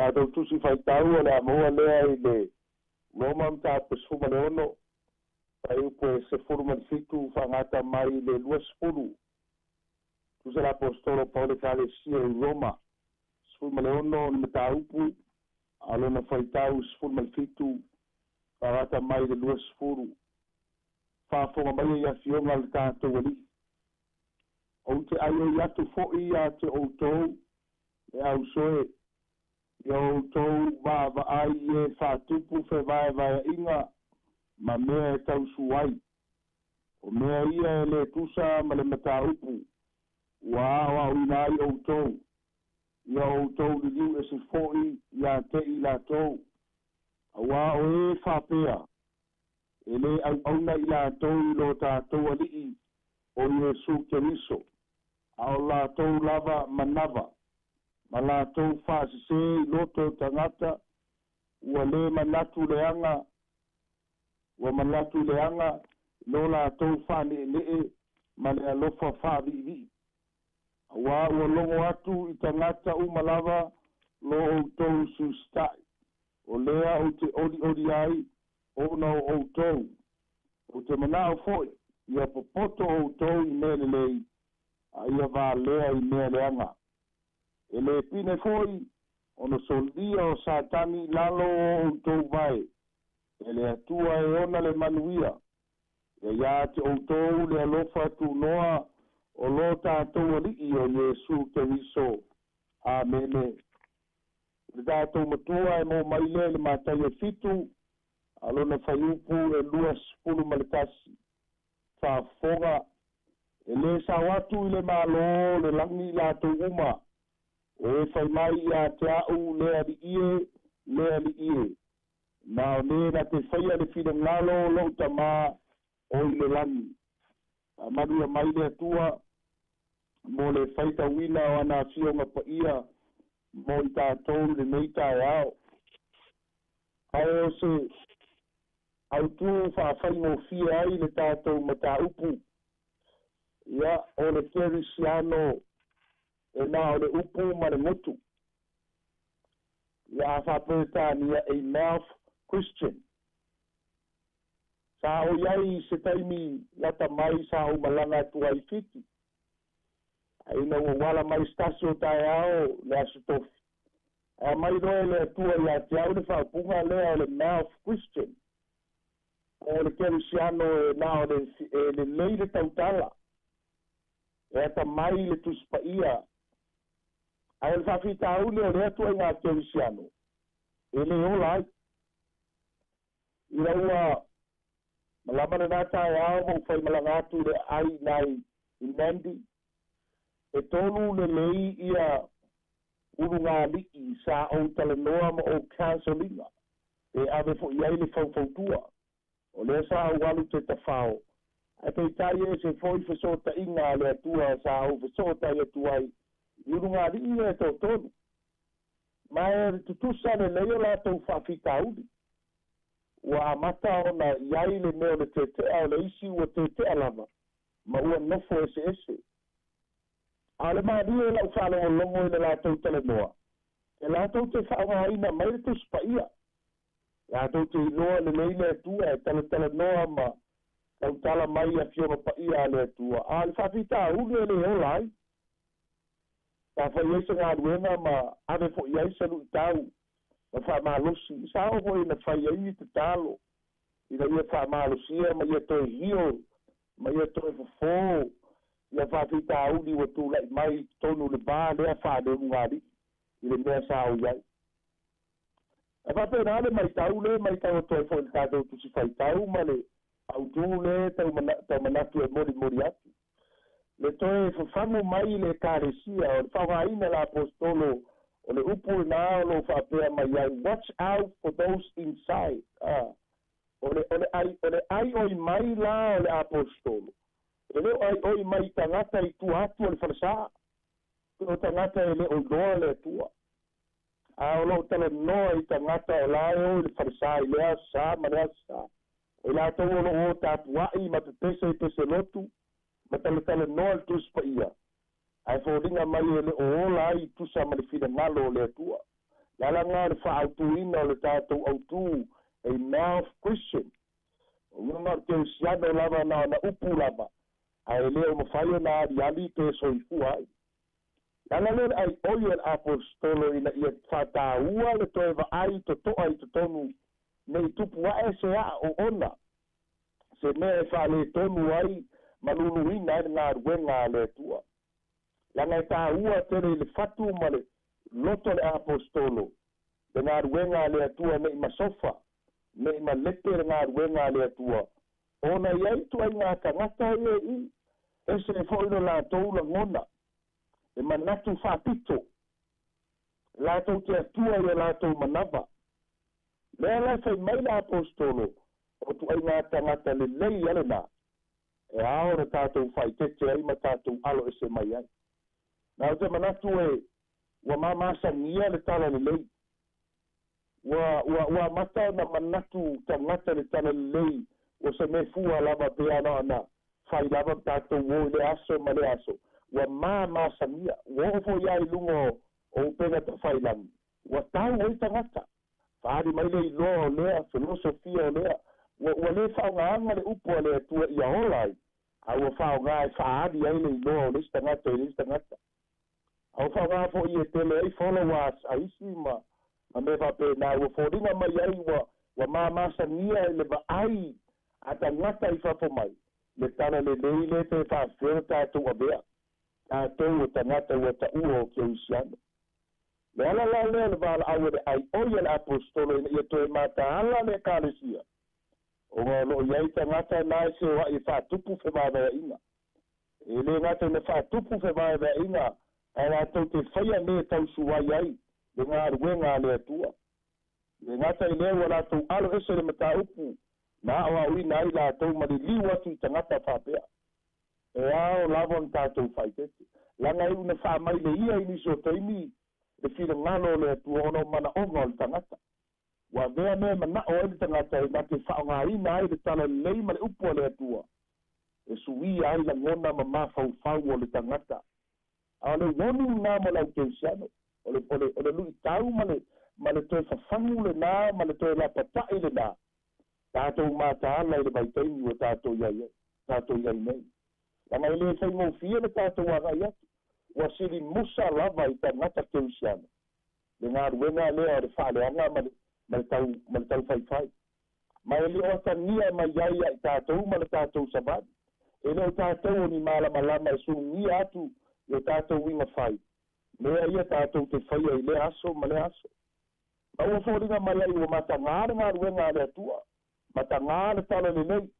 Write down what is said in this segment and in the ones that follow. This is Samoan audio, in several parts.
Tatou tusi faitau o le a maua lea i le Roma mataupu 16, fuaiupu e 17 faagata mai i le 20. Tusa le Aposetolo Paulo Ekalesia i Roma, 16 le mataupu, a o lona faitau 17 faagata mai i le 20. Faafofoga mai i afioga a le tatou Alii. Ou te aioi atu foi ia te outou le ausoe, ia outou vaavaai i e faatupu fevaevaeaiga ma mea e tausu ai. O mea ia e le tusa ma le mataupu ua aoaoina ai outou, ia outou liliu ese foi ia te i latou. Auā o e faapea, e lē auauna i latou i lo tatou Alii o Iesu Keriso, a o latou lava manava ma latou faasesē i loto o tagata ua lē manatu leaga, ua manatu leaga i lo latou faaneenee ma le alofa faaviivii. Auā ua logo atu i tagata uma lava lo outou siusitaʻi, o lea ou te olioli ai ona o outou. Ou te manao foi ia popoto outou i mea lelei, a ia valea i mea leaga. E lē pine foi ona solia o Satani i lalo o outou vae. E le Atua e ona le manuia, ia iā te outou le alofa tunoa o lo tatou Alii o Iesu Keriso. Amene. Le tatou Matua e mo mai lea i le Mataio 7, a lona fuaiupu e 21. Faafofoga, e lē sao atu i le Mālō o le lagi i latou uma o e fai mai ia te a'u, Le Alii e, le Alii e, na o le na te faia le finagalo o lo'u Tamā o i le lagi. Faamanuia mai le Atua mo le faitauina o ana afioga paia mo i tatou i lenei taeao. Ae o se autū faafaigofie ai le tatou mataupu, ia, o le kerisiano e na o le upu ma le gutu. Ia, a faaperetania, a mouth Christian. Sa ou i ai i se taimi lata mai sa ou malaga atu ai i Fiti. Ae ina ua ou ala mai i se tasi o taeao le Aso Tofi, ae aumai loa e le Atua ia te au le faaupuga lea o le mouth Christian, po o le kerisiano e na o le e lelei le tautala, e atamai i le Tusi Paia. Ae o le faafitauli o lea ituaiga kerisiano, e lē ola ai. Ina ua malama lenā taeao ma ou faimalaga atu i le aai i ina i Nandi, e tolu lelei ia ulugalii sa ou talanoa ma ou counsel ina, pe ave foi i ai le faufautua. O lea sa ou alu te tafao, ae peitai e ese foi fesootaiga a le Atua sa ou fesootai atu ai i ulugalii ia e toatolu. Ma e tutusa lelei o latou faafitauli. Ua amata ona i ai le mea o le tetea o le isi ua tetea lava ma ua nofo eseese. A o le malie o lau faalogologo i le latou talanoa, e latou te faaaogaina mai le Tusi Paia. Latou te iloa lelei le Atua e talatalanoa ma tautala mai i Afioga Paia a le Atua, a o le faafitauli e le ola ai. Sa fai ai se galuega ma ave foi i ai se luitau ma faamalosi. Sa oo foi ina fai ai ni tatalo ina ia faamalosia ma ia toe hio ma ia toe fofo ia faafitauli ua tulai mai i totonu o le va lea faaleulugalii i le mea sa ou i ai. E faapena le matau le matau atu ai foi i le tatou Tusi Faitau ma le autū le tau manatu e molimoli atu. Le toe fafagu mai i le Ekalesia o le faaaogaina e le Aposetolo o le upu lenā o lo o faapea mai ai, Watch out for those inside. A, o le, o le ai, o le aioi mai la o le Aposetolo, e le o aioi mai i tagata i tua atu o le falesā, o tagata e le o iloa le Atua. A o lo o talanoa i tagata o la e o i le falesā i lea aso sa ma lea aso sa. O i latou o lo o o tapuai ma pepese i peselotu ma talatalanoa i le Tusi Paia, ae foliga mai e le o ola ai i tusa ma le finagalo o le Atua. Le alaga o le faaautuina o le tatou autū, a mouth Christian. O uiga o le kerisiano lava na ona upu lava, ae lē o mafai ona aliali pe soifua ai. Le ala lea le aioi o le aposetolo ina ia faataua le toe vaai totoa i totonu nei tupu ae se aa o ona se mea e faaletonu ai ma luluina ai le galuega a le Atua. Leaga e tāua tele i le fatu ma le loto le aposetolo le galuega a le Atua nei masofa nei malepe le galuega a le Atua ona i ai tuaiga tagata ia i ese foʻi lo latou lagona e manatu faapito latou te Atua i o latou manava. Lea la fai mai le aposetolo o tuaiga tagata lelei a lenā e ao na tatou faaitete ai ma tatou alo ese mai ai. Na o te manatu e ua mamasagia le tala lelei, ua amata ona manatu tagata le tala lelei ua se mea fua lava pe ana ona fai lava tatou o i le aso ma le aso. Ua mamasagia, ua oo foʻi a i luga o upega tafailagi ua tau ai tagata faali mai le iloa o lea filosofia o lea ua lē faaaogāga le upu a le Atua ia ola ai, a ua faaaogā e faaali ai le iloa o le isi tagata i le isi tagata. A ua faaaogā foʻi e tele ai followers a isi ma mea faapena ua foliga mai ai ua mamasagia i le vaai a tagata i fafo mai le tala lelei le pe faafefea ona tatou avea tatou o tagata ua taua o kerisiano. Le ala la lea le valaau e le aioi a le aposetolo ina ia toe mataala le ekalesia ona o loo i ai tagata na e seoaʻi e faatupu fevaevaeaʻiga. E lē gata ina faatupu fevaevaeaʻiga ae latou te faia me tausuai ai le galuega a le Atua. Le gata i lea ua latou alo ese le mataupu na aoaoina ai latou ma liliu atu i tagata faapea. E ao lava ona tatou faaitete laga e una faamai le ia i nisi o taimi le finagalo o le Atua ona o manaoga o le tagata. Ua avea mea manao ai le tagata e na te faaaogāina ai le tala lelei ma le upu a le Atua e suia ai lagona ma mafaufau o le tagata. A o le warning lena mo le aukerisiano o le luitau ma le toe fafagu lenā ma le toe lapataʻi lenā tatou mataala i le vaitaimi ua tatou iai ai tatou iai nei. Laga e lē faigofie le tatou agai atu ua sili musa lava i tagata kerisiano le galuega lea o le faaleaga ma le tau faifai ma e le o atagia mai ai ia i tatou ma le tatou savali. E le o tatou o ni malamalama e sulugia atu i o tatou uiga fai mea ia tatou te faia i lea aso ma lea aso. Ma ua foliga mai ai ua matagā le galuega a le Atua, matagā le tala lelei,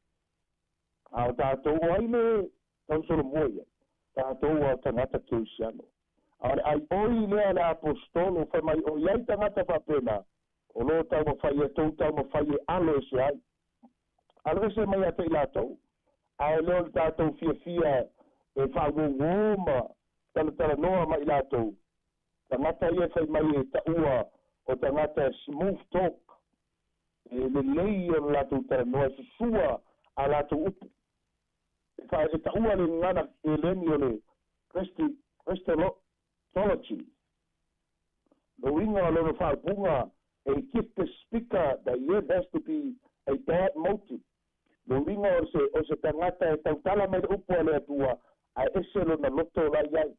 a o tatou o ai le tausolomua ia tatou a tagata kerisiano. A o le aioi lea le apostolo fai mai o iai tagata faapena o loo taumafai e tou taumafai e alo ese ai alo ese mai ia te i latou ae lea o le tatou fiafia e faauouō ma talatalanoa ma i latou tagata ia fai mai e taua o tagata smooth talk e lelei o le latou talanoa e susua a latou upu e taua le gagana eleni o le Christology. Lo uiga o lona faaupuga, a gifted speaker that yet has to be a bad motive. Lo uiga o se tagata e tautala mai le upu a le Atua ae ese lona loto la i ai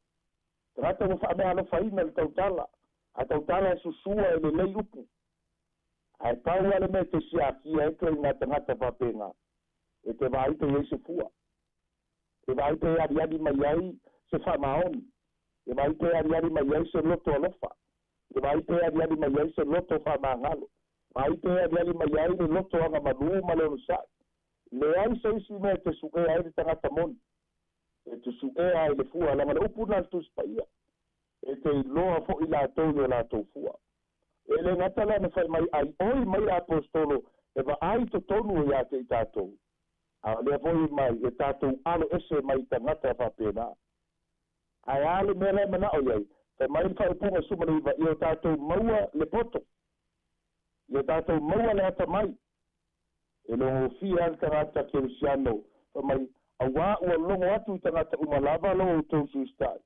tagata ua faamealofaina le tautala a tautala e susua e lelei upu ae pau a le mea te siakia e tuaiga tagata faapega e te vaai pe iai se fua e vaai pe aliali mai ai se faamaoni e vaai pe aliali mai ai se loto alofa e vaai pe aliali mai ai se loto faamagalo vaai pe aliali mai ai le loto agamalū ma le onosaʻi. Leai se isi mea e te suʻea ai le tagata moni e te suʻea ai le fua laga le upu na le Tusi Paia e te iloa foʻi latou i o latou fua. E le gata lea na fai mai ai oi mai le apostolo e vaai totonu iā te i tatou a o lea foʻi mai e tatou alo ese mai tagata faapena. Ae a le mea lae manaʻo iai fai mai le faaupuga 19 ia o tatou maua le poto ia tatou maua le atamai e logofia le tagata kerisiano fai mai auā ua logo atu i tagata uma lava lo outou susitaʻi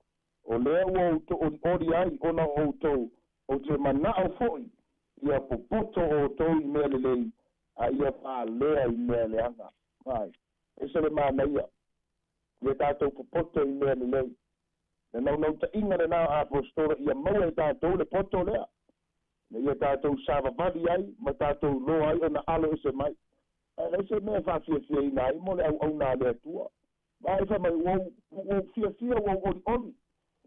o lea ua outou olioli ai ona o outou. Ou te mana'o fo'i ia popoto outou i mea lelei, a ia faalea i mea leaga. Ai ese le manaia ia tatou popoto i mea lelei. Le naunauta'iga lenā o apostola ia maua e tatou le poto lea, na ia tatou savavali ai ma tatou loa ai ona alo ese mai. Ae leai se mea e faafiafiaina ai mo le auauna a le Atua. Ma e fai mai ua ou fiafia, ua ou olioli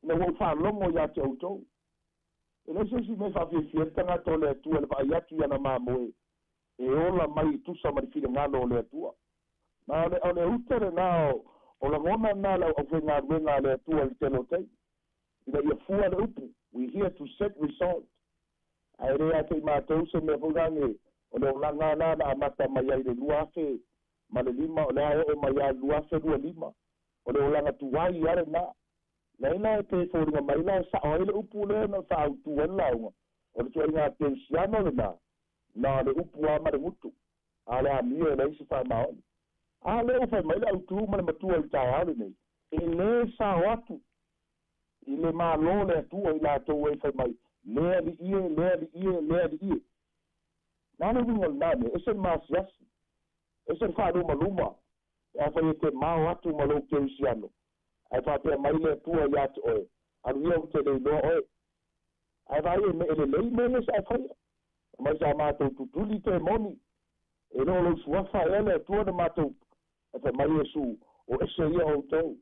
ina ua ou faalogo iā te outou. E leai se isi mea e faafiafia ai le tagata o le Atua i le vaai atu i ana mamoe e ola mai i tusa ma le finagalo o le Atua. Ma o le uta lenā o lagona lenā le auaufaigaluega a le Atua i le tele o taimi, ina ia fua le upu, we here to set result. Ae le ia te i matou se mea foi lage o le olaga lena na amata mai ai i le 2005, o le a e oo mai lava i le 2025, o le olaga tuai lava lenā. Leai la e pe foliga mai la e sa'o ai le upu lea na faautū ai le lauga, o le tuaiga kerisiano lenā, na o le upu lava ma le gutu, a o le amio e leai se faamaoni. A lea ua fai mai le autū ma le matua i le taeao lenei, e lē sao atu i le Mālō le Atua i latou e fai mai le aliie, le aliie, le aliie. Na le uiga o lenā mea, ese le masiasi, ese le faalumaluma, pe afai e te mao atu ma lou kerisiano, ae faapea mai le Atua iā te oe, alu ia ou te le iloa oe. Ae vaai e me'e lelei mea ia sa e faia. Mai sa matou tutuli temoni, e le o lou suafa ea le Atua na matou. Ae fai mai Iesu, o ese ia outou,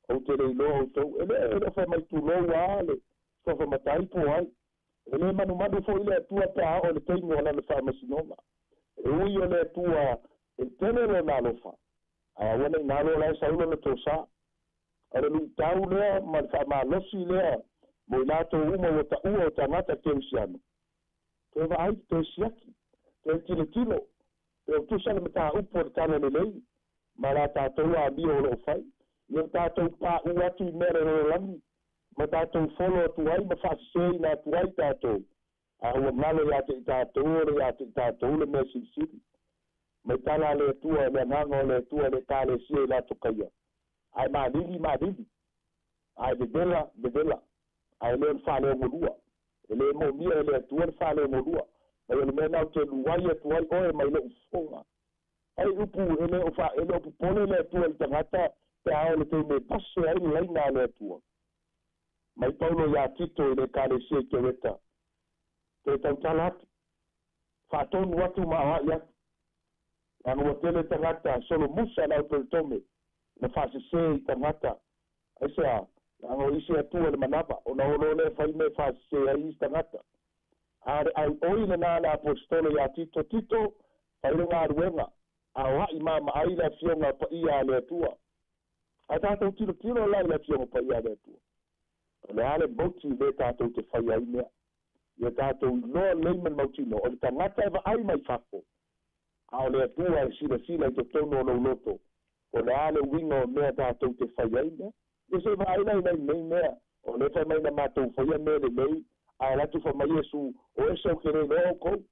ou te le iloa outou. E le o fai mai tulou lava le suafa matai po o ai. E lē manumanu fo'i le Atua pe a oo i le taimi o lana faamasinoga. E ui o le Atua e tele lona alofa, ae aua ne'i galo o la e sau lona tosā. O le lu'itau lea ma le faamalosi lea mo i latou uma ua ta'ua o tagata kerisiano. Toe vaai, toe siaki, toe tilotilo, pe o tusa le mataupu o le tala lelei ma la tatou amio o lo'o fai. Ia tatou pā'ū atu i mea le lalolagi ma tatou folo atu ai ma faasesēina atu ai tatou, a ua galo iā te i tatou o le iā te i tatou le mea silisili. Mai tala a le Atua, le agaga o le Atua le Ekalesia i Latokaia, ae malili, malili, ae vevela, vevela, ae le o le faaleogolua. E lē mo'omia e le Atua le faaleogolua. Mai o le mea lena ou te luai atu ai oe mai lo'u fofoga. Ai upu e le o fa e le o popole le Atua i le tagata pe a oo i le taimi e pase ai le laina a le Atua. Mai Paulo iā Tito i le Ekalesia i Kereta, toe tautala atu, faatonu atu ma aoa'i atu, leaga ua tele tagata solomusa le aupeletome na faasesē i tagata. Aisea? Leaga o isi Atua le manava, ona o loa lea fai mea e faasesē ai isi tagata. A o le auoi lenā a le aposetolo iā Tito, Tito, fai le galuega, aoa'i maamaai le Afioga Paia a le Atua. Ae tatou tilotilo la i le Afioga Paia a le Atua. O le a le moti lea tatou te faia ai mea? Ia tatou iloa lelei ma le mautinoa, o le tagata e vaai mai fafo, a o le Atua e silasila i totonu o lou loto, po o le a le uiga o mea tatou te fai ai mea. Ia se i vaai la i nai nei mea, o lea fai mai na matou faia mea lelei, ae alu atu fai mai Iesu, o ese ou te le iloa outou.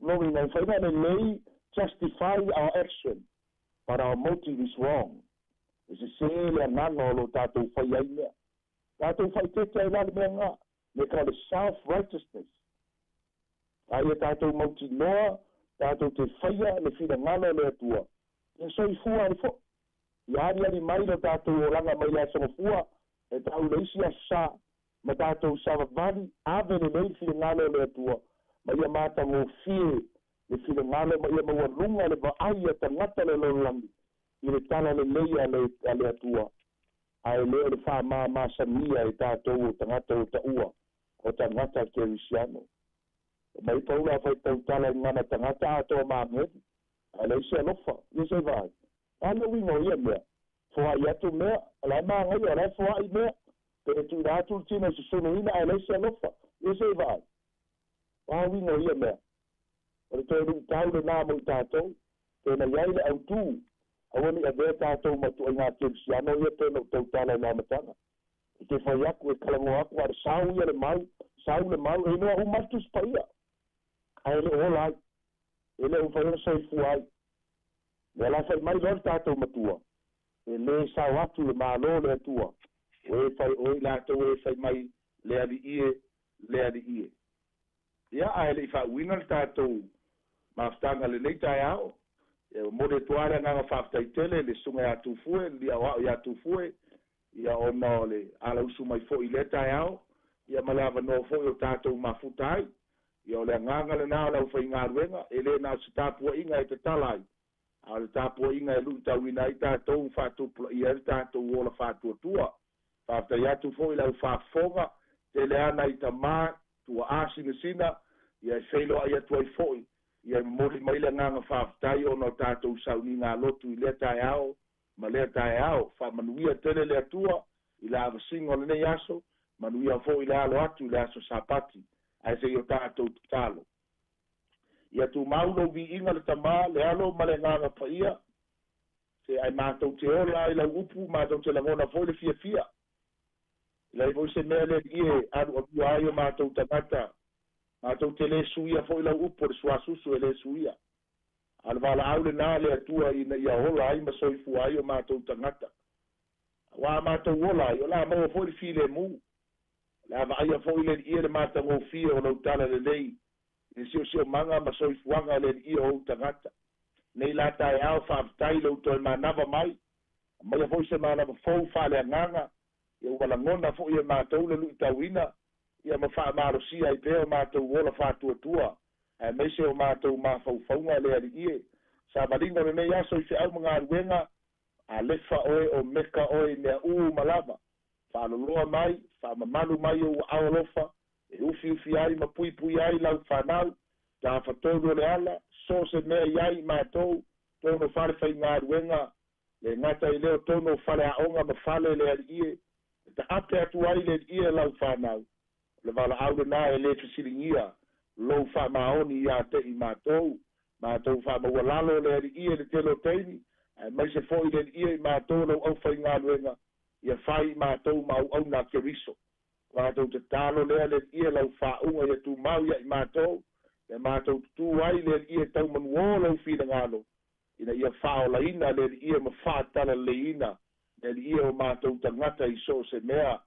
Lona uiga, e mafai ona lelei justify our action, but our motive is wrong. E sesē le agaga o lo tatou faia ai mea. Tatou faaeteete ai la le mea lena, me ka o le self righteousness. A ia tatou mautinoa tatou te faia le finagalo o le Atua, ia soifua ai fo'i. Ia aliali mai lo tatou olaga mai le aso gafua e tau i le isi aso sa, ma tatou savavali ave lelei le finagalo o le Atua, ma ia matagofie le finagalo ma ia maualuga le vaai a tagata o le lalolagi i le tala lelei a le Atua, ae le o le faamamasagia e tatou o tagata ua ta'ua o tagata kerisiano. Mai Paulo afai tautala i gagana tagata atoa ma agelu, ae leai se alofa, ia se i vaai. O a le uiga o ia mea? Foa'i atu mea, o la e magaia, o la e foa'i mea, pe tuuina atu le tino i se suluina ae leai se alofa, ia se i vaai. O a uiga o ia mea? O le toe lu'itau lenā mo i tatou, pe na i ai le autū, aua ne i avea tatou ma ituaiga kerisiano ia pei ona ou tautala i le amataga. E te fai atu, e talanoa atu, a o le sau ia le mau, sau le mau, e iloa uma ai le Tusi Paia, ae le o ola ai, e le o mafai ona soifua ai. Lea la fai mai loa le tatou Matua, e lē sao atu le Malo o le Atua, o e fai, o i latou e fai mai, Le Alii e, Le Alii e. Ia ae le'i faauuina le tatou mafutaga lenei taeao, e momoli atu lava le agaga faafetai tele i le susuga iā Tufue, le aoao iā Tufue, ia ona o le alausu mai foi i lea taeao, ia ma le avanoa foi o tatou mafuta ai. Ia o le agaga lenā o le aufaigaluega, e le na o se tapuaiga e tatala ai, a o le tapuaiga e luitauina ai tatou ma faatupulaia ai le tatou ola faatuatua. Faafetai atu foi i le au faafofoga, tele lava nai tamā, tuaa sinasina, ia e feiloai atu ai foi, ia e momoli mai le agaga faafetai ona o tatou sauniga lotu i lea taeao ma lea taeao. Faamanuia tele le Atua i le avasiga o lenei aso, manuia foi le alo atu i le aso Sapati, ae se i o tatou tatalo. Ia tumau lou viiga le Tamā, le Alo ma le Agaga Paia, se ae matou te ola ai lau upu, matou te lagona foi le fiafia. E leai foi se mea le Alii e alualua ai o matou tagata, matou te lē suia foi lau upu o le suasusu e lē suia. A o le valaau lenā le Atua ina ia ola ai ma soifua ai o matou tagata. Aua a matou ola ai, o le a maua foi le filemu. O le a vaaia foi le Alii e le matagofie o lau talalelei i le siosiomaga ma soifuaga o le Alii o ou tagata. Nei la taeao, faafetai lou toe manava mai, aumaia foi se manava fou faaleagaga, ia ua lagona foi e matou le luitauina, ia ma faamalosia ai pea o matou ola faatuatua, aemaise o matou mafaufauga le Alii e. Savaliga o lenei aso i feau ma galuega, Alefa oe, Omeka oe i mea uma lava. Faaloloa mai, faamamalu mai ou aao alofa, e ufiufi ai ma puipui ai lau fanau, tafatolu o le ala, so o se mea i ai i matou, tonu o fale faigaluega, le gata i lea o tonu o faleaoga ma fale le Alii e, e taape atu ai le Alii e lau fanau. O le valaau lenā e lē fesiligia lou faamaoni iā te i matou. Matou faamaualalo le Alii e le tele o taimi, aemaise foi le Alii e i matou lau aufaigaluega, ia fai i matou ma auauna a Keriso. Matou tatalo lea le Alii e lau faauga ia tumau ia i matou, ia matou tutū ai le Alii e tau manuō lou finagalo, ina ia faaolaina le Alii e ma faatalaleiina le Alii e o matou tagata i so o se mea.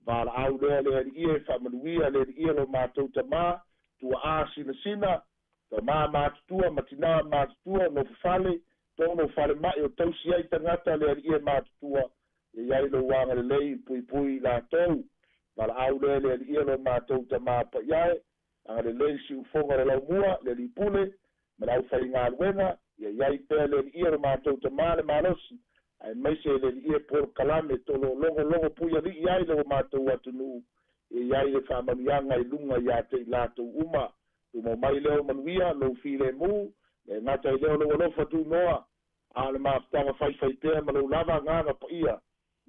Valaau lea le Alii e faamanuia le Alii e lo matou tamā, tuaa sinasina, tamā matutua ma tinā matutua, nofofale, tonu o falema'i o tausi ai tagata le Alii e matutua, ia i ai lou agalelei puipui i latou. Valaau lea le Alii e lo matou tamā paia e, agalelei siufoga o le laumua, le Alii Pule, ma le aufaigaluega, ia i ai pea le Alii e lo matou tamā le malosi, aemaise le Alii e polokalame tolologologo puialii ai le matou atunuu, ia i ai le faamanuiaga i luga iā te i latou uma. Tumau mai lea o manuia, lou filemu, le gata i lea o lou alofa tunoa, a o le mafutaga faifai pea ma lou lava agaga paia,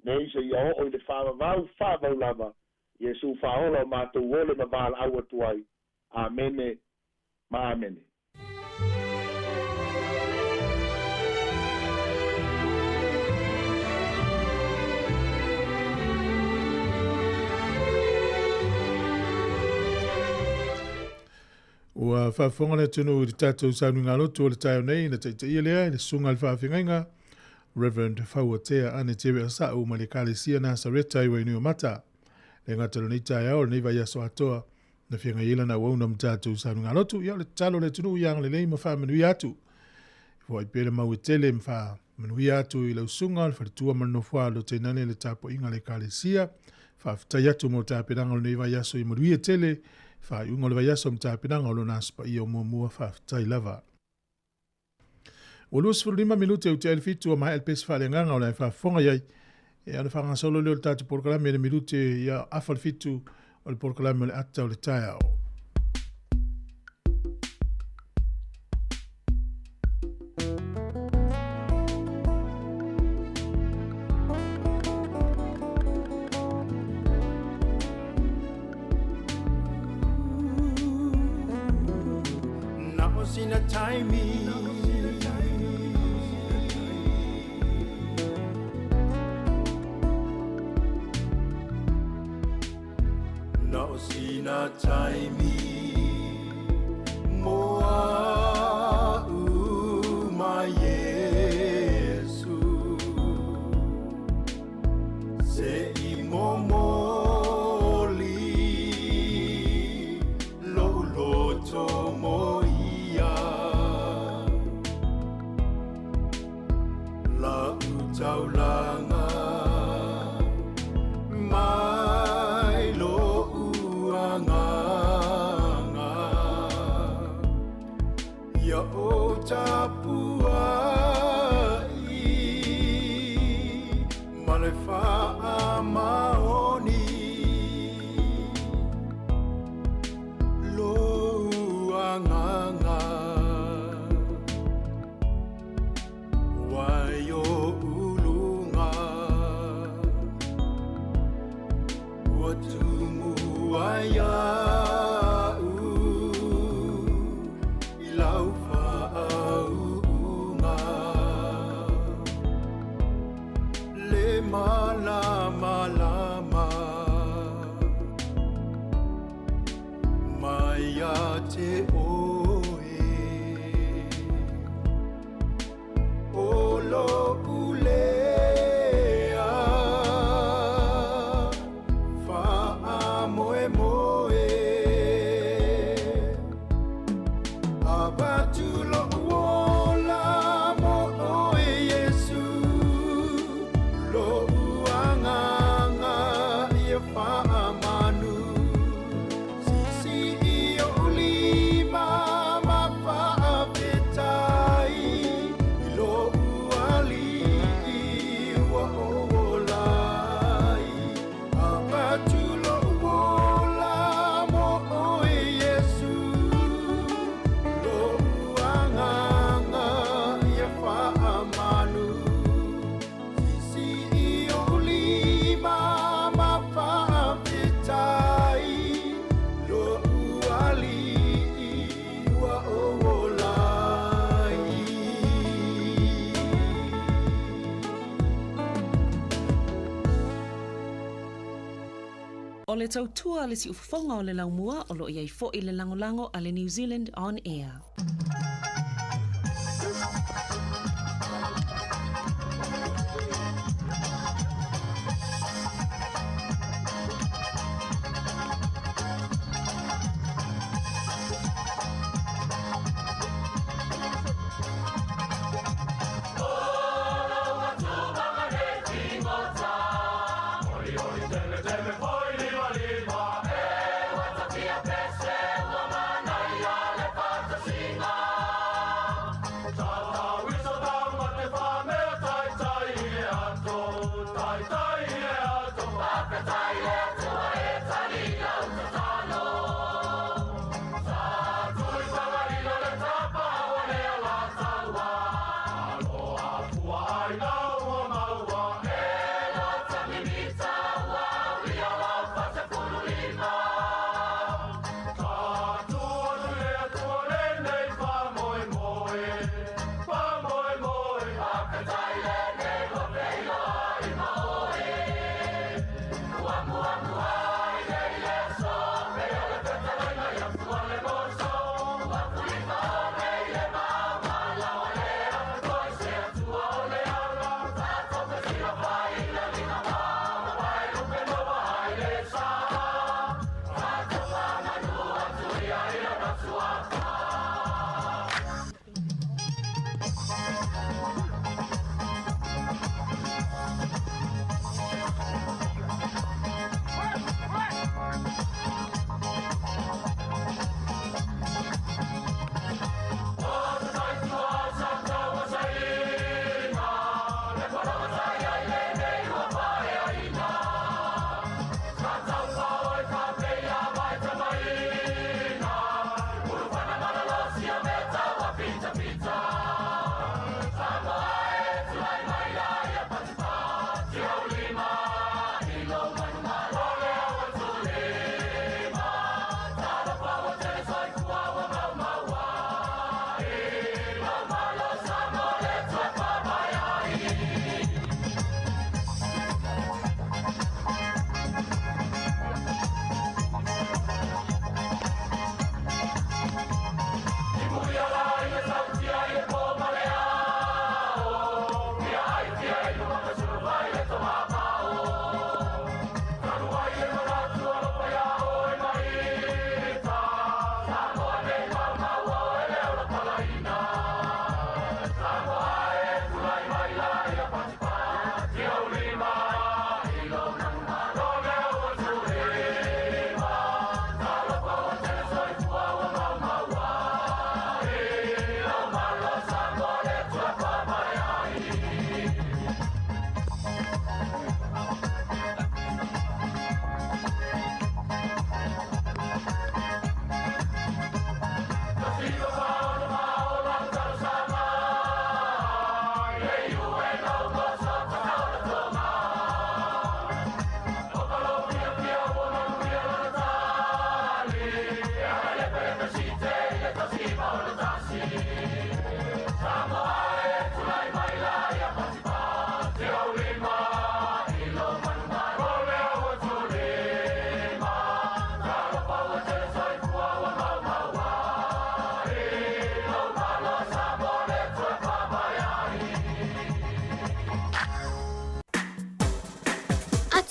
nei seia oo i le faavavau faavau lava, Iesu Faaola o matou ole ma valaau atu ai. Amene ma amene. Ua faafofoga le atunuu i le tatou sauniga lotu o le taeao nei na taitaia lea e le Susuga i le Faafeagaiga Reverend Fauatea Ane Tere Asa'u mai le Ekalesia Nasareta i Wainuiomata. Le gata o lenei taeao o lenei vaiaso atoa na feagai ai lana auauna ma tatou sauniga lotu. Ia o le tatalo le atunuu ia agalelei ma faamanuia atu. Foai pea le mau e tele ma faamanuia atu i lau susuga, le faletua ma le nofoalo tainane le tapuaiga a le Ekalesia. Faafetai atu mo le tapenaga o lenei vaiaso i manuia tele, faaiuga o le vaiaso ma tapenaga o lona Aso Paia o muamua. Faafetai lava. Ua 25 minute ua tea ai le 7 ua maea le pese faaleagaga o le a e faafofoga i ai. E ona faagasolo lea o le tatou polokalame i le minute ia afa le 7 o le polokalame o le ata o le taeao. Na o sina taimi. Na o sina taimi mo a'u ma Iesu se i momoli. te oe. O lo ulea Wha moe moe. Avatu lo uola mo oe Yesu, lo uanganga ia whaamanu. Sisi i o ulima ma whaafetai, i lo uali i ua oolai. Avatu lo uola mo oe Yesu, lo uanganga ia whaamanu. Sisi i o ulima ma whaafetai, lo uali i ua oolai. O le tautua le siufofoga o le laumua o loo iai fo'i le lagolago a le New Zealand On Air.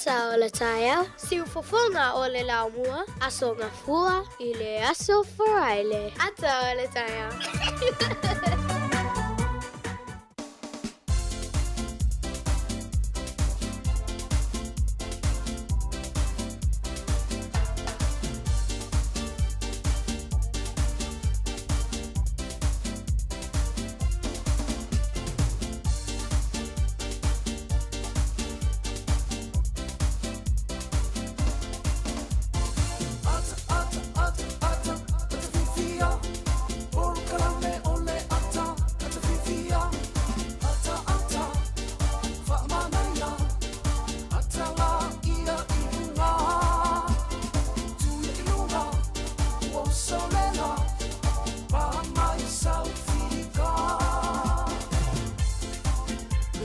Ata o le taeao, siufofoga o le laumua, Aso Gafua i le aso Faraile. Ata o le taeao.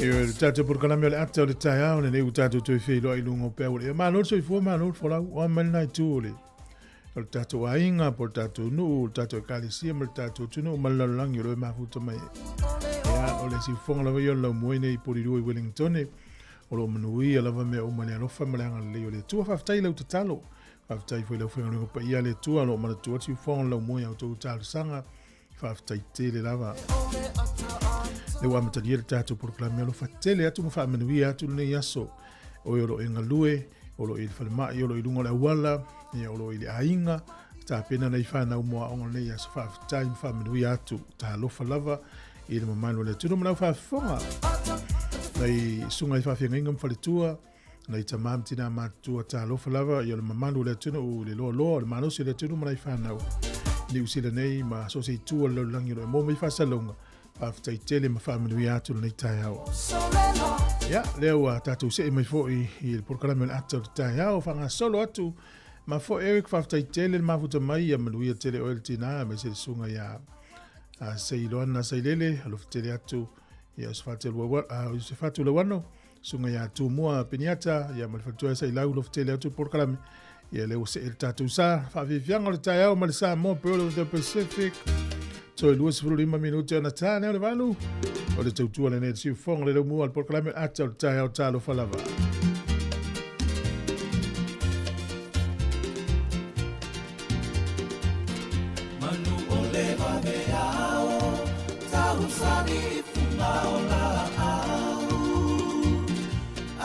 E o le tātou porokalame o le ata o le taeao lenei ua tātou toe feiloai i luga o peau o le ea. Malo le soifua, malo le folau, o a mai lena itu o le o le tātou aiga po o le tātou nuu, o le tātou ekalesia ma le tātou atunuu ma le lalolagi o lo o e mafuta mai ai. Ia, o le siufofoga lava ia o le laumua nei i Porirua i Wellington, o lo o manuia lava mea uma i le alofa ma le agalelei o le Atua. Faafetai i lau tatalo, faafetai foi i le aufaigaluega paia a le Atua o lo o manatua le siufofoga o le laumua i a outou talosaga. Faafetai tele lava. Le ua amatalia le tatou polokalame alofa tele atu ma faamanuia atu lenei aso. Oe o lo o e galue, o lo o i le falemai, o lo o i luga o le auala, ia o lo o i le aiga, tapena nei whanau mo aoga lenei aso. Faafetai ma faamanuia atu. Talofa lava i le mamalu o le atunuu ma lau faafofoga. Nai susuga i faafeagaiga ma faletua, nai tama ma tina matutua talofa lava ia le mamalu o le atunuu i le loaloa o le malosi o le atunuu ma nai fanau. Niu Sila nei ma so o se itu o le lalolagi o lo o e maua mai faasalalauga. Faafetai tele ma faamanuia atu lenei taeao. Ia, lea ua tatou see mai foi i le polokalame o le ata o le taeao, faagasolo atu ma foi Eric, faafetai tele le mafuta mai, ia manuia tele oe le tina, aemaise le susuga ia Seiloana Sailele, alofa tele atu ia Iosefatu Leuano, susuga ia Tumua Peniata, ia ma le faletua ia Sailau, alofa tele atu le polokalame. Ia lea ua see le tatou sa, faafiafiaga o le taeao ma le Samoa Pearl of the Pacific. Toe 25 minute ona tā lea o le 8. O le tautua lenei le siufofoga le laumua o le polokalame ata o le taeao talofa lava. Manu o le vaveao, tausani i fuga o laau.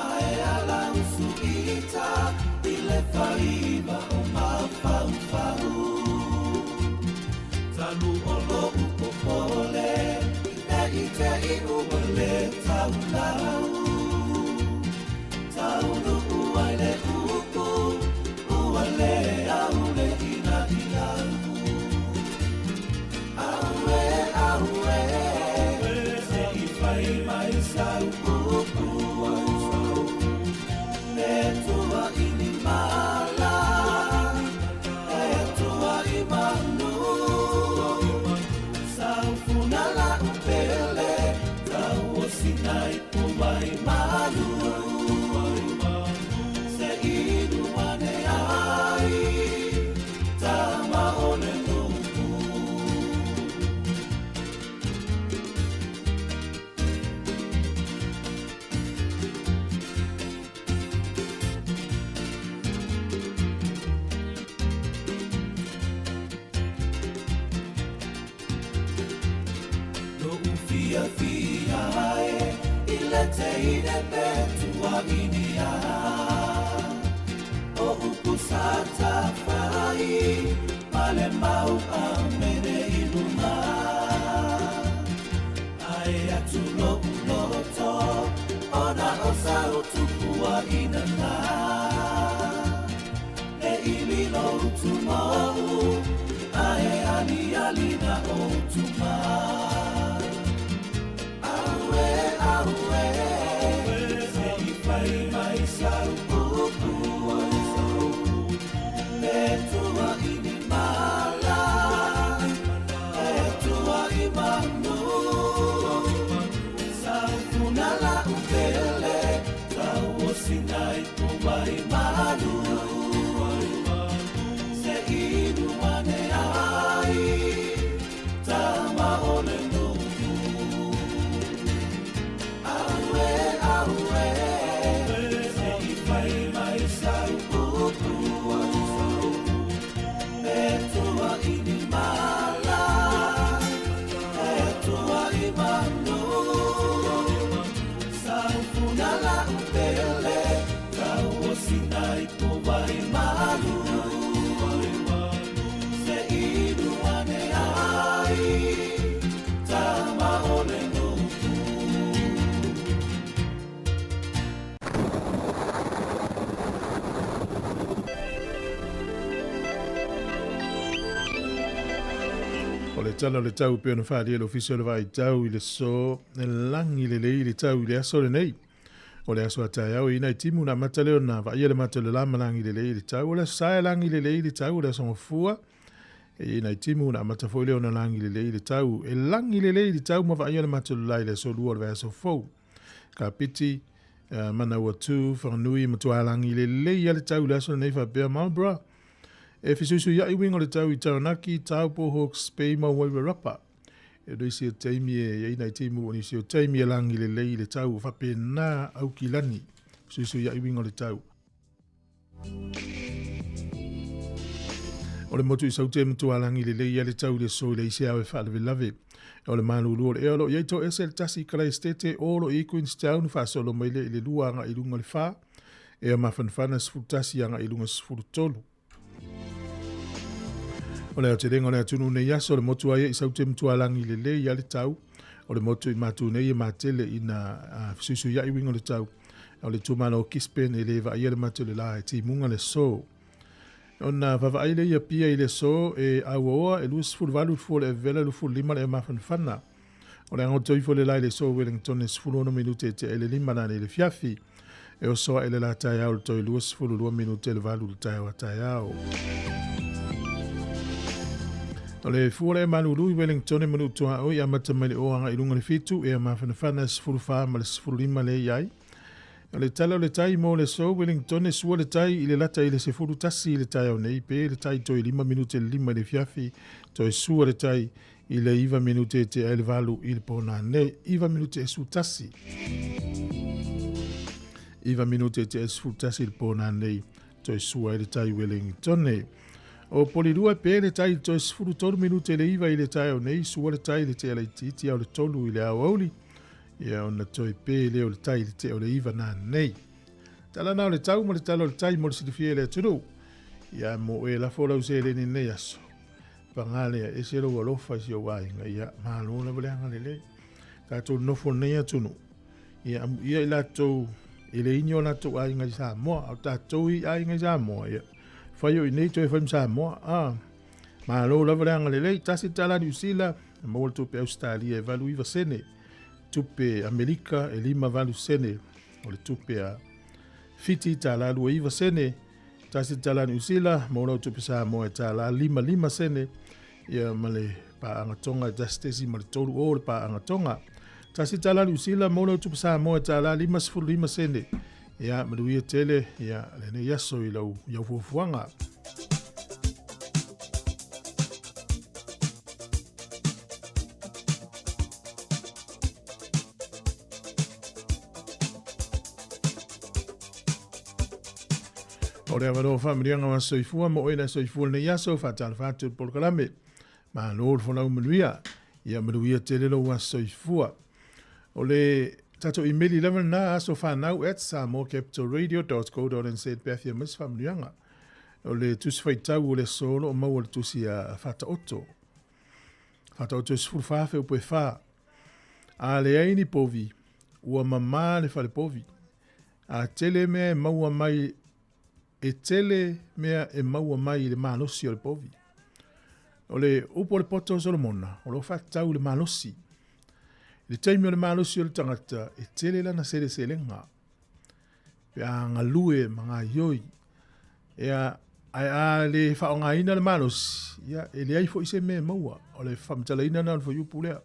Ae ala usu ita i le faiva o mafaufau. Talu o lo'u popole, ne i te i ua le taulau. Taunuu ai le upu, ua le au le ina au. Auē, auē, se i fai mai sau upu. E tua i ni mala, e tua i manu. Saufuna la'u pele, tauosina i pumai malu. Se inu ane ai, tama o le nuu. Lo'u fiafia e i le teine pe tuaʻinia. O upu sa tafai ma le mau amene i luga. Ae atu lo'u loto ona o sau tupuaʻina na. E ili lou tumau ae aliali na o tuma. Auē, auē, se i fai mai sau upu. E tua i ni mala, e tua i manu. Saufuna la'u pele, tauosina i O le tala o le tau pe ona whaalia le ofisa o le vai tau i le so e langi le lei le tau i le aso le nei. O le aso a tai au ina i timu na mata leo na vaia le mata le lama langi le lei le tau. O le sae langi le lei le tau o le aso ngofua. E ina i timu na mata foi leo na langi le lei le tau. E langi le lei le tau ma vaia le mata le lai le aso lua o le vai aso fou. Ka piti mana ua tū, whanganui, matua langi le lei le tau le aso nei whapea Marlborough. E fisuisu ia i wingo le tau i Taranaki, Taupo, Hawke's Bay, ma Wairarapa. E risi o teimi e ia ina i timu o nisi o teimi e langi le lei le tau o whape nā au ki lani. Fisuisu ia i wingo le tau. O le motu i saute matua langi le lei le tau le so i le isi au e whaalawe lave. O le malulu o le eo lo iai to ese le tasi Kalaistete o lo i Queenstown whaasolo mai le i le lua anga i lunga le wha. E o mawhanwhana sifuru tasi anga i lunga 13. O le aotelega o le atunuu nei aso o le motu ai i saute matua lagi lelei ia le tau. O le motu i matu nei e matele ina fesuisuiaʻi uiga o le tau. O le itumalo o Gisborne e lē vaaia le mate o le lā e timuga le so. Ona vavaai le ia pia i le so e auaoa e 28 le fua o le evela 25 le mafanafana. O le agoto ifo le la i le so Wellington e 16 minute e tea i le 5 nanei le fiafi. E oso aʻe le la taeao le toe 22 minute le 8 le taeao a taeao. O le fua le malulu i Wellington e manu tua o i amata mai le o anga i lunga le 7 e a mafanafana 14 ma le 15 le iai. O le tala o le tai mo le so Wellington e sua le tai i le lata i le 11 i le taeao nei pe le tai toe 5 minute le 5 i le fiafi toe sua le tai i le 9 minute e tea i le 8 i le pona nei 9 minute e su tasi. 9 minute e tea 11 i le pona nei toe sua i le tai Wellington. O Polirua pe le tai toe 13 minute le 9 i le taeao nei sua le tai le tea laitiiti au le 3 i le aoauli. Ia ona toe pe le o le tai le tea o le 9 nā nei. Tala nā o le tau ma le tala o le tai mo le silifia le atunuu. Ia mo e lafo lau se le nei aso. Pangale e se lo alofa si o aiga ia malo lava le agalelei. Tatou nofo nei atunuu. Ia amu ia i latou e le ini o latou aiga i Samoa. O tatou i aiga i Samoa ia. Fai o i nei toe fai ma Samoa. Malo lava le agalelei. Tasi tala Niu Sila. Maua le tupe Australia e 89 sene. Tupe Amerika e 58 sene. O le tupe a Fiti tala 29 sene. Tasi tala Niu Sila. Maua lau tupe Samoa e tala 55 sene. Ia ma le paanga tonga e tasi ma le 3 o le paanga tonga. Tasi tala Niu Sila. Maua lau tupe Samoa e tala 55 sene. Ia manuia tele ia lenei aso i lau iau fuafuaga. O le avanoa faamanuiaga wa soifua mo oe le soifua lenei aso faatalofa atu i le polokalame. Malo le folau manuia. Ia manuia tele lou aso soifua. O le tatou imeli lava lena asofanau@samoacapitalradio.co.nz pe afia mai se faamanuiaga. O le tusi faitau o le aso o lo o maua le tusi a Faataoto. Faataoto e 14 feupu e 4. A leai ni povi, ua mamā le fale povi. A tele mea e maua mai e tele mea e maua mai i le malosi o le povi. O le upu o le poto o Solomona, o lo faatatau i le malosi. I le taimi o le malosi o le tagata, e tele lana seleselega. Pe a galue ma gaioi. Ea, ae a le faaaogaina le malosi, ia, e leai foi se mea e maua. O le faamatalaina lena o le fuaiupu lea.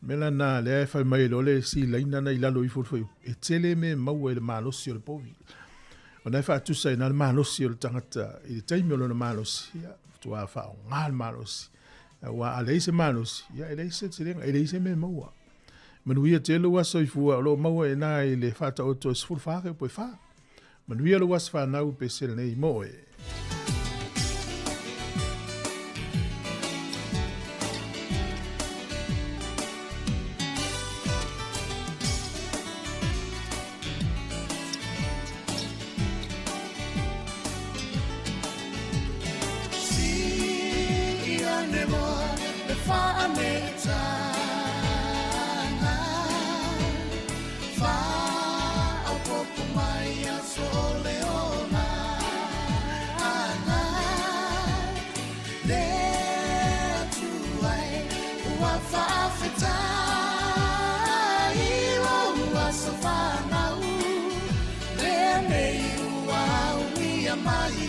Mea lena lea e fai mai loa le silaina na i lalo ifo o le fuaiupu, e tele mea e maua i le malosi o le povi. Ona e faatusa ai na le malosi o le tagata i le taimi o lona malosi, ia, faatoa faaaoga le malosi. Aua a leai se malosi, ia e leai se seleselega, e leai se mea e maua. Manuia tele lou aso soifua o lo o maua i ina i le Faataoto e 14 feupu e 4. Manuia lou aso fanau pe se lenei mo oe. Si ane moa le faanetaga faaopopo mai aso o le olaga le Atua. mai.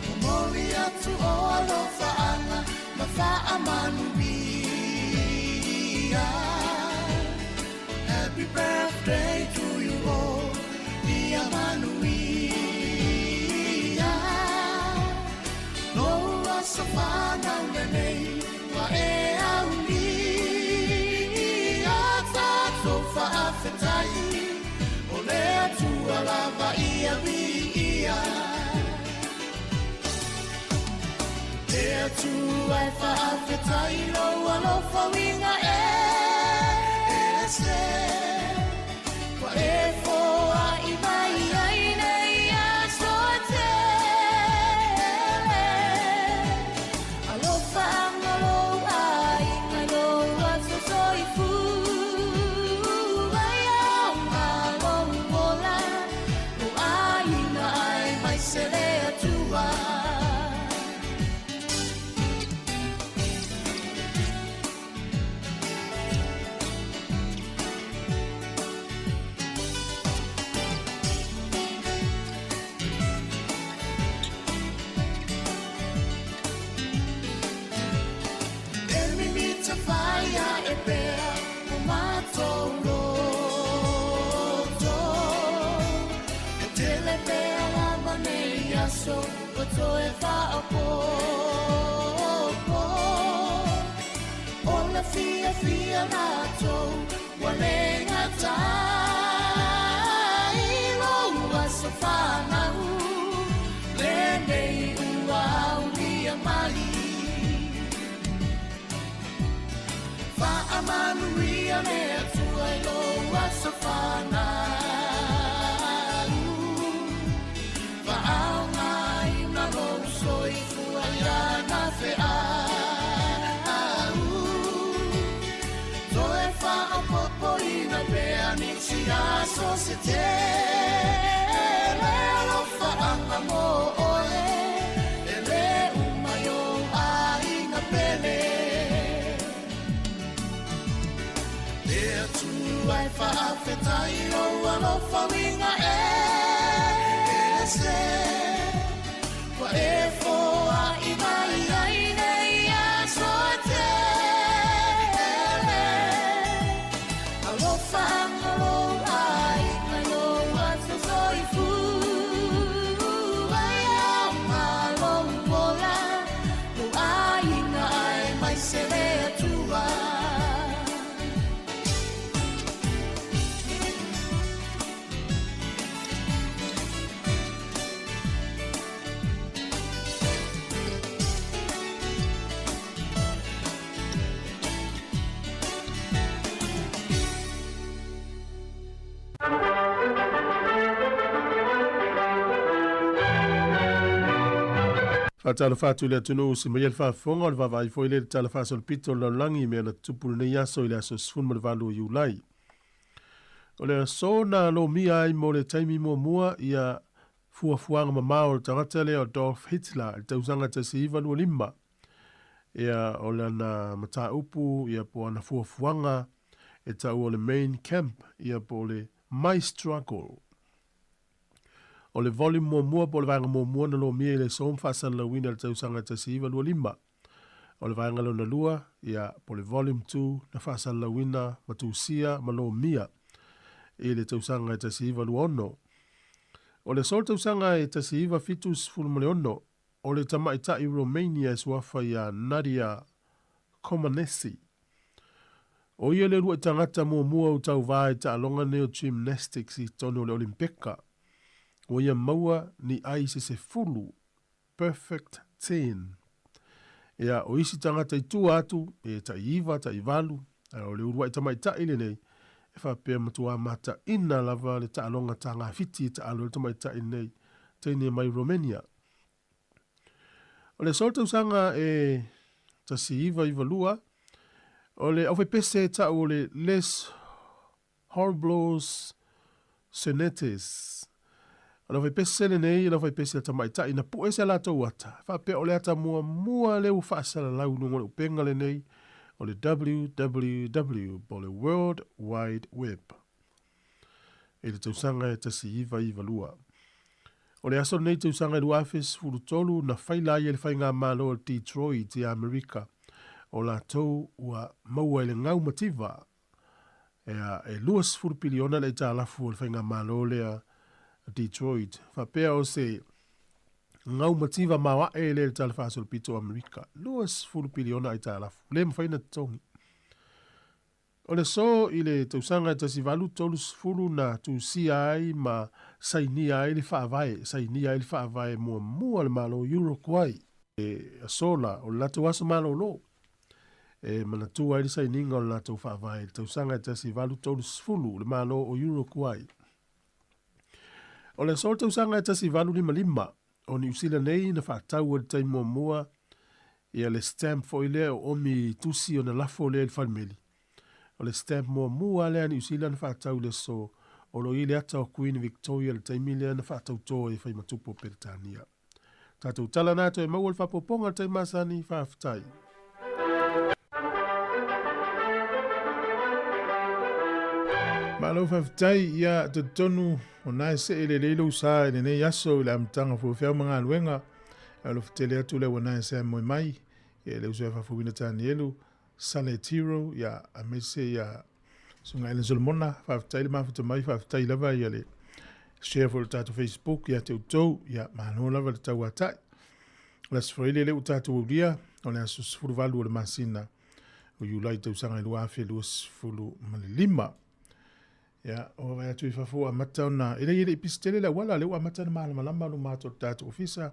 Momoli atu o alofaʻaga ma faamanuia. Happy birthday to you all, ia manuia. Lou aso fanau lenei ua e aulia. Tatou faafetai o le Atua lava ia viia. Le Atua e faafetai lou alofa uiga ese. Ua e foai mai ai nei aso e tele. Alofa anga lou aiga i lou aso soifua. Ia aoga lou ola, lou aiga aemaise le Atua. E mimita fai aʻe pea o matou loto. E tele pea lava nei aso ua toe faaopoopo. O le fiafia matou ua le gata i lou aso fanau lenei ua aulia mai. Faamanuia le Atua i lou aso fanau. Faaaogaina lou soifua i lana feau. Toe faaopoopoina pea nisi aso se tele. Alofaʻaga mo oe e lē uma i ou aiga pele. Le Atua e faafetai lou alofa uiga ese. Ua e foai mai ai nei aso e tele. Alofaʻaga lou aiga i lou aso soifua. Ia aoga lou ola, lou aiga aemaise le Atua. Faatalofa atu i le atunuu usi mai ai le faafofoga o le vaavaai foi lea i le Tala Faasolopito o le Lalolagi i mea na tutupu i lenei aso i le aso 18 o Iulai. O le aso na lomia ai mo le taimi muamua ia fuafuaga mamao o le tagata lea o Adolf Hitler i le tausaga 1925. Ia o lana mataupu ia po o ana fuafuaga e taua o le Mein Kampf ia po o le My Struggle. O le volume muamua po o le vaega muamua na lomia i le aso ma faasalalauina i le tausaga 1925. O le vaega lona lua, ia, po o le volume 2 na faasalalauina ma tusia ma lomia i le tausaga 1926. O le aso o le tausaga e 1976, o le tamaitai Romania e suafa ia Nadia Comaneci. O ia le uluai tagata muamua ua tauva i taaloga nei o gymnastics i totonu o le Olimpeka. Ua ia maua ni ai se sefulu, perfect ten. Ia, o isi tagata i tua atu, e tai iva, tai valu, a o le uluai tamaitai lenei, e faapea matuā mataina lava le taaloga tagafiti e taalo ai le tamaitai lenei, teine mai Romania. O le aso o le tausaga e 1992, o le aufaipese e ta'u o le Les Horribles Sonettes. O le aufaipese lenei, le aufaipese a tamaitai na pu'e se latou ata, faapea o le ata muamua lea ua faasalalau i luga o le upega lenei o le WWW po o le World Wide Web. i le tausaga e 1992. O le aso lenei tausaga e 2013 na faila ai e le faigamalo o Detroit i Amerika o latou ua maua i le gau mativa e 20 piliona le aitalafu o le faigamalo lea Detroit. Faapea o se gau mativa maoae lea i le tala faasolopito o Amerika. 20 piliona aitalafu. Le mafai ona totogi. O le aso i le tausaga e 1830 na tusia ai ma sainia ai le faavae, sainia ai le faavae muamua o le Malo Uruguay. E aso la, o le latou aso malolo. E manatua ai le sainiga o le latou faavae i le tausaga e 1830, le Malo o Uruguay. O le aso o le tausaga e 1855, o Niu Sila nei na faatau ai le taimi muamua ia le stamp foi lea o omi tusi ona lafo lea i le falemeli. O le stamp muamua lea a Niu Sila na faatau i le aso o lo o i ai le ata o Queen Victoria i le taimi lea na faatauto ai e faimatupu o Peretania. Tatou tala na toe maua le faaopoopoga i le taimi masani, faafetai. Malo faafetai, ia talitonu o na e see lelei lou sa i lenei aso i le amataga foi o feau ma galuega. E alofa tele atu le auana e sea moe mai, ia le uso ia Faafouina Tanielu, Sale Tiro, ia aemaise ia Susuga Ellen Solomona, faafetai le mafuta mai, faafetai lava ia le share foi o le tatou Facebook ia te outou, ia malo lava le tauatai. O le Aso Faraile lea ua tatou aulia, o le aso 18 o le masina o Iulai tausaga e 2025. Ia, o vaai atu i fafo ua amata ona, e le i pisi tele le auala, lea ua amata ona malamalama luma atu o le tatou ofisa.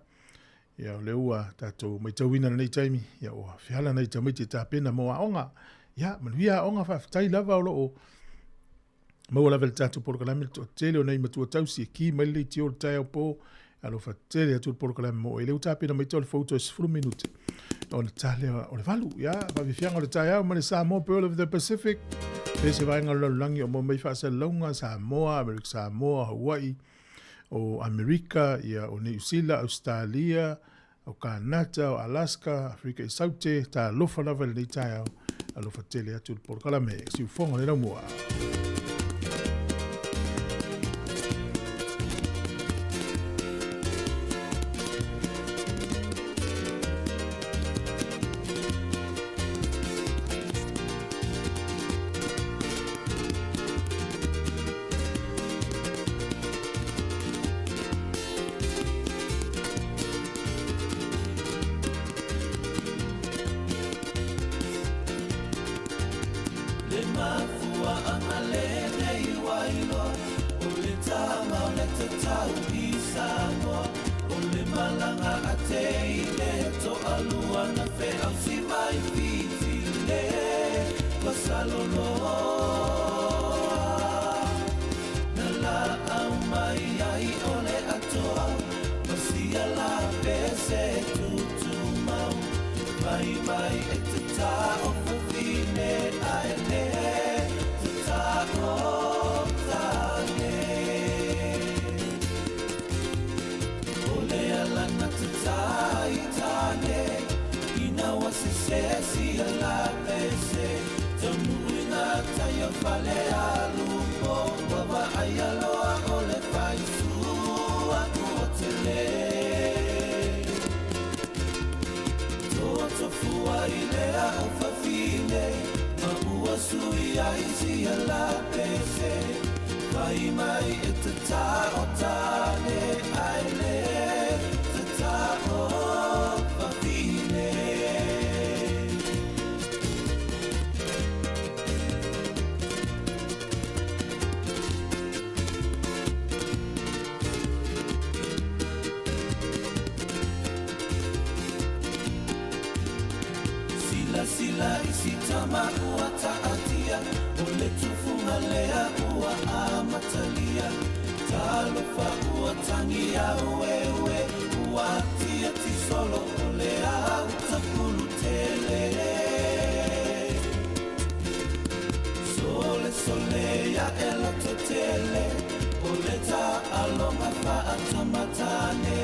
Ia, o lea ua tatou matauina lenei taimi, ia ua feala nai tamaiti e tapena mo aoga. Ia, manuia aoga, faafetai lava o lo o maua lava i le tatou polokalame le toatele o nai matua tausi e ki mai le leitio o le taeao po. Alofa tele atu le polokalame mo e le ua tapena mai toe le fou toe 10 minute ona ta lea o le valu. Ia, faafiafiaga o le taeao ma le Samoa Pearl of the Pacific. Le se vaega o le lalolagi o maua mai faasalalauga Samoa, Amerika Samoa, Hawaii, o Amerika, ia, o Niu Sila, Australia, o Kanata, o Alaska, Afrika i Saute, talofa lava i lenei taeao. Alofa tele atu le polokalame, siufoga le laumua. Le mafuaaga lenei ua iloa o le tama o le tatau i Samoa o le malaga a teine toalua na feausi mai Fiti le Pasaloloa na laau mai ai o le atoa pasia la pese tutumau mai mai e te tao fafine ae le te tao tane o le ala na te tai tane ina ua se sesi a la pese taunuu i ngā tai o fale alupo ua vaai aloa o le faisua ua tele Tofua i lea o fafine ma ua sui ai sia la pese Vai mai e te tao tane ai le te tao fafine. Silasila i si tama ua taatia o le tufuga lea ua amatalia Talofa ua tangi aueue ua tiati solo o le au tapulu tele Sole sole ia e loto tele o le taaloga faatamatane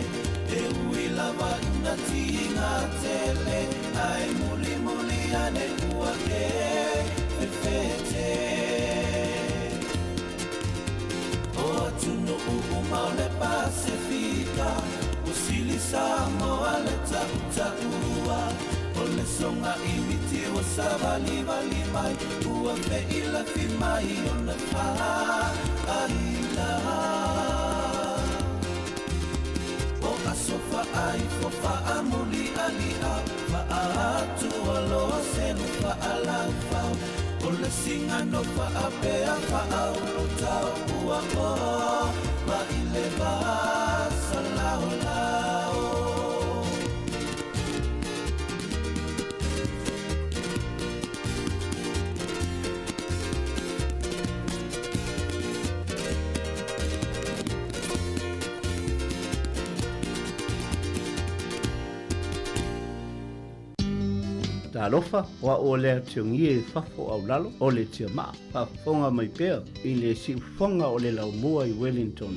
e ui lava ina tiga tele ae mulimuli ane ua e fefete. Savalivali mai ua feilafi mai ona faaina. O aso faaifo faamulialiau faaatualoa selu faalaufau o le sigano faapea faaulutao ua o mai le vasalaolao. Talofa, o a'u o lea tiogie i fafo aulalo o le tiamaa, faafofoga mai pea i le siufofoga o le laumua i Wellington.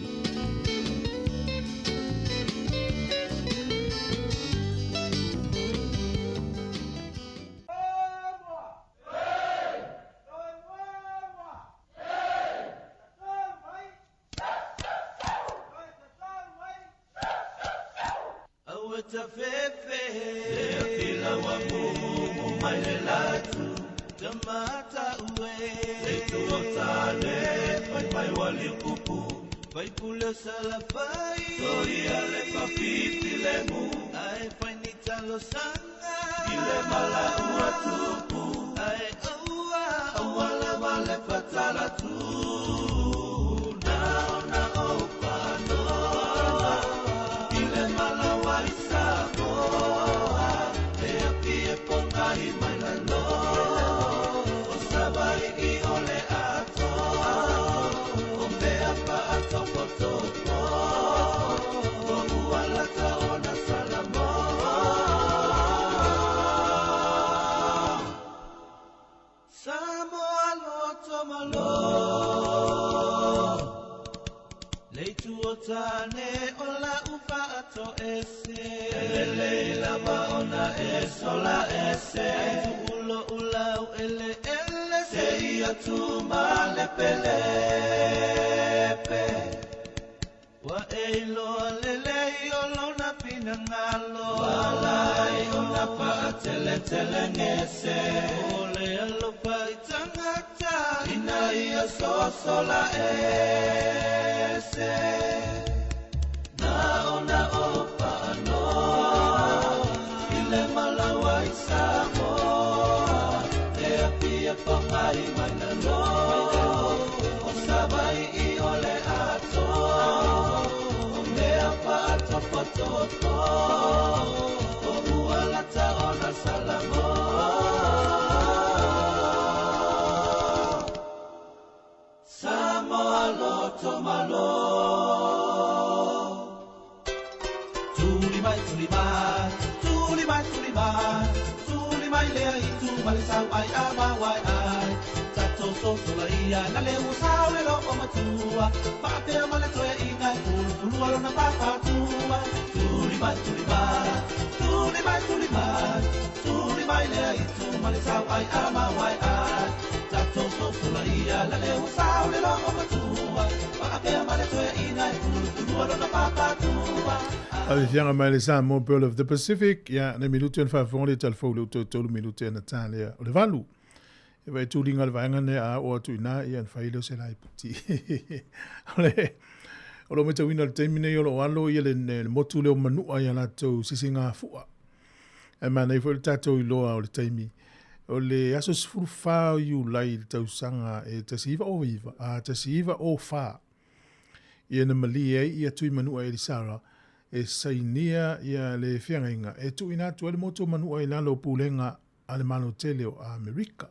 Afiaga mai le Samoa Pearl of the Pacific, ia na minute ona faafofoga le talafou le utoutolu minute ana tā lea o le 8. E vai tuliga le vaega lea a oo atu i ina ia ona fai lea o se laiputi. O le o lo o matauina i le taimi nei o lo o alo ia le, le motu lea o Manua ia latou sisigafua. Ae manaia foi le tatou iloa o le taimi o le aso 14 o Iulai i le tausaga e 1909 a 1904 ia na malie ai ia Tui Manua Elisara e sainia ia le feagaiga e tuuina atu ai le motu o Manua i lalo o pulega a le Malo tele o Amerika.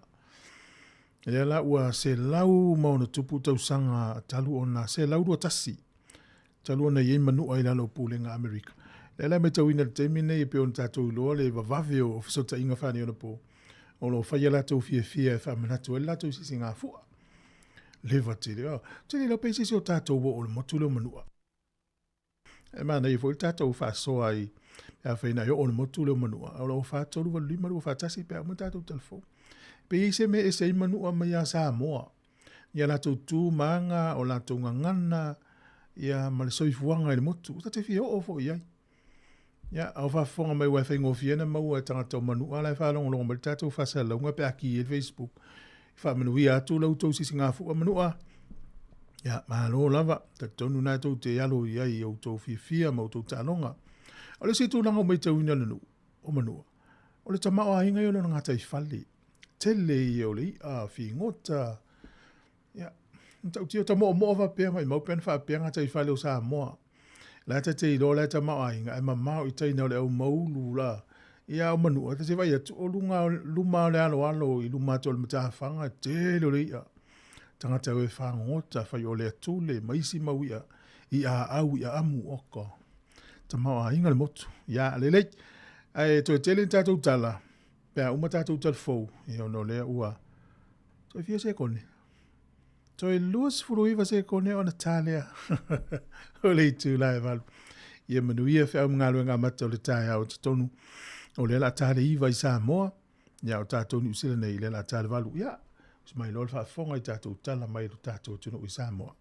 Lea la ua 160 tausaga talu ona 121 talu ona i ai Manua i lalo o pulega a Amerika. Lea la e matauina i le taimi lenei e pei ona tatou iloa le vavave o fesootaiga faaneionapo o lo o fai a latou fiafia e faamanatu ai le latou sisigafua. Leva tele. Oh, tele lau pe se o tatou o le motu lea o Manua. E manaia foi le tatou faasoa i pe afai na e oo le motu lea o Manua. O lo o 4 3 8 5 2 4 1 pe a uma tatou telefoni. Pe i ai se mea e ese ai Manua mai ia Samoa. Ia latou tu ma aga, o latou gagana, ia ma le soifuaga i le motu. Ta te fia oo foi i ai. Ia, a o faafofoga mai aua e faigofie ona maua e tagata o Manua la e faalogologo mai le tatou faasalalauga pe a ki ai le Facebook. E faamanuia atu la outou sisigafua Manua. Ia, malo lava. Talitonu na tou te alo i ai i outou fiafia ma outou taaloga. O le isi tulaga ua matauina le nuu o Manua, o le tamaoaiga ia o lona gataifale. Tele ia o le i'a, figota, ia, matautia ta moomoo faapea maimau pe ana faapea gataifale o Samoa. La ta te iloa la e tamaoaiga ae mamao i taina o le au maulu la. Ia o Manua, ta te vaai atu o luga luma o le aloalo i luma atu o le matafaga, tele o le i'a. Tagata e fagota, fai o le atule, ma isi mau i'a, i'a aau, i'a amu, oka. Tamaoaiga le motu. Ia, lelei. Ae toe tele ni tatou tala, pe a uma tatou talafou, ia ona o lea ua toe fia sekone. Toe 29 sekone ona ta lea o le itula e 8. Ia manuia feau ma galuega amata o le taeao i totonu o lea o le a ta le 9 i Samoa, ia o tatou Niu Sila nei lea o le a ta le 8. Ia, usi mai loa le faafofoga i tatou tala mai lo tatou atunuu i Samoa.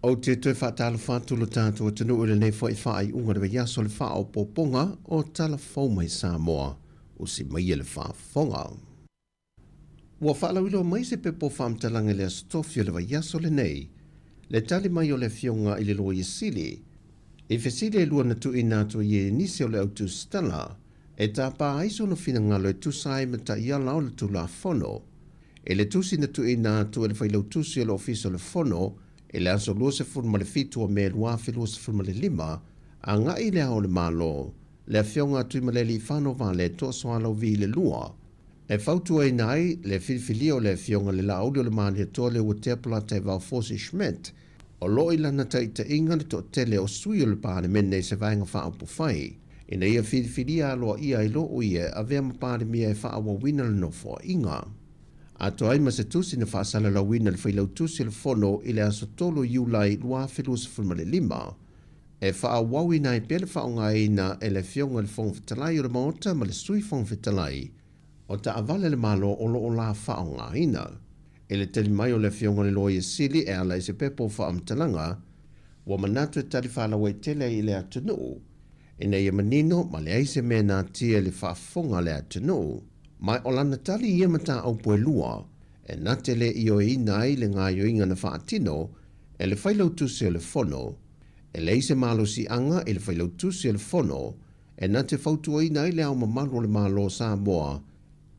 Ou te toe faatalofa atu lo tatou atunuu i lenei foi faaiuga o le vaiaso o le faaopoopoga o Tala Fou mai Samoa, usi maia le faafofoga. Ua faalauiloa mai se pepa o faamatalaga i le Aso Tofi o le vaiaso lenei, le tali mai o le Afioga i le Loia Sili i fesili e lua na tuuina atu ai e nisi o le au tusitala e tapa ai sona finagalo e tusa ai ma taiala o le Tulafono. I le tusi na tuuina atu e le Failautusi o le Ofisa o le Fono i le aso 27 o Me 2025, agai i Le Ao o le Malo, le Afioga a Tuimalealiifano Vaaletoa Sualauvi le Lua, e fautuaina ai le filifilia o le Afioga le Laauli o le Malietoa Leuatea Polataivao Fosi Schmidt, o lo o i lana taitaiga le toatele o sui o le Palemene i se Vaega Faaupufai, ina ia filifilia aloaia ai loa o ia e avea ma Palemia e faaauauina le Nofoaiga. Atoa ai ma se tusi na faasalalauina e le Failautusi o le Fono i le aso 3 o Iulai 2025, e faaauauina ai pea le faaaogaina e le Afioga i le Fofoga Fetalai o le Maota ma le Sui Fofoga Fetalai o taavale a le Malo o lo o la faaaogaina. I le tali mai o le Afioga i le Loia Sili e ala i se pepa o faamatalaga, ua manatu e tali faalauaitele ai i le atunuu, ina ia manino ma leai se mea e natia i le faafofoga a le atunuu. Ma o lana tali i ia mataupu e lua, e na te le ioeina ai le gaoioiga na faatino e le Failautusi o le Fono. E leai se malosiaga i le Failautusi o le Fono e na te fautuaina ai Le Ao Mamalu o le Malo o Samoa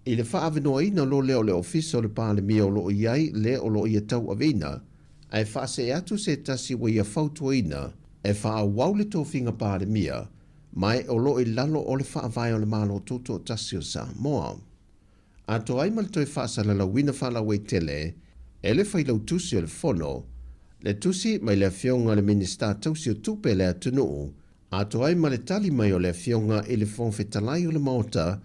i le faaavenoaina loa lea o le Ofisa o le Palemia o lo o i ai le o lo o ia tauaveina, ae faasee atu se tasi ua ia fautuaina e faaauau le tofiga Palemia, ma e o lo o i lalo o le Faavae o le Malo Tutoatasi o Samoa. Atoa ai ma le toe faasalalauina faalauaitele e le Failautusi o le Fono, le tusi mai le Afioga i le Minisita Tausi o Tupe a le atunuu, atoa ai ma le tali mai o le Afioga i le Fofoga Fetalai o le Maota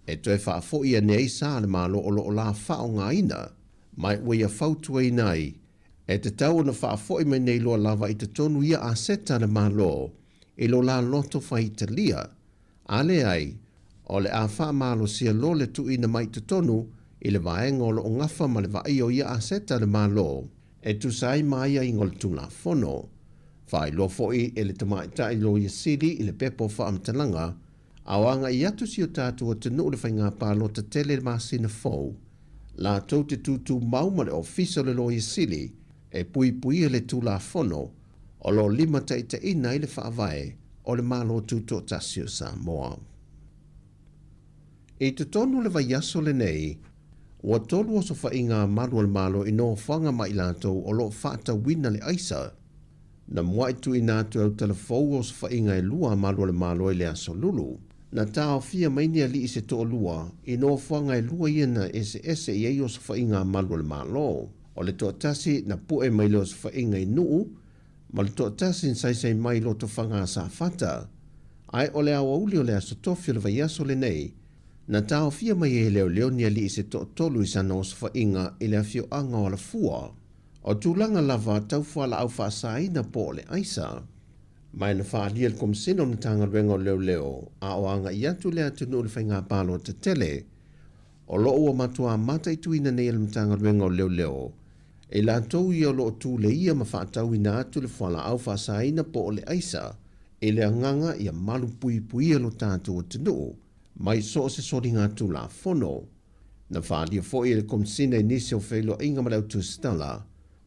e toe faafoi ane ai sa a le Malo o lo o la faaaogaina mai ua ia fautuaina ai e tatau ona faafoi mai nei loa lava i totonu ia aseta a le Malo i lo la loto faitalia a leai o le a faamalosia loa le tuuina mai i totonu i le vaega o lo o gafa ma le vaaia o ia aseta a le Malo e tusa ai ma aiaiga o le Tulafono. Faailoa foi e le Tamaitai Loia Sili i le pepa o faamatalaga A o agai atu si o tatou atunuu le faiga palota tele i le masina fou, latou te tutumau ma le Ofisa o le Loia Sili e puipuia le Tulafono o lo o limataitaiina ai le Faavae o le Malo Tutoatasi o Samoa. I totonu o le vaiaso lenei, ua tolu osofaiga a malu o le Malo i nofoaga ma i latou o lo o faatauina le aisa. Na mua'i tuuina atu e Autalafou osofaiga e lua a malu o le Malo i le Aso Lulu. Na taofia mai ni ali'i se to'alua i nofoaga e lua ia na eseese i ai osofaiga a malu o le Malo. O le to'atasi na pu'e mai le osofaiga i Nu'u, ma le to'atasi na saisai mai i Lotofaga a Safata. Ae o le aoauli o le Aso Tofi o le vaiaso lenei, na taofia mai ai e leoleo ni ali'i se to'atolu i sana osofaiga i le afioaga o Alafua. O tulaga lava tau fualaau faasaina po o le aisa. Ma e na faaalia e le Komesina o le Matagaluega o Leoleo a o agai atu le atunuu i le faiga palota tele. O lo o ua matua mataituina nei e le Matagaluega o Leoleo E latou ia o lo o tuleia ma faatauina atu le fualaau faasaina po o le aisa i le agaga ia malupuipuia lo tatou atunuu mai so o se soligatulafono. Na faaalia foi e le Komesina i nisi o feiloaiga ma le au tusitala,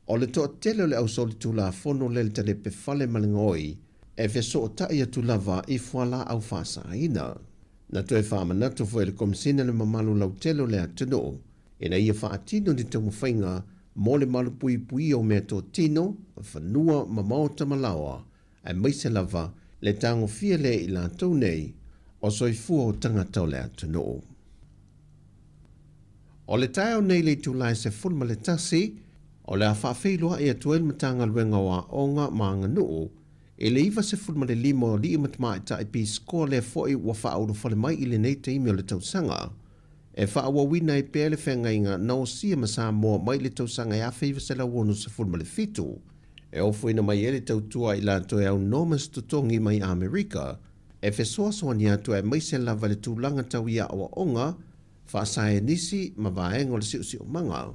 o le toatele o le au solitulafono lea i le talepe fale ma le gaoi e fesootai atu lava i fualaau faasaina. Na toe faamanatu foi e le Komesina le mamalu lautele o le atunuu ina ia faatino ni taumafaiga mo le malupuipuia o meatotino, fanua ma maota ma laoa, aemaise lava le tagofia lea e i latou nei o soifua o tagata o le atunuu. O le taeao nei i le itula e 11, o le a faafeiloai atu ai le Matagaluega o Aoga ma Aganuu i le 95 o alii ma tamaitai pisikoa lea foi ua faaulufale mai i lenei taimi o le tausaga. E faaauauina ai pea le feagaiga na osia ma Samoa mai le tausaga e 1967, e ofoina mai ai le tautua i latou e aunoa ma se totogi mai Amerika, e fesoasoani atu aemaise lava i le tulaga tau i aoaoga faasaenisi ma vaega o le siosiomaga.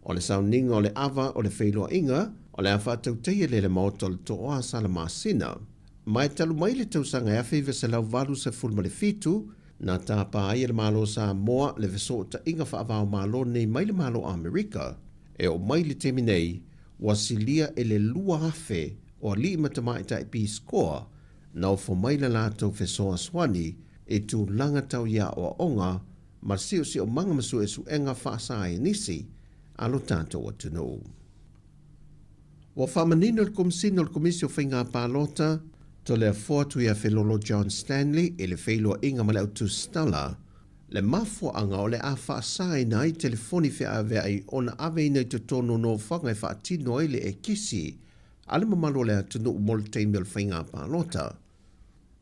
O le sauniga o le ava o le feiloaiga, o le a faatautaia lea i le Maota o le Tooa Salamasina. Ma e talu mai le tausaga e 1987, Na tapa ai e le Malo o Samoa le fesootaiga faava-o-Malo nei mai le Malo o Amerika. E oo mai i le taimi nei, ua silia i le 2,000 o alii ma tamaitai pisikoa na ofo mai le latou fesoasoani i tulaga tau i aoaoga ma siosiomaga ma suesuega faasaienisi a lo tatou atunuu. Ua faamanino e le Komesina o le Komisi o Faiga Palota, Toleafoa Tuiafelolo John Stanley i le feiloaiga ma le au tusitala, le mafuaaga o le a faasaina ai telefoni feaveai ona aveina i totonu o nofoaga e faatino ai le ekisi a le mamalu o le atunuu mo le taimi o le faiga palota.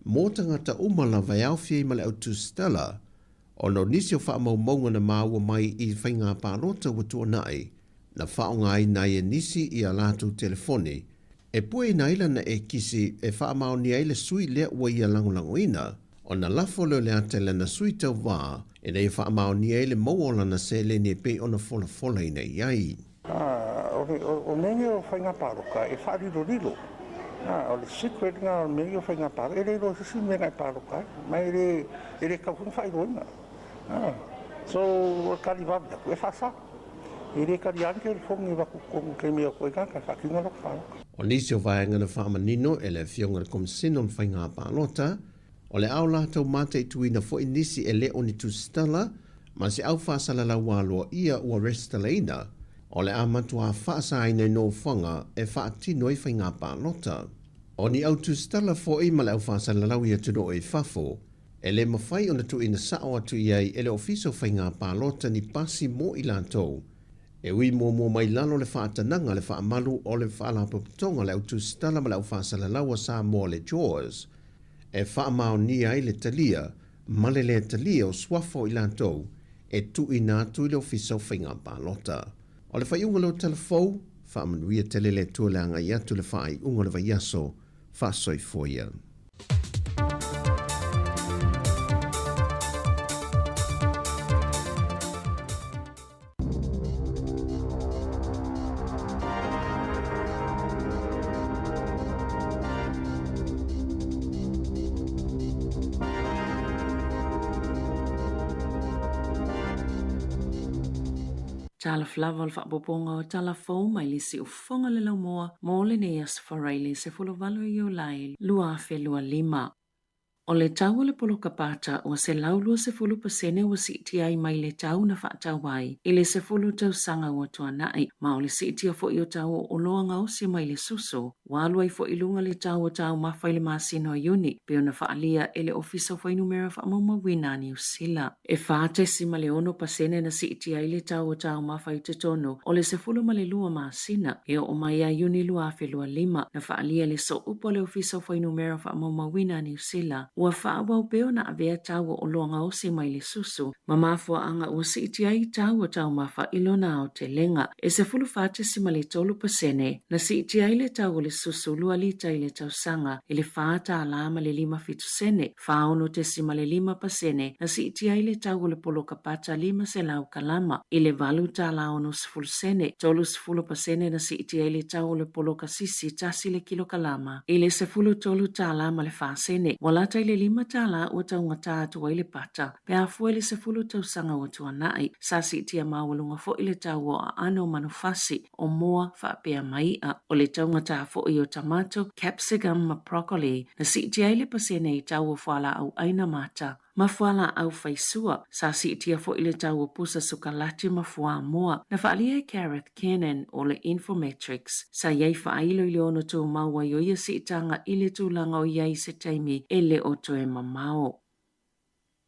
Mo tagata uma lava e aofia ai ma le au tusitala, Ona o nisi o faamaumauga na maua mai i faiga palota ua tuanai, na faaaogaina ai e nisi i a latou telefoni, e pueina ai lana ekisi e faamaonia ai le sui lea ua ia lagolagoina, ona lafo lea o le ata i lana sui tauva ina ia faamaonia ai le maua o lana seleni e pei ona folafolaina i ai. O mea nei o faiga palota e faalilolilo. O le secret lena o mea nei o faiga palota, e le iloa e se isi mea na e palota ai, ma e le e le tatau foi ona faailoaina. So, o le tali vave atu, e faasa. E le talia ni telefoni e avatu i totonu i taimi e o atu ai tagata e faatino latou palota. O nisi o vaega na faamanino e le Afioga i le Komesina o le Faiga Palota, o le a o latou mataituina foi nisi e le o ni tusitala ma se au faasalalau aloaia ua resitalaina, o le a matuā faasaina i nofoaga e faatino ai faiga palota. O ni au tusitala foi ma le au faasalalau i atunuu i fafo, e le mafai ona tuuina sao atu i ai e le Ofisa o Faiga Palota ni pasi mo i latou, e ui muamua mai lalo le faatanaga le faamalu o le Faalapotopotoga le Au Tusitala ma le Au Faasalalau a Samoa le JAWS, e faamaonia ai le talia ma le lē talia o suafa o i latou e tuuina atu i le Ofisa o Faiga Palota. O le faaiuga lea o tala fou, faamanuia tele le Atua le agai atu i le faaiuga o le vaiaso, faasoifua ia. Talofa lava o le faaopoopoga o tala fou mai le siufofoga le laumua mo lenei aso Faraile 18 Iulai 2025. O le tau o le poloka pata ua 120% ua siitia ai mai le tau na faatau ai i le 10 tausaga ua tuanai, ma o le siitia foi o tau o oloa gaosi mai le suso, ua alu ai foi i luga le tau o taumafa i le masina o Iuni, pei ona faaalia e le Ofisa o Fuainumera Faamaumauina a Niu Sila. E 4.6% na siitia ai le tau o taumafa i totonu o le 12 masina e oo mai ia Iuni 2025, na faaalia e le Sooupu a le Ofisa o Fuainumera Faamaumauina a Niu Sila. Ua faaauau pea ona avea tau o oloa gaosi mai le susu ma mafuaaga ua siitia ai tau o taumafa i lona aotelega. E 14.3% na siitia ai le tau o le susu lua lita i le tausaga i le $4.57 sene, 46.5% na siitia ai le tau o le poloka pata 500 kalama i le $8.60 sene, 30% na siitia ai le tau o le poloka sisi tasi le kilokalama i le $13.04 sene, ua lata i le $5 ua taugata atu ai le pata pe a fua i le 10 tausaga ua tuanai. Sa siitia maualuga foi le tau o aano o manufasi, o moa faapea ma i'a. O le taugata foi o tamato, capsicum ma broccoli na siitia ai le pasene i tau o fualaau aina mata ma fualaau faisua. Sa siitia foi le tau o pusa sukalati ma fuamoa. Na faaalia e Gareth Kiernan o le Infometrics, sa i ai faailo i le ono tumau ai o ia siitaga i le tulaga o i ai i se taimi e le o toe mamao.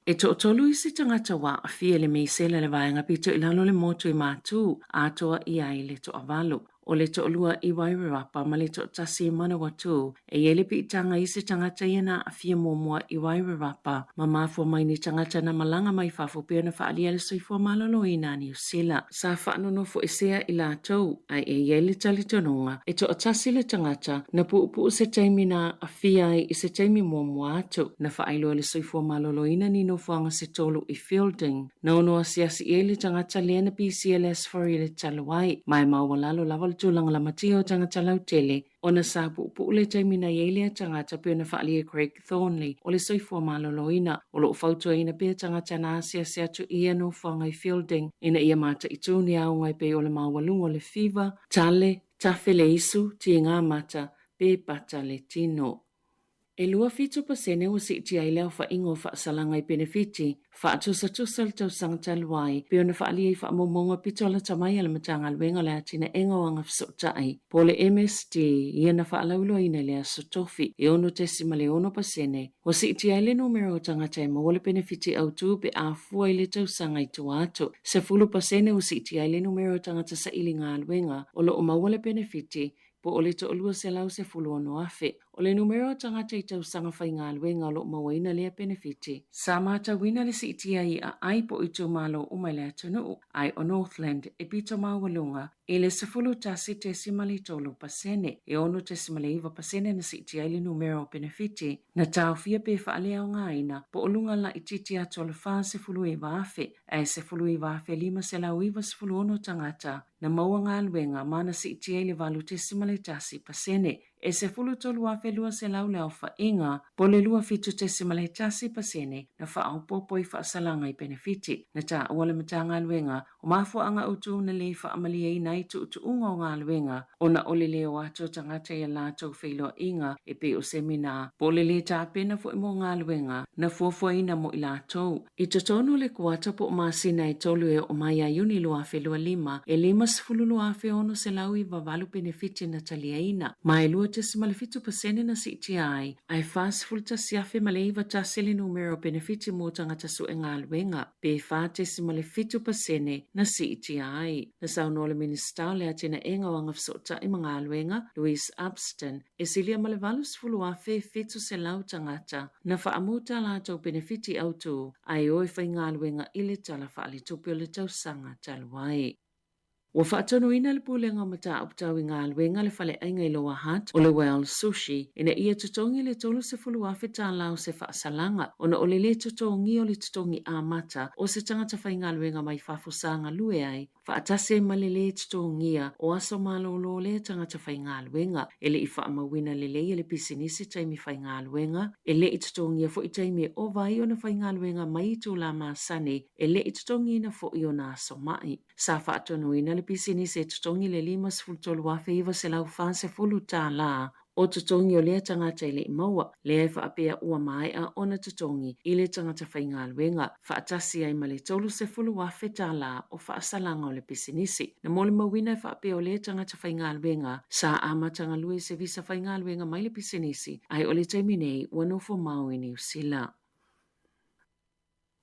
E toatolu isi tagata ua aafia i le misela i le vaega pito i lalo o le motu i Matū, atoa i ai le toavalu. O le toalua i Wairarapa ma le toatasi i Manawatū. E i ai le piitaga i se tagata ia na aafia muamua i Wairarapa ma mafua mai ni tagata na malaga mai fafo pei ona faaalia le soifua maloloina a Niu Sila. Sa faanonofoesea i latou, ae e i ai le talitonuga e toatasi le tagata na puupuu se taimi na aafia ai i se taimi muamua atu. Na faailoa e le Soifua Maloloina ni nofoaga se tolu i Feilding. Na ono asiasi i ai le tagata lea na pisia le Aso Faraile talu ai, ma e maualalo lava le tulaga lamatia o tagata lautele ona sa puupuu le taimi na i ai lea tagata pei ona faaalia e Craig Thornley o le Soifua Maloloina. O lo o fautuaina pea tagata na asiasi atu i ia nofoaga i Feilding ina ia mataitu ni aoga e pei o le maualuga o le fiva, tale, tafe le isu, tiga mata, pe pata le tino. E 27% ua siitia ai le aofaiga o faasalaga i penefiti faatusatusa i le tausaga talu ai, pei ona faaalia i faamaumauga pito lata mai a le Matagaluega o le Atinaega o Agafesootai, po o le MSD, ia na faalauiloaina i le Aso Tofi, e 6.6% ua siitia ai le numera o tagata e maua le penefiti autu pe a fua i le tausaga i tua atu. 10% ua siitia ai le numera o tagata saili galuega o lo o maua le penefiti po o le 216,000. O le numera o tagata i tausaga faigaluega o lo o mauaina lea penefiti. Sa matauina le siitia i aai po o itumalo uma i le atunuu, ae o Northland e pito maualuga i le 11.3%, e 6.9% na siitia ai le numera o penefiti na taofia pe faaleaogaina po o luga laitiiti atu o le 49,000, ae 19,596 tagata na maua galuega ma na siitia i le 8.1%, e 13,200 le aofaiga, po o le 27.1% na faaopoopo i faasalaga i penefiti. Na taua le Matagaluega o mafuaaga autu na le faamalieina ai tuutuuga o galuega ona o le le o atu o tagata i a latou feiloaiga e pei o semina po o le le tapena foi mo galuega na fuafuaina mo i latou. I totonu o le kuata po o masina e tolu e oo mai ia Iuni 2025, e 52,698 penefiti na taliaina, ma e 2.7% na siitia ai, ae 41,091 le numera o penefiti mo tagata sue galuega, pe 4.7% na siitia ai. Na saunoa le Minisita o le Atinaega o Agafesootai ma Galuega, Louise Upston, e silia ma le 80,700 tagata na faamu tā latou penefiti autū ae o e faigaluega i le Tala Faaletupe o le tausaga talu ai. Ua faatonuina le Pulega o Mataupu Tau i Galuega le faleaiga i Lower Hutt o le Well Sushi ina ia totogi le $30,000 o se faasalaga ona o le lē totogia o le totogi amata o se tagata faigaluega mai fafo sa galue ai faatasi ai ma le lē totogia o aso malolo o lea tagata faigaluega. E le i faamauina lelei e le pisinisi taimi faigaluega, e le i totogia foi taimi e ova ai ona faigaluega mai itulā masani, e le i totogiina foi ona aso ma'i. Sa faatonuina le pisinisi e totogi le $53,940 o totogi o lea tagata e le i maua, lea e faapea ua maea ona totogi i le tagata faigaluega, faatasi ai ma le $30,000 o faasalaga o le pisinisi. Na molimauina e faapea o lea tagata faigaluega sa amata galue i se visa faigaluega mai le pisinisi, ae o le taimi nei ua nofo mau i Niu Sila.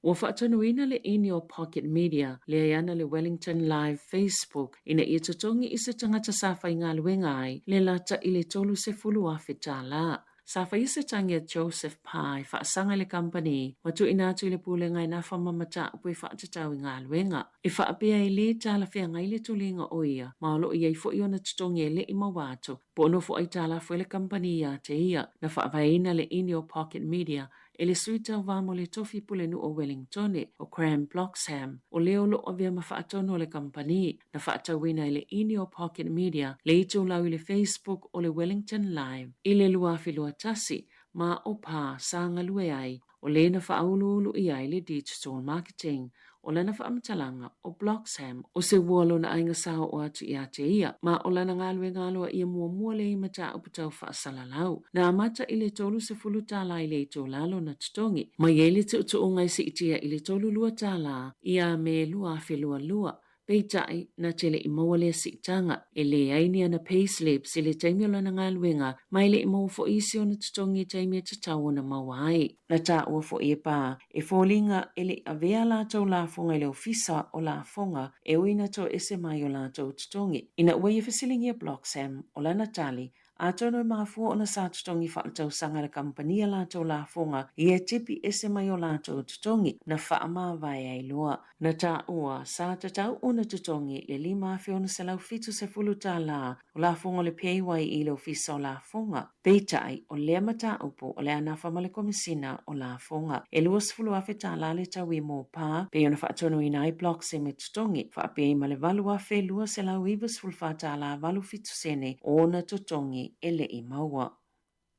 Ua faatonuina le ini o Pocket Media, lea e ana le Wellington Live Facebook, ina ia totogi i se tagata sa faigaluega ai le lata i le $30,000. Sa faia se tagi a Joseph Parr e faasaga i le kamupani ma tuuina atu i le Pulega e nafa ma mataupu e faatatau i galuega. E faapea e lē talafeagai le tuliga o ia ma o lo o i ai foi ona totogi e le i maua atu po o nofo aitalafu ai le kamupani iā te ia. Na faavaeina le Ineo Pocket Media e le sui tauva mo le tofi pulenuu o Wellingtone, o Graham Bloxham, o le o lo o avea ma faatonu o le kamupani. Na faatauina e le Ineo Pocket Media le itulau i le Facebook o le Wellington Live i le 2021 ma o Pā sa galue ai, o le na faauluulu i ai le digital marketing. O lana faamatalaga, o Bloxham, o se ua lona aiga sa oo atu iā te ia, ma o lana galuega aloa ia muamua lea i mataupu tau faasalalau. Na amata i le 30 tālā i le itulā lona totogi, mai ai le tuutuuga e siitia i le 32 tālā ia Me 2022. Peitai, na te le i maua lea siitaga, e leai ni ana payslips i le taimi o lana galuega, ma e le i maua foi isi ona totogi i taimi e tatau ona maua ai. Na taua foi e Pā, e foliga e le i avea a latou lafoga i le ofisa o lafoga e ui ina toese mai o latou totogi. Ina ua ia fesiligia Bloxham, o lana tali, Atonu e mafua ona sa totogi faaletausaga e le kamupani a latou lafoga ia e tipi ese mai o latou totogi na faamavae ai loa. Na taua, sa tatau ona totogi le $5,670 tala o lafoga o le PAYE i le Ofisa o Lafoga. Peitai, o lea mataupu o le a nafa ma le Komesina o Lafoga. E $20,000 tala le taui mo pa, pei ona faatonuina ai Blocks e totogi, faapea ai ma le $8,294 tala 87 sene o ona totogi e le i maua.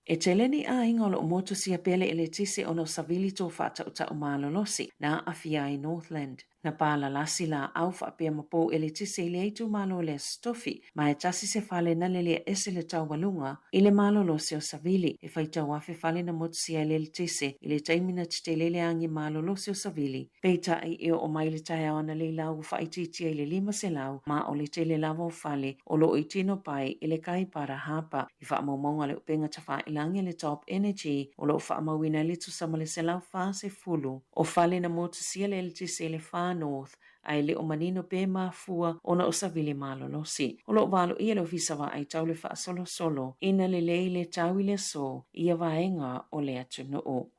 E tele ni aiga o lo o motusia pea le eletise ona o savili tō faatautau malolosi na aafia ai Northland. Na pālalasi lāau faapea ma pou eletise i lea itumalo i le Aso Tofi, ma e tasi se fale na lelea ese le taualuga i le malolosi o savili. E faitau afe fale na motusia ai le eletise i le taimi na tetele le agi malolosi o savili. Peitai, e oo mai le taeao analeila ua faaitiitia i le 500 ma o le tele lava o fale o lo o i tino pae i le kai para hapa. I faamaumauga a le Upega Tafailagi a le Top Energy o lo o faamauina ai le tusa ma le 140 o fale na motusia le eletise i le Far North ae le o manino pe mafua ona o savili malolosi. O lo o valoia le Ofisa Vaai Tau le faasolosolo ina lelei le tau i le aso i ia vaega o le atunuu.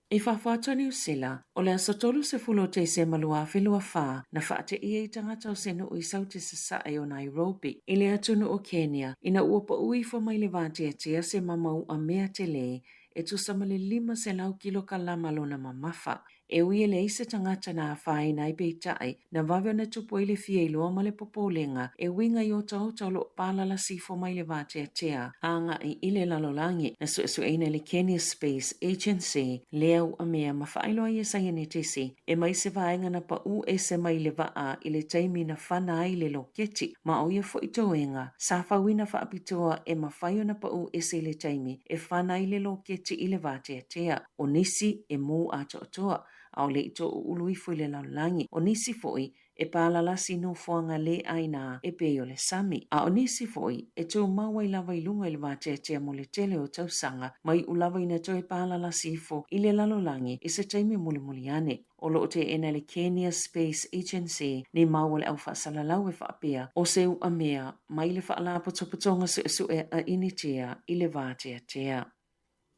I fafo atu o Niu Sila, o le aso 30 o Tesema 2024, na faateia i tagata o se nuu i Saute Sasae o Nairobi, i le atunuu o Kenya, ina ua pau ifo mai le vateatea se mamau'a mea telē e tusa ma le 500 kilokalama lona mamafa. E ui e leai se tagata na afaina ai peitai, na vave ona tupu ai le fia iloa ma le popolega e uiga i otaota o lo o palalasi ifo mai le vateatea agai i le lalolagi. Na suesueina e le Kenya Space Agency lea ua mea ma faailoa ai e saienitisi e mai se vaega na paʻū ese mai le vaa i le taimi na fana ai le loketi ma o ia foi toega sa fauina faapitoa e mafai ona paʻū ese i le taimi e fana ai le loketi i le vateatea. O nisi e mū atoatoa ʻaʻole i toʻuʻulu ifo i le lalolagi. ʻO nisi foi, e pālalasi nofoaga lē ʻāina e pei o le sami. A ʻo nisi foi, e tumau ai lava i luga i le vateatea mo le tele o tausaga, ma iʻu lava ina toe pālalasi ifo i le lalolagi i se taimi mulimuli ane. O lo o teʻena e le Kenya Space Agency ni mau o le au faasalalau e faapea, ʻo se uʻa mea mai le Faalapotopotoga Suesue a Initia i le vateatea.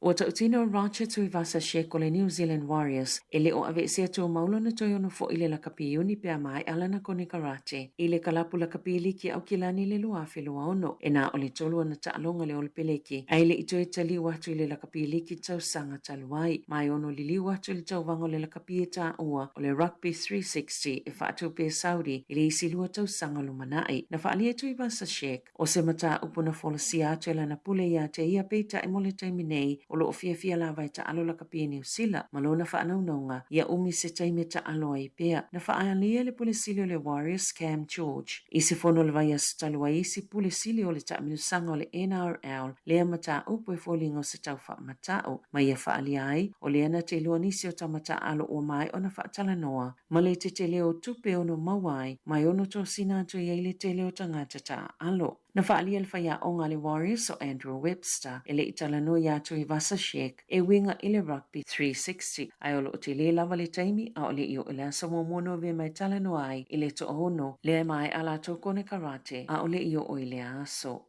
Ua tautino o Roger Tuivasa-Sheck o le New Zealand Warriors e le o aveesea tumau lona toe ono foi i le lakapi Iuni pe a maea lana konekarate i le kalapu lakapi liki Aukilani i le 2026. E na o le tolu ona taaloga le Olopeleki ae le i toe taliu atu i le lakapi liki tausaga talu ai. Ma e ono liliu atu i le tauvaga o le lakapi e taua o le Rugby 360 e faatupe e Saudi i le isi lua tausaga lumanai. Na faaalia e Tuivasa-Sheck O se mataupu na folasia atu e lana pule iā te ia peitai mo le taimi nei o lo o fiafia lava e taalo lakapi i Niu Sila ma lona faanaunauga ia umi se taimi e taalo ai pea. Na faaalia le pule sili o le Warriors Cam George i se fono o le vaiaso talu ai isi pule sili o le taamilosaga o le NRL lea mataupu e foliga o se tau faamata'o ma ia faaalia ai o lea na te iloa nisi o tama taalo ua maea ona faatalanoa ma le tetele o tupe ono maua ai ma e ono tosina atu ai le tele o tagata taaalo. Na faaalia le faiaoga a le Warriors o Andrew Webster e le i talanoa iā Tuivasa-Sheck e uiga i le Rugby 360, ae o lo o tele lava le taimi ʻaʻole i oo i le aso muamua Novema e talanoa ai i le toaono lea e maea latou konekarate ʻaʻole i oo i lea aso.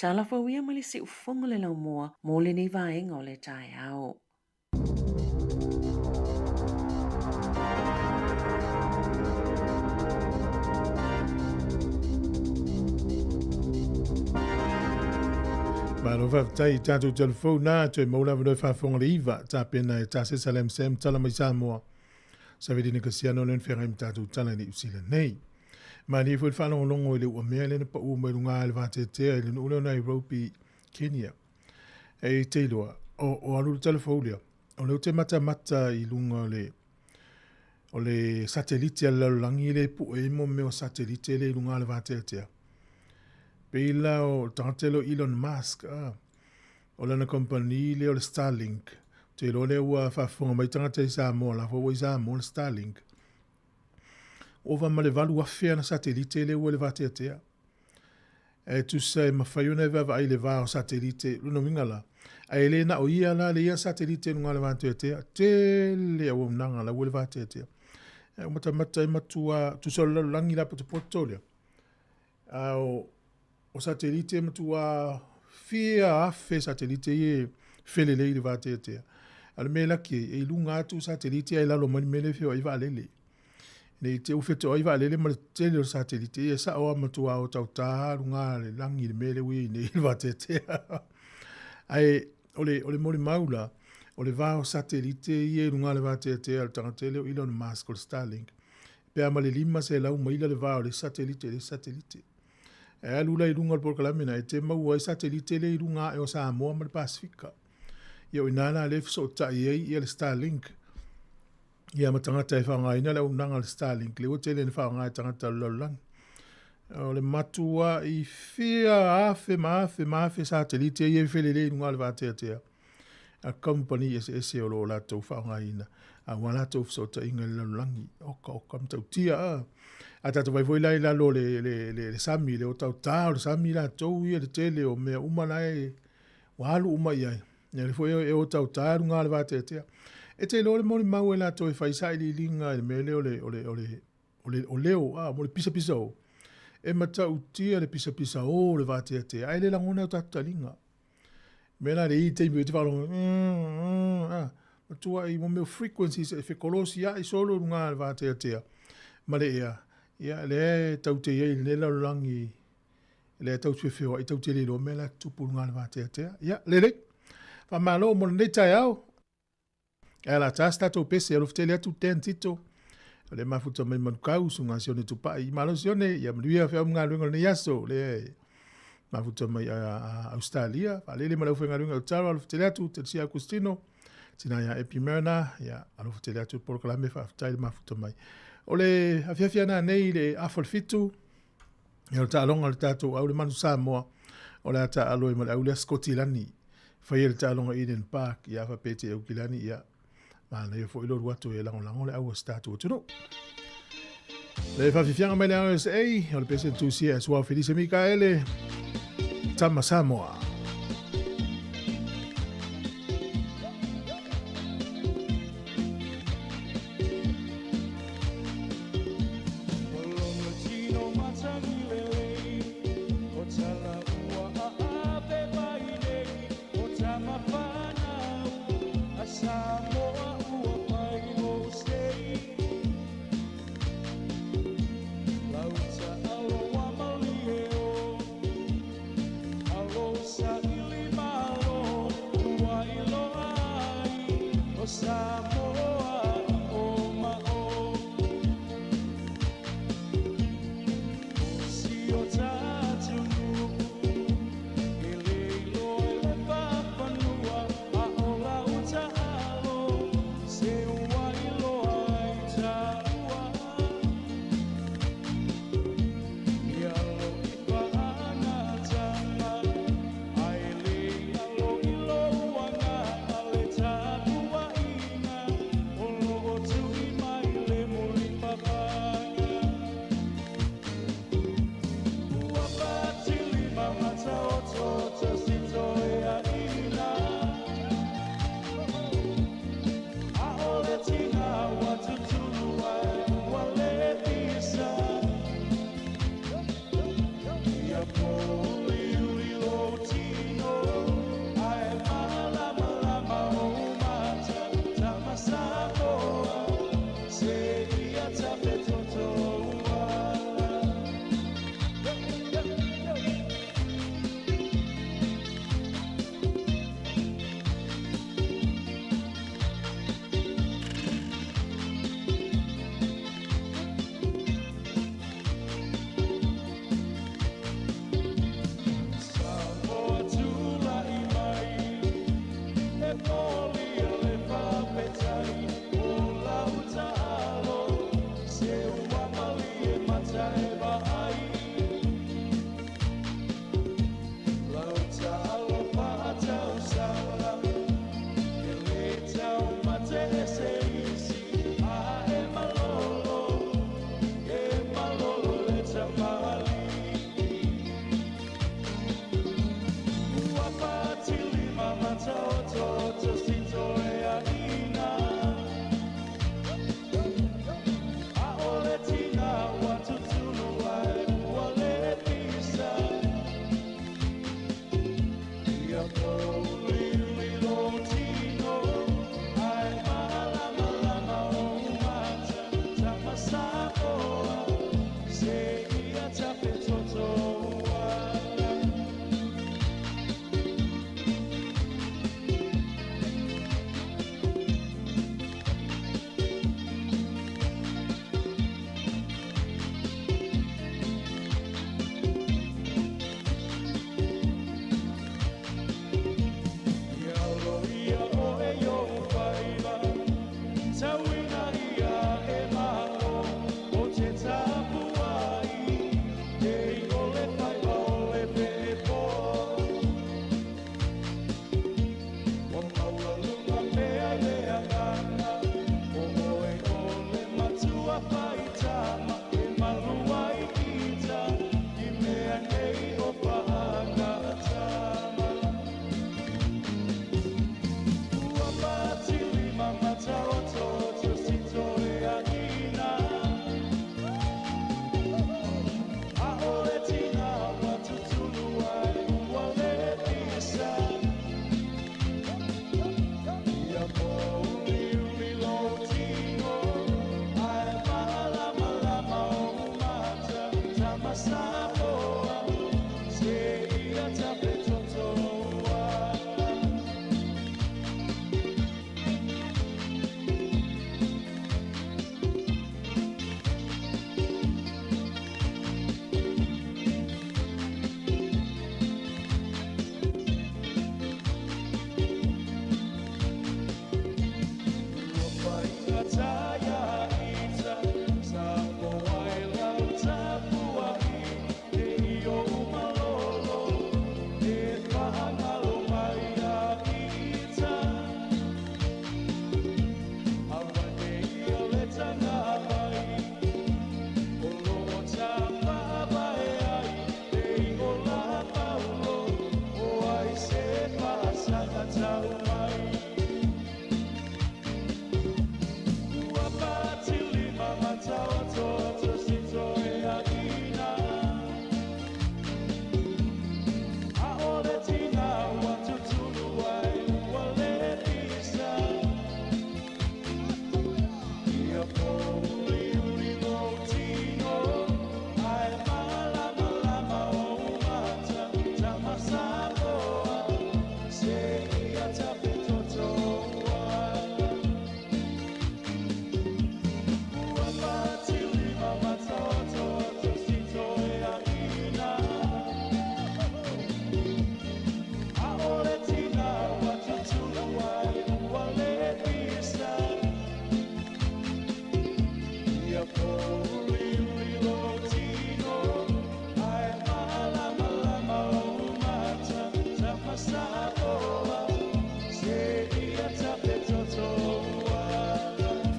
Tala fou ia ma le siufofoga o le laumua mo lenei vaega o le taeao. Malo faafetai i tatou telefoni na toe maua le avanoa e faafofoga le iva tapena e Tasesa Lam Sam tala mai Samoa. Saveli Nikasiano lea na feagai ma tatou tala i Niu Sila nei. Malie foi le faalogologo i le uamea lea na pau mai luga i le vateatea i le nuu lea o Nairobi, Kenya. E te iloa, o alu le telefoni lea, o lea ou te matamata i luga o le o le satelite a le lalolagi lea e pue ai mo mea o satelite lea i luga o le vateatea. Pei la o le tagata lea o Elon Musk, ah, o lana kamupani lea o le Starlink. Ou te iloa lea ua faafofoga mai tagata i Samoa, la foi ua i Samoa le Starlink. Ua ova ma le 8,000 ana satelite lea ua i le vateatea. E tusa e mafai ona e vaavaai i le va o satelite, lona uiga la, ae le na o ia la le ia satelite i luga o le vateatea, tele auaunaga la ua i le vateatea. E ua matamata e matua, tusa o le lalolagi la potopoto lea, a o satelite e matua fia afe satelite ia e felelei i le vateatea. A o le mea e laki ai, e i luga atu satelite ae lalo mai le mea lea e feoai vaalele. Nei te u fetoai vaalele ma le tele o satelite ia e sao lava matua o tautā luga le lagi i le mea lea ua i ai nei i le vateatea. Ae o le, o le molimau la, o le va o satelite ia i luga le vateatea a le tagata lea o Elon Musk o le Starlink, pe a ma le 500 maila le va o le satelite i le satelite. E alu la i luga o le polokalame na e te maua ai satelite lea i luga ae o Samoa ma le Pasefika. Ia o ina la lea e fesootai ai ia le Starlink. Ia ma tagata e faaaogaina le auaunaga a le Starlink, lea ua tele ina faaaoga e tagata o le lalolagi. O le matuai fia afe ma afe ma afe satelite ia e felelei i luga o le vateatea a kamupani eseese o lo o latou faaaogaina aua latou fesootaiga i le lalolagi. Oka oka matautia a. A tatou vaai foi la i lalo o le, le, le, le sami, le otaota o le sami latou ia le tele o mea uma la e ua alu uma i ai. Ia lea foi e otaota i luga o le vateatea. E te iloa le molimau e latou e fai sailiiliga i le mea lea o le, o le, o le, o le, o leo, a, mo le pisapisa o. E matautia le pisapisa o o le vateatea, ae le lagona e o tatou taliga. Mea la le i taimi e te faalogo, a, matuai mo mea o frequencies e fekolosia'i solo i luga o le vateatea ma le ea, ia lea e tau te i ai i lenei lalolagi lea tau te feoai tau te le iloa mea la e tutupu i luga o le vateatea. Ia, lelei. Faamalo mo lenei taeao. E ala ta se tatou pese, alofa tele atu Dan Tito. O le mafuta mai Manukau, susuga Sione Tupai. Malo Sione, ia manuia feau ma galuega o lenei aso. Le mafuta mai a Australia, faalele ma le aufaigaluega o Taro, alofa tele atu, Teresia Agustino, tina ia Epi Myrna, ia alofa tele atu le polokalame, faafetai le mafuta mai. O le afiafi ana nei i le afa o le 7, ia o le taaloga a le tatou au le Manu Samoa, o le a taaalo ai ma le au lea Skotilani. Faia le taaloga i Eden Park, ia faapea te Aukilani, ia manaia foi lo alu atu e lagolago le au a se tatou atunuu. Le faafiafiaga mai le RSA, o le pese tusia e Suao Felise Mikaele, Tama Samoa.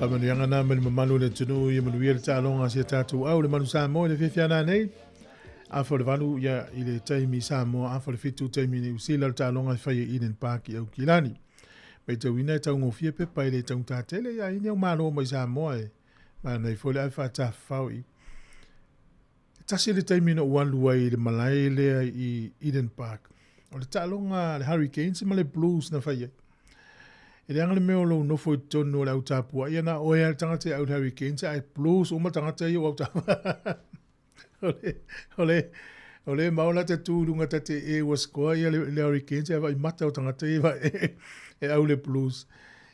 Faamanuiaga na mai le mamalu o le atunuu ia manuia le taaloga a si a tatou au le Manu Samoa i le afiafi a nanei. Afa o le 8 ia i le taimi i Samoa, afa o le 7 taimi i Niu Sila le taaloga e fai e Eden Park i Aukilani. Matauina e taugofie pepa e le taugata tele ia ini au malo mai Samoa e manaia foi le ave faatafafao i E tasi le taimi na ou alu ai i le malae lea i Eden Park. O le taaloga a le Hurricanes ma le Blues na fai ai. E leaga le mea o lou nofo i totonu o le au tapuai, ia na oe lava le tagata e au i le Hurricanes, ae Blues uma tagata ia o au tapuai. o le, o le, o le mau la te tu i lunga ta te e ua score ia le, le Hurricanes e vai mata o tagata ia vai e au le Blues.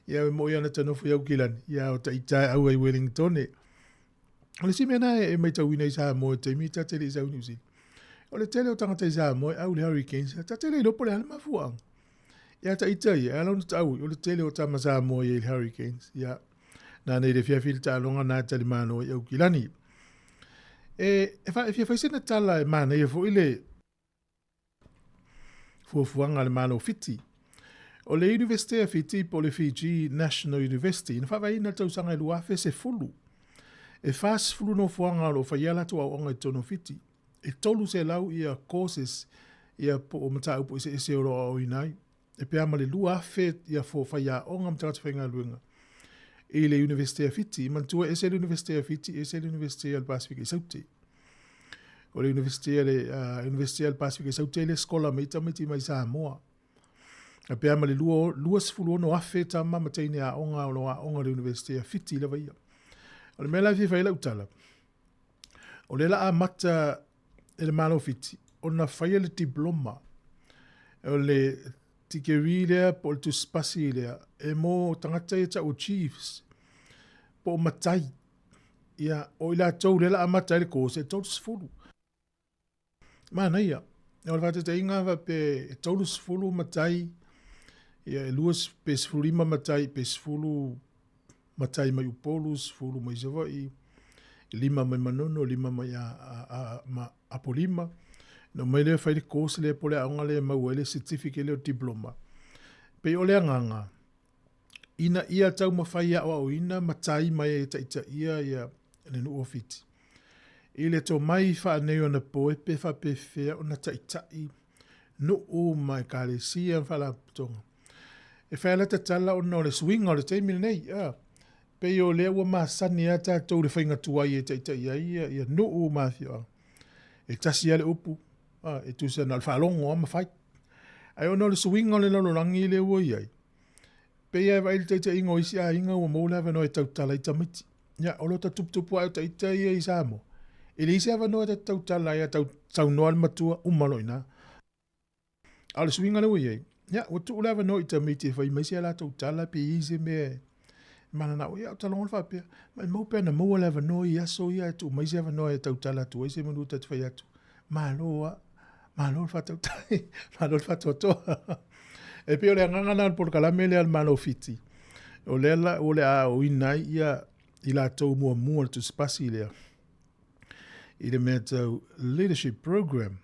Ia e mo ia na te nofo i Aukilani, ia o ta ita e au ai Wellington. O le isi mea lena e matauina i Samoa i le taimi ta te le i sau i Niu Sila, o le tele o tagata i Samoa e au i le Hurricanes, ta te le iloa po o le a le mafuaaga. Ia ta ita ia, e ala ona taua, o le tele o tama Samoa i ai i le Hurricanes. Ia, nanei i le afiafi le taaloga na e talimalo ai Aukilani. E, e, fa, e fia fai sina tala e manaia foi le fuafuaga a le Malo o Fiti. O le Iunivesite a Fiti po o le Fiji National University na faavaeina i le tausaga e 2010. E 40 nofoaga o lo o faia a latou aoaoga i totonu o Fiti. E 300 ia courses ia po o mataupu eseese o lo o aoaoina ai. E pea ma le 2,000 ia faiaoga ma tagata faigaluega i le Iunivesite a Fiti. Manatua e ese le Iunivesite a Fiti, ese le Iunivesite a le Pasifika i Saute. O le Iunivesite a le, Iunivesite a le Pasifika i Saute le skola mai tamaiti mai Samoa. A pea ma le 26,000 tama ma teine aoga o lo aoga le Iunivesite a Fiti lava ia. O le mea la e fia fai ai lau tala, o lea la amata e le Malo o Fiti ona faia le diploma o le tikeri lea po o le tusipasi lea e mo tagata ia tau o chiefs po o matai. Ia, o i latou lea la amata ai le course e 30. Manaia. O le faataitaiga faapea e 30 matai, ia e 2 pe 15 matai pe 10 matai mai Upolu, 10 mai Savaii, 5 mai Manono, 5 mai a, a, a, ma Apolima. Na mai lea fai le course lea po le aoga lea e maua ai le certificate lea o diploma. Pei o le agaga, ina ia taumafai e aoaoina matai mai e taitaia ia le nuu o Fiti. I le tomai faaneionapo e pe faapefea ona taitai nuu ma ekalesia ma faalapotopotoga. E fai lava lata tala ona o le suiga o le taimi lenei. A, pei o lea ua masani lava tatou i le faiga tuai e taitai ai ia, ia nuu ma afioaga. E tasi lava le upu, a, e tusa na o le faalogo lava ma fai. Ae ona o le suiga o le lalolagi lea ua i ai, pei lava e vaai i le taitaiga o isi aiga ua maua le avanoa e tautala ai tamaiti. Ia, o lo ta tuputupu ae o taita ia i Samoa, e leai se avanoa e ta te tautala ai, a tau, saunoa le matua, uma loa i ina. A o le suiga lea ua i ai, ia, ua tuu le avanoa i tamaiti e fai mai se latou tala pe i ai se mea e mananao. Ia, ou te lagona faapea, maumau pe ana maua le avanoa i aso ia e tuu mai se avanoa e tautala atu ai se manu ta te fai atu. Malo a, malo le faatautai, malo le faatoatoa. E pei o le agaga lena o le polokalame lea a le Malo o Fiti, o lea la o le a aoina ai ia i latou muamua le tusipasi lea i le mea tau leadership program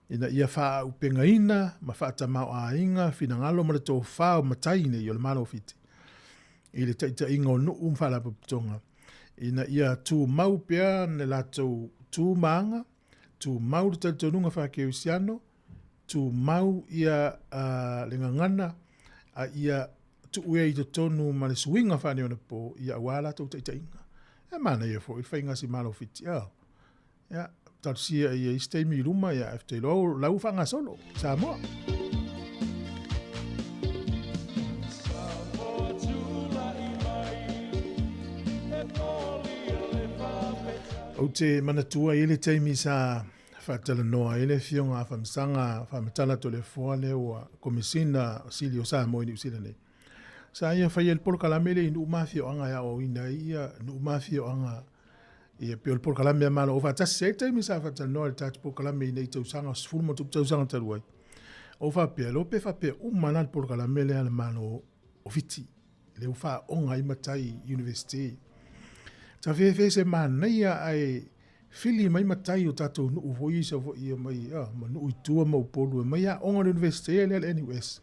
ina ia faaaupegaina ma faatamaoaiga finagalo ma le tofa o matai nei o le Malo o Fiti i le taitaiga o nuu ma faalapotopotoga ina ia tumau pea le latou tu ma aga, tumau le talitonuga faa-kerisiano, tumau ia le gagana, a ia tuu ea i totonu ma le suiga faaneionapo ia aua latou taitaiga. E manaia foi le faiga a si Malo Fiti. Oh. Ia, talosia ia isi taimi i luma, ia, e te iloa o la ua faagasolo, Samoa. Ou te manatua i le taimi sa faatalanoa ai le Afioga a Famasaga Faamatala Toleafoa lea ua Komesina Sili o Samoa i Niu Sila nei. Sa ia faia le polokalame lea i nuu ma afioaga e aoaoina ai ia nuu ma afioaga ia pei o le polokalame a Malo Aufaatasi. E i ai le taimi sa faatalanoa i le tatou polokalame i nei tausaga 10 ma tupu tausaga talu ai. Ou faapea, iloa pe faapea uma la le polokalame lea a le Malo o Fiti, lea ua faaoga ai matai i University. Ta fefe se manaia ae fili mai matai o tatou nuu foi i Savaii e mai, ma nuu i tua ma Upolu e mai aoga le University lea le NUS.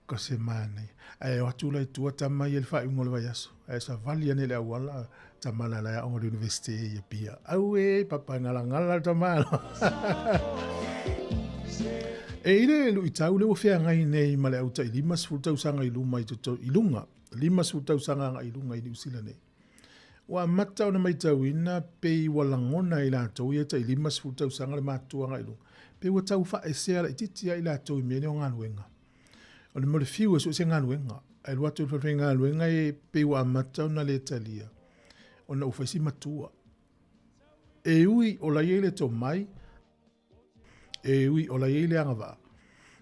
Oka se manaia. Ae o atu la i tua tama ia i le faaiuga o le vaiaso, ae savali ane i le auala tama la la e aoga i le Universite i Apia. Auē, papa e galagala le tama alo. E i le luitau lea ua feagai nei ma le au tai 50 tausaga i luma i toto, i luga, 50 tausaga agai i luga i Niu Sila nei. Ua amata ona matauina pei ua lagona e i latou ia tai 50 tausaga le matutua agai i luga, pei ua tau faaesea laitiiti lava i latou i mea nei o galuega. O le mea o le fiu e sue se galuega, ae alu atu i le falefaigaluega e pei ua amata ona le talia ona ua fai si matua. E ui o la e i ai le tomai, e ui o la e i ai le agavaa,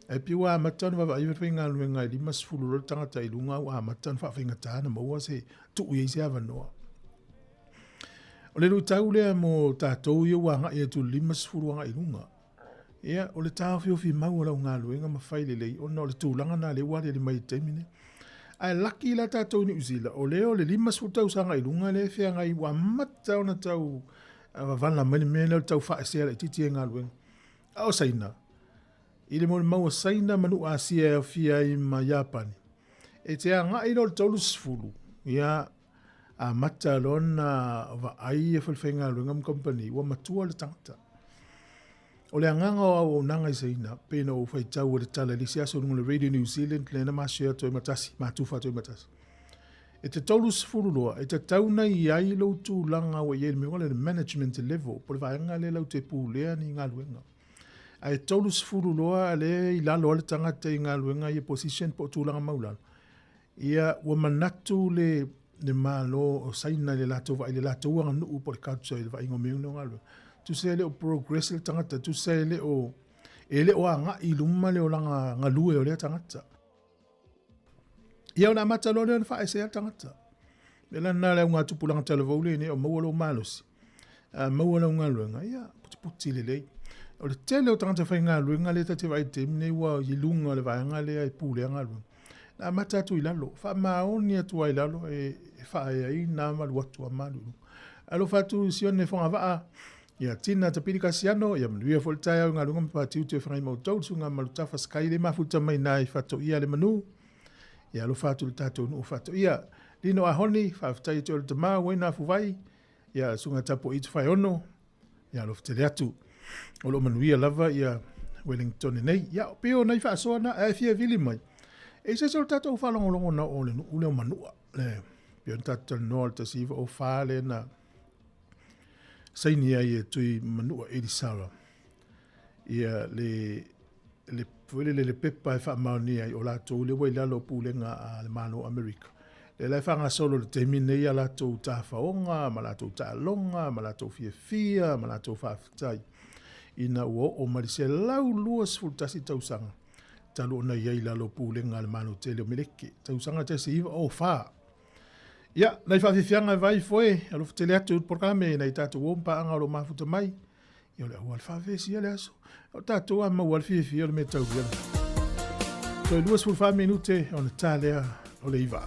ae pei ua amata ona vaavaai le falefaigaluega e 50 loa le tagata i luga ua amata ona faafaigata ona maua se tuu i ai se avanoa. O le luitau lea mo tatou ia ua agai atu i le 50 agai i luga. Ia, o le taofiofi mau o lau galuega ma fai lelei ona o le tulaga lena lea ua aliali mai i le taimi nei. Ae laki la tatou i Niu Sila, o lea o le 50 tausaga i luga lea e feagai ua amata ona tau vavana mai le mea lea o le tau faaesea laitiiti e galuega. A o Saina, i le molimau a Saina ma nuu Asia e aofia ai ma Iapani, e te agai loa i le 30, ia, amata loa ona vaai ia falefaigaluega ma kamupani, ua matua le tagata. O le agaga o auaunaga i Saina, pei ona ou faitau i le tala i le isi aso i luga o le Radio New Zealand, lea na ma share atu ai ma tasi, ma tufa atu ai ma tasi. E te 30 loa, e tatau ona i ai lou tulaga ua i ai le mea le management level, po o le vaega lea lau te pulea ni galuega. Ae 30 loa lea i lalo lava le tagata i galuega ia position po o tulaga maualalo, Ia, ua manatu le, le Malo o Saina i le latou vaai, i le latou aganuu po o le culture i le vaaiga o mea nei o galuega. Tusa e le o progress le tagata, tusa e le o, e le o agai i luma le olaga galue o lea tagata. Ia ona amata loa lea ona faaesea le tagata. O le mea la lena le augatupulaga talavou lenei o maua lou malosi, a maua lau galuega, ia, putiputi lelei. O le tele o tagata faigaluega lea ta te vaai i le taimi nei ua i luga o le vaega lea e pulea galuega. Na amata atu i lalo, faamaoni atu lava i lalo e faaeaina ma alu atu lava ma alu i luga. Alofa atu Sione Fogavaa, ia Tina Tapili Kasiano, ia manuia foi le taeao i galuega ma patiuti o feagai ma outou, le susuga Malutafa Sky le mafuta mai na i Faatoia le manu. Ia alofa atu i le tatou nuu Faatoia. Lino Ahoni, faafetai atu i le tama, Uaina Afuvai, ia susuga Tapuai Tufaeono, ia alofa tele atu. O lo o manuia lava ia Wellington nei. Ia, pei o nai faasoa na, ae fia vili mai. E se se o le tatou faalogologo na o le nuu lea o Manua. Le, pei ona tatou talanoa o le 1904 lea na saini ai e Tui Manua Elisara. Ia le le foi lele le pepa e faamaonia ai o latou lea ua i lalo o pulega a le Malo o Amerika. Lea la e faagasolo i le taimi nei a latou tafaoga ma latou taaloga ma latou fiafia ma latou faafetai ina ua oo mai le 121 tausaga talu ona i ai i lalo o pulega a le Malo tele o Meleke, tausaga 1904. Ia, nai faafiafiaga e vai foe, alofa tele atu i le polokalame nai tatou uo ma paaga o lo o mafuta mai. Ia o le auala faavesi le aso. O tatou a maua le fiafia o le mea taulia. Toe 24 minute ona ta lea o le iva.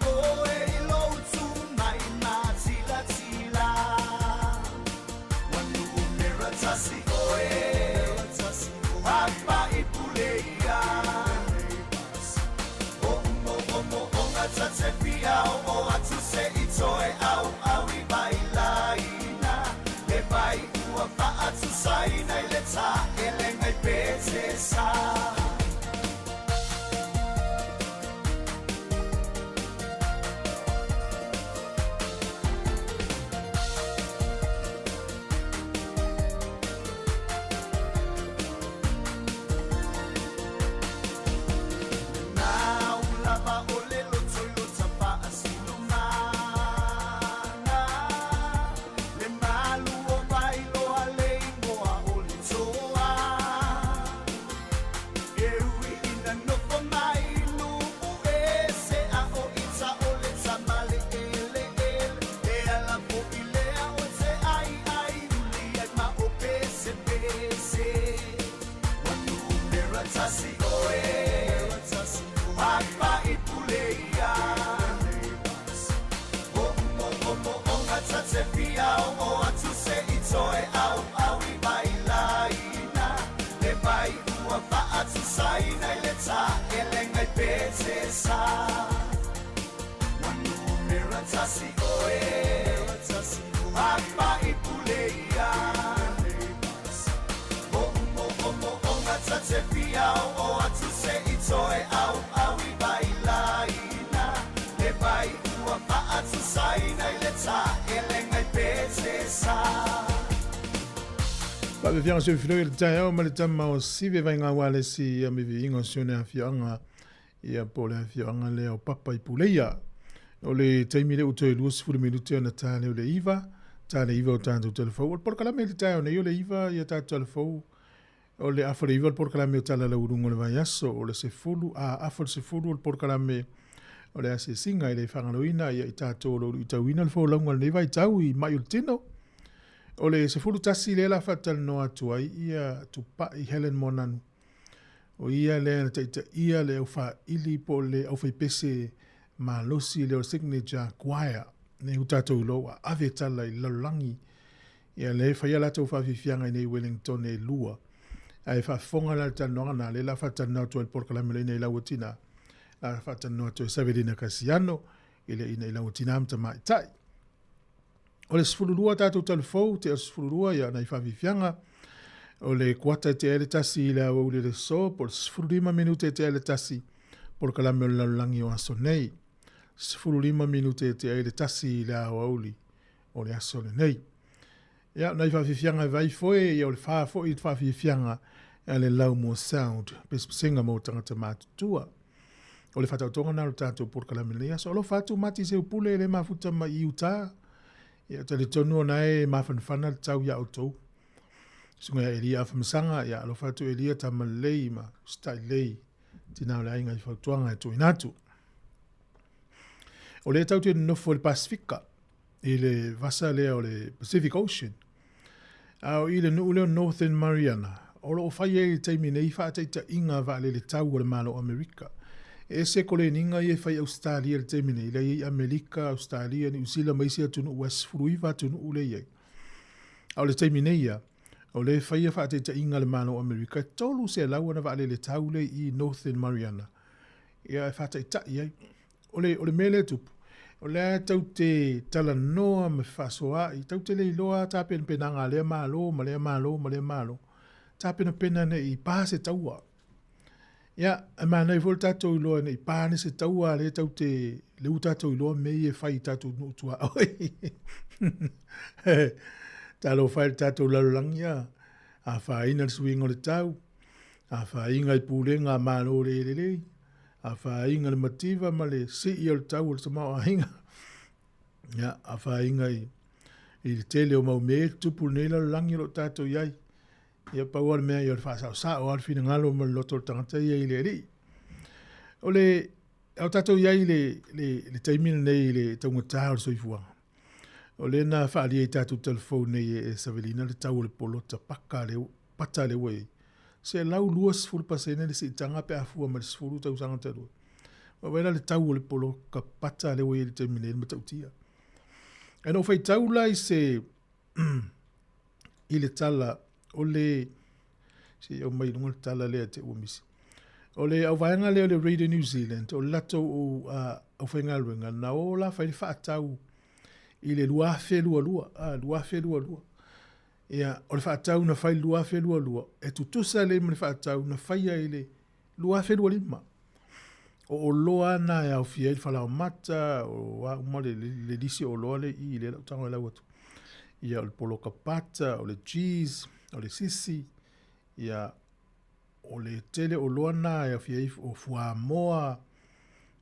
oe i lou tumai matilatila. Ua numera tasi oe, papa i pule ia. O mo o mo o ngata te pia o atu se i toe au au i mai laina. Le vai ua faatu saina i le ta ele ngai pete sa. Na ulava o le loto i lota faasilomana. Le malu o vailoa le ingoa o le toa. E ui ina nofo mai luu ese a o ita o le tamale ele ele. E ala fo'i lea o te ai ai uli ai ma o pese pese. Ua numera tasi oe, papa i pule ia. O mo o mo o ngata te pia o atu se i toe au au i mai laina. Le vai ua faatu saina i le ta ele ngai pete sa. Ua numera tasi oe, papa i pule ia. O mo o mo o ngata te pia o atu se i toe au au i mai laina. Le vai ua faatu saina i le ta ele ngai pete sa. Faafiafiaga soifiloi le taeao ma le tama o Sive Vaigaualesi ia me viiga o si ona afioaga ia po o le afioaga lea o Papa i Puleia. O le taimi lea ua toe 20 minute ona ta lea o le 9, ta le 9 o tatou talafou. O le polokalame i le taeao nei o le 9 ia tatou talafou. O le afa le 9 o le polokalame o Tala Lauuluga o le Vaiaso, o le 10 a afa le 10 o le polokalame o le asiasiga e le faagaloina ia i tatou o lo o luitauina le folauga o lenei vaitau i mai o le tino. O le 11 lea la faatalanoa atu ai ia Tupai Helen Moananu. O ia lea na taitaia le aufaili po o le aufaipese malosi lea o le Signature Choir. Nei ua tatou iloa ua ave tala i le lalolagi. Ia lea e fai a latou faafiafiaga i nei Wellington e lua. Ae faafofoga la le talanoaga na lea la faatalanoa atu ai le polokalame le ina i lau tina. La faatalanoa atu ai Savelina Kasiano i le ina i lau tina ma tamaitai. O le 12 tatou talufou, te o le 12 ia nai faafiafiaga. O le kuata e te ele tasi i le awauli le so, po o le 15 minute e te ele tasi, polokalame o le lalolagi o aso nei. 15 minute e te ele tasi i le awauli o le aso lenei. Ia, nai faafiafiaga e vai foe, ia o le whā fo'i te faafiafiaga a le Laumua Sound, pesepesega mo tagata matutua. O le whataotonga nā o le tātou polokalame lenei aso. Alofa atu mati se upule le mafuta mai i Utah. Ia, tali tonu ona e mafanafana le tau ia outou. Sunga ia Elia Afamasaga, ia alofa atu Elia tamalelei ma stai lei. Tina o le aiga i fautuaga e tuuina atu. O lea tau te nofo i le Pasifika, i le vasa lea o le Pacific Ocean. A o i le nuu lea o Northern Mariana, o lo o fai ai i le taimi nei faataitaiga vaalele tau a le Malo o Amerika. E ese koleniga ia e fai i Ausetalia i le taimi nei, lea i ai Amerika, Ausetalia, Niu Sila ma isi atunuu ua 19 atunuu lea i ai. A o le taimi nei ia, o lea e faia faataitaiga a le Malo o Amerika, e 300 ana vaalele tau lea i Northern Mariana, ia e faataitai ai. O le, o le mea lea e tupu, o lea tau te talanoa ma fefaasoaai, tau te le iloa tapenapenaga a lea Malo ma lea Malo ma lea Malo, tapenapena ne i pā se taua. Ia, e manaia foi le tatou iloa ne i pā ane se taua a lea tau te le u tatou iloa mea ia e fai i tatou nuu tuaoi. Talofa e le tatou lalolagi a, afaina le suiga o le tau, afaina i pulega a Malo le lelei, afaina le mativa ma le sii o le tau o le tamaoaiga. Ia, afaina i, i le tele o mau mea e tutupu i lenei lalolagi o lo o tatou i ai. Ia, pau lava le mea ia o le faasaosao lava le finagalo ma le loto o le tagata ia i le Alii. O le, a o tatou i ai i le, le, le taimi lenei i le taugata o le soifuaga, o lea na faaalia i tatou telefoni nei e Savelina le tau o le polo tapaka le pata lea ua i ai. 120% le siitaga pe a fua mai le 10 tausaga talu ai. Vaavaai la le tau o le poloka pata lea ua i ai i le taimi nei i le matautia. Ae na ou faitau la i se i le tala o le se i aumai i luga le tala lea te ua misi. O le auvaega lea o le Radio New Zealand, o le latou aufaigaluega, na o la fai le faatau i le 2022, 2022. Ia, o le faatau na fai i le 2022, e tutusa lelei ma le faatau na faia i le 2025. O oloa na e aofia ai le falaomata, o a uma le, le, le lisi o oloa le i, lea lau tago e lau atu. Ia, o le poloka pata, o le cheese, o le sisi, ia, o le tele oloa na e aofia ai o fuamoa,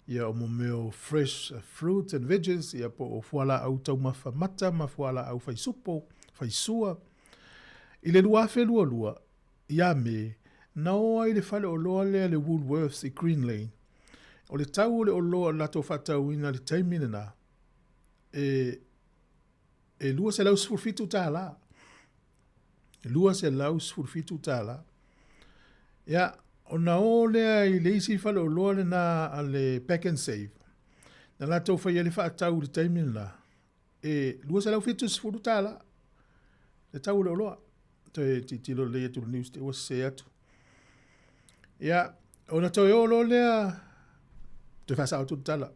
ia o mo mea o fresh fruits and veggies, ia po o fualaau taumafa mata ma fualaau faisupo, faisua. I le 2022, ia Me, na o ai le fale oloa lea le Woolworths i Green Lane. O le tau o le oloa o le latou faatauina i le taimi lena, e, e $217. $217. Ia, ona o lea i le isi fale oloa lena a le Pack and Save, na latou faia le faatau i le taimi lena, e $270 le tau o le oloa. Toe tilotilo lelei atu i le news te ua sese atu. Ia, ona toe o loa lea, toe faasao atu le tala.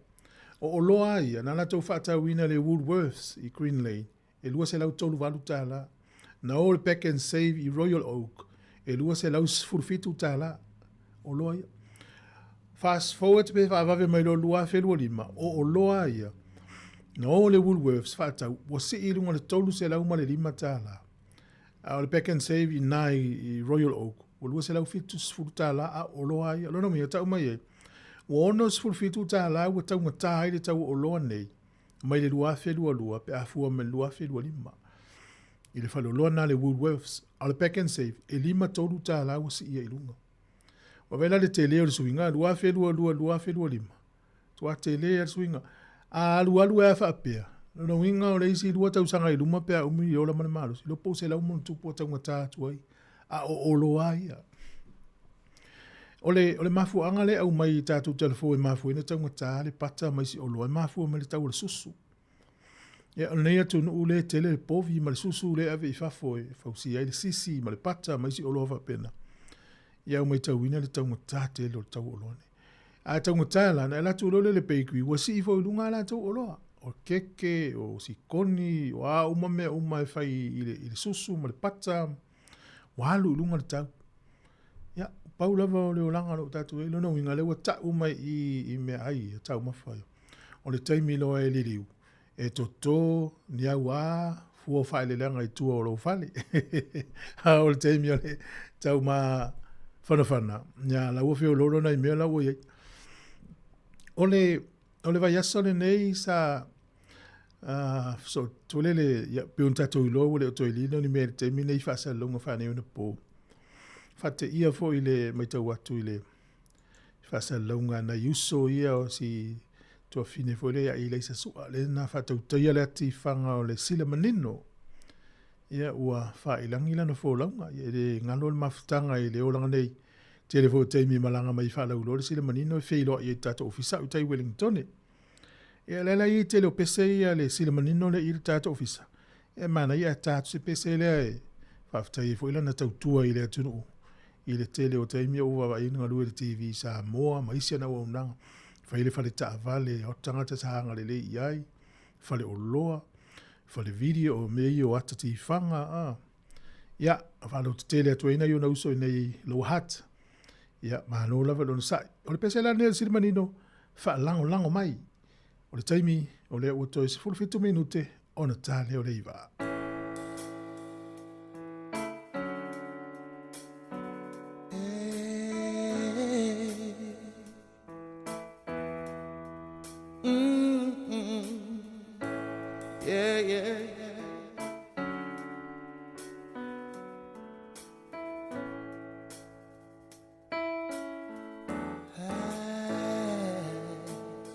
O oloa ia, na latou faatauina le Woolworths i Green Lane, e $238. Na o le Pack and Save i Royal Oak, e $217. Oloa ia. Fast forward pe faavave mai loa 2025, o oloa ia, na o le Woolworths faatau, ua sii i luga le $305. A o le Pack and Save i na i Royal Oak, ua $270 a o oloa ia. Lona uiga, tau mai ai, ua $67 ua taugata ai le tau o oloa nei, mai le 2022 pe a fua mai le 2025. I le faleoloa na le Woolworths, a o le Pack and Save, e $53 ua siia i luga. Ua vaai la le tele o le suiga, 2022, 2025, matua tele lava le suiga. A alualu ai lava faapea, lona uiga o le isi lua tausaga i luma pe a umi le ola ma le malosi, iloa po o 100+ taugata atu ai, a o oloa ia. O le, o le mafuaaga lea e aumai i tatou telefou e mafua ai ona taugata le pata ma isi oloa, e mafua mai le tau o le susu. Ia, o lenei atunuu lea e tele le povi ma le susu lea e ave i fafo e fausia ai le sisi ma le pata ma isi oloa faapena. Ia, ua matauina le taugata tele o le tau o oloa nei. A taugata la, ona e alu atu loa lea i le bakery, ua sii foi i luga a latou oloa. O keke, o sikoni, o a uma mea uma e fai i le, i le susu ma le pata, ua alu i luga le tau. Ia, pau lava o le olaga o lo o tatou i ai, lona uiga lea ua tau mai i i meaai ia, taumafa ia. O le taimi loa e liliu, e toto ni auā fua o faaeleeleaga i tua o lou fale. A o le taimi o le taumafanafana, ia la ua feoloolo nai mea la ua i ai. O le, o le vaiaso lenei sa so, tolele, ia, pei ona tatou iloa ua le o toe lilo ni mea i le taimi nei i faasalalauga faaneionapo. Faateia foi le matau atu i le faasalalauga a nai uso ia o si tuafine foi lea ia Ilaisa Sua, lea na faatautaia le atifaga o le sila manino. Ia ua faailagi lana folauga, ia e le galo le mafutaga i le olaga nei. Tele foi o taimi e malaga mai faalauiloa le sila manino e feiloai ai i le tatou ofisa au i tai Wellingtone. Ia lea la e i ai tele o pese ia le sila manino lea i le tatou ofisa. E manaia ae ta atu se pese lea e faafetai ai foi lana tautua i le atunuu i le tele o taimi o ua vaavaai ai na galue i le TV i Samoa ma isi ana auaunaga. Fai le fale taavale o tagata sa agalelei i ai, fale oloa, fale video o mea ia o ata tifaga, a. Ia, faalautele atu ai nai ona uso i nei Lower Hutt. Ia, malo lava le onosai. O le pese la lenei o le sili manino, faalagolago mai. O le taimi, o lea ua toe 17 minute ona ta lea o le 9.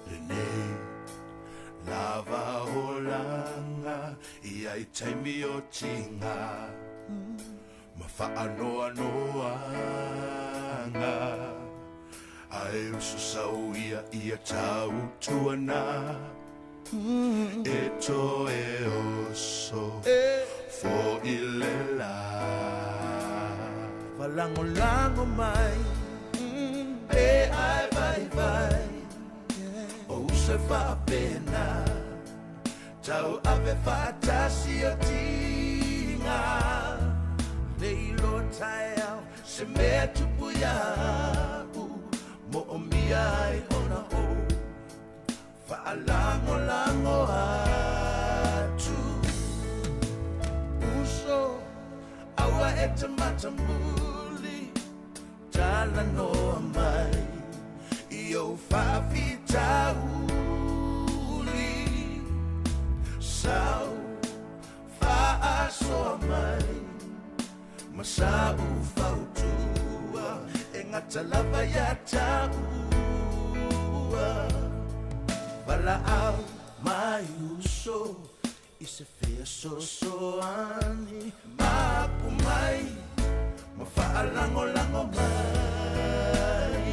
Lenei lava olaga ia i taimi o tiga ma faanoanoaga. Ae uso sau ia ia tautuana E toe oso fo'i le la. Fa'alagolago mai pe ae vaivai O uso e fa'apena Tau'ave fa'atasi o tiga Le iloa taeao se mea tupu ia'u Mo'omia ai ona ou Fa'alagolago atu Uso aua e te matamuli Talanoa mai i ou fa'afitauli Sau fa'asoa mai ma sa'u fautua E gata lava iā ta'ua Valaau mai uso i se feasoasoani Mapu mai ma faalagolago mai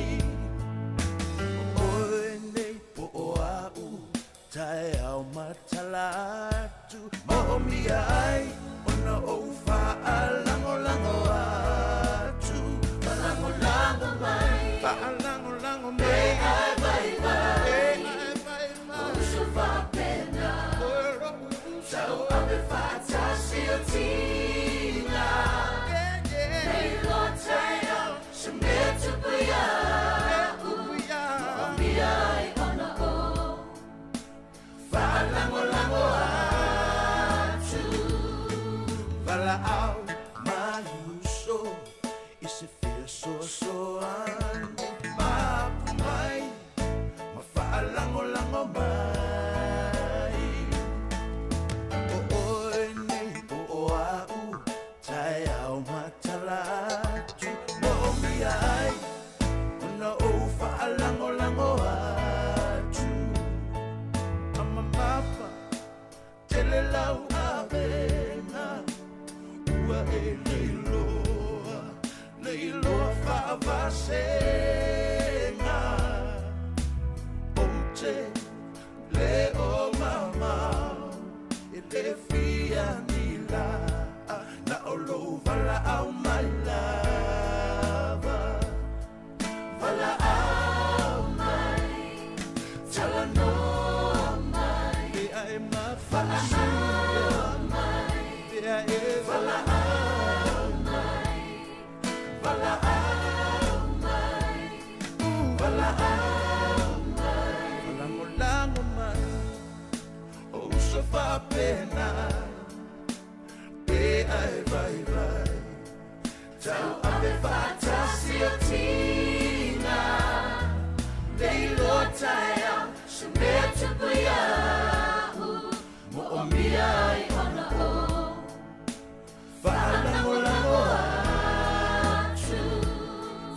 O oe nei po o a'u taeao matala atu Mo'omia ai ona ou faalagolago atu Faalagolago mai Faalagolago mai Pe ae vaivai Pe ae vaivai Uso faapena Tauave faatasi o tiga Le iloa taeao se mea tupu ia'u Mo'omia ai ona ou Faalagolago atu Valaau mai uso i se feasoasoani Mapu mai ma faalagolago mai O oe nei po o a'u taeao matala atu Mo'omia ai ona ou faalagolago atu Amamafa tele lau avega Ua e leiloa, leiloa faavasega Ou te le o mamao e le fia ni la'a Na o lou valaau mai lava Valaau mai Talanoa mai Pe ae Valaau mai Pe ae Valaau mai Valaau mai Valaau mai Falagolago mai O uso faapena Pe ae vaivai Tauave faatasi o tiga Le iloa taeao se mea tupu ia'u Mo'omia ai ona ou Faalagolago atu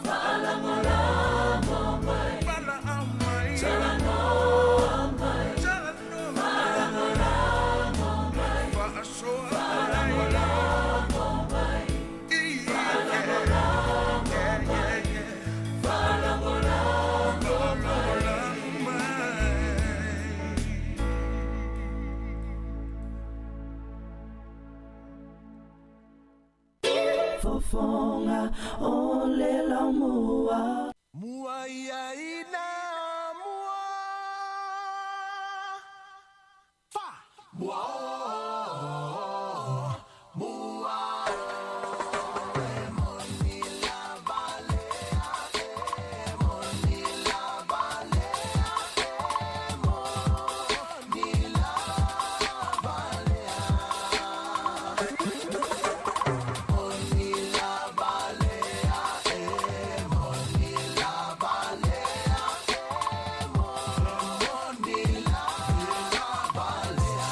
Faalagolago mai Valaau mai Talanoa mai Faalagolago mai Faalagolago mai Faalagolago mai Faalagolago mai Fofoga o le laumua. Mua ia ina mua Fa Mua o Mua o E moni lava lea E moni lava lea E moni lava lea Moni lava lea E moni lava lea E moni lava lea.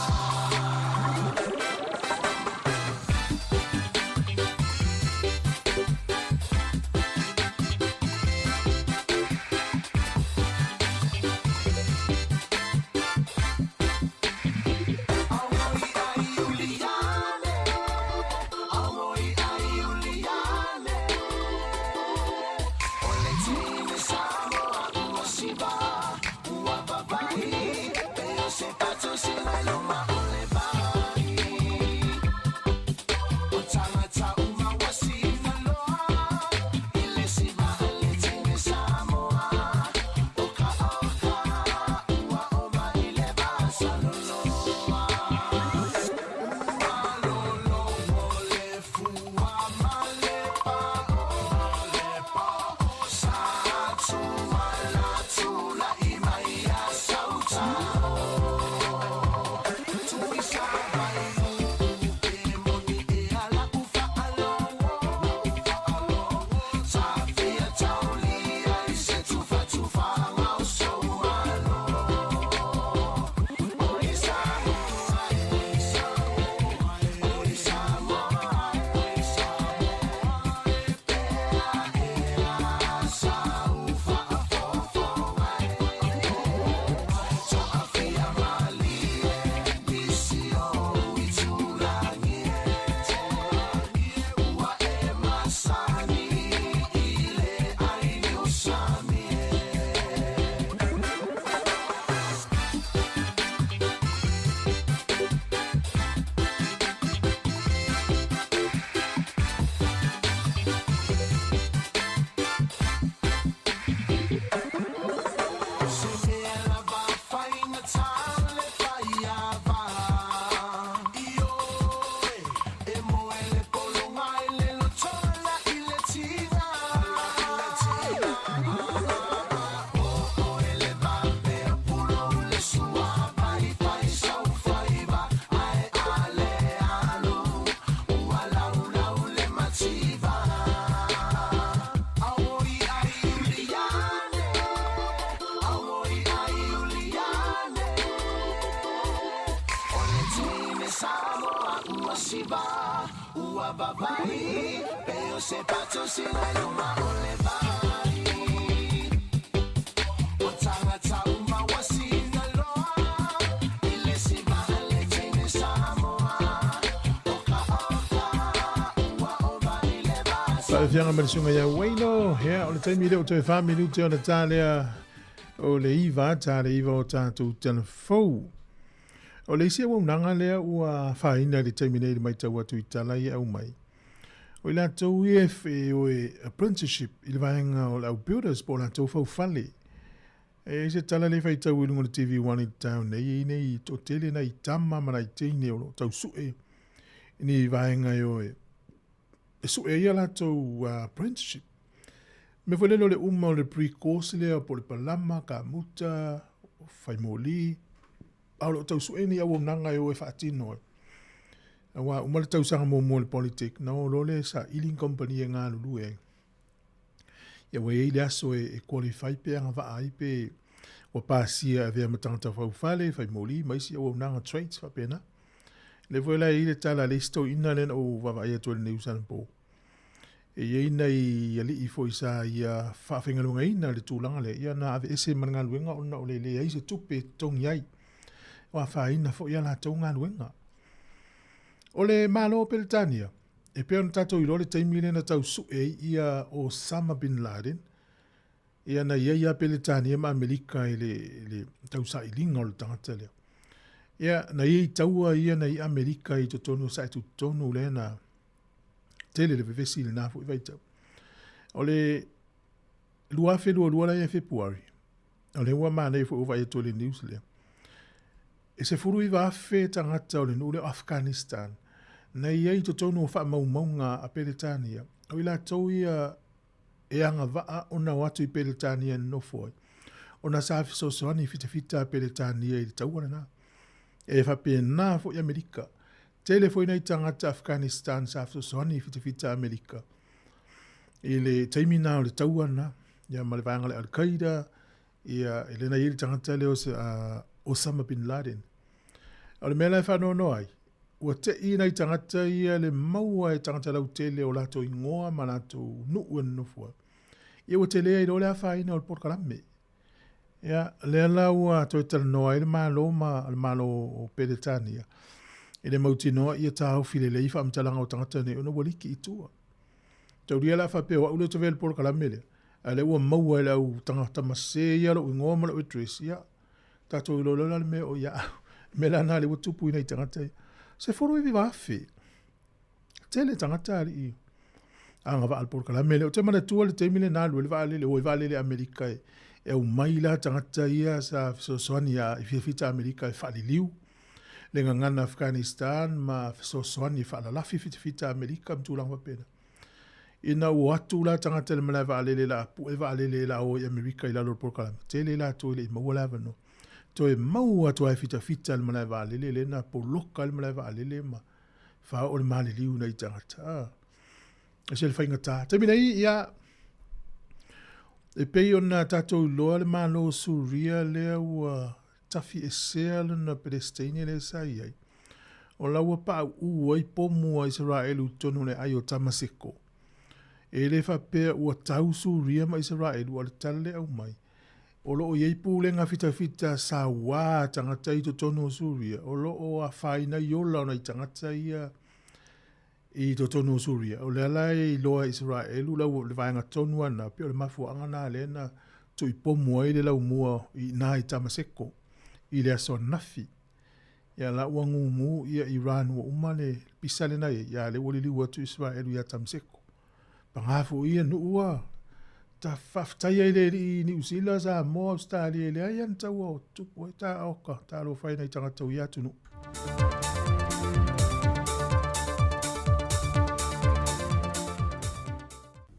Faafiaga ma le susuga ia Waino, ia o le taimi lea o toe 4 minute ona ta lea o le iva, ta le iva o tatou telefou. O le isi auaunaga lea ua afaina i le taimi nei i le matau atu i tala ia e aumai, o i latou ia e o e apprenticeship i le vaega o le au builders po o latou faufale. E i ai se tala lea e faitau i luga o le TV1 i le taeao nei, e i ai nei toatele nai tama ma nai teine o lo o tau sue i ni vaega e o e e sue ai a latou apprenticeship. Mea foi lele o le uma o le pre-course lea po o le palama, kamuta, fai moli, a o lo o tau sue ni auaunaga e o e faatino ai. Aua uma le tausaga muamua o le Polytech, na o loa lea e saili ni company e galulue ai. Ia ua i ai le aso e, e qualify pe agavaa ai pe ua pasia e avea ma tagata faufale, fai moli ma isi auaunaga trades faapena. Lea foi la e i ai le tala a le isi toeaina lea na ou vaavaai atu ai i le news anapo. E i ai nai alii foi sa ia faafaigaluegaina le tulaga lea, ia na aveese ma le galuega ona o le leai se tupe e totogi ai. Ua afaina foi a latou galuega. O le Malo o Peretania, e pei ona tatou iloa le taimi lea na tau sue ai ia Osama Bin Laden, ia na i ai lava Peretania ma Amerika i le, le tausailiga o le tagata lea. Ia, na i ai taua ia na i Amerika i totonu o saetutonu lea na tele le vevesi i lena foi vaitau. O le 2022 la ia Fepuari, o lea ua manaia foi ua vaai atu i le news lea. E 19,000 tagata o le nuu lea o Afghanistan na i ai i totonu o faamaumauga a Peretania, o i latou ia e agavaa ona o atu i Peretania e nonofo ai, ona sa fesoasoani fitafita a Peretania i le taua lena. E faapena foi Amerika. Tele foi nai tagata Afghanistan sa fesoasoani fitafita Amerika i le taimi na o le taua na, ia ma le vaega o le Al-Qaeda, ia e lena i ai le tagata lea o Osama Bin Laden. O le mea la e faanoanoa ai, ua te'i nai tagata ia le maua e tagata lautele o latou igoa ma latou nuu e nonofo ai. Ia ua tele ai loa le afaina o le polokalame. Ia, lea la ua toe talanoa ai le Malo ma le Malo o Peretania i le mautinoa ia taofi lelei faamatalaga o tagata nei ona ua liki i tua. Taulia la faapea o au lea ou te vaai i le polokalame lea, a o lea ua maua e le au tagata mase ia lou igoa ma lou address, ia, tatou iloa loa la le mea o ia au. Le mea la lena lea ua tupu i nai tagata ia. 19,000. Tele tagata alii agavaa le polokalame lea. Ou te manatua le taimi lena alu ai le vaalele, o ai vaalele Amerika e, e aumai la tagata ia sa fesoasoani a i fita Amerika e faaliliu le gagana Afghanistan ma fesoasoani e faalalafi fitafita Amerika ma tulaga faapena. Ina ua o atu la tagata i le malae vaalele la pue vaalele la o i Amerika i lalo o le polokalame, tele latou e le i maua le avanoa. Toe maua atu ai fitafita i le malae vaalele lea na poloka ai le malae vaalele ma faaoo le maliliu i nai tagata. Ah. E se le faigata. Taimi nei, ia, e pei ona tatou iloa le Malo o Suria lea ua tafiesea lona Pelesiteine lea sa i ai. O la ua pauu ai pomu a Isaraelu i totonu o le aai o Tamaseko. E le faapea ua tau Suria ma Isaraelu, a o le tala lea e aumai, o lo o i ai pulega fitafita sauā a tagata i totonu o Suria, o lo o afaina ai ola o nai tagata ia i totonu o Suria. O lea la e iloa e Isaraelu lau le vaega tonu lava lena, pei o le mafuaaga lena lea na tuipomu ai le laumua i ina i Tamaseko i le aso ananafi. Ia la ua gugu ia Iran ua uma le pisa lena i ai, ia lea ua liliu atu Isaraelu ia Tamaseko. Paga foi ia nuu a. Ta faafetai ai le alii i Niu Sila, Samoa, Ausetalia e leai lava ni taua o tupu ai ta oka talofa ai nai tagata o ia atunuu.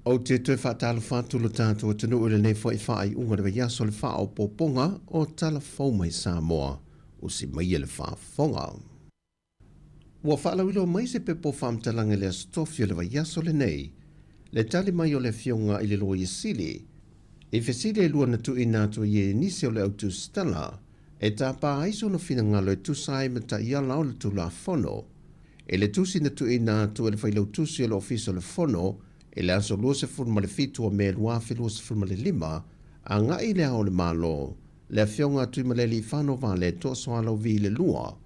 Ou te toe faatalofa atu lo tatou atunuu i lenei foi faaiuga o le vaiaso le faaopoopoga o Tala Fou mai Samoa, usi maia le faafofoga. Ua faalauiloa mai se pepa o faamatalaga i le Aso Tofi o le vaiaso lenei, le tali mai o le Afioga i le Loia Sili i fesili e lua na tuuina atu ai e nisi o le au tusitala e tapa ai sona finagalo e tusa ai ma taiala o le Tulafono. I le tusi na tuuina atu e le Failautusi o le Ofisa o le Fono i le aso 27 o Me 2025, agai i Le Ao o le Malo, le Afioga a Tuimalealiifano Vaaletoa Sualauvi le Lua,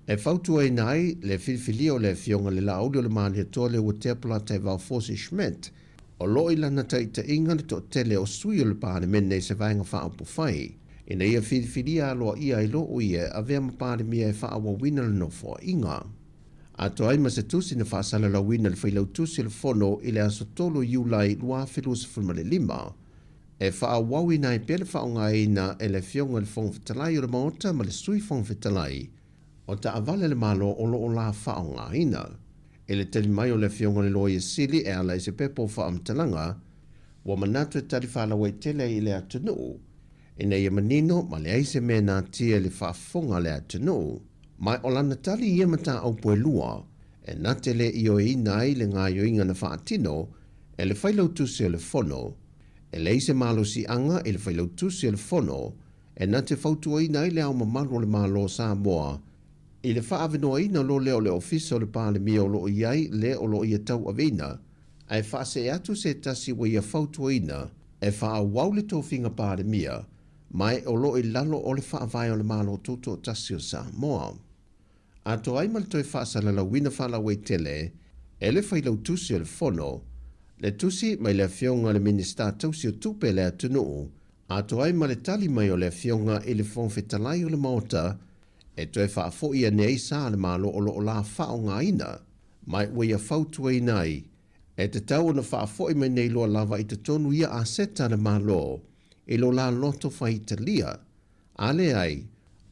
E fautuaina ai le filifilia o le Afioga le Laauli o le Malietoa Leuatea Polataivao Fosi Schmidt, o lo o i lana taitaiga le toatele o sui o le Palemene i se Vaega Faaupufai, ina ia filifilia aloaia ai loa o ia e avea ma Palemia e faaauauina le Nofoaiga. Atoa ai ma se tusi na faasalalauina e le Failautusi o le Fono i le aso 3 o Iulai 2025, E faaauauina ai pea le faaaogaina e le Afioga i le Fofoga Fetalai o le Maota ma le Sui Fofoga Fetalai o taavale a le Malo o lo o la faaaogaina. I le tali mai o le Afioga i le Loia Sili e ala i se pepa o faamatalaga, ua manatu e tali faalauaitele ai i le atunuu, ina ia manino ma leai se mea e natia i le faafofoga a le atunuu. Ma o lana tali ia mataupu e lua, e na te le ioeina ai le gaoioiga na faatino e le Failautusi o le Fono. E leai se malosiaga i le Failautusi o le Fono e na te fautuaina ai Le Ao Mamalu o le Malo o Samoa i le faaavenoaina loa lea o le Ofisa o le Palemia o lo o i ai le o lo o ia tauaveina ae faasee atu se tasi ua ia fautuaina e faaauau le tofiga Palemia ma e o lo o i lalo o le Faavae o le Malo Tutoatasi o Samoa. Atoa ai ma le toe faasalalauina faalauaitele e le Failautusi o le Fono le tusi mai le Afioga i le Minisita tausi o Tupe a le atunuu, atoa ai ma le tali mai o le Afioga i le Fofoga Fetalai o le Maota e toe faafoi ane ai sa a le Malo o lo o la faaaogaina mai ua ia fautuaina ai e tatau ona faafoi mai nei loa lava i totonu ia aseta a le Malo i lo la loto faitalia. A leai,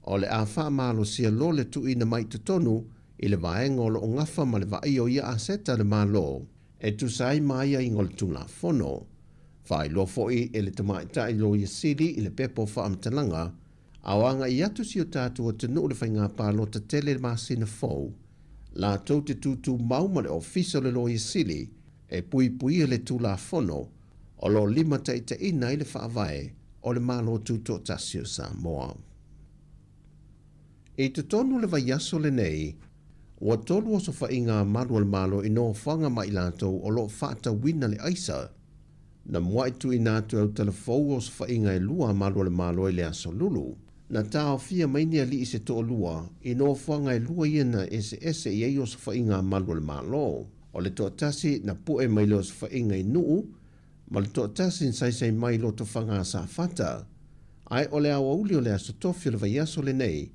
o le a faamalosia loa le tuuina mai i totonu i le vaega o lo o gafa ma le vaaia o ia aseta a le Malo e tusa ai ma aiaiga o le Tulafono. Faailoa foi e le Tamaitai Loia Sili i le pepa o faamatalaga, a o agai atu si o tatou atunuu i le faiga palota tele i le masina fou, latou te tutumau ma le Ofisa o le Loia Sili e puipuia le Tulafono o lo o limataitaiina ai le Faavae o le Malo Tutoatasi o Samoa. I totonu o le vaiaso lenei, ua tolu osofaiga a malu o le Malo i nofoaga ma i latou o lo o faatauina le aisa. Na mua'i tuuina atu e Autalafou osofaiga e lua a malu o le Malo i le Aso Lulu. Na taofia mai ni alii se toalua i nofoaga e lua ia na eseese i ai osofaiga a malu o le Malo. O le toatasi na pu'e mai le osofaiga i Nu'u, ma le toatasi na saisai mai i Lotofaga a Safata. Ae o le aoauli o le Aso Tofi o le vaiaso lenei,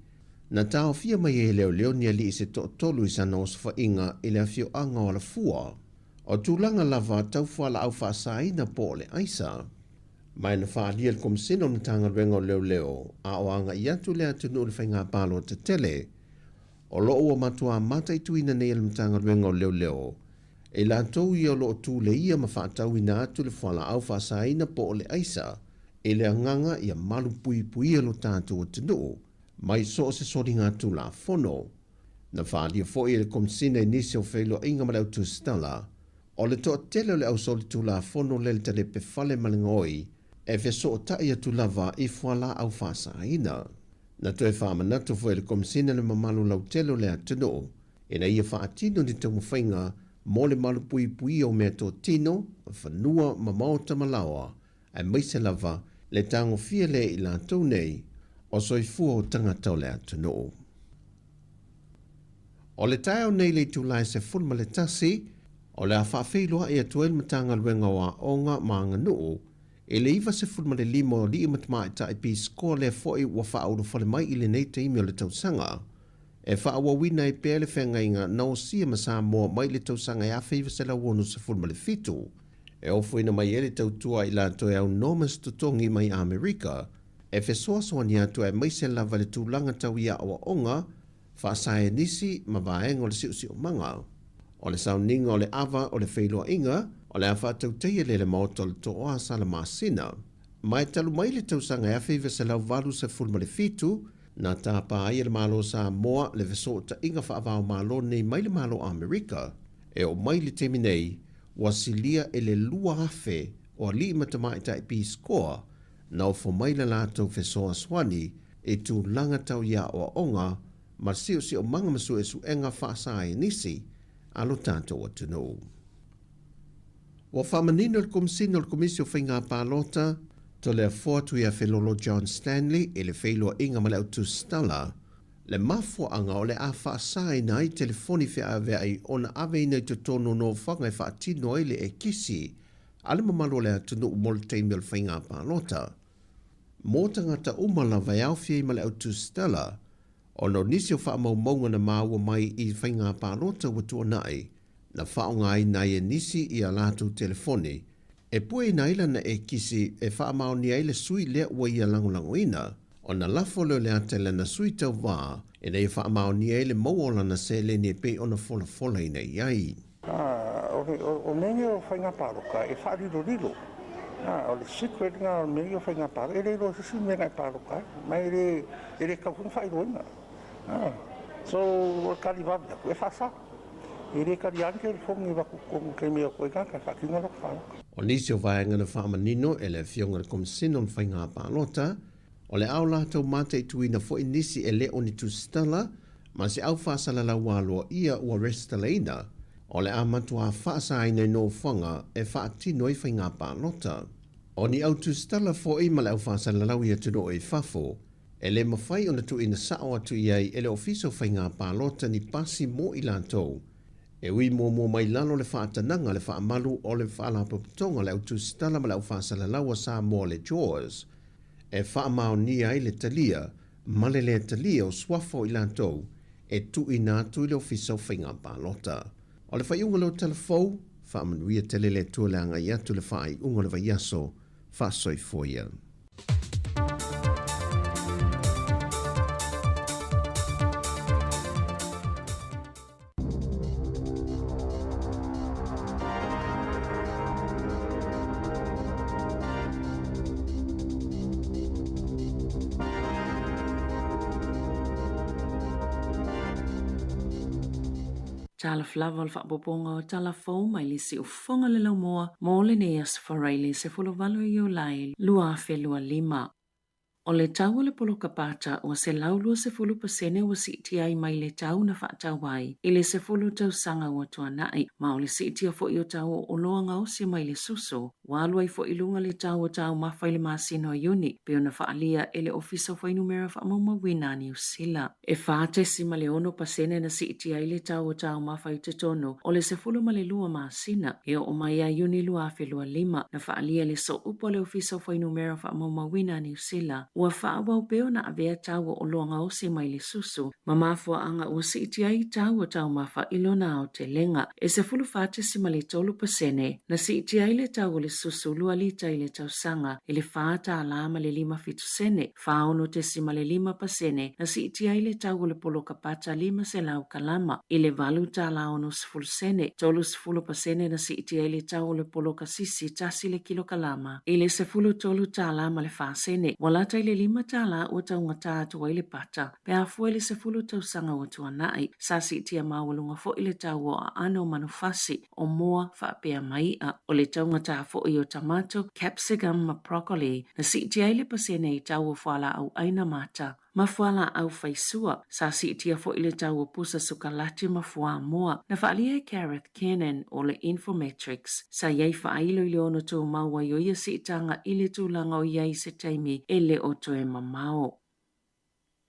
na taofia mai ai e leoleo ni alii se toatolu i sana osofaiga i le afioaga o Alafua. O tulaga lava tau fualaau faasaina po o le aisa. Ma e na faaalia le Komesina o le Matagaluega o Leoleo a o agai atu le atunuu i le faiga palota tele. O lo o ua matuā mataituina nei e le Matagaluega o Leoleo e latou ia o lo o tuleia ma faatauina atu le fualaau faasaina po o le aisa i le agaga ia malupuipuia lo tatou atunuu mai so o se soliga Tulafono. Na faaalia foi e le Komesina i nisi o feiloaiga ma le au tusitala, o le toatele o le au solitulafono le le talepe fale ma le gaoi e fesootai atu lava i fualaau faasaina. Na toe faamanatu foi e le Komesina le mamalu lautele o le atunuu ina ia faatino ni taumafaiga mo le malupuipuia o meatotino, fanua ma maota ma laoa, aemaise lava le tagofia lea i latou nei o soifua o tagata o le atunuu. O le taeao nei i le itula e 11, o le a faafeiloai atu ai le Matagaluega o Aoga ma Aganuu i le 95 o alii ma tamaitai pisikoa lea foi ua faaulufale mai i lenei taimi o le tausaga e faaauauina ai pea le feagaiga na osia ma Samoa mai le tausaga e 1967. e ofoina mai ai le tautua a i latou e aunoa ma se totogi mai Amerika e fesoasoani atu aemaise lava i le tulaga tau i aoaoga faasaenisi ma vaega o le siosiomaga. O le sauniga o le ava o le feiloaiga o le a faatautaia lea i le Maota o le Tooa Salamasina. Ma e talu mai le tausaga e 1987, na tapa ai e le Malo o Samoa le fesootaiga faava-o-Malo nei mai le Malo Amerika. E oo mai i le taimi nei, ua silia i le 2,000 o alii ma tamaitai Peace Corps na ofo mai le latou fesoasoani i tulaga tau i aoaoga ma siosiomaga ma suesuega faasaienisi a lo tatou atunuu. Ua faamanino e le Komesina o le Komisi o Faiga Palota, Toleafoa Tuiafelolo John Stanley i le feiloaiga ma le au tusitala, le mafuaaga o le a faasaina ai telefoni feaveai ona aveina i totonu o nofoaga e faatino ai le ekisi a le mamalu o le atunuu mo le taimi o le faiga palota. Mo tagata uma lava e aofia ai ma le au tusitala, ona o nisi o faamaumauga na maua mai i faiga palota ua tuanai, na faaaogaina ai e nisi i a latou telefoni e pueina ai lana ekisi e faamaonia ai le sui lea ua ia lagolagoina, ona lafo lea o le ata i lana sui tauva ina ia faamaonia ai le maua o lana seleni e pei ona folafolaina i ai. O mea nei o faiga palota e faalilolilo. O le secret lena o mea nei o faiga palota, e le iloa e se isi mea na e palota ai, ma e le e le tatau foi ona faailoaina. So o le tali vave atu, e faasa. E le talia ni telefoni e avatu i totonu i le taimi e o atu ai tagata e faatino a latou palota. O nisi o vaega na faamanino e le Afioga i le Komisina o le Faiga Palota, o le a o latou mataituina foi nisi e le o ni tusitala ma se au faasalalau aloaia ua resitalaina, o le a matuā faasaina i nofoaga e faatino ai faiga palota. O ni au tusitala foi ma le au faasalalau i atunuu i fafo, e le mafai ona tuuina sao atu i ai e le Ofisa o Faiga Palota ni pasi mo i latou, e ui muamua mai lalo le faatanaga le faamalu o le Faalapotopotoga le Au Tusitala ma le Au Faasalalau a Samoa le JAWS, e faamaonia ai le talia ma le lē talia o suafa o i latou e tuuina atu i le Ofisa o Faiga Palota. O le faaiuga lea o Tala Fou, faamanuia tele le Atua le agai atu i le faaiuga o le vaiaso, faasoifua ia. Talofa lava o le faaopoopoga o tala fou mai le siufofoga o le laumua mo lenei Aso Faraile 18 o Iulai 2025. O le tau o le poloka pata ua 120% ua siitia ai mai le tau na faatau ai i le 10 tausaga ua tuanai, ma o le siitia foi o tau o oloa gaosi mai le susu, ua alu ai foi i luga le tau o taumafa i le masina o Iuni, pei ona faaalia e le Ofisa o Fuainumera Faamaumauina a Niu Sila. E 4.6% na siitia ai le tau o taumafa i totonu o le 12 masina e oo mai ia Iuni 2025, na faaalia e le Sooupu a le Ofisa o Fuainumera Faamaumauina a Niu Sila, ua faaauau pea ona avea tau o oloa gaosi mai le susu ma mafuaaga ua siitia ai tau o taumafa i lona aotelega. E 14.3% na siitia ai le tau o le susu lua lita i le tausaga i le $4 ma le 57 sene, 46.5% na siitia ai le tau o le poloka pata 500 kalama i le $8.60 sene, 30% na siitia ai le tau o le poloka sisi tasi le kilokalama i le $13 ma le 4 sene, ua lata i le $5 ua taugata atu ai le pata pe a fua i le 10 tausaga ua tuanai. Sa siitia maualuga foi le tau o aano o manufasi o moa faapea ma iʻa. O le taugata foi o tamato, capsicum ma broccoli, na siitia ai le pasene i tau o fualaau ʻaina mata ma fualaau faisua. Sa siitia foi le tau o pusa sukalati ma fuamoa. Na faaalia e Gareth Kiernan o le Infometrics. Sa i ai faailo i le ono tumau ai o ia siitaga i le tulaga o i ai i se taimi e le o toe mamao.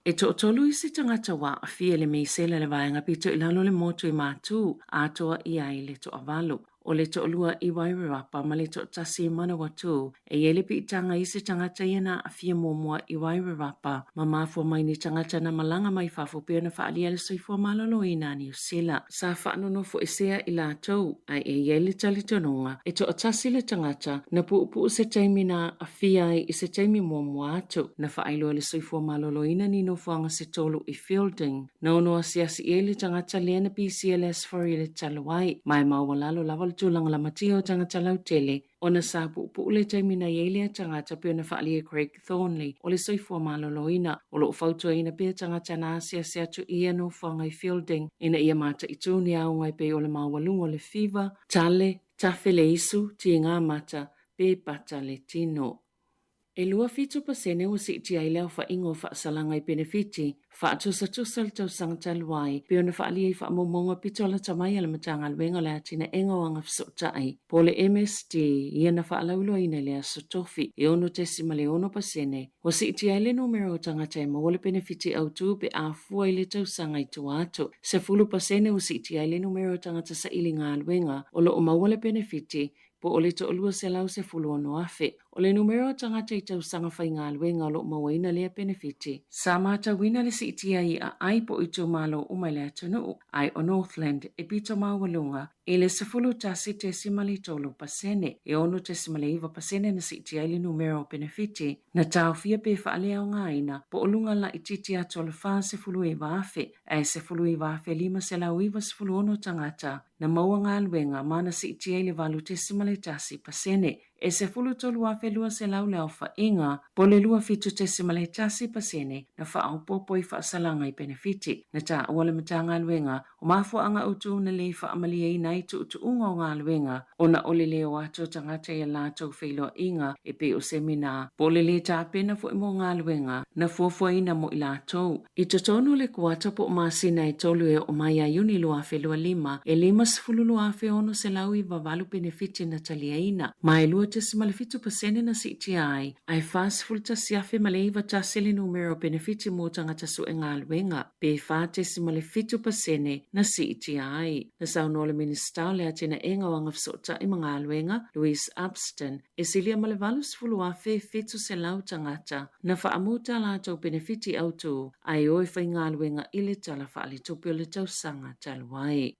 E toatolu isi tagata ua aafia i le misela i le vaega pito i lalo o le motu i Matū, atoa i ai le toavalu. O le toalua i Wairarapa ma le toatasi i Manawatū, e i ai le piitaga i se tagata ia na aafia muamua i Wairarapa ma mafua mai ni tagata na malaga mai fafo pei ona faaalia le soifua maloloina a Niu Sila. Sa faanonofoesea i latou, ae e i ai le talitonuga e toatasi le tagata na puupuu se taimi na aafia ai i se taimi muamua atu. Na faailoa le soifua maloloina ni nofoaga se tolu i Feilding. Na ono asiasi i ai le tagata lea na pisia le Aso Faraile talu ai, ma e maualalo lava le tulaga lamatia o tagata lautele ona sa puupuu le taimi na i ai lea tagata pei ona faaalia e Craig Thornley o le soifua maloloina. O lo o fautuaina pea tagata na asiasi atu i ia nofoaga i Feilding ina ia mataitu ni aoga e pei o le maualuga o le fiva, tale, tafe le isu, tiga mata, pe pata le tino. E 27% ua siitia ai le aofaiga o faasalaga i penefiti faatusatusa le tausaga talu ai, pei ona faaalia i faamaumauga pito lata mai a le Matagaluega o le Atinaega o Agafesootai, po o le MSD, ia na faalauiloaina i le Aso Tofi, e 6.6% ua siitia ai le numera o tagata e maua le penefiti autu pe a fua i le tausaga i tua atu. 10% ua siitia ai le numera o tagata saili galuega o lo o maua le penefiti po o le 216,000. O le numera o tagata i tausaga faigaluega o lo o mauaina lea penefiti. Sa matauina le siitia i aai po o itumalo uma i le atunuu, ae o Northland e pito maualuga i le 11.3%, e 6.9% na siitia ai le numera o penefiti na taofia pe faaleaogaina po o luga laitiiti atu o le 49,000, ae 19,596 tagata na maua galuega ma na siitia i le 8.1%, e 13,200 le aofaiga, po o le 27.1% na faaopoopo i faasalaga i penefiti. Na taua le Matagaluega o mafuaaga autu na le faamalieina ai tuutuuga o galuega ona o le le o atu o tagata i a latou feiloaiga e pei o semina po o le lē tapena foi mo galuega na fuafuaina mo i latou. I totonu o le kuata po o masina e tolu e oo mai ia Iuni 2025, e 52,698 penefiti na taliaina, ma e 2.7% na siitia ai, ae 41,091 le numera o penefiti mo tagata sue galuega, pe 4.7% na siitia ai. Na saunoa le Minisita o le Atinaega o Agafesootai ma Galuega, Louise Upston, e silia ma le 80,700 tagata na faamu tā latou penefiti autū ae o e faigaluega i le Tala Faaletupe o le tausaga talu ai.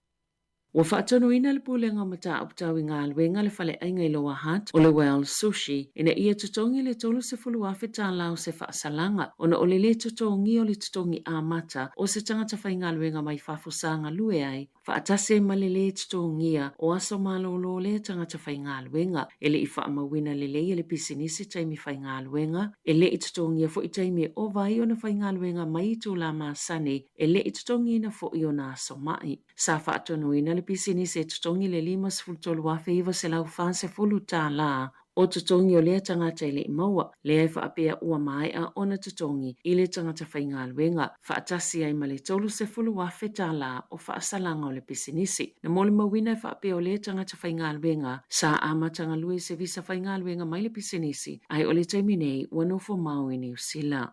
Ua faatonuina le Pulega o Mataupu Tau i Galuega le faleaiga i Lower Hutt o le Well Sushi ina ia totogi le $30,000 o se faasalaga ona o le lē totogia o le totogi amata o se tagata faigaluega mai fafo sa galue ai faatasi ai ma le lē totogia o aso malolo o lea tagata faigaluega. E le i faamauina lelei e le pisinisi taimi faigaluega, e le i totogia foi taimi e ova ai ona faigaluega mai itulā masani, e le i totogiina foi ona aso ma'i. Sa faatonuina le pisinisi e totogi le $53,940 o totogi o lea tagata e le i maua, lea e faapea ua maea ona totogi i le tagata faigaluega, faatasi ai ma le $30,000 o faasalaga o le pisinisi. Na molimauina e faapea o lea tagata faigaluega sa amata galue i se visa faigaluega mai le pisinisi, ae o le taimi nei ua nofo mau i Niu Sila.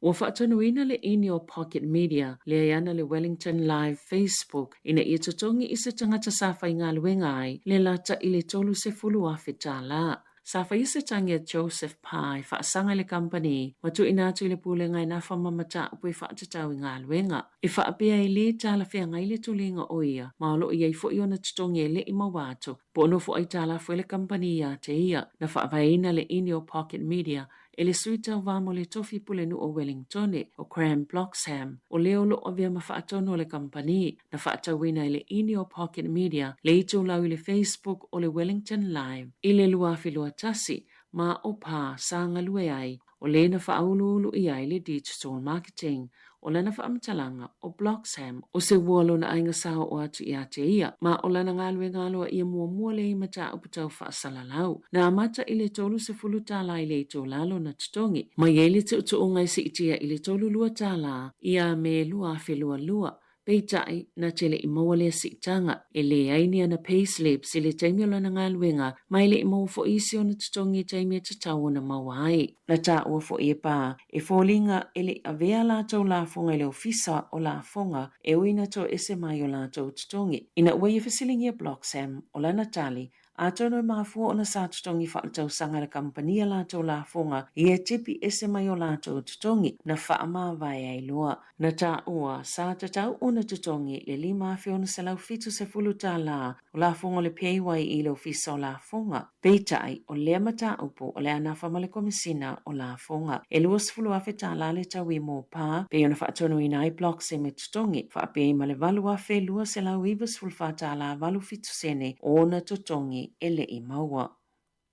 Ua faatonuina le ini o Pocket Media, lea e ana le Wellington Live Facebook, ina ia totogi i se tagata sa faigaluega ai le lata i le $30,000. Sa faia se tagi a Joseph Parr e faasaga i le kamupani ma tuuina atu i le Pulega e nafa ma mataupu e faatatau i galuega. E faapea e lē talafeagai le tuliga o ia ma o lo o i ai foi ona totogi e le i maua atu po o nofo aitalafu ai le kamupani ia te ia. Na faavaeina le ini o Pocket Media e le sui tauva mo le tofi pulenuu o Wellingtone, o Graham Bloxham, o le o lo o avea ma faatonu o le kamupani, na faatauina e le ini o Pocket Media le itulau i le Facebook o le Wellington Live i le 2021 ma o pā sa galue ai, o le na faauluulu i ai le digital marketing. O lana faamatalaga, o Bloxham, o se ua lona aiga sa oo atu ia te ia, ma o lana galuega aloaia muamua lea i mataupu tau faasalalau. Na amata i le $30 i le itula lona totogi, mai ai le tuutuuga e siitia i le $32 ia Me 2022. Peitai, na te le i maua lea siitaga. E leai ni ana payslips i le taimi o lana galuega, ma e le i maua foi isi ona totogi i taimi e tatau ona maua ai. Na taua foi e Pā, e foliga e le i avea latou lafoga i le Ofisa o Lafoga e ui ina toese mai o latou totogi. Ina ua ia fesiligia Bloxham, o lana tali, Atonu e mafua ona sa totogi faaletausaga e le kamupani a latou lafoga ia e tipi ese mai o latou totogi na faamavae ai loa. Na taua, sa tatau ona totogi le $5,670 o lafoga o le PAYE i le Ofisa o Lafoga. Peitai, o lea mataupu o le a nafa ma le Komesina o Lafoga. E $20,000 le taui mo pa, pei ona faatonuina ai Bloxham e totogi, faapea ai ma le $8,294 87 sene o ona totogi e le i maua.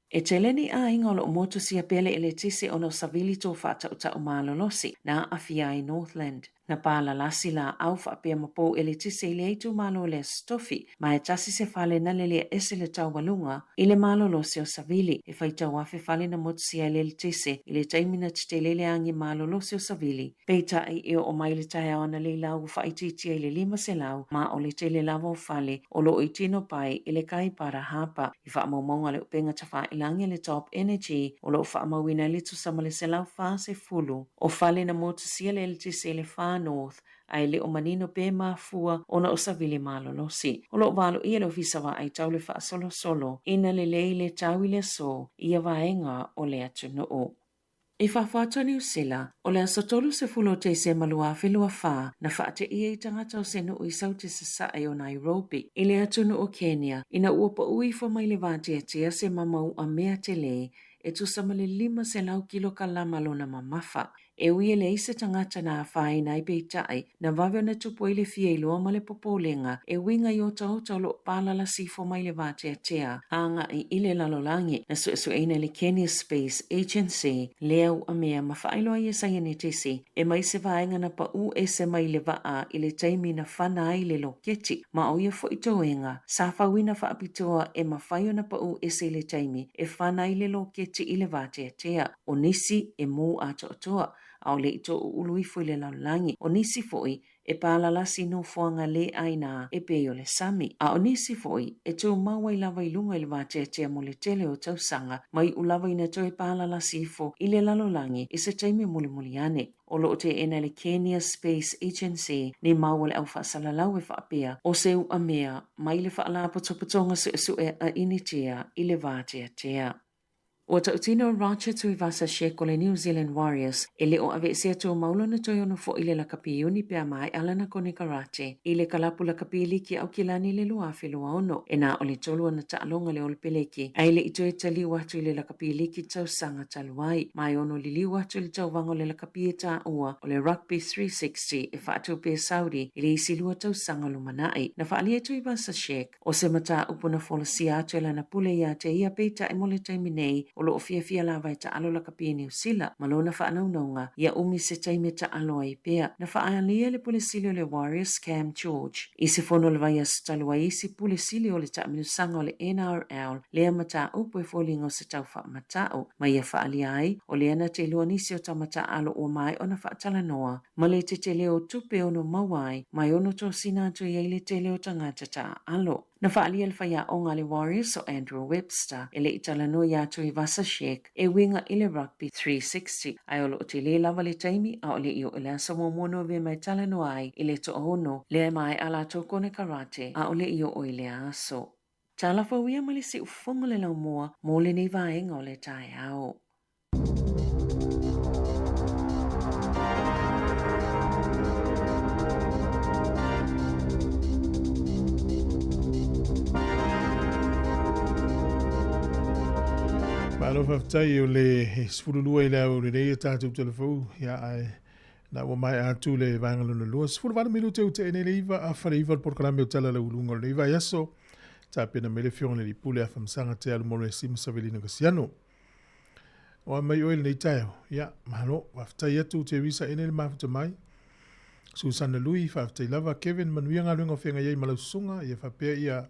E tele ni aiga o lo o motusia pea le eletise ona o savili tō faatautau malolosi na aafia ai Northland. Na pālalasi lāau faapea ma pou eletise i lea itumalo o le Aso Tofi, ma e tasi se fale na lelea ese le taualuga i le malolosi o savili. E faitau afe fale na motusia ai le eletise i le taimi na tetele le agi malolosi o savili. Peitai, e oo mai le taeao analeila ua faaitiitia i le 500, ma o le tele lava o fale o lo o i tino pae i le kai parahapa. I faamaumauga a le upega tafailagi a le Top Energy, o lo o faamauina ai le tusa ma le 140 o fale na motusia le eletise i le Far North, a e le o manino pe mafua ona o savili malolosi. O lo o valoia le Ofisa Vaai Tau le faasolosolo ina lelei le tau i le aso i ia vaega o le atunuu. I fafo atu o Niu Sila, o le aso 30 o Tesema 2024, na faateia ai tagata o se nuu i Saute Sasae o Nairobi, i le atunuu o Kenya, ina ua pau ifo mai le vateatea se mamau'a mea tele e tusa ma le 500 kilokalama lona mamafa. E ui e leai se tagata na afaina ai peitai, na vave ona tupu ai le fia iloa ma le popolega e uiga i otaota o lo o palalasi ifo mai le vateatea agai i le lalolagi. Na suesueina e le Kenya Space Agency lea uamea ma faailoa ai e saienitisi e mai se vaega na pau ese mai le vaa i le taimi na fana ai le loketi ma o ia foi toega sa fauina faapitoa e mafai ona pau ese i le taimi e fana ai le loketi i le vateatea. O nisi e mū atoatoa ʻaʻole i toʻuʻulu ifo i le lalolagi. ʻO nisi foi, e pālalasi nofoaga lē ʻāina e pei o le sami. A ʻo nisi foi, e tumau ai lava i luga i le wāteatea mo le tele o tausaga, ma iʻu lava ina toe pālalasi ifo i le lalolagi i se taimi mulimuli ane. O lo o teʻena e le Kenya Space Agency ni mau o le au faasalalau e faapea, ʻo se uʻa mea mai le Faalapotopotoga Suʻesuʻe a Initia i le wāteatea. Ua tautino Roger Tuivasa-Sheck o le New Zealand Warriors e le o aveesea tumau lona toe ono foi i le lakapi Iuni pe a maea lana konekarate i le kalapu lakapi liki Aukilani i le 2026. E na o le tolu ona taaloga le Olopeleki a e le i toe taliu atu i le lakapi liki tausaga talu ai. Ma e ono liliu atu i le tauvaga o le lakapi e taua o le Rugby 360 e faatupe e Saudi i le isi lua tausaga lumanai. Na faaalia e Tuivasa-Sheck O se mataupu na folasia atu e lana pule iā te ia peitai mo le taimi nei o lo o fiafia lava e taalo lakapi i Niu Sila ma lona faanaunauga ia umi se taimi e taalo ai pea. Na faaalia le pule sili o le Warriors Cam George i se fono o le vaiaso talu ai isi pule sili o le taamilosaga o le NRL lea mataupu e foliga o se tau faamata'u ma ia faaalia ai o lea na te iloa nisi o tama taalo ua maea ona faatalanoa ma le tetele o tupe ono maua ai mai ono tosina atu i ai le tele o tagata taaalo. Na faaalia le faiaoga a le Warriors o Andrew Webster e le i talanoa iā Tuivasa-Sheck e uiga i le Rugby 360, ae o lo o tele lava le taimi ʻaʻole i oo i le aso muamua Novema e talanoa ai i le toaono lea e maea latou konekarate ʻaʻole i oo i lea aso. Tala fou ia ma le siufofoga o le laumua mo lenei vaega o le taeao. Malo faafetai o le 12 i le au lenei e tātou telefou ia ae na ua mai atu le vaega lona lua 18 minute u te ene le iva a fale iva le polokalame o tala lau lunga o le iva aso tapena mai le fionga le lipule a famsanga te alu mo le sima savelina kasiano. O a mai oe lenei taeao. Ia, malo, faafetai atu Teresa ene le mafuta mai. Susana Lui, faafetai lava. Kevin, manuia galuega o feagai ai ma lau susuga. Ia faapea ia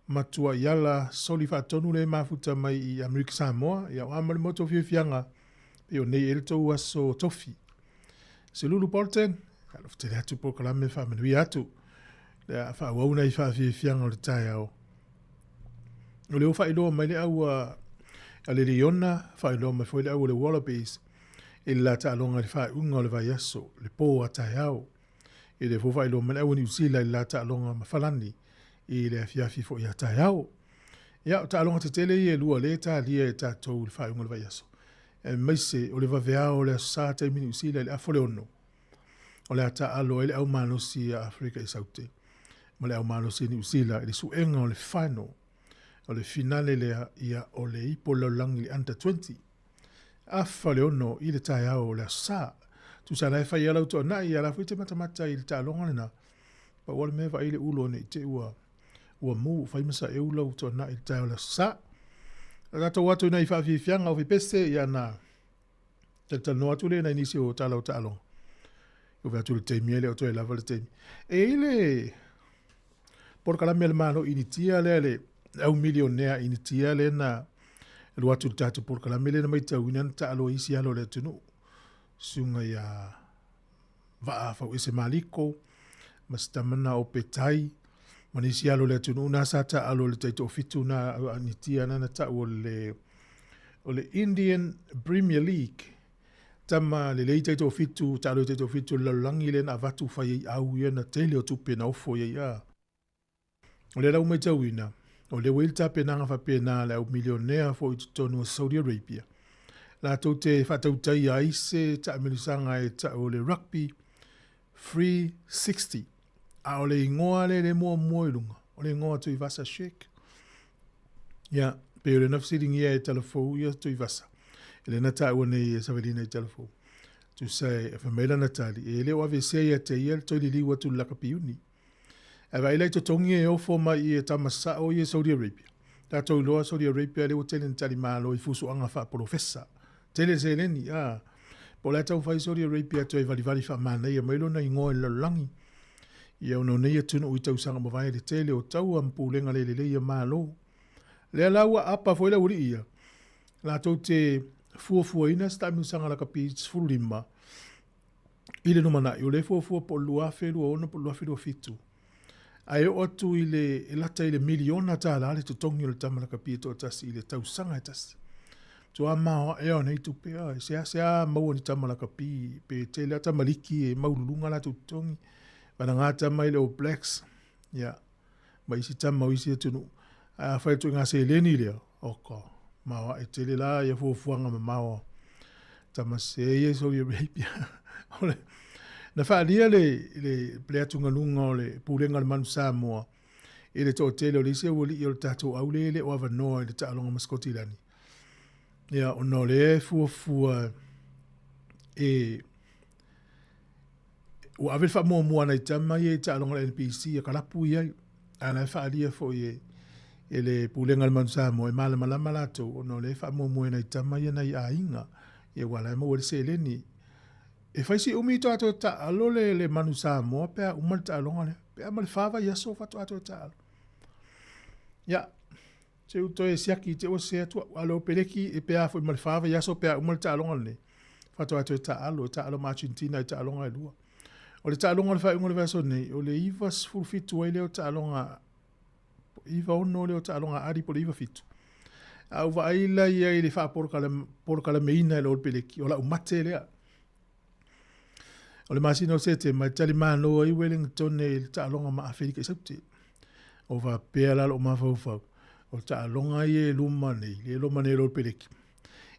matua iala soli faatonu le mafuta mai i Amerika Samoa. Ia, o a ma le motu o fiafiaga, pei o nei e le tou aso tofi. Selulu Bolton, Alofa tele atu polokalame faamanuia atu. Le a faaauau nai faafiafiaga o le taeao. O lea ua faailoa mai le au a le Liona, faailoa mai foi le au a le Wallabies i le la taaloga i le faaiuga o le vaiaso, le po a taeao. I lea foi faailoa mai le au a Niu Sila i le la taaloga ma Falani i le afiafi foi a taeao. Ia, o taaloga tetele ia e lua lea e talia e tatou i le faaiuga o le vaiaso. Aemaise o le vaveao o le Aso Sa taimi Niu Sila i le afa o le 6, o le a taaalo ai le au malosi a Afrika i Saute ma le au malosi a Niu Sila i le suega o le final, o le finale lea ia o le ipo lalolagi i le Under 20. Afa o le 6 i le taeao o le Aso Sa. Tusa la e fai lava lau toanai, ia la foi e te matamata i le taaloga lena. Pau lava le mea vaai le ulo ne i te i ua ua mu fai ma saeu lau toanai i le taeao o le Aso Sa. O tatou atu i nai faafiafiaga o Fipese, ia na talatalanoa atu lea nai nisi o tala o taaloga. E ove atu le taimi e le o toe lava le taimi. E i le polokalame a le Malo Initia lea le au milionea Initia lea na alu atu i le tatou polokalame lea na maitauina na taalo ai isi alo o le atunuu. Susuga ia Vaa Fauese Maliko ma si tama na o Petai ma nisi alo o le atunuu na sa taalo i le taitoafitu na a Initia na na tau o le o le Indian Premier League. Tama lelei taitoafitu, taalo i taitoafitu o le lalolagi lea na avatu fai ai au ia na tele o tupe na ofo i ai a. O lea la ua matauina, o lea ua i ai le tapenaga faapena a le au milionea foi i totonu o Saudi Arabia, latou te faatautaia ai se taamilosaga e tau o le Rugby 360. A o le igoa lea le muamua i luga, o le igoa Tuivasa Sheik. Ia, pei o lea na fesiligia e Talafou ia Tuivasa, e lea na taua nei e Savelina i Talafou. Tusa e fai mai lana tali, e le o aveesea ia te ia le toe liliu atu i le lakapi uni. Ae vaai la i totogi e ofo mai i e tama sao ia i Saudi Arabia. Tatou iloa Saudi Arabia lea ua tele ina talimalo i fusuaga faapolofesa. Tele le seleni, a. Po o le a taumafai Saudi Arabia toe valivali faamanaia mai lona igoa i le lalolagi. Ia ona o nei atunuu i tausaga mavae le tele o taua ma pulega le lelei a Malo. Lea la ua apa foi le aualii ia, latou te fuafuaina se taamilosaga lakapi 15 i le lumanai, o lea e fuafua po o le 2026 po o le 2027, ae oo atu i le, e lata i le miliona tala le totogi o le tama lakapi e toatasi i le tausaga e tasi. Matua maoae o nei tupe, a, e seasea maua ni tama lakapi, pe tele a tamaliki e maululuga latou totogi, vanaga tama i le All Blacks, ia, ma isi tama o isi atunuu. Ae afai atu i ngā seleni lea, oka, maoae tele la ia fuafuaga mamao a tama se ia i Saudi Arabia. O le, na faaalia le, le, le atugaluga o le Pulega o le Manu Samoa i le toatele o le isi aualii o le tatou aule e le o avanoa i le taaloga ma Sikotilani. Ia, ona o lea e fuafua e Ua ave le faamuamua a nai tama ia i taaloga a le NPC e kalapu i ai. A o la e faaalia foi e, e le Pulega a le Manu Samoa e malamalama latou ona o lea e faamuamua e nai tama ia nai aiga. Ia aua o la e maua ai le seleni. E fai si umi faatoa toe taalo le, le Manu Samoa pe a uma le taaloga lea. Pe a ma le fa vaiaso faatoa toe taalo. Ia, se u toe siaki te ua sese atu au. A o le Peleki e pe a foi ma le fa vaiaso pe a uma le taaloga lenei, faatoa toe taalo, e taalo ma Argentina i taaloga e lua. O le taaloga o le faaiuga o le vaiaso nei, o le 97 ai lea o taaloga, 96 lea o taaloga a Ali po o le 97. A ou vaai la i ai i le faapolokalameina e le All Peleki, o lau mate lea. O le masina o Setema e talimalo ai Wellington i le taaloga ma Aferika i Saute. O faapea la lou mafaufau, o le taaloga ia e luma nei, le loma nei o le Peleki,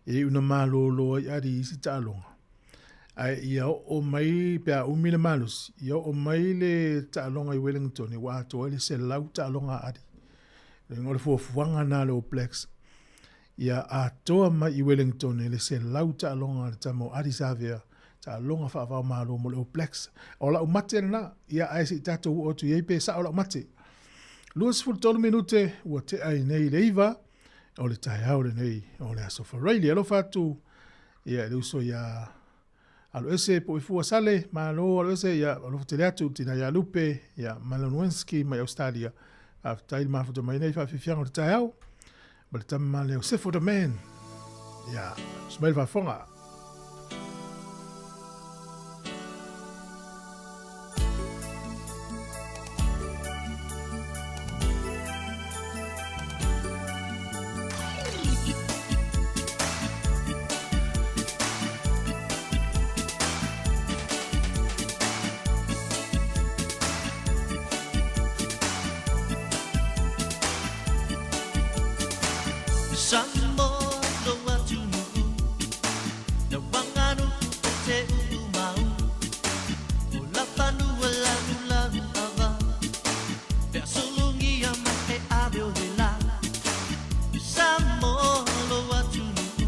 e iu na malolo ai ali i isi taaloga. Ae ia oo mai, pe a umi le malosi, ia oo mai le taaloga i Wellington, ua atoa ai le 100 taaloga a Ali. O le fuafuaga na a le All Blacks, Ia atoa mai i Wellington le 100 taaloga a le tama o Ardie Savea, taaloga faava-o-Malo mo le All Blacks. O lau mate lena, ia ae se i tatou oo atu i ai pe sao lau mate. 23 minute ua tea ai nei le 9 o le taeao lenei o le Aso Faraile. Alofa atu ia i le uso ia Aloese po i fua sale, malo Aloese, ia alofa tele atu tina ia Lupe, ia Malon Wenski mai Australia. Faafetai le mafuta mai nei faafiafiaga o le taeao. Ma le tama lea o Sefo the Man. Ia, smile faafofoga. Samoa lo atunuu Na wanganuku o te uu mau O la fanua lanu lanu ava Pea sulungia ma e ave o le la Samoa lo atunuu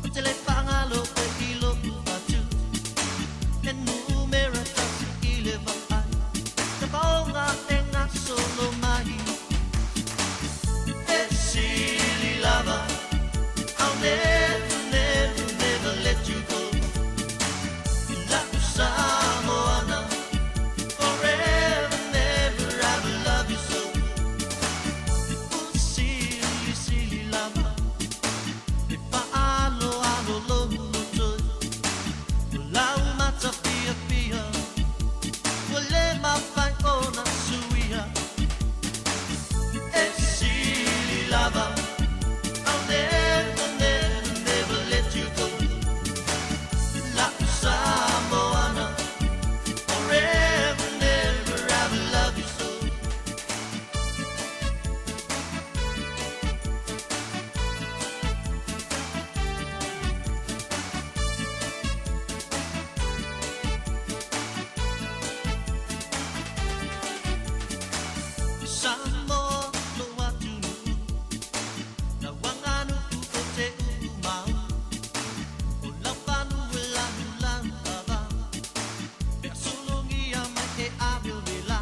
O te le whangalo e ilo atu E numera tasi i le vaai Na paonga e ngā solo mai E sili lava I'll never, never, never let you go La'u Samoana Forever, never, I will love you so U sili, sili lava E whaalo alo lo toi O lau mata pia pia Ua le mawhai ona suia E sili lava I'll never, never, never let you go La'u Samoana Forever, never, I will love you so Samoa lo atunuu Na wanganuku o te uu mau O lau fanua lanu lanu ava Pea sulungia mai e ave o le la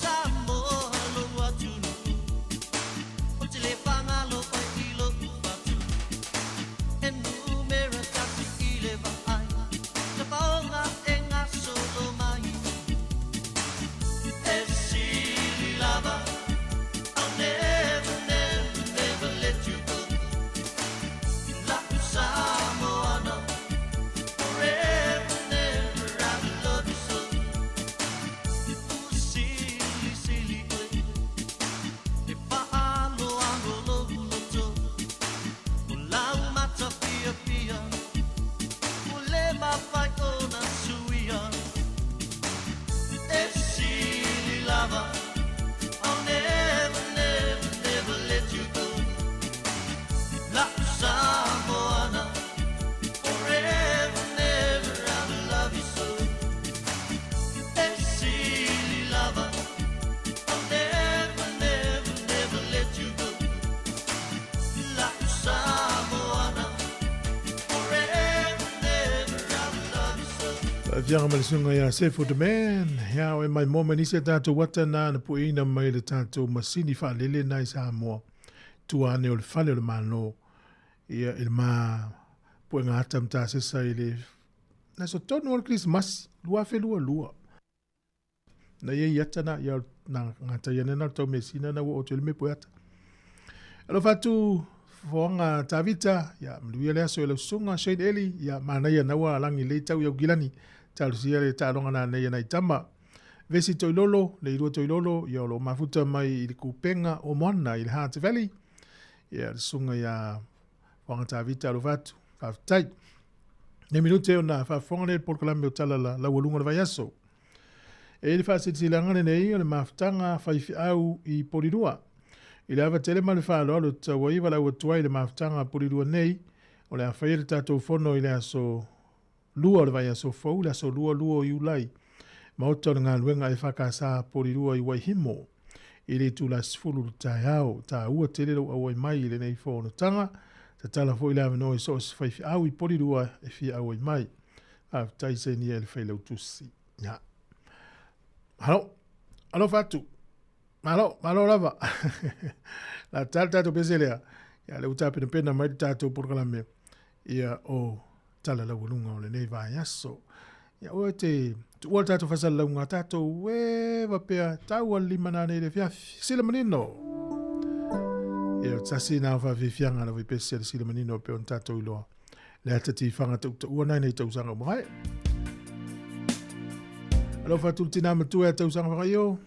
Samoa lo atunuu O te le whangalo o i lo atu E numera tasi i le vaai Na paonga e ngā solo mai E sili lava I'll never, never, never let you go La'u Samoana Forever, never, I will love you so U sili, sili oe E whaalo alo lo loto O lau mata pia pia O le mawhai ona suia E sili lava I'll never, never, never let you go La'u Samoana Forever, never, I will love you so E sili lava I'll never, never, never let you go La'u Samoana Forever, never, I will love you so Fiaga ma le suga ia Sefu the Man. Ia o e mai mo mai nisi a tātou ata nā na pueina mai le tātou masini whaalele nā i Samoa. Tua ane o le fale o le Malo. Ia i le ma puenga ata mtasesa i le na so tonu o le Krismasi, 2022. Na ia i ata na ia na ngata ia nena tau mesina na ua o te le me pue ata. Alofa atu foanga Tavita, ia manuia le aso e lau susuga Shane Eli, ia manaia naua lagi lei tau i Aukilani, talosia le taaloga nanei a nai tama. Vesi Toilolo, le Ilua Toilolo, ia o lo o mafuta mai i le kupenga o Moana i le Heart Valley, ia le susuga ia Foanga Tavita alofa atu. Faafetai. Nei minute ona faafofoga lea i le polokalame o Tala la Laualuga o le Vaiaso. E i le faasilasilaga lenei o le mafutaga faifeau i Polilua. I le ava tele ma le faaaloalo e tatau ai valaau atu ai i le mafutaga a Polilua nei, o le a faia le tatou fono i le aso Lua o le vaiaso fou, le aso 22 o Iulai, Maota o le Galuega EFKS Polilua i Waihimo, i le itula 10 le taeao. Taua tele lou auai mai i lenei fonotaga. Tatala foi le avanoa i so o se faifeau i Polilua e fia auai mai. Faafetai Senia i le Failautusi. Ia. Malo. Alofa atu. Malo, malo lava. La tala tatou pese lea. Ia le ua tapenapena mai le tatou polokalame. Ia o tala laualuga o lenei vaiaso. Ia ua te tuua le tatou fasalalauga tatou e vapea taua le lima nanei le afiafi. Sila manino. Ia o tasi na o faafiafiaga lava i pese le sila manino pe on tatou iloa. Le ata tifaga tautaua nai nei tausaga ua mavae. Alofa atu le tinā matua e tausaga whakaio.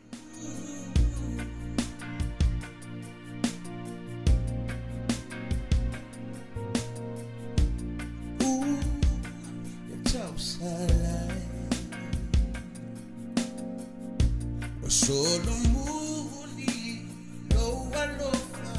Solo muli lo alofa.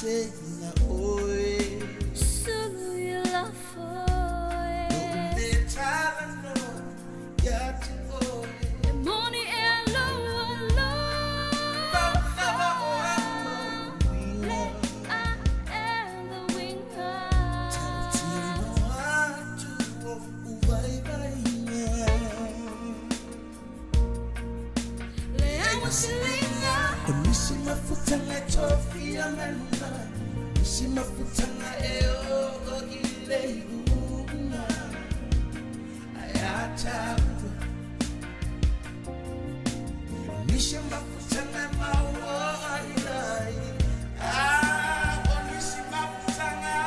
Fa'amasega oe Sulu i lafo e Lo'u lē talanoa iā te oe E moni e aloa Faogaga o alofa a'u Le uiga a e le uiga Tautino atu o'u vaivaiga Le auasiliga O nisi mafutaga e tofia maluga Nisi mafutaga e oo i le iuga Ae a taua Nisi mafutaga e maua ai lai Ah, o nisi mafutaga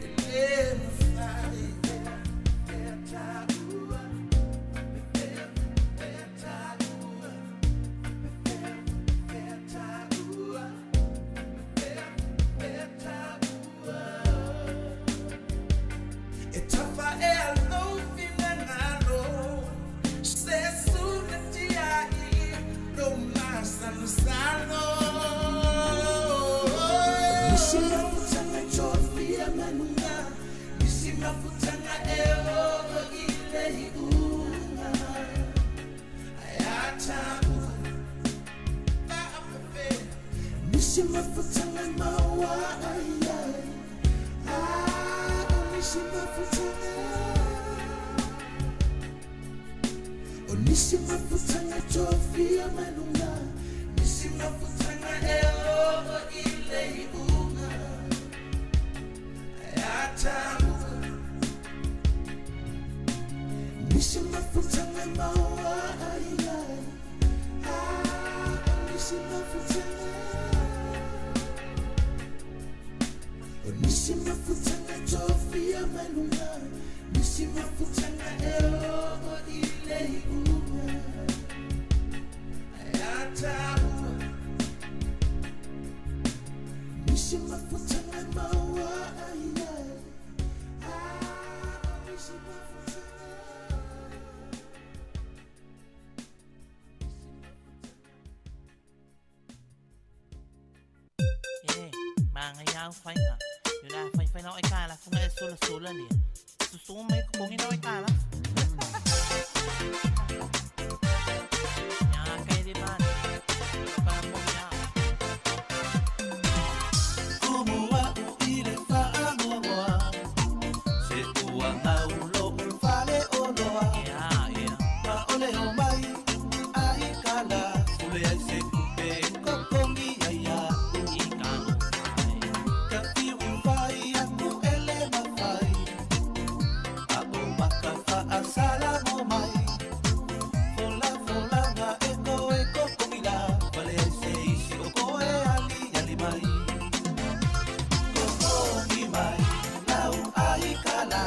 E lē mafai E taua E taua E taua E taua E tafa e alofi lagalo Se sula tiai Lo masalosalo Nisi mafutaga tofia maluga Nisi mafutaga e oo i le iuga Ae a taua Nisi mafutaga maua ai ai Ah, o nisi mafutaga O nisi mafutaga tofia maluga Nisi mafutaga e oo i le iuga Ae a taua Nisi mafutaga maua ai ai Ah, o nisi mafutaga O nisi mafutaga tofia maluga Nisi mafutaga e oo i le iuga Ae a taua Nisi mafutaga maua ai ai Ah, o nisi mafutaga E, maga iau faiga. Yo la fai fai lau e kala funga e sula sula lia. Susu mai kukongi lau e kala. Ya kai di man. Yo pa mo ya. Kumu a'u i le fa'agoagoa Se ua gaulo fale oloa Ya ya. Ma o le o mai ai kala Fule ai se kupe kokongi ai a'u I kanu fai. Ka fiu i fai aku ele mafai A'o maka fa'asala mo mai Fola fola nga e koe kokongi la Fale ai se isi o koe ali ali mai Kokongi mai lau ai kala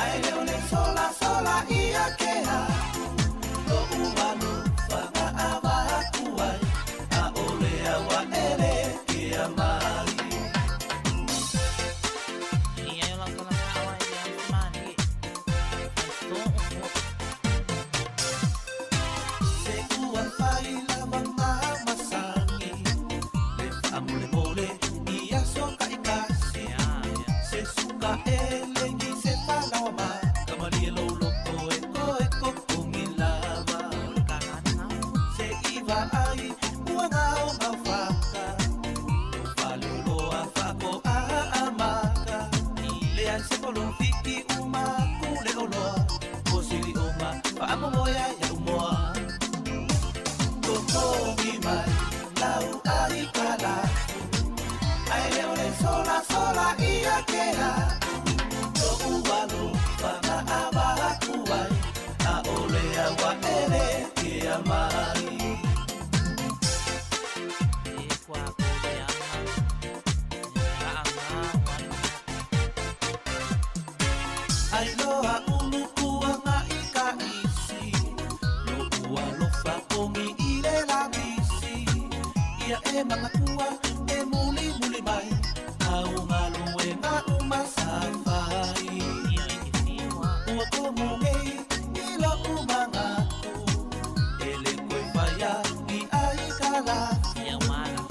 Ai leo le sola sola ia kea Lo'u alo fa'aava aku ai A'ole aua ele kea mai I ai o lau kala fa'awa i le amsamani. Fai so o so. Se ua fai lava mamasagi Le fa'amolemole ia so ka'ikasi Ya ya. Se suka e legi se falaoa Kamalie lou loko e koe kokogi lava O le kakana na. Se iva ai ua gao maufaka Lou faleoloa fa'ako'a amaka Le ai se polofiki uma kule oloa O sili oma fa'amomoe ai ia'u moa Kokogi mai lau ai kala Ai le o le sola sola ia kea Lo'u alo fa'aava aku ai A'ole aua ele kea mai E kwa ko le anga. Ka anga wan. Ai loa ulu kuanga i ka isi Lo'u alofa kogi i le lamisi Ia e mangakua e muli muli mai Au galuega uma safai Ia e ke fiwa. Ua komu nei i lo'u magaku E le koe faia i ai kalafu Ia wala.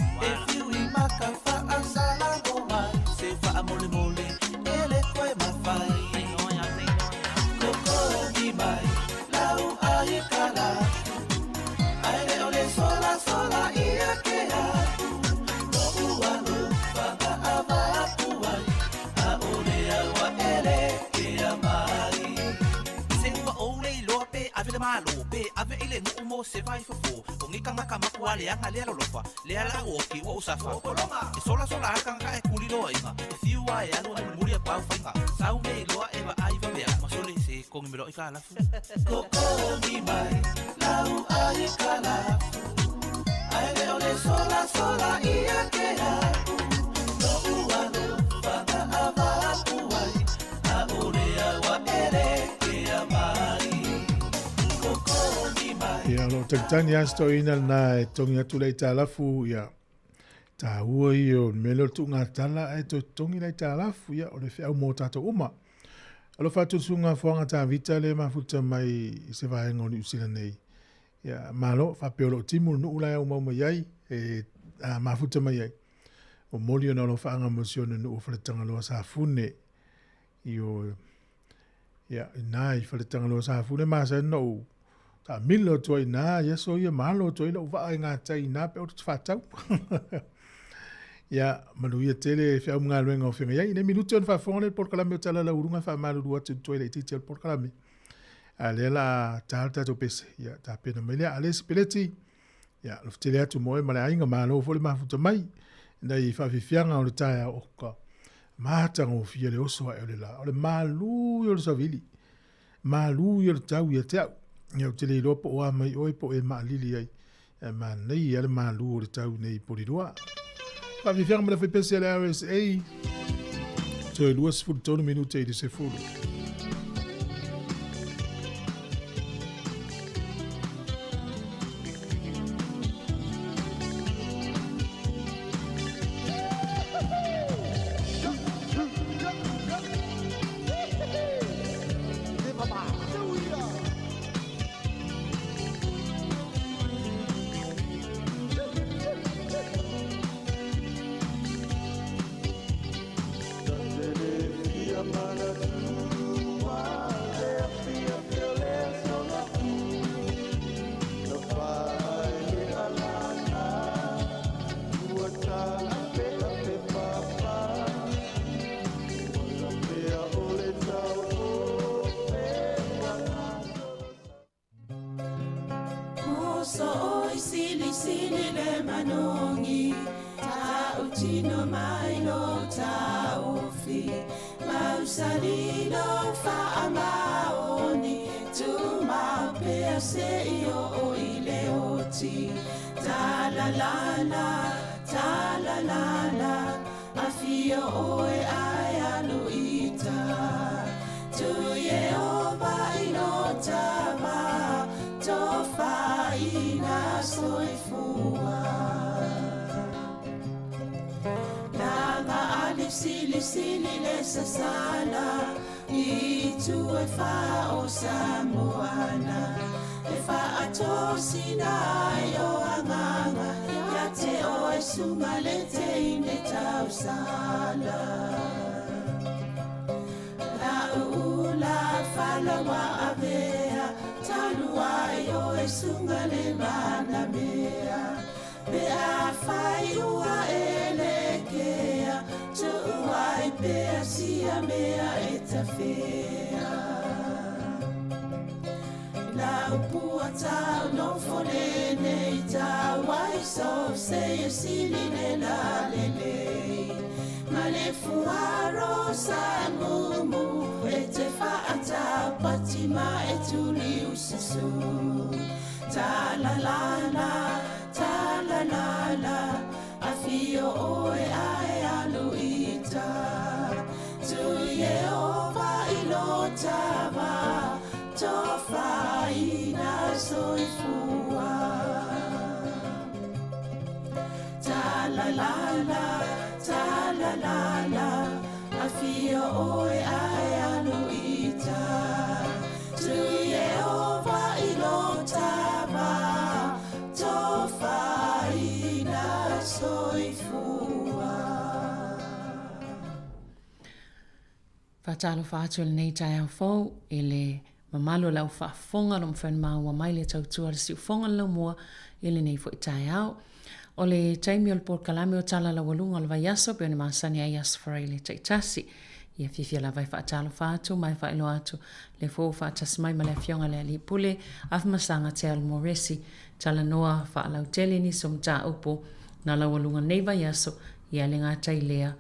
malo pe ave i le nuu mo se vai fofo o ngi kangaka makua leaga lea lolofa lea la u oki ua usafa e solasola a kangaka e kulilo aiga e fiu a e alu a mulimuli a pau faiga sau me iloa e vaai vavea ma sole se kogi me loa i kalafu Kokogi mai lau ai kalafu Ae le o le solasola ia ke aku No'u alofa na avatu ai A'ole au a'ele ke amai Kokogi mai Ia, o loo tagitagi lava si toeaina lena e totogi atu le aitalafu, ia, taua ia o le mea lea o le tuugatala ae toe totogi le aitalafu, ia, o le feau mo tatou uma. Alofa atu i le Susuga Foaga Tavita lea e mafuta mai i se vaega o Niu Sila nei. Ia, malo, faapea o loo timu le nuu la e aumau mai ai, e mafuta mai ai. Momoli ona alofaaga mo si ona nuu o Faletagaloa Safune. I o, ia, ina i Faletagaloa Safune, masani na ou taamilo atu ai ina, i aso ia malo atu ai lou vaa i gatai ina pe ou te faatau. Ia, manuia tele feau ma galuega o feagai ai. Nei minute ona faafofoga lea i le polokalame o Tala Lauuluga e faamalulu atu i le tuai laitiiti o le polokalame. A lea la ta le tatou pese, ia tapena mai lea. A le isi peleti, ia alofa tele atu mo oe ma le aiga, malo foi le mafuta mai. Nei faafiafiaga o le taeao oka, matagofie le oso ae o le la. O le malu ia o le savili, malu ia o le tau ia te au. Ia ou te le iloa po o a mai oe po o e maalili ai. Ae manaia le malu o le tau nei i Porirua. Faafiafiaga ma le faipese a le RSA. Toe 23 minute i le 10. Faatalofa atu i lenei taeao fou i le mamalu o le au faafofoga o lo o mafai ona maua mai le tautua a le siufofoga o le laumua i lenei foi taeao. O le taimi o le polokalame o Tala Laualuga o le Vaiaso pei ona masani ai Aso Faraile taitasi. Ia fiafia lava e faatalofa atu ma e faailoa atu le foi ua faatasi mai ma le Afioga i le Alii Pule Afamasaga Teal Moresi. Talanoa faalautele nisi o mataupu na laualuga nei vaiaso, ia le gata i lea,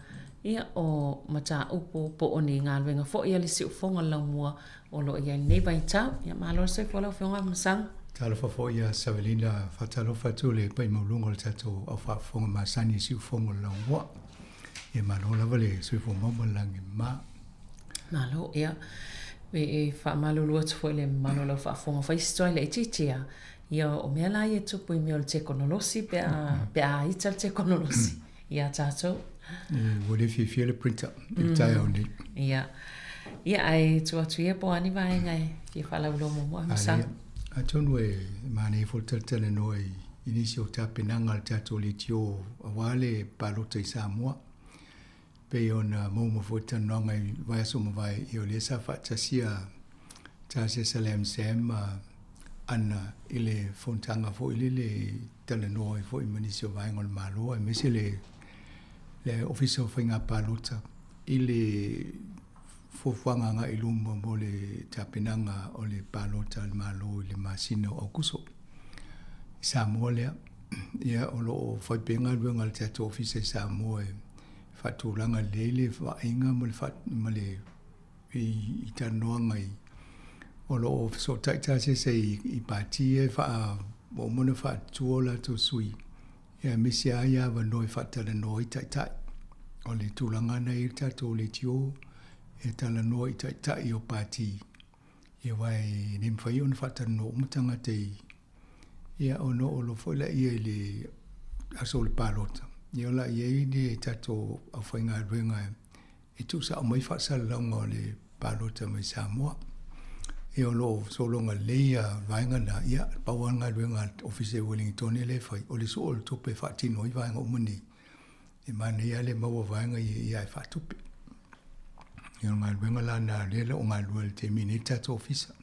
ia o mataupu po o ni galuega foi a le siufofoga o le laumua o lo o i ai lenei vaitau. Ia malo le soifua lau Afioga Afamasaga. Talofa foi ia Savelina, faatalofa atu le pai maualuga o le tatou au faafofoga masani i siufofoga o le laumua. Ia malo lava le soifua mau ma le lagi mama. Malo, ia. E, e faamalulu atu foi le mamalu o lau faafofoga fai si toai laitiiti a. Ia o mea la ia e tupu i mea o le tekonolosi pe a, pe a ita le tekonolosi iā tatou. E, ua le fiafia le printer i le taeao nei. Ia. Ia, ae tuu atu ia po o a ni vaega e fia faalauiloa muamua, Masalo. Atonu e manaia foi le talatalanoa i i nisi o tapenaga a le tatou leitio aua le palota i Samoa. Pei ona maua foi talanoaga i vaiaso mavae, ia o lea sa faatasia Tasia Salam Sam ma Anna i le fonotaga foi lele e talanoa ai foi ma nisi o vaega o le Malo aemaise le le Ofisa o Faiga Palota i le fuafuaga agai i luma mo le tapenaga o le palota a le Malo i le masina o Aokuso. I Samoa lea, ia o lo o fai pea galuega a le tatou Ofisa i Samoa e faatulaga lelei le vaaiga ma le, ma le i, i talanoaga i o lo o fesootai tasese i, i pati e faa ua uma ona faatutua o latou sui ia aemaise lava ia avanoa e faatalanoa ai taitai. O le tulaga lena e i ai le tatou leitio e talanoa i taitai o pati ia aua e le mafai ona faatalanoa uma tagata i ia ona oo loa foi laia i le aso o le palota ia o le a i ai le tatou aufaigaluega e tuusao mai faasalalauga o le palota mai Samoa. Ia o lo o sologa lelei ia vaega na, ia pau lava le galuega a le Ofisa i Uelingitone lea e fai, o le sue o le tupe e faatino ai vaega uma nei. E manaia lava le maua vaega ia ia e faatupe. Ia o le galuega la lena lea o lo o galulue i le taimi nei le tatou Ofisa.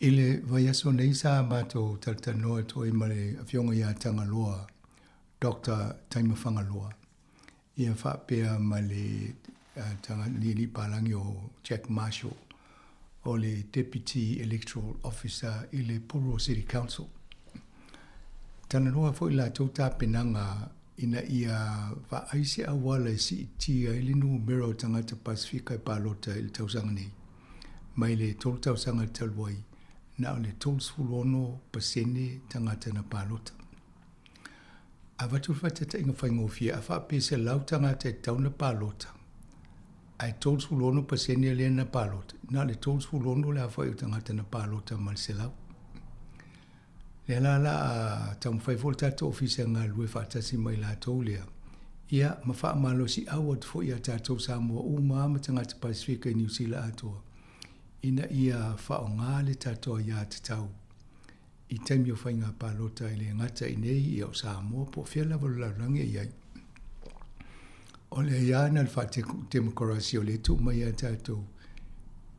I le vaiaso nei sa matou talatalanoa atu ai ma le Afioga ia Tagaloa Doctor Taima Fagaloa, ia faapea ma le alii palagi o Jack Marshall, o le Deputy Electoral Officer i le Porirua City Council. Talanoa foi latou tapenaga ina ia vaai se auala e siitia ai le numera o tagata Pasefika e palota i le tausaga nei. Mai le 3 tausaga talu ai, na o le 36% tagata na palota. Avatu le faataitaiga faigofie, a faapea e 100 tagata e tatau ona palota, ae 36% lea na palota, na o le 36 le aofai o tagata na palota ma le 100. Lea la la a taumafai foi le tatou ofisa e galulue faatasi ma i latou lea, ia ma faamalosiau atu foi ia tatou Samoa uma lava ma tagata Pasefika i Niu Sila atoa, ina ia faaaoga le tatou aiatatau i taimi o faiga palota e le gata i nei ia o Samoa po o fea lava o le lalolagi e i ai. O le aia na le faatemokarasi o lea e tuu mai ia tatou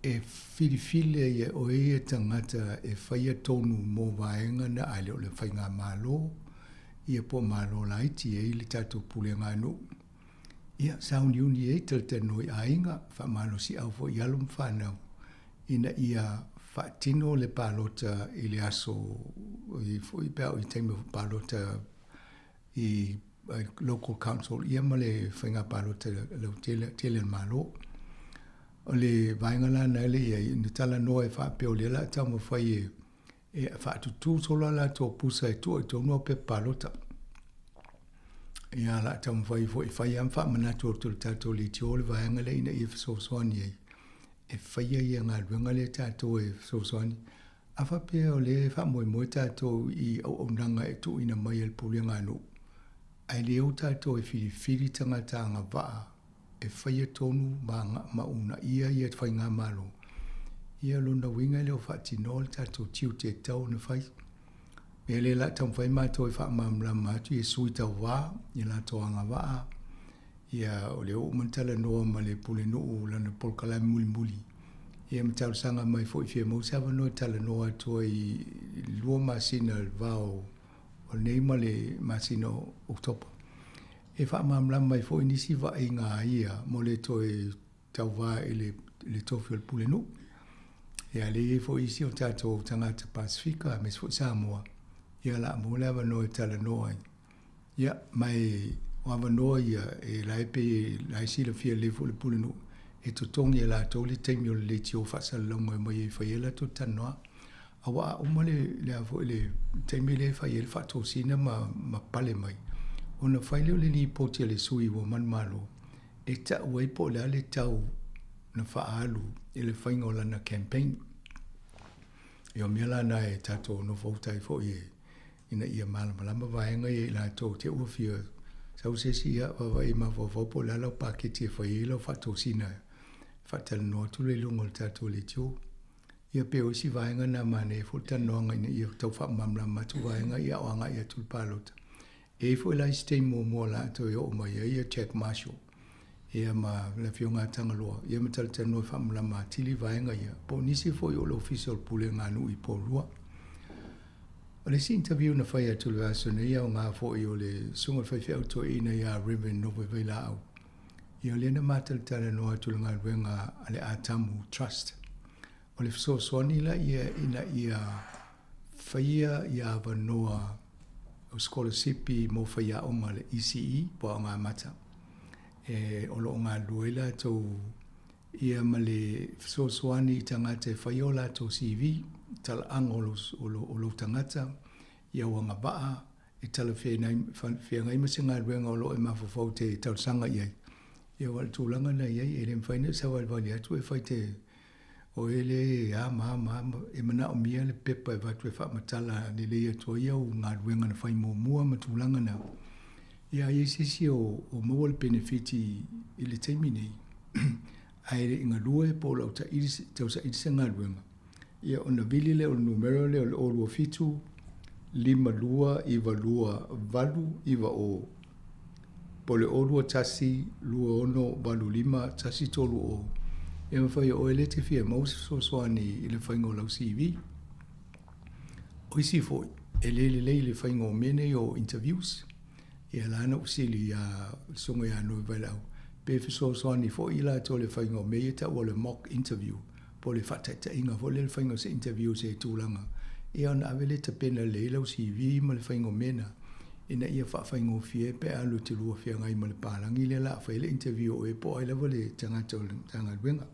e filifili ai e oe ia tagata e faia tonu mo vaega na ae le o le faigamalo ia po o malo laiti e i ai le tatou pulega a nuu. Ia sauniuni ai talatalanoa i aiga, faamalosiau foi i alo ma fanau ina ia faatino le palota i le aso i foi pe a oo i taimi o palota i local council ia ma le faiga palota lautele tele a le Malo. O le vaega la na ele i ai, na talanoa e faapea o lea o le a taumafai e e faatutū solo a latou pusa e tua i tonu au pepa palota. Ia, o le a taumafai foi e fai lava ma faamanatu atu i le tatou leitio le vaega lea ina ia fesoasoani ai e faia ia galuega lea tatou e fesoasoani. A faapea o lea e faamoemoe tatou i auaunaga e tuuina mai e le Pulega a nuu, ae le o tatou e filifili tagata agavaa e faia tonu ma, ma uunaia ia faigamalo, ia lona uiga e le o faatinoa le tatou tiute e tatau ona fai. Mea lea o le a taumafai matou e faamalamalama atu ia sui tauva, ia latou agavaa, ia o lea ua uma ona talanoa ma le Pulenuu lana polokalame mulimuli, ia ma talosaga mai foi fia maua se avanoa e talanoa atu ai i le 2 masina i le va o lenei ma le masina o Oketopa. E faamalamalama ai foi nisi vaaiga a ia mo le toe tauvā i le, le tofi o le pulenuu. Ia lea e i ai foi isi o tatou tagata Pasefika aemaise foi Samoa, ia o le a maua le avanoa e talanoa ai. Ia, ma e o avanoa ia e la e pei la e silafia lelei foi le pulenuu, e totogi e latou le taimi o le leitio faasalalauga e omai ai e fai ai latou talanoa. Aua a uma le, le a foi le taimi lea e fai ai le faatosina ma, ma pale mai, ona fai lea o le lipoti a le sui ua manumalo e tau ai po o le a le tau na faaalu i le faiga o lana campaign. Ia o mea la na e tatou nofouta ai foi e ina ia malamalama vaega ia i latou te ua fia sau se isi ia vaavaai i mafaufau po o le a lau paketi e fai ai lau faatosina e faatalanoa atu lea i luga o le tatou leitio. Ia pei o isi vaega na manaia foi le talanoaga ina ia tau faamalamalama atu vaega ia a o agai atu i le palota. E i ai foi la isi taimi muamua o le a toe oo mai ai ia Jack Marshall ia ma le Afioga a Tagaloa ia ma talatalanoa e faamalamalama atili vaega ia po o nisi foi o le Ofisa o le Pulega a Nuu i Poulua. O le isi interview na fai atu i le vaiaso nei e aoga foi o le Susuga i le Faifeau Toeaina ia Reverend Nofo Vailaau ia o lea na ma talatalanoa atu i le galuega a le Atamu Trust. O le fesoasoani la ia ina ia faia ia avanoa o sikolasipi mo faiaoga a le ECE po o Aoga Amata e o lo o galulue ai latou ia ma le fesoasoani i tagata e faia o latou CV, talaaga o lou, o lou, o lou tagata, ia ua agavaa e talafeagai ma se galuega o lo o e mafaufau te talosaga i ai. Ia aua o le tulaga na i ai, e le mafai ona e savalivali atu e fai te o e le e a ma a ma a, e manaomia le pepa e avatu e faamatala lelei atu ai au galuega na fai muamua ma tulaga na. Ia a i ai se isi o, o maua le penefiti i le taimi nei, ae le i galue po o lau taili, tausaili se galuega, ia ona vili lea o le numera lea o le 027 52 92 890 po o le 021 26 85 130. E mafai e oe lea e te fia maua se fesoasoani i le faiga o lau CV. O isi foi, e le lelei i le faiga o mea nei o interviews. Ia la na ou fesili iā le susuga ia Noe Vaelau, pe fesoasoani foi i latou i le faiga o mea ia e taua o le mock interview, po o le faataitaiga foi lea le faiga o se interview i se tulaga, ia ona ave lea tapena lelei lau CV ma le faiga o mea na, ina ia faafaigofie ai pe a alu e te lua feagai ma le palagi lea o le a fai ai le interview o oe po o ai lava le tagata o le Matagaluega.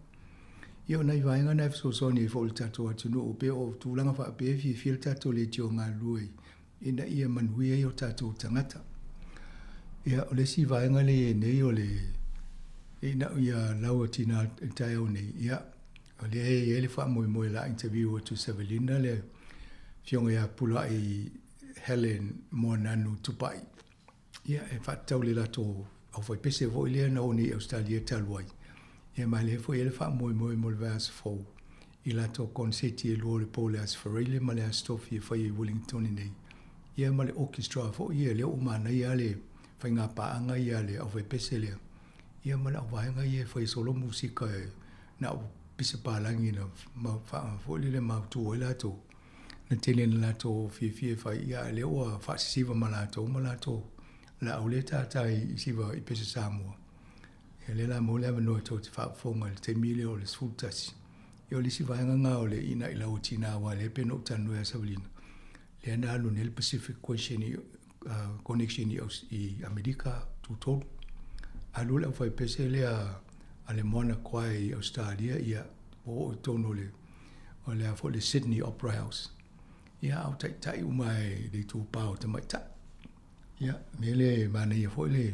Ia o nai vaega na e fesoasoani ai foi i le tatou atunuu, pe o tulaga faapea e fiafia le tatou leitio galulue ai, ina ia manuia ai o tatou tagata. Ia, o le isi vaega lea e i ai nei o le ina ia lau tina i le taeao nei, ia, o lea e i ai le faamoemoe o le a interview atu e Savelina le Afioga ia Pulai Helen Moananu Tupai. Ia, e faatatau i le latou aufaipese foi lea na o nei i Ausetalia talu ai. Ia ma lea foi e i ai le faamoemoe mo le vaiaso fou i latou koneseti e lua o le po o le Aso Faraile ma le Aso Tofi e fai ai i Wellington nei. Ia ma le orchestra foi ia lea ua manaia lava le faiga paaga ia a le aufaipese lea. Ia ma le auvaega ia e fai solo musika e na o pisa palagi na foi lele mautu ai latou. Na tele ina latou fiafia e fai, ia a lea ua faasisiva ma latou ma latou laau lea e tātā i siva i pesa Samoa. Ia lea la maua le avanoa tou te faafofoga i le taimi lea o le 11. Ia o le isi vaega lena o le inai lau o tina aua lea pei ona ou talanoa ia Savalina, lea na alu nei le Pacific Question i connection i, i Amerika tutolu. Alu le aufaipese lea a le Moana Choir i Australia, ia ua oo i totonu o le o le a foi le Sydney Opera House. Ia a o taitai uma e le itupa o tamaitai. Ia, mea lea e manaia foi le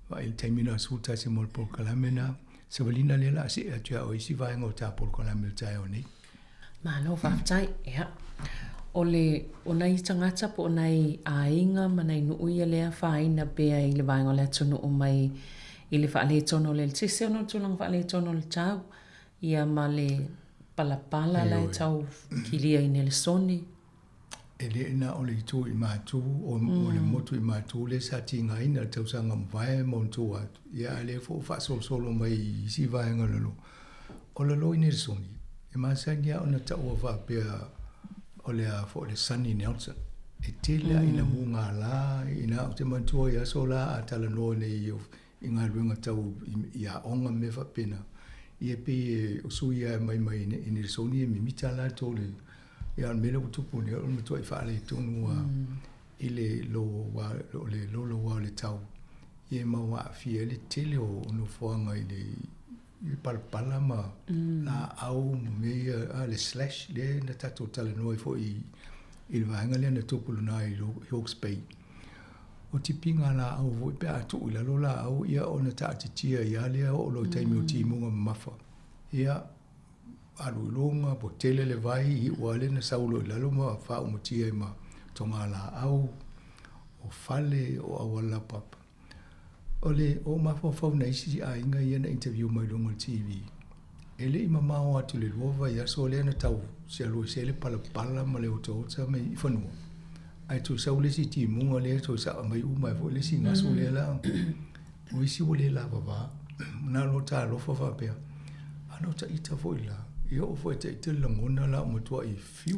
vaai i le taimi na 11 mo le polokalame na. Savalina lea o le a see atu ia oe i isi vaega o ta polokalame o le taeao nei. Malo faafetai. Ia, o le, o nai tagata po o nai aiga ma nai nuu ia lea afaina pea i le vaega o le atunuu mai i le faaletonu o le eletise ona o le tulaga faaletonu o le tau, ia ma le palapala la e tau kilia i Nelesoni. E le na o le itu i Matu, o, mm. o le motu i Matu lea sa tigaina le tausaga ua mavae ma ona tua atu. Ia, a lea foi ua faasolosolo mai i isi vaega o lalo. O lalo i Nelesoni, e masani lava ona taua faapea o le a foi le Sunny Nelson. E tele lava ina mugala, ina ou te manatua i aso la a talanoa nei i galuega tau i aoga ma mea faapena. Ia pei e o sui lava e aumai mai i Nilisoni e mimita latou le ia o le mea lea ua tupu nei o le matuai faaletonu lava i le o le loloa o le tau ia ma ua aafia ai le tele o nofoaga i le i palapala ma laau ma mea ia, a le slash lea na tatou talanoa ai foi i le vaega lea na tupu i luna i Hawke's Bay. O tipiga laau foi pe a tuu i lalo laau ia ona taatitia ai lava lea oo loa i taimi o timuga mamafa. Ia alu i luga ua tele le vai iu lava lea na sau loa i lalo ma faaumatia ai ma togalaau, o fale, o auala laupapa. O le o mafaufau nai isi aiga ia na interview mai luga o le TV, e le i mamao atu i le lua vaiaso lea na tau sialu ese ai le palapala ma le otaota mai i fanua, ae toe sau le isi timuga lea toe sa'a mai uma ai foi le isi gasu lea la. O isi ua le lavava, na o le talofa faapea, a na o ita foi la, e oo foi ia ita le lagona la ua matuai fiu.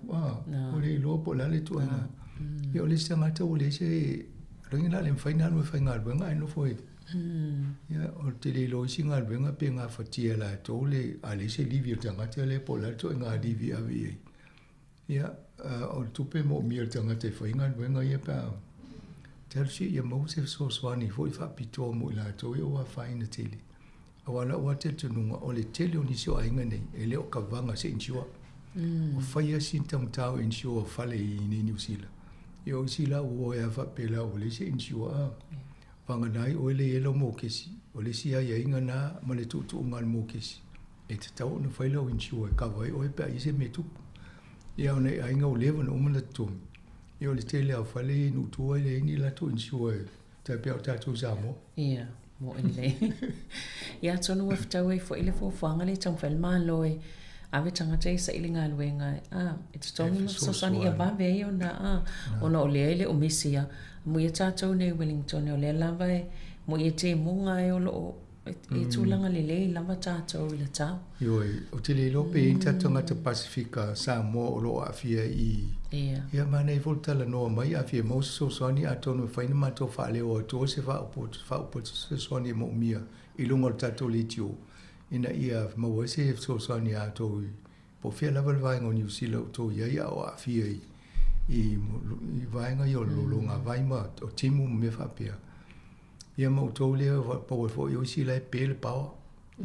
Ua le iloa po o le a le ituaiga. Ia o le isi tagata ua leai se Lagi la le mafai ona alu e faigaluega ae nofo e ia ou te le iloa isi galuega pe gafatia e latou le a leai se livi o le tagata lea po o le a le ituaiga livi e ave i ai. Ia o le tupe e moomia e le tagata e fai galuega ia pe a talosia ia maua se fesoasoani foi faapitoa mo i latou ia ua afaina tele. Aua o lau lava talitonuga o le tele o nisi o aiga nei e le o kavaga se insure. Ua fai lava sina taugata o insure o fale i inei i Niu Sila. Ia o isi la ua o ai lava faapea la ua leai se insure a. Vagana ai oe lea e i ai lau mokesi, o le isi aiaiga na ma le tuutuuga o le mokesi, e tatau ona fai lau insure e kava ai oe pe a i ai se mea e tupu. Ia o nai aiga ua leva ona uma ona totogi, ia o le tele lava o fale ia i nuu tua e leai ni latou insure e Tai pea o tatou i Samoa. Ia, mo'i lelei. Ia atonu ua fetau ai foi le fuafuaga lea e taumafai le Malo e ave tagata ia e saili galuega a, e totogi ma fesoasoani ia vave ai ona a, ona o lea e le o misi ia. Amuia tatou nei i Wellington o lea lava e mo'i e temuga ai o lo o e tulaga lelei lava tatou i le tau. Ioe, ou te le iloa pe i ai ni tatou tagata Pasefika Samoa o lo o aafia i i. Ia, manaia foi le talanoa mai, a fia maua se fesoasoani atonu e fai na matou faaleo atua se faaupu faaupu atu se fesoasoani e moomia i luga o le tatou leitio ina ia maua ai se fesoasoani a outou i po o fea lava le vaega o Niu Sila o outou i ai a o aafia i i i vaega ia o le lologa vai ma o timu ma mea faapea. Ia ma outou lea pau ai foi o isi la e pe le power.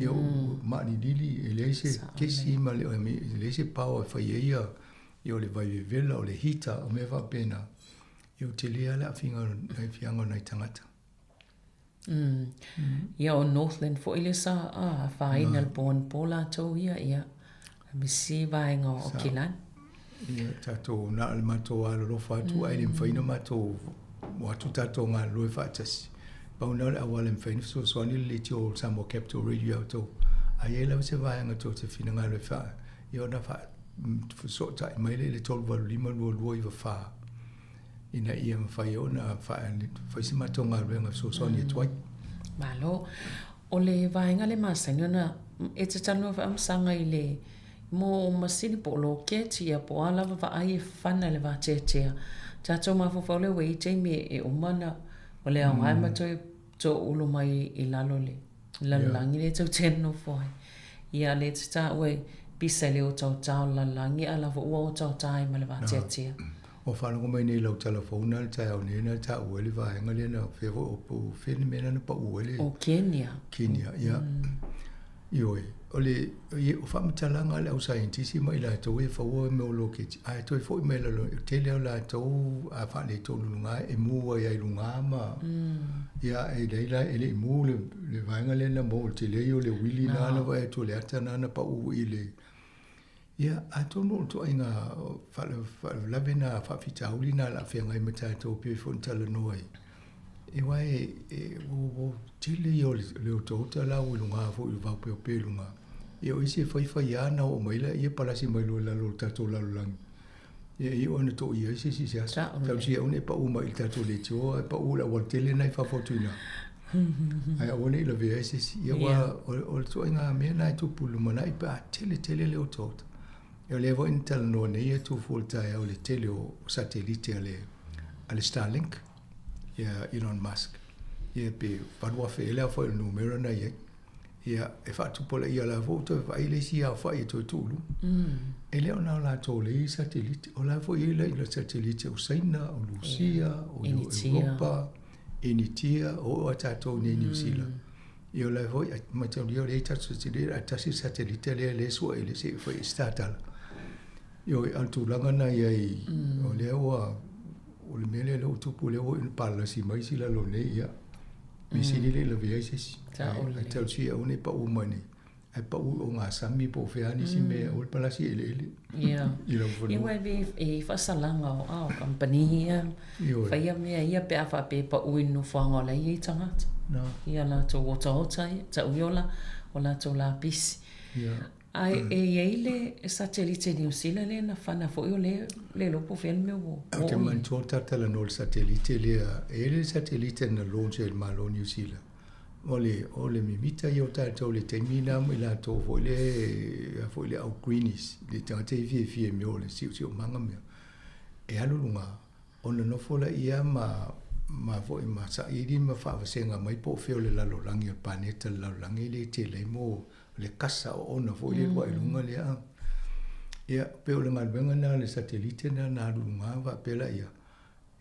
Ia o maanilili e leai se kesi ma le e leai se power e fai ai ia ia o le vai vevela, o le heater, o mea faapena. Ia ua tele lava le aafiga aafiaga o nai tagata. Ia o Northland foi lea sa afaina i le po anapo latou ia, ia misi vaega o Aukilani. Ia tatou na o le matou alolofa atu ae le mafai ona matou o atu tatou galulue faatasi. Pau na o le auala e mafai ona fesoasoani le leitio o Samoa Capital Radio ia outou. A i ai lava se vaega tou te finagalo e faa, ia ona faafesootai mai lea i le 385 2294 ina ia mafai ona fai se matou galuega e fesoasoani atu ai. Malo. O le vaega lea e masani ona e te talanoa foi Amasaga i le mo masini po o loketi ia po o a lava vaai e fana i le vateatea. Tatou mafaufau lea ua i ai taimi e uma ona o le aoga e ma toe toulu mai i lalo le lalolagi lea tou te nonofo ai. Ia lea te taua e pisa i le otaota o le lalolagi a la foi ua otaota ai ma le vateatea. Ua faalogo mai nei i lau tala fou na le taeao nei na taua ai le vaega lea na fea foi o fea le mea na na pau ai le O Kenya. Kenya, ia. Ioe, o le o faamatalaga a le au saienitisi ma i latou e faua mea o loketi, ae toe foi mai lalo, o tele o latou a faaletonu i luga e mu ai lava i luga ma ia e leai la e le i mu le le vaega lea na maua, o le tele ia o le uili na na vaai atu o le ata na na pau i le Ia, atonu o le ituaiga faalavelave na, faafitauli na o le a feagai ma tatou pei foi ona talanoa ai, aua e ua tele ia o le otaota la ua i luga foi o le vaopeopea i luga. Ia o isi e fai fai lava ona oo mai lea palasi mai loa i lalo o le tatou lalolagi. Ia e iu lava ina toia ai se isi i se aso. Talosia aua ne i pau mai i le tatou leitioa ae pau i le aualatele lena i fafo atu i ina. Ae aua ne i lavea ai se isi. Ia aua o le ituaiga mea lena e tupu i le lumanai pe a tele tele le otaota. Ia o lea foi na talanoa nei Tufu i le taeao i le tele o satelite a le a le Starlink, ia Elon Musk. Ia pe 8,000 ea le aofai o le numera na i ai. Ia, e faatupulaia la foi ua toe vaai le isi aofai e toe tuu i luga. E le o na o latou o lea e i ai satelite, o la foi e i ai le satelite o Saina, o Lusia, o Europa, Initia, o oo lava tatou i inei i Niu Sila. Ia o la foi, mataulia o lea e i ai tatou satelite, ae tasi le satelite lea e sue i le se i fai ai se tatala. Ioe, a o le tulaga lena i ai, o lea ua, o le mea lea lea ua tupu, lea ua palasi mai isi i lalo nei, ia, mea sili le i lavea ai se isi. Ae talosia aua ne i pau mai nei, ae pau i ogasami po o fea lava nisi mea, aua le palasi eleele i lau fanua. Ia, aua e i ai faasalaga o ao kamupani ia, faia mea ia pe a faapea e pau i le nofoaga o la e i ai tagata. Ia latou otaota ia, tau ia o latou lapisi. Ae e i ai le satelite Niu Sila lea na fana foi o lea le iloa po o fea le mea ua oo i ai. Ou te manatua le talanoa i le satelite lea, e i ai le satelite na launch e le Malo o Niu Sila, o le, o le mimita ia o tatou i le taimi lena ma i latou foi le, foi le au greenies, le tagata e fiafia i mea o le siosiomaga mea. E alu luga, ona nofo laia ma, ma foi ma saili ma faavasega mai po o fea o le lalolagi o le paneta o le lalolagi lea e tele ai mo le kasa oona foi le lua i luga lea. Ia, pei o le galuega lena a le satelite lena na alu i luga faapea laia,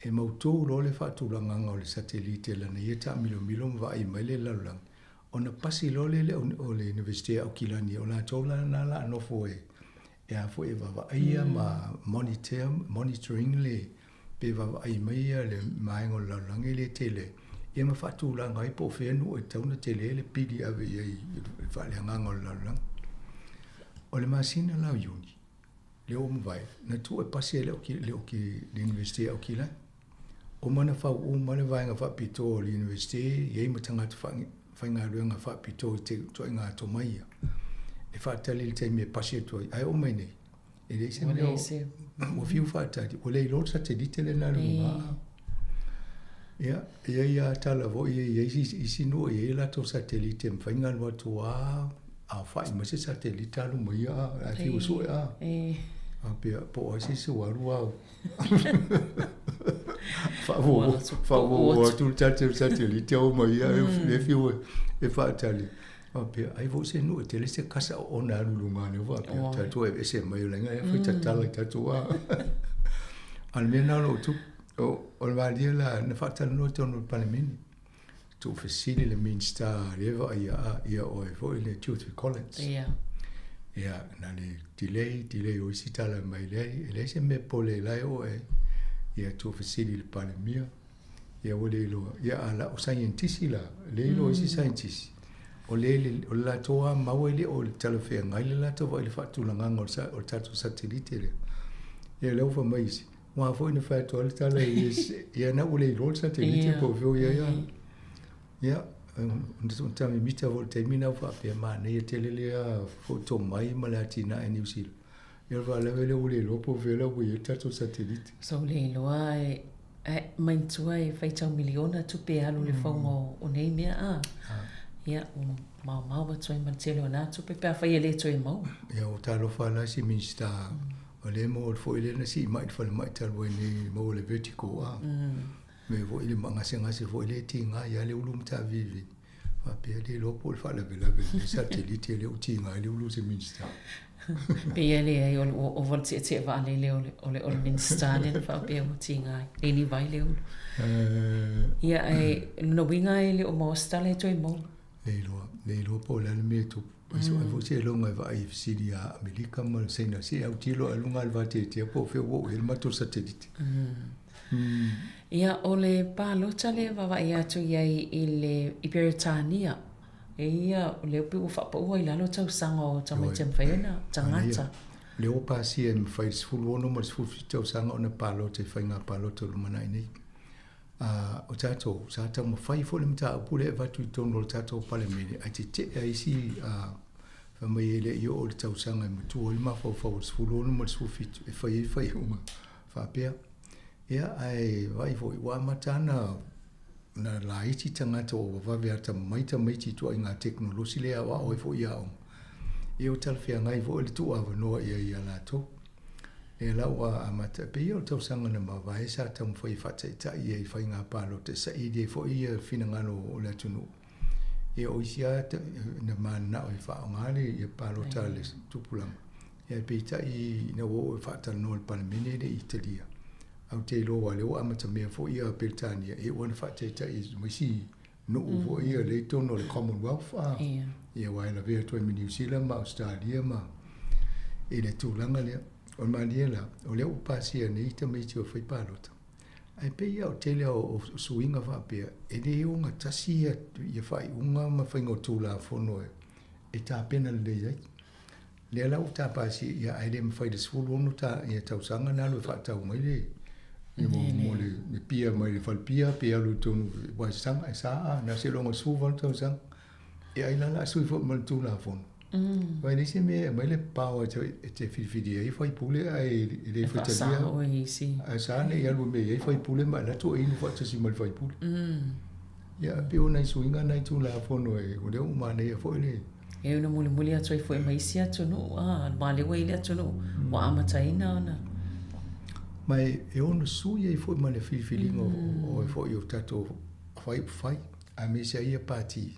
e mautu loa le faatulagaga o le satelite lana ia taamilomilo ma vaai mai le lalolagi, ona pasi loa lea le o le Iunivesite a Aukilani, o latou la lena o le a nofo e e a foi e vaavaaia ma monitor, monitoring le pe vaavaai mai ia le vaega o le lalolagi lea e tele ai, ia ma faatulaga ai po o fea nuu e tatau ona tele ai le pili e ave i ai i le faaleagaga o le lalolagi. O le masina la o Iuni, lea ua mavae, na tuu e pasi ai le le Iunivesite a Aukilani. Uma ona fau uma le vaega faapitoa o le Iunivesite, i ai ma tagata faigaluega faapitoa i te ituaiga atomai ia, e faatali i le taimi e pasi atu ai. Ae oo mai nei, E leai se mea ua fiu faatali, ua le iloa le satelite lea na alu i luga. Ia, e i ai lava tala foi e i ai isi nuu e i ai latou satelite e mafai ona alu atu lava aofai mai se satelite alu ma ia ae fiu e sue a. Faapea, po o ai se isi ua alu lava faafuafua atu le tatou satelite o ma ia e fiu e faatali. Faapea, ai foi se nuu e tele se kasa oona e alu i luga lea faapea, tatou aveese mai o laina ea fai tatala i tatou a. A o le mea lena o lo o tupu, o le malie la na faatalanoa i totonu o le Palemene, tuufesili le Minisita lea e vaaia a ia oe foi le Timothy Collins. Ia, na le delay, delay o isi tala mai leai, e leai se mea pole la e oo i ai. Ia tuufesili i le Palemia. Ia ua le iloa. Ia a la, o saienitisi la, le iloa isi saienitisi, o le, o le latou lava mau e le o talafeagai le latou vaai i le faatulagaga o le, o le tatou satelite lea. Ia lea ua fai mai isi, ua foi na fai atu ai le tala i ia na ua le iloa le satelite po o fea o i ai a. Ia, na mimita foi i le taimi lena ua faapea manaia tele lea foi tomai ma le atinae a Niu Sila. Ia o le faalavelave lea ua le iloa po o fea la ua i ai le tatou satelite. So le iloa e Ae manatua e faitau miliona tupe e alu i le fauga o nei mea a. Ia, ua maomao atu ai ma le tele o na tupe pe afai e le toe maua. Ia, ua talofa la si Minista o lea e maua foi lea na sii mai i le falemai talu ai nei maua le vertigo a. Me foi le gasegase foi lea e tiga ia le ulu Matavivini. Faapea le iloa po o le faalavelave i le satelite lea ua tiga ai le ulu o se Minista. Pei e leai o le ua ova le tietie vaalele o le, o le, o le Minista lea na faapea ua tiga ai. Le ni vai le ulu. Ia, ae lona uiga e le o maua se tala e toe maua. Le iloa, le iloa po o le a le mea e tupu. Ai foi seiloga e vaai e fesili ia Amerika ma Saina se i autilo ae luga o le vateatea po o fea ua oo i ai le matou satelite. Ia, o le palota lea e vaavaai atu i ai i le i Peretania, e ia, o lea pei ua faapaua i lalo tausaga o tamaiti e mafai ona tagata. O lea ua pasia e mafai i le 16 ma le 17 tausaga ona palota i faiga palota o lumanai nei. A o tatou, sa taumafai foi le mataupu lea e avatu i totonu o le tatou Palemene, ae tetee lava isi fai mai e le i oo i le tausaga e matua ai le mafaufau o le 16 ma le 17 e fai ai faaiuga faapea. Ia, ae vaai foi, ua amata lava ona laiti tagata ua vavave atamamai tamaiti i ituaiga tekonolosi lea e aoao ai foi i aoga. Ia ua talafeagai foi le tuuavanoa i ai ia latou. Lea la ua amata, e pei o le tausaga na mavae sa taumafai e faataitai ai i faiga palota e saili ai foi finagalo o le atunuu. Ia o isi lava na mananao e faaaoga le ia palota a le tupulaga, ia ae peitai ina ua oo e faatalanoa i le Palemene e le i talia. Ae ou te iloa aua o lea ua amatamea foi ia Peretania, ia ua na faataitai ma isi nuu foi ia lea i totonu o le Commonwealth a. Ia aua e lavea atu ai ma Niu Sila ma Ausetalia ma i le tulaga lea. O le malie la, o lea ua pasia nei tamaiti o fai palota. Ae pei lava o le tele o suiga faapea, e le ogatasi ia faaiuga ma faiga o Tulafono e tapena lelei ai. Lea la ua tapasi, ia ae le mafai i le 16 ia tausaga na alu e faatau mai le mo le pia mai le falepia pe alu i totonu aua e saga e sa a na seiloga 18 tausaga. Ia ai la o le a sui foi ma le Tulafono. Aua e leai se mea e aumai le power e te filifili ai faipule ae le faitalia. Ae sa ne i alu e mea i ai faipule ma alu atu e inu faatasi ma le faipule. Ia pei o nai suiga na i Tulafono e o lea ua manaia foi le. E ono mulimuli atu ai foi ma isi atunuu, a, aua o lea ua i ai le atunuu ua amataina ona. Ma e ono sui ai foi ma le filifiliga o foi o tatou faipufai aemaise ai ia Pati.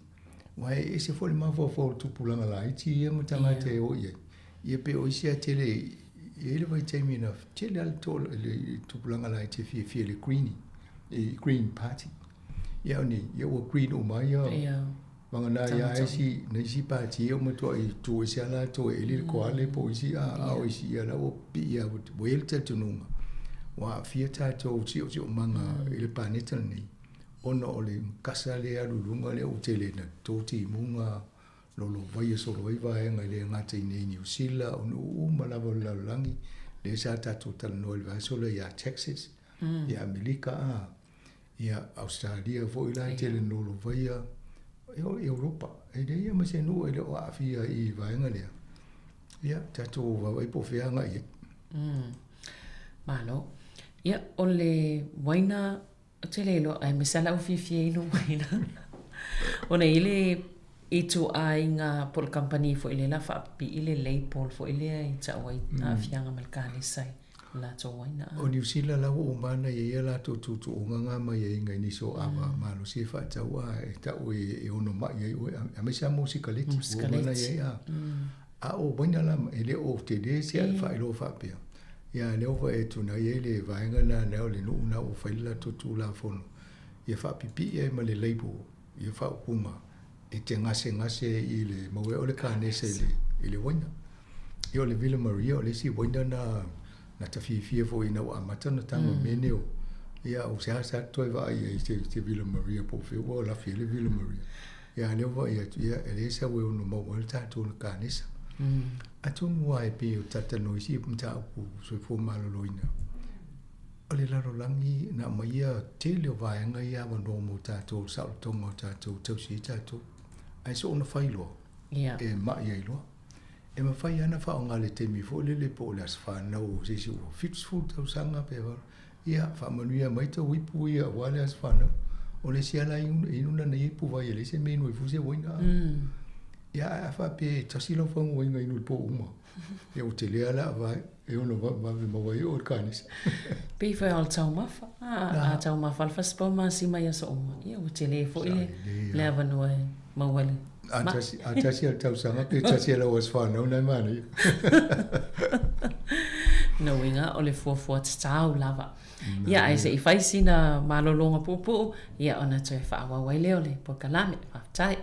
Aua e ese foi le mafaufau o le tupulaga laiti ia ma tagata e o i ai. Ia pei o isi lava tele, e i ai le vaitaimi na tele lava le tupulaga laiti e fiafia i le Greenie, i Green Party. Ia a o nei, ia ua green uma lava ia, vagana ai lava isi, na isi pati ia ua matuai tu ese lava latou e eli le koale po o isi, a o isi, ia la ua pii lava, ua i ai le talitonuga ua aafia tatou siosiomaga i le paneta lenei. Ona o le kasa lea e alu i luga lea ua tele ina to timuga, lolovaia solo ai vaega e le gata i inei i Niu Sila, o nuu uma lava o le lalolagi, lea sa tatou talanoa i le vaiaso lea ia Texas, ia Amerika a, ia Ausetalia foi la e tele ina lolovaia, e oo i Europa. E leai lava ma se nuu e le o aafia i vaega lea. Ia, tatou vaavaai po o fea agai i ai. Malo. Ia, o le uaina Ou te le iloa, aemaise lava lau fiafia e inu uaina. Ona e i ai le ituaiga po o le kamupani foi lea o le a faapipii le label foi lea e tau ai aafiaga ma le kanesa i le latou uaina. O Niu Sila la ua uma ona i ai a latou tuutuuga na ma aiaiga i nisi o ava malosi e faatau a e tau e ono mai ai oe aemaise lava mo sikaleti ua uma ona i ai a. A o uaina la e le o tele se faailoa faapea. Ia a lea ua vaai atu na i ai le vaega lena lea o le nuu lena ua fai le latou Tulafono ia faapipii ai ma le label ia faaupuga e te gasegase i le maua ai o le kanesa i le i le uaina. Ia o le Villa Maria o le isi uaina na na ta fiafia foi ina ua amata ona tago i mea nei o ia o seasea toe vaai ai i se Villa Maria po o fea ua lafi ai le Villa Maria. Ia a lea ua vaai atu, ia e leai sau e ono maua ai le tatou kanesa. Atonu lava e pei o talatalanoa i isi mataupu soifua maloloina, o le lalolagi na aumaia tele o vaega ia avanoa mo tatou, le saolotoga o tatou, tausi ai tatou. Ae soona fai loa, e mai ai loa. E mafai lava ona faaaoga i le taimi foi lele po o le aso fanau o se isi ua 70 tausaga pe Ia, faamanuia mai tou ipu ia aua le aso fanau. O le isi lava la inu lana ia ipu vai e leai se mea e inu ai fua se uaina. Ia, ae a faapea e tasi lau faguaina inu i le po uma, ia ua tele lava le aava e ono vave maua ai oe i le kanesa. Pei foi o le taumafa. A taumafa le fasipau masima i aso uma, ia ua tele foi le avanoa e maua ai le mai. A tasi lava le tausaga pe tasi lava lau aso fanau na e manaia. Lona uiga o le fuafua tatau lava. Ia ae se i fai sina malologa puupuu, ia ona toe faaauau ai lea o le polokalame. Faafetai.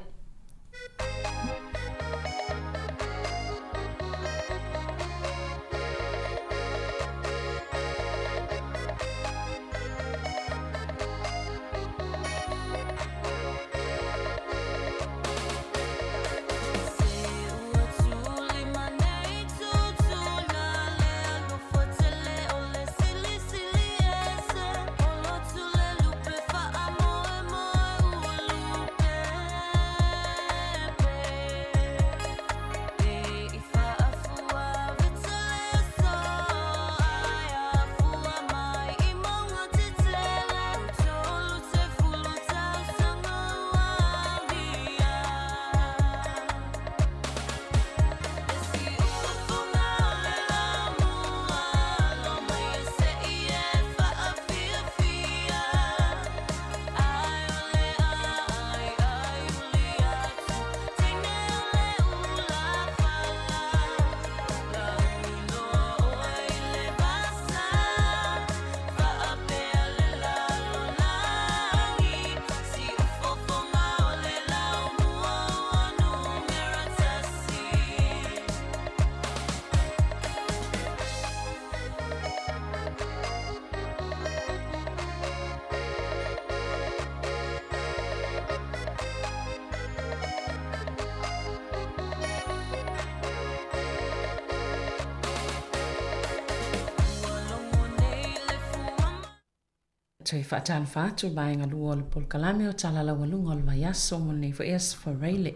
Toe faatalofa atu i vaega lua o le polokalame o Tala Laualuga o le Vaiaso mo lenei foi aso Faraile.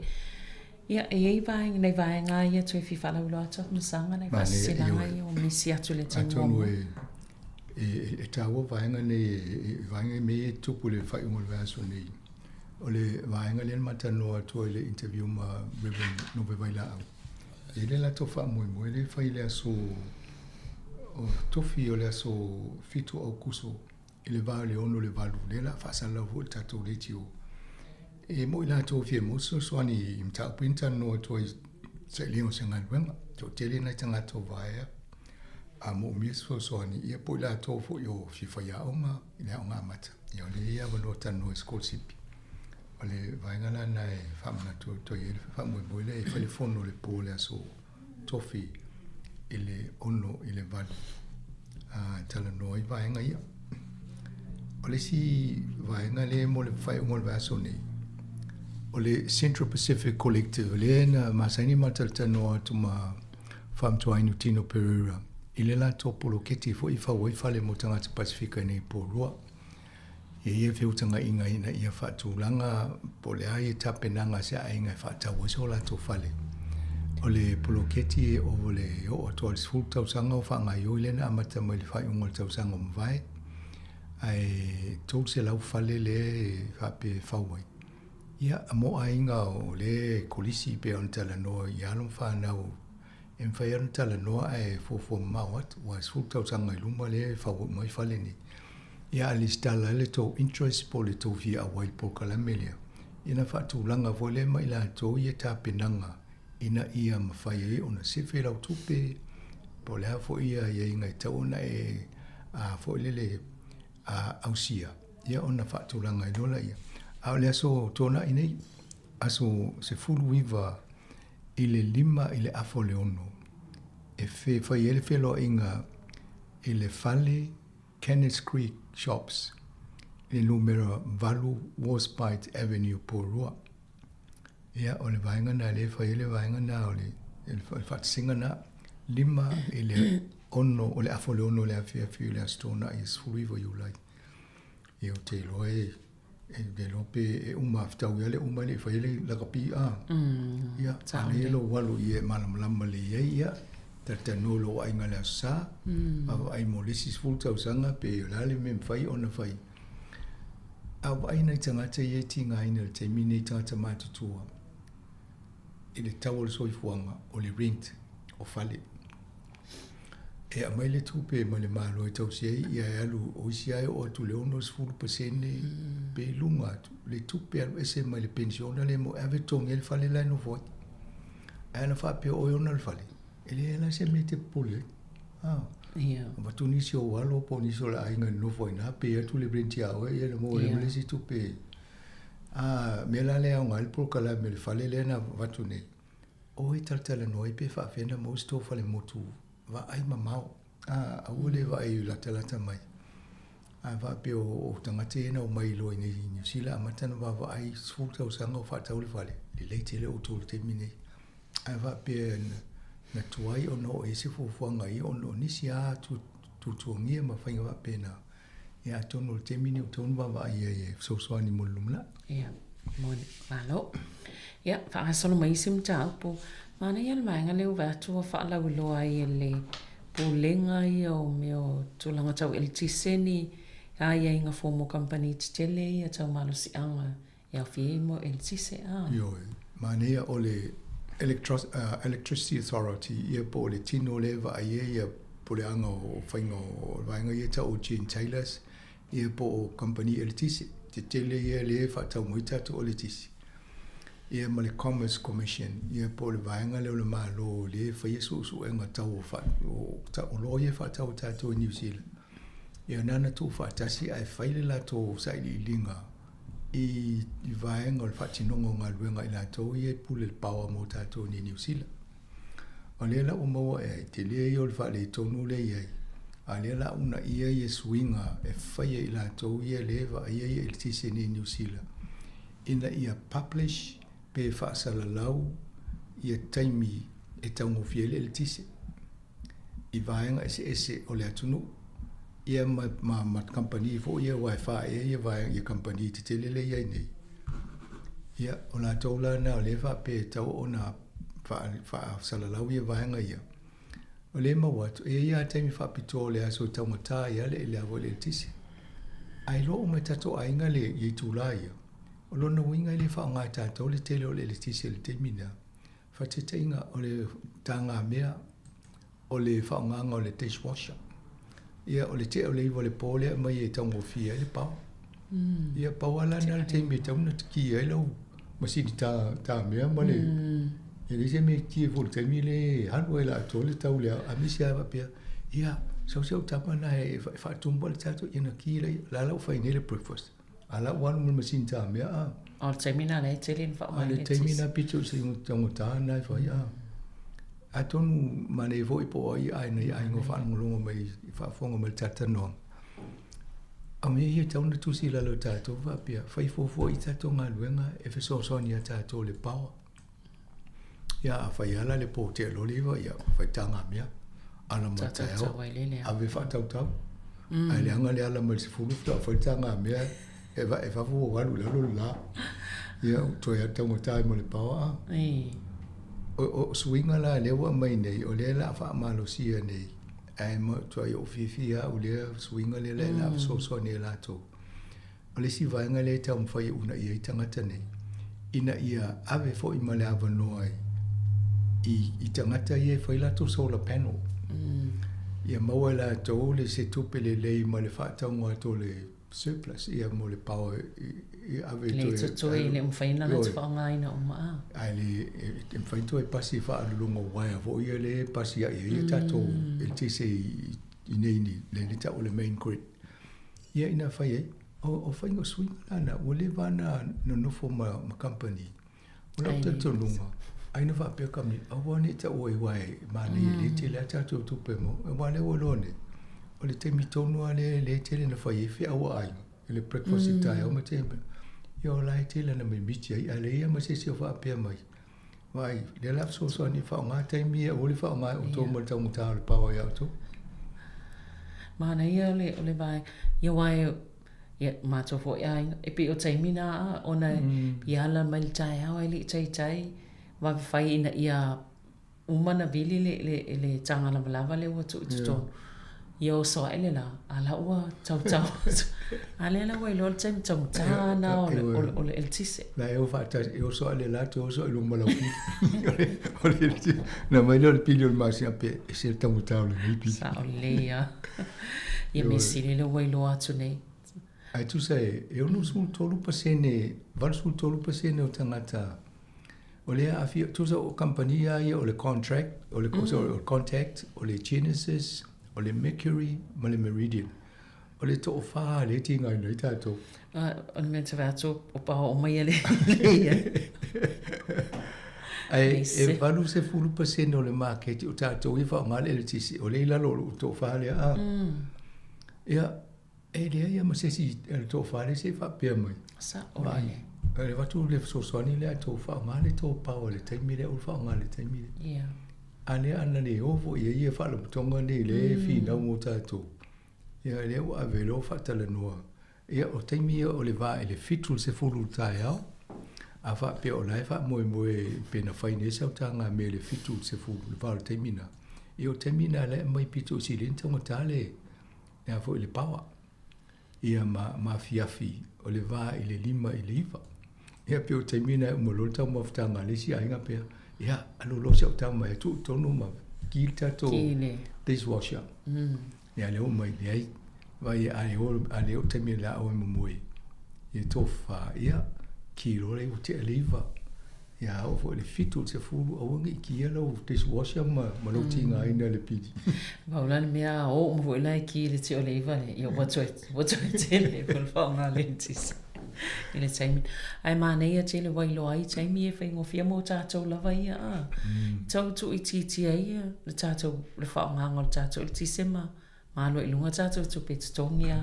Ia, e i ai vaega, nai vaega ia toe fia faalauiloa atu Afamasaga, nai faasilasilaga ia ua misi atu i le taimi muamua. Atonu e, e taua vaega nei, e, vaega i mea ia e tupu i le faaiuga o le vaiaso nei. O le vaega lea na ma talanoa atu ai i le interview ma Reverend Nove Vailaau. E i ai le latou faamoemoe lea e fai i le aso o Tofi o le aso 7 Aokuso i le va o le 6 i le 8, lea o le a faasalalau foi i le tatou leitio. E mo'i latou e fia maua se fesoasoani i mataupu ia na talanoa atu ai i sailiga o se galuega. Toatele nai tagata o vaea a moomia se fesoasoani, ia po o i latou foi o fia faiaoga i le aoga amata, ia o lea e i ai avanoa talanoa i sikolasipi. O le vaega la lena e faamanatu atu ai le faamoemoe lea e fai le fono i le po o le aso Tofi i le 6 i le 8 a talanoa ai vaega ia. O le isi vaega lea mo le faaiuga o le vaiaso nei, o le Central Pacific Collective, lea na masani ma talatalanoa atu ma Faamatuainu Tino Pereira i le latou poloketi foi e fau ai fale mo tagata Pasifika i nei Porirua. E i ai feutagaiga ina ia faatulaga po o le a ia tapenaga a se aiga e faatau ai so latou fale. O le poloketi e ova le oo atu lava i le 10 tausaga o faagaioi lea na amata mai i le faaiuga o le tausaga ua mavae, ae 300 fale lea e faapea e fau ai. Ia, mo aiga o lea e kolisi pei ona talanoa i alo ma fanau e mafai lava ona talanoa ae fuafua mamao atu, aua e 10 tausaga i luma lea e fau uma ai fale nei. Ia a lesitala ai le tou interest po o le tou fia auai i le polokalame lea, ia ona faatulaga foi lea ma i latou ia tapenaga ina ia mafai ai ona sefe lau tupe, po o le a foi ia aiaiga e tatau ona e a foi lele a ausia, ia ona faatulaga ai loa lea. A o le aso Toonai nei, aso 19 i le 5 i le afa o le 6, e fai ai le feloaiga i le fale Kenneth Creek Shops i le numera 8 Warspite Avenue, Porirua. Ia, o le vaega lena lea e fai ai le vaega lena o le, le faatasiga lena, 5 i le 6, o le afa o le 6 i le afiafi o le Aso Toonai 19 Iulai. Ia, ou te iloa e, e te iloa pe e uma fetaui lava le uma e le i faia le lakapi a. Ia, a lea lou alu i e malamalama lelei ai, ia, talatalanoa i lou aiga i le Aso Sa, vaavaai mo le isi 10 tausaga pe o le a le mea e mafai ona fai. A vaai nai tagata ia e tigaina i le taimi nei, tagata matutua, i le tau o le soifuaga, o le rent o fale. E aumai le tupe mai le Malo e tausi ai, ia e alu, o isi lava e oo atu i le 60% pe i luga atu le tupe e alu ese mai le penisiona lea mo e ave totogi ai le fale la e nofo ai. Ae ana faapea o oe e ona le fale, e leai la se mea e te popole ai. Ah. Ia. Avatu nisi o ou alo po o nisi o le aiga e nonofo ai i ina, pay atu le rent ia oe, ia na maua ai ma le isi tupe. A mea la lea e aoga ai le polokalame i le fale lea na avatu nei, O e talatalanoa ai pe faapefea ona maua se tou falemotu vaai mamao. A, aua le vaai latalata mai. A faapea o tagata ia na omai loa i nei i Niu Sila amata ona vaavaai 10 tausaga o faatau le fale, lelei tele outou i le taimi nei. Ae faapea na tuai ona oo i ai se fuafuaga ia ona o nisi lava tuatuagia ma faiga faapena, ia atonu o le taimi lenei ua tatau ona vaavaai i ai e fesoasoani mo le lumanai. Ia, moni, malo. Ia, faagasolo mai isi mataupu. Manaia le vaega lea ua vaai atu ua faalauiloa ai e le Pulega ia o mea o tulaga tau eletise ni aiaiga fou mo kamupani tetele ia tau malosiaga e aofia ai mo eletise, a. Ioe, manaia o le Electricity Authority ia po o le tino lea e vaai ai ia puleaga o faiga o vaega ia tau o Gene Taylors ia po o kamupani eletise tetele ia lea e faatau mai tatou eletise ia ma le Commerce Commission ia po o le vaega lea o le Malo lea e faia suesuega tau o oloa ia e faatau e tatou i Niu Sila. Ia na ona tuufaatasi ae fai le latou sailiiliga i vaega o le faatinoga o galuega a i latou ia e pule i le power mo tatou i Niu Sila. O lea la ua maua e ai, tele ia o le faaletonu lea e i ai, a o lea la uunaia ia suiga e fai e i latou ia lea e vaaia ia eletise nei i Niu Sila, ina ia publish pe faasalalau ia taimi e taugofie ai le eletise i vaega eseese o le atunuu. Ia ma, ma, ma kamupani foi ia aua e faaea ia vaega ia kamupani tetele lea e i ai nei. Ia, o latou la na o lea e faapea e tatau ona faasalalau ia vaega ia. O lea e maua atu, e i ai lava taimi faapitoa o le aso e taugata ai lava le, le a foi le eletise. Ae iloa uma e tatou aiga le, ia itula ia. O lona uiga e le faaaoga e tatou le tele o le eletise i le taimi lea. Faataitaiga, o le tagamea, o le faaaogaga o le dishwasher. Ia, o le tea o le 9 o le po lea e aumai e taugofie ai le power. Ia, pau lava la lena le taimi e tatau ona ki ai lau masini tamea ma le... E leai se mea e ki ai fua i le taimi lea e alu ai o le a atoa le tau i le ao. Aemaise lava faapea, ia, sau si au tama lena e faatumu le tatou, ia ona ki lea, o la ua fai nei le breakfast. A la ua alu ma le masini tamea a. O le taimi lena lea e tele ina faaaoga ai le eletise. O le taimi lena pito i se taugata lena e fai a. Atonu manaia foi po o ai ai nai aiga o faalogologo mai i faafofoga mai i le talatalanoaga. O mea ia e tatau ona tusi i lalo o tatou faapea, fai fuafua i tatou galuega e fesoasoani ia tatou i le power. Ia a fai lava la le po tea loa le 9, ia fai tagamea, ala mai le taeao, ave faatautau. Ae leaga le ala mai le 10 faatoa fai le tagamea, e fafo ua alu i lalo le la. Ia toe taugata ai ma le power a. O suiga la lea ua aumai nei, o lea o le a faamalosia nei, ae matuai ou fiafia lava au i lea suiga lea o le a fesoasoani ai latou. O le isi vaega lea e taumafai e uunaia ai tagata nei, ina ia ave foi ma le avanoa i, i tagata ia e fai latou solar panel. Ia maua e latou le se tupe lelei ma le faatauga atu o le surplus ia mo le power i ave toe... Le totoe e le o mafai ona latou faaaogaina uma a. Ae le e mafai ona toe pasi faaaluluga o uaea foi ia lea e pasi ai ai a tatou eletise i nei nei, lea e tau o le main grid. Ia ina fai ai, o faiga o suiga la na, ua leva ona nonofo ma, ma kamupani. O lau talitonuga, ai na faapea kamupani, aua ne i taua ai aua e manaia e le tele lava tatou tupe e maua. Aua o lea ua iloa nei, o le taimi tonu lava lea lea e tele na fai ai feau a aiga, i le breakfast i le taeao ma te mea. Ia o la e tele na mimiti ai, ae leai lava ma se isi o faapea mai. Vaai, lea o le a fesoasoani e faaaoga taimi ia, aua le faaaoga e outou ma le taugata o le power ia outou. Manaia o le, o le vaega, ia aua e, ia, matou foi aiga, e pei o taimi na a, ona e ala mai le taeao ae le i taitai, vave fai ina ia uma ona vili le, le, le taga lavalava lea ua tuu i totonu. Ia oso ae le la, a la ua tautau atu. A lea la ua iloa le taimi taugata lena o le, o le, o le eletise. La e o faatasi, e oso ae le la, toe oso ae i luga ma lau pili. O le eletise. Ona aumai lea o le pili o le masina pe ese le taugata o lenei pili. Sao lelei lava. Ia mea sili lea ua iloa atu nei. Ae tusa e, e 63%, 83% o tagata O lea aafia, tusa o kamupani lava ia o le contract, o le, mm. sorry, o le Contact, o le Genesis, o le Mercury ma le Meridian. O le toafa lea e tigaina ai tatou. O le mea te vaai atu o pao uma ia le ia. Ae e 80% o le maketi o tatou ia faaaoga le eletise, o lea i lalo o le toafa lea a. Ia, E leai lava ma se isi o le toafa lea se i faapea mai. Sao lelei. E avatu le fesoasoani lea a tou faaaoga le tou power i le taimi lea, aua le faaaoga i le taimi lea. Yeah. A lea ana le o foi i ai ia faalapotopotoga nei lea e finau mo tatou, ia lea ua ave loa faatalanoa. Ia o taimi ia o le va i le 7 i le 10 i le taeao, a faapea o la e faamoemoe pe na fai nei sau tagamea i le 7 i le 10 i le va o le taimi lena, ia o le taimi lena la e aumai pito sili ai ona taugata le le a foi le power ia ma ma afiafi o le va i le 5 i le 9. Ia pei o taimi na e uma loa le taumafataga a le isi aiga pea, ia alu loa si au tama e tuu i totonu ma ki le tatou dishwasher. Ia lea ua mai leai, vaai a le o a le o taimi o le a oe momoe i le tofa, ia ki loa lea ua tea le 9. Ia a oo foi i le 7 i le 10, aua ne i kia lau dishwasher ma, ma lou tigaina i le pili. Pau la le mea a oo uma foi la e ki i le tea o le 9 lea, ia ua toe, ua toe tele foi le faaaoga le eletise i le taimi. Ae manaia tele ua iloa ai taimi e faigofie mo tatou lava ia a. Tau tuuitiitia ai ia le tatou, le faaaogaga o le tatou eletise ma, ma alu ai i luga tatou tupe totogi a.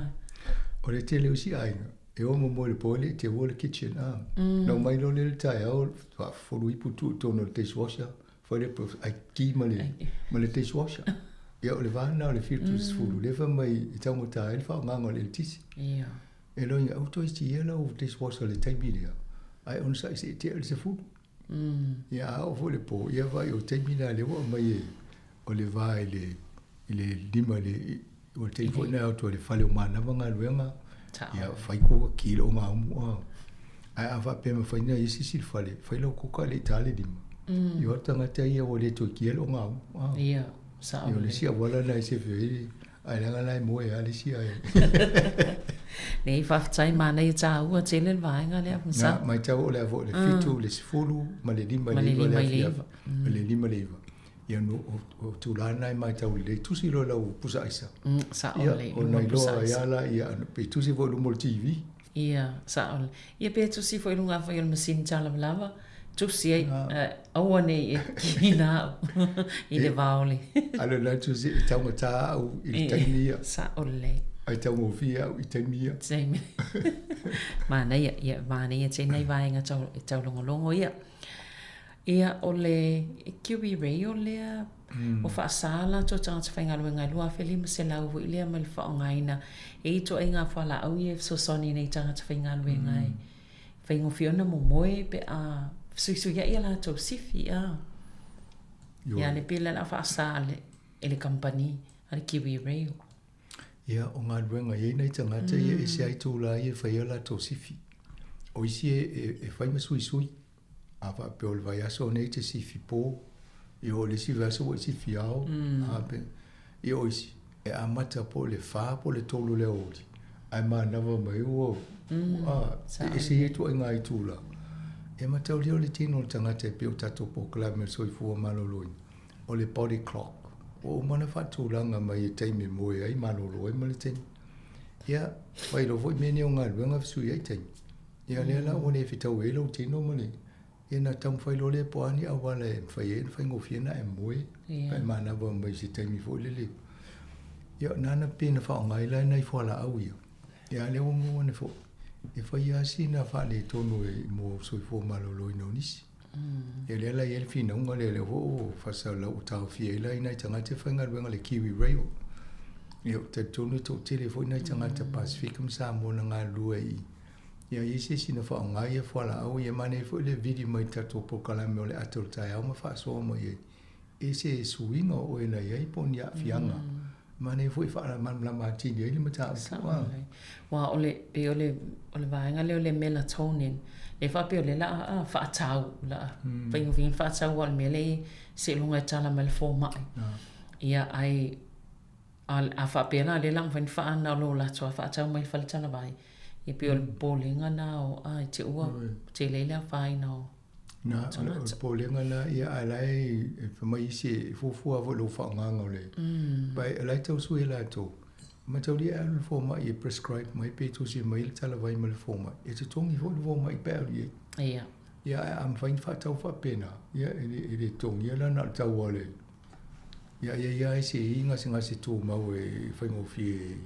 O le tele o isi aiga, E o momoe i le po e le i teua le kitchen a. Na omai loa lea i le taeao, faafolu ipu tuu i totonu o le dishwasher, fai le ai ki ma le, ma le dishwasher. Ia, o le va lena o le 7 i le 10, lea fai mai e taugata ai le faaaogaina o le eletise. Ia. E loiga, aua toe siia lau dishwasher i le taimi lea, ae onosai se i tea le 10. Ia, a oo foi i le po, ia vaai o le taimi lena lea ua aumai e, o le va i le, i le 5 i le, o le taimi foi lena e o atu ai i le fale o manava galuega, ia fai kuka, ki le ogaumu. Ae a faapea e mafai ona i ai se isi i le fale, fai lau kuka a le i ta le 5. I o atu tagata ia ua le toe kia le ogaumu. Ia, sao Ia o le isi auala lena e sefe ai, ae leaga la e moe lava le isi ae. Nei, faafetai, manaia taua tele le vaega lea, Na, matau o le a foi o le 7, le 10 ma le 5 i le 9 le afiafi, ma le 5 i le 9. Ia no, o tulaga lena e matau lelei, tusi loa lau pusa aisa. Sao lelei, Ia, ona iloa ai lava laia, pe tusi foi i luma o le TV. Ia, sao lelei. Ia pe tusi foi i luga foi o le masini talavalava, tusi ai, aua ne i e kina au i le va o le. A le la tusi e taugata au i le taimi ia. Sao lelei. Ai taugofie au i taimi ia. Taimi. Manaia, ia, manaia tēnei vaega tau, e taulogologo ia. Ia, o le Kiwi Rail lea, ua faasā latou tagata faigaluega e 2,500 foi lea mai le faaaogaina e ituaiga fualaau ia e fesoasoani i nai tagata faigaluega e faigofie ona momoe pe a fesuisuiai a latou sifi. A. Ia, le pei o le a faasā e le kamupani a le Kiwi Rail. Ia, o galuega, e i ai nai tagata ia e ese lava itula ia e fai ai o latou sifi. O isi e fai ma suisui. A faapea o le vaiaso nei e te sifi po, ia o le isi vaiaso ua e sifi ao, a pe, ia o isi, e amata po o le 4 po o le 3 o le aoauli, ae manava mai ua, a, e ese ia ituaiga itula. E mataulia o le tino o le tagata e pei o tatou polokalame o le soifua maloloina, o le body clock, ua uma ona faatulaga mai e taimi e moe ai, malolo ai ma le taimi. Ia, fai loa foi mea nei o galuega fesuiai ai taimi. Ia lea la ua le fetau ai lou tino ma le, ia na taumafai loa lea po o a ni auala e mafai ai ona faigofie ona e moe, pa e manava mai i se taimi foi lele. Ia nāna pei na faaaoga ai la nai fualaau ia, ia a lea ua maua ane foi, e fai lava sina faaletonu e mo soifua maloloina o nisi. Ia lea la e i ai le finauga lea, lea foi ua faasalalau ua taofia ai la i nai tagata e faigaluega i le Kiwi Rail. Ia ou te talitonu e toatele foi nai tagata Pasefika ma Samoa na galulue ai i Ia i ai se isi na faaaoga ia fualaau ia manaia foi le vili mai le tatou polokalame o le ata o le taeao ma faasoa mai ai i se suiga o oe na i ai po o ni aafiaga. Manaia foi e faamalamalama atili ai le mataupu. Sao lelei. Aua o le, pei o le, o le vaega lea o le melatonin, lea faapea o lea la a faatau, la a faigofie ona faatau aua o le mea lea e seiloga e tala mai le fomai. Ia ae A, a faapea la, lea la mafai ona faana o lo latou a faatau mai le fale talavai, ia pei o le popolega na o, a, i te ua tele ai le afaina o Na, o le popolega na, ia, ae la e fai mai isi e fuafua lava foi i lou faaaogaga o le, but o la e tau sui e latou, mataulia e alu i le fomai e prescribe mai pe tusi mai le talavai ma le fomai, e totogi foi le fomai pe a alu i ai. Ia. Ia, ae a mafai ona faatau faapena, ia, e le totogia la na o le tau lava o le Ia ia ia ai se i gasegase tumau e faigofie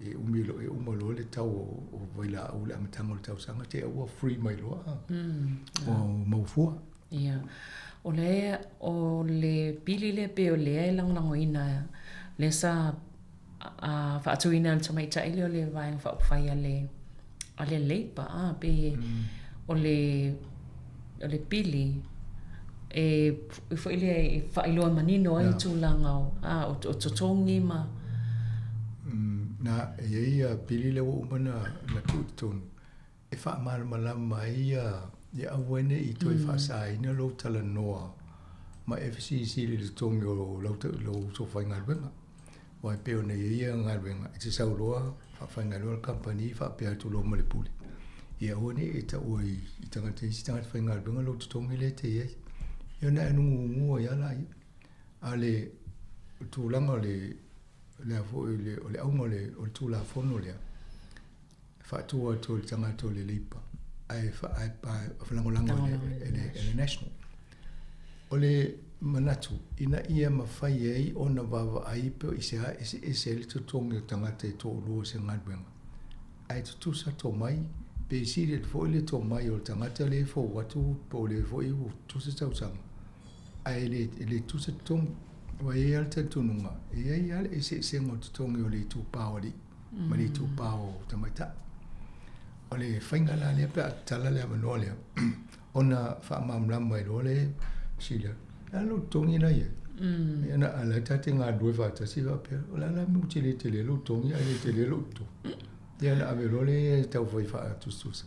e umi loa e uma loa le tau o vailaau i le amataga o le tausaga te ua free mai loa ua maua fua. Ia. O le o le pili lea pei o lea e lagolagoina lea sa a faatuina e le tamaitai lea o le Vaega Faaupufai a le a le Labour a pei o le o le pili e foi lea e faailoa manino ai tulaga o a o totogi ma Na e i ai ia pili lea ua uma ona na tuu i totonu e faamalamalama ai ia ia aua ne i toe faasaina lou talanoa ma e fesilisili i le totogi o lou uso faigaluega. Aua e pei ona i ai ia galuega, e te sau loa faafaigaluega le kamupani faapea atu loa ma le pule, ia aua ne i e taua i tagata isi tagata faigaluega lou totogi lea e te i ai. Ia ona e nugunugu ai lava laia. A o le tulaga o le le a foi o le auga o le Tulafono lea, e faatu atu e le tagata o le Labour ae lagolago e le National. O le manatu, ina ia mafai ai ona vaavaai pe o i se a eseese ai le totogi o tagata e toalua o se galuega, ae tutusa tomai, pe sili atu foi le tomai o le tagata lea e fou atu po o lea foi ua tutusa tausaga, ae le tutusa totogi. Ua i ai lava le talitonuga, e i ai lava le eseesega o totogi o le itupa o alii ma le itupa o tamaitai. O le faiga la lea pe a tatala le avanoa lea, ona faamalamalama ai loa lea e fesili atu, o le a lou totogi la e i ai? Ia na, a o la e ta te galulue faatasi faapea, o le a la le mea ua tele tele ai lou totogi ae le tele lou totogi? Ia ona ave loa lea e tau fai faatusatusa.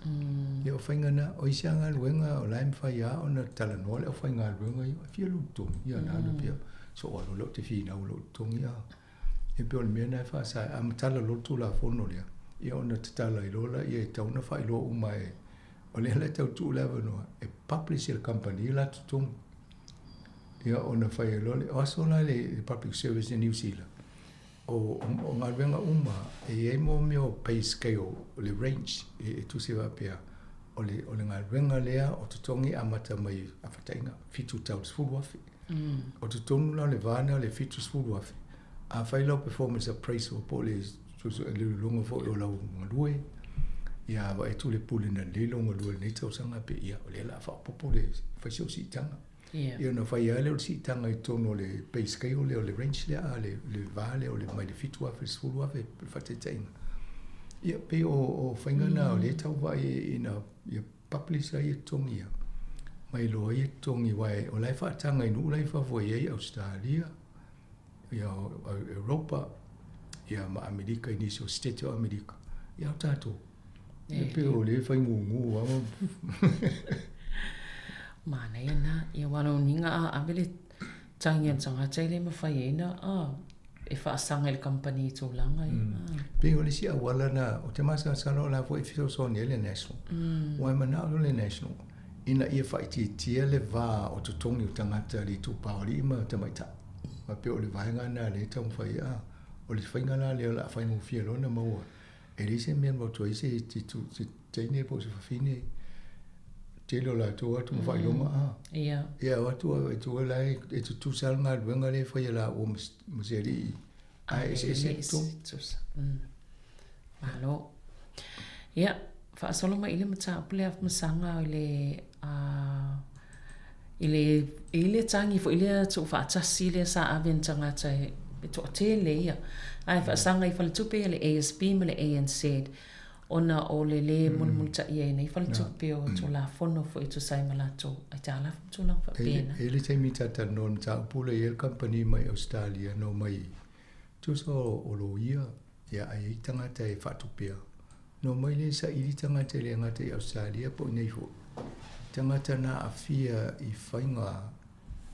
Ia o faiga na, o isi lava galuega o la e mafai lava ona talanoa le aufaigaluega ia, e fia lou totogi? Ia ona alu pea, soo alu loa ou te finau i lou totogi. Ia pei o le mea lena e faasa ai. A matala loa le Tulafono lea, ia ona tatala ai loa lea e tatau ona faailoa uma e, o lea la e tau tuu le avanoa e publish e le kamupani la totogi. Ia ona fai ai loa lea, o aso la le Public Service i Niu Sila, o, o galuega uma e i ai mo mea o pay scale, o le range e tusi faapea, o le, o le galuega lea o totogi e amata mai afataiga, 7 tau i le 10,000. O totonu la o le va lea o le 70,000, a fai lau performance appraisal po o le iloiloga foi o lau galue, ia vaai atu le pule na lelei lou galue i lenei tausaga pe ia, o lea o le a faaopoopo le fai si au siitaga. Ia ona fai lava lea o le siitaga i totonu o le pay scale lea o le range lea, a le, le va lea o le mai le 7,000 i le 10,000 le faataitaiga. Ia pei o, o faiga na o lea e tau vaai ina ia publish ai ia totogi ia, ma iloa ai ia totogi aua o la e faataga i nuu la i fafo e i ai Ausetalia, ia Europa, ia ma Amerika i nisi o Setete o Amerika. Ia o tatou, e pei o lea e fai gugu lava. Manaia na, ia aua lona uiga a ave le tagi a le tagata e le mafai ai na e faasaga i le kamupani i tulaga ia. Pei o le isi auala na, ou te masalosalo o la foi e fesoasoani ai le National. Aua e manao loa le National ina ia faaitiitia le va o totogi o tagata i le itupa o alii ma tamaitai. Aua pei o le vaega lena lea e taumafai ai. O le faiga la lea o le a faigofie loa ona maua. E leai se mea e maua ai se teine po o se fafine, tele o latou atu ma faailoga a. Ia. Ia, o atu e tua la e tutusa le galuega lea e fai e laua ma se alii, ae eseese le totogi. Malo. Ia, faasolo mai i le mataupu lea Masaga i le i le i le tagi foi lea tuufaatasi lea sa ave ni tagata e toatele ia ae faasaga i faletupe ia le ASB ma le ANZ ona o le lē mulimulitaia e nei faletupe o Tulafono foi e tusa ai ma latou aitalafu ma tulaga faapena. E i ai le taimi ta talanoa i le mataupu lea, e i ai le kamupani mai Ausetalia na omai, tusa o loia, ia ae i ai tagata e faatupea. Na omai lea e saili tagata e le gata i Ausetalia po o inei foi, tagata na aafia i faiga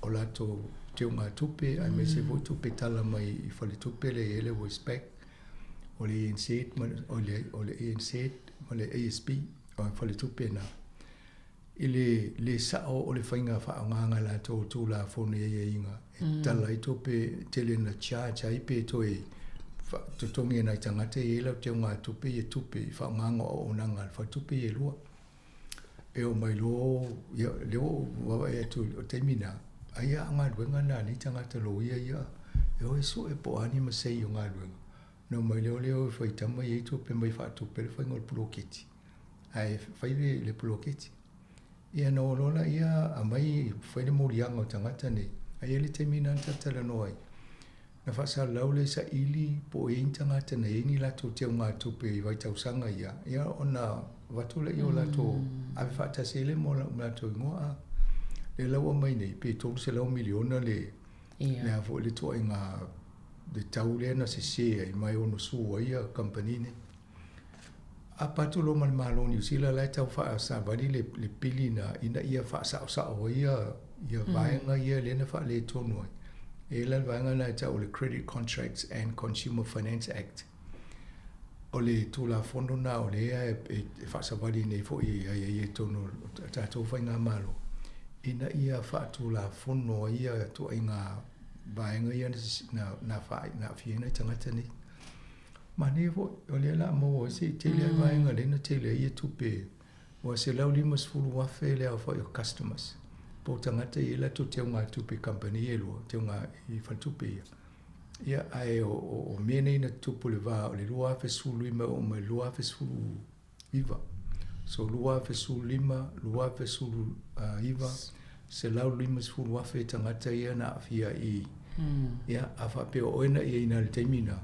o latou teugatupe aemaise foi tupe tala mai i faletupe lea e i ai le Westpac, o le ANZ ma le, o le ANZ ma le ASB, o faletupe na. I le le sao o le faiga faaaogaga e latou o Tulafono i aiaiga e tala ai tupe tele na charge ai pe toe totogi e nai tagata e i ai lau teugatupe ia tupe i faaaogaga o auaunaga a le faletupe ia e lua. E oo mai loa, ia, lea ua ou vaavaai atu o le taimi lena, ai a o galuega na a nei tagata loia ia, e o e sue po o a ni masei o galuega. Ona omai loa lea o e faitama i ai tupe mai faatupe le faiga o le poloketi. Ae fai le, le poloketi. Ia na o loa laia aumai fai le moliaga o tagata nei. Ae i ai le taimi na na talanoa ai. Na faasalalau le saili po o i ai ni tagata na i ai ni latou teugatupe i vaitausaga ia, ia ona avatu lea o latou ave faatasi ai lea ma o latou igoa. A lea la ua aumai nei, pe 300 miliona le, le a foi le ituaiga le tau lea na sese ai ma e ono sue ai ia kamupani nei. Apa atu loa ma le Malo o Niu Sila la e tau faasavali le, le pili na ina ia faasaosao ai ia, ia vaega ia lea na faaletonu ai. E i ai la le vaega lena e tau o le Credit Contracts and Consumer Finance Act. O le Tulafono lena o lea e, e, e faasavali nei foi e aiaia i totonu o tatou faigamalo ina ia faatulafono ai ia ituaiga vaega ia na, na, na aafia ai nai tagata nei. Manaia foi, o lea o le a maua ai se i tele ai vaega lea na tele ai tupe. Ua $150,000 le aofai o customers po o tagata e i ai latou teugatupe i kamupani e lua, teuga i faletupe ia. Ia, ae o, o, o mea nei na tutupu i le va o le 2015 e oo mai i le 2019. So 2015, 2019, 150,000 tagata ia na aafia i Ia, a faapea o oe na i ai i ina i le taimi lena,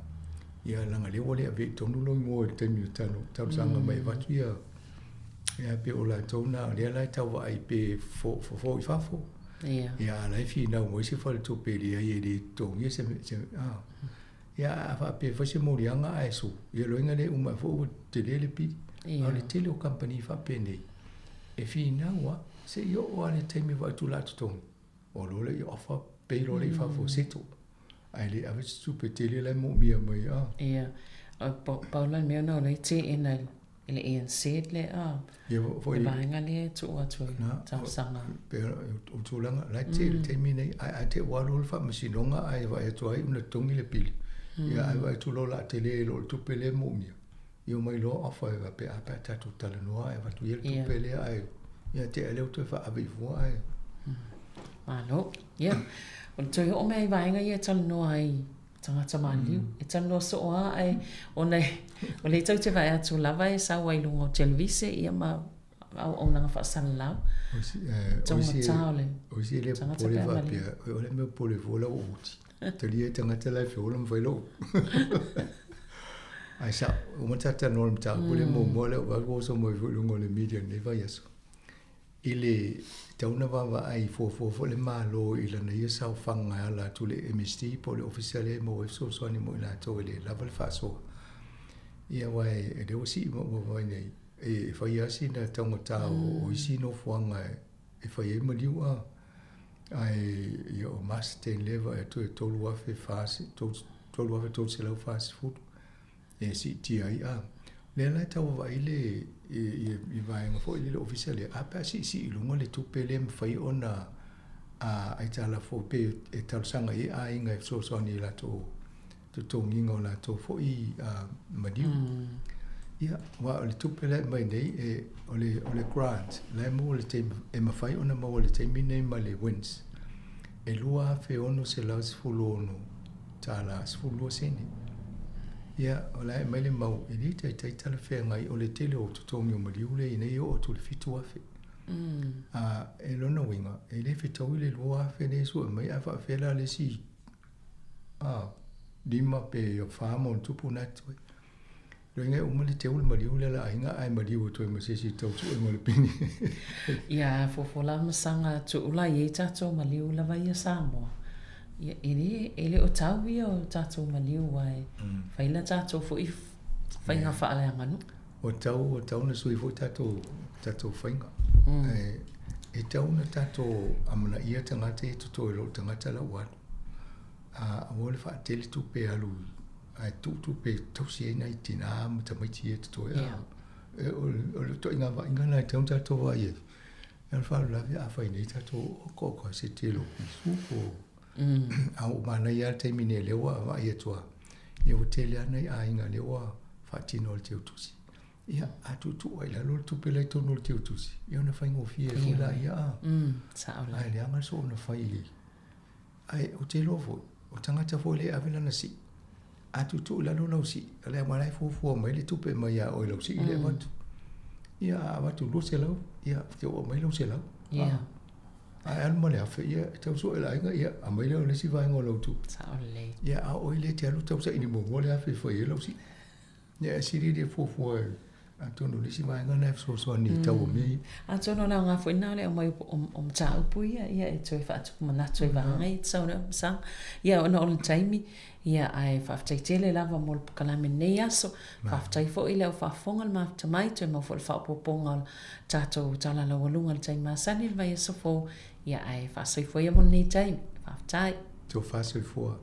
ia leaga o lea ua le avea i totonu lou igoa i le taimi o talosaga mai e avatu ia, ia pei o latou na, o lea la e tau vaai pe fofo i fafo. Ia. Ia, a o la e finau mai se faletupe e leai e le totogia se, se a. Ia, a faapea e fai se moliaga ae sue, ia loiga lea e uma ae foi ua tele le pili. Ia. A o le tele o kamupani faapenei, e finau lava seia oo lava i le taimi e vaai atu o le a totogi, o loa lea ia offer pay loa lea i fafo settle. Ae le ave se tupe tele la e moomia mai a. Ia, pau la le mea ona o lea e teena i le ANZ lea a. Ia foi le vaega lea e tuu atu ai talosaga. Pe o tulaga la e tele le taimi nei ae a te i ua alu le faamasinoga ae vaai atu ai ona totogi le pili. Ia ae vaai atu loa o le a tele i lo le tupe lea e moomia. Ia omai loa offer e faapea a pe a tatou talanoa ae avatu ia le tupe lea ae ia tea lea ua toe faaave i fua ae. Malo. Ia, o le toe oo mai i vaega ia e talanoa ai tagata maliliu. E talanoa soo lava ae ona o lea tou te vaai atu lava e sau ai i luga o televise ia ma auaunaga faasalalau. Taugata o le O isi e le tagata popole pe a maliliu. faapea, o le mea popole fua la ua oti. Talia e tagata la e feola ma fai lou. Ae sao, ua uma ona ta talanoa i le mataupu lea muamua lea ua vaai ua oso mai foi i luga o le media i lenei vaiaso. I le tatau ona vaavaai fuafua foi le Malo i lana ia saofaga e ala atu i le MSD po o le Ofisa lea e maua ai fesoasoani mo i latou e le lava le faasoa. Ia aua e lea ua sii ua vaai nei, e fai lava sina taugata o isi nofoaga e fai ai maliu a. Ae ia o Masterton lea e vaai atu e $3,340 e siitia ai a. Lea la e tau vaavaai le i vaega foi lea le ofisa lea, a pe a siisii i luga le tupe lea e mafai ona aitalafu pe e talosaga i ai aiga e fesoasoani i latou totogiga o latou foi maliu. Ia, aua o le tupe la e aumai nei, e, o le, o le grant, la e maua i le taimi, e mafai ona maua i le taimi lenei ma le WINZ, e $2,616.12 sene. Ia, o la e aumai le mau, e le taitai talafeagai, o le tele o totogi o maliu lea i nei e oo atu i le $7,000. A, e lona uiga, e le fetaui le $2,000 lea e sue mai, ae faapefea la le isi 5 pe 4 ma ona tupu na atu ai. Loiga e uma le teu le maliu le la aiga ae maliu atu ai ma se isi tau suega o le peni. Ia, fuafua la ma saga tuu la i ai tatou maliu lava ia Samoa. Ia, e le, e le o tau ia o tatou maliu ae fai la tatou foi faiga faaleaganuu. Ua tau, ua tau ona sui foi tatou, tatou faiga. E, e tau ona tatou amanaia tagata ia totoe i lou tagata la ua alu. A, aua le faatele tupe e alu ae tuu tupe e tausi ai nai tinā ma tamaiti ia e totoe. A, e, o, o le ituaiga vaaiga lena e tatau ona tatou vaai ai. O le faalavelave a fai nei tatou okaoka se tele o pisu po a ua manaia lava le taimi nei lea ua vaai atu lava, ia ua tele lava nai aiga lea ua faatino e le teutusi. Ia, a tuutuu lava i lalo le tupe la i totonu o le teutusi, ia ona faigofie ai foi laia a. Ae leaga le soona fai i Ae ou te iloa foi, o tagata foi lea e ave lana sii, a tuutuu i lalo lau sii, o le aua la e fuafua mai le tupe mai ia oe i lau sii lea e avatu. Ia, a avatu 200, ia, te oo mai lau 100. Ia. Ae alu ma le 1000, ia, e tau sue e le aiga, ia, aumai lea o le isi vaega o lau tupe. Sao lelei. Ia, a o oe lea e te alu tau saili muamua le 1000 e fai ai lau sii. Ia, e sili le fuafua atonu o le isi vaega lena e fesoasoani i tau o mea ia. Atonu o le aoga foi lena o le aumai o mataupu ia, ia e toe faatupu manatu ai vaega ia te sau lea sa. Ia ona o le taimi, ia ae faafetai tele lava mo le pokalame i lenei aso. Faafetai foi i le au faafofoga le mafuta mai, toe maua foi le faaopoopoga o le tatou tala laualuga i le taimi masani i le vaiaso fou. Ia ae faasoifua ia mo lenei taimi. Faafetai. Tofa soifua.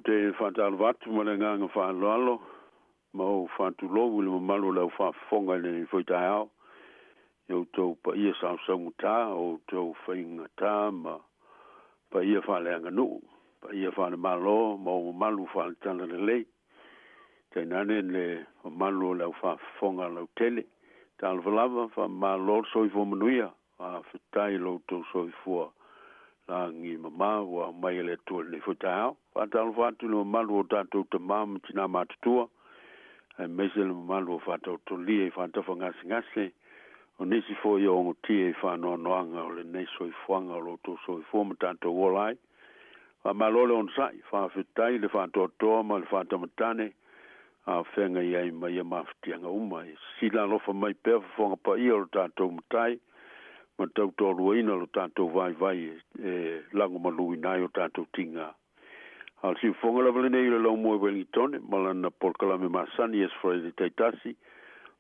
te faatalofa atu ma le agaga faaaloalo ma ou faatulou i le mamalu o le aufaafofoga i lenei foi taeao i outou paia sausaugatā o outou faigatā ma paia faaleaganuu, paia faalemalo ma ou mamalu faaletalalelei, tainane le mamalu o le aufaafofoga lautele. Talofa lava, faamalo le soifua manuia, faafetai i lo outou soifua lagi mama ua aumai e le Atua i lenei foi taeao. Faatalofa atu i le mamalu o tatou tama ma tinā matutua, aemaise le mamalu o faataotolia i faatafagasegase, o nisi foi o ogotia i faanoanoaga o lenei soifuaga o lo outou soifua ma tatou ola ai. Faamalo le onosai, faafetai le faatoatoa ma le faatamatane a o feagai ai ma ia mafatiaga uma. Ia sisila alofa mai pea fofoga paia o lo tatou Matai ma tautoaluaina lo tatou vaivai e lagomaluina ai o tatou tiga. A o le siufofoga lava lenei i le laumua i Welingitone ma lana polokalame masani i Aso Faraile taitasi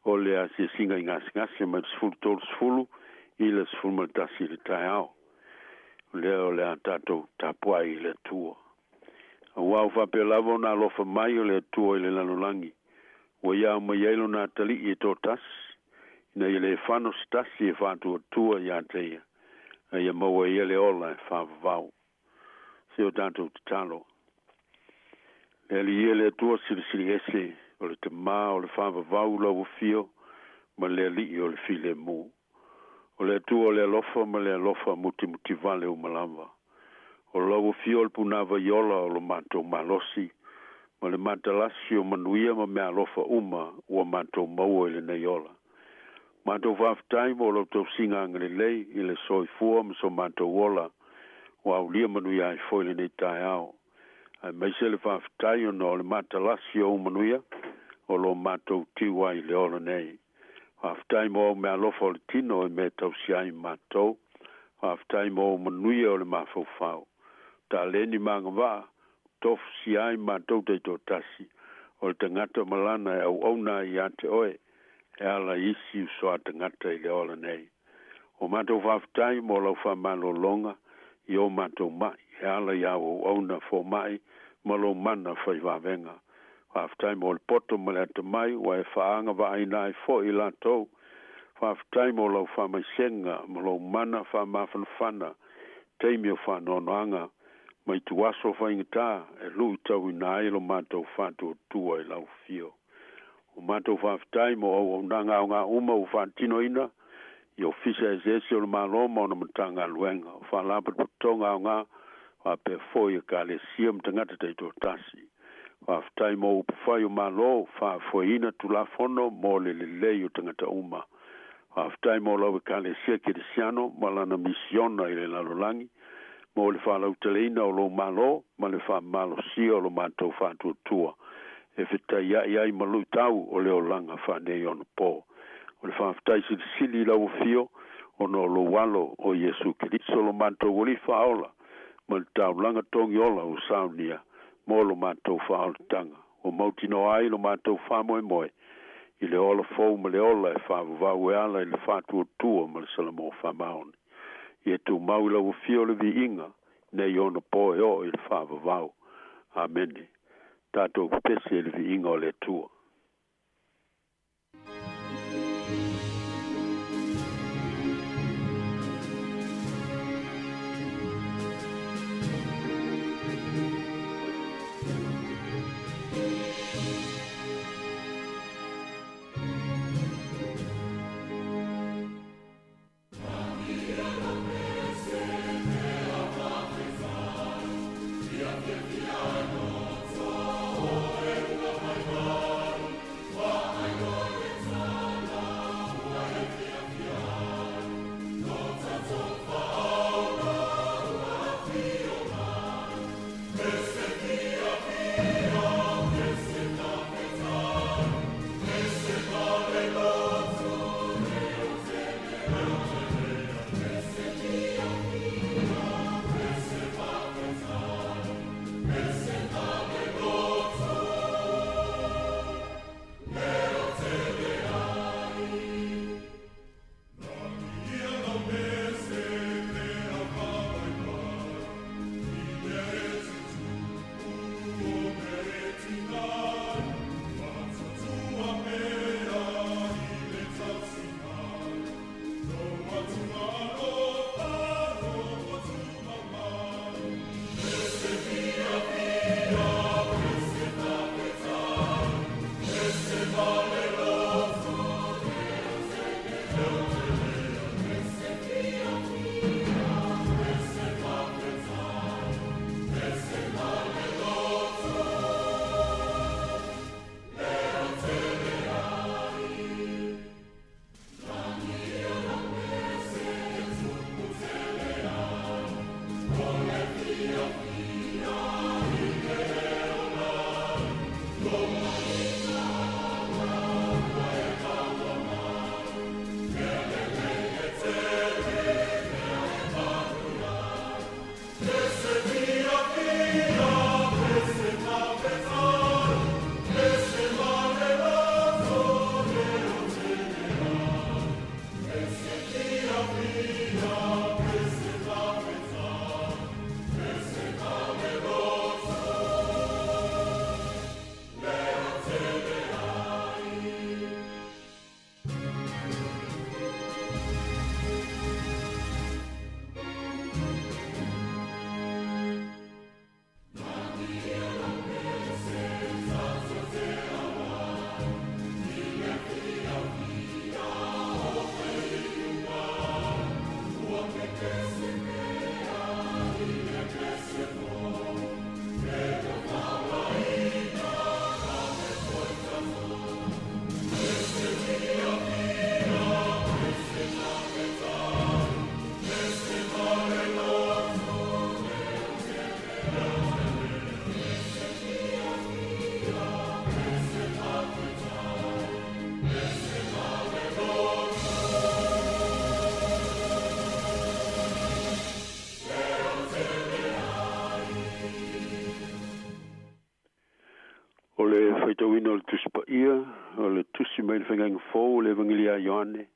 o le asiasiga i gasegase mai le 13:30 i le 11 i le taeao. O lea o le a tatou tapuai i le Atua. Auā ua faapea lava ona alofa mai o le Atua i le lalolagi, ua ia aumai ai lona atalii e toatasi, ina ia le fano se tasi e faatuatua ia te ia, a ia maua e ia le ola e faavavau. Se o tatou tatalo. Le Alii e le Atua Silisili Ese, o le Tamā o le faavavau lau afio ma le Alii o le filemu. O le Atua o le alofa ma le alofa mutimutivale uma lava. O lau afio o le punāvai ola o lo matou malosi, ma le matalasi o manuia ma meaalofa uma ua matou maua i lenei ola. Matou faafetai mo lau tausiga agalelei i le soifua ma so matou ola ua aulia manuia ai foi lenei taeao. Aemaise le faafetai ona o le matalasi o ou manuia o lo matou tiu ai i le ola nei. Faafetai mo au meaalofa o le tino e mea tausia ai matou. Faafetai mo ou manuia o le mafaufau. Taleni ma agavaa, tofusia ai matou taitoatasi, o le tagata ma lana e auauna ai ia te oe, e ala i isi uso a tagata i le ola nei. O matou faafetai mo lau faamalologa i o matou ma'i, e ala i au auauna fomai ma lou mana fai vavega. Faafetai mo le poto ma le atamai ua e faaagavaaina ai foi i latou. Faafetai mo lau faamaisega ma lou mana faamafanafana taimi o faanoanoaga ma ituaso faigata e luitauina ai lo matou faatuatua i lau afio. O matou faafetai mo auaunaga aoga uma ua faatinoina i Ofisa eseese o le Malo ma ona Matagaluega, o Faalapotopotoga aoga faapea foi Ekalesia ma tagata taitoatasi. Faafetai mo upufai o Malo faafoeina Tulafono mo le lelei o tagata uma. Faafetai mo lau Ekalesia Kerisiano ma lana misiona i le lalolagi, mo le faalauteleina o lou Malo ma le faamalosia o lo matou faatuatua e fetaia'i ai ma luitau o le olaga faaneionapo. O le faafetai silisili i lau afio ona o lou Alo o Iesu Keriso lo matou Alii Faaola ma le taulaga togiola ua saunia mo lo matou faaolataga, ua mautinoa ai lo matou faamoemoe i le ola fou ma le ola e faavavau e ala i le faatuatua ma le salamo faamaoni. Ia tumau i lau afio le viiga nei ona po e oo i le faavavau. Amene. Tatou pepesi i le viiga o le Atua. O le faitauina o le Tusi Paia, o le Tusi mai le Faiga Fou o le Evangelia a Ioane,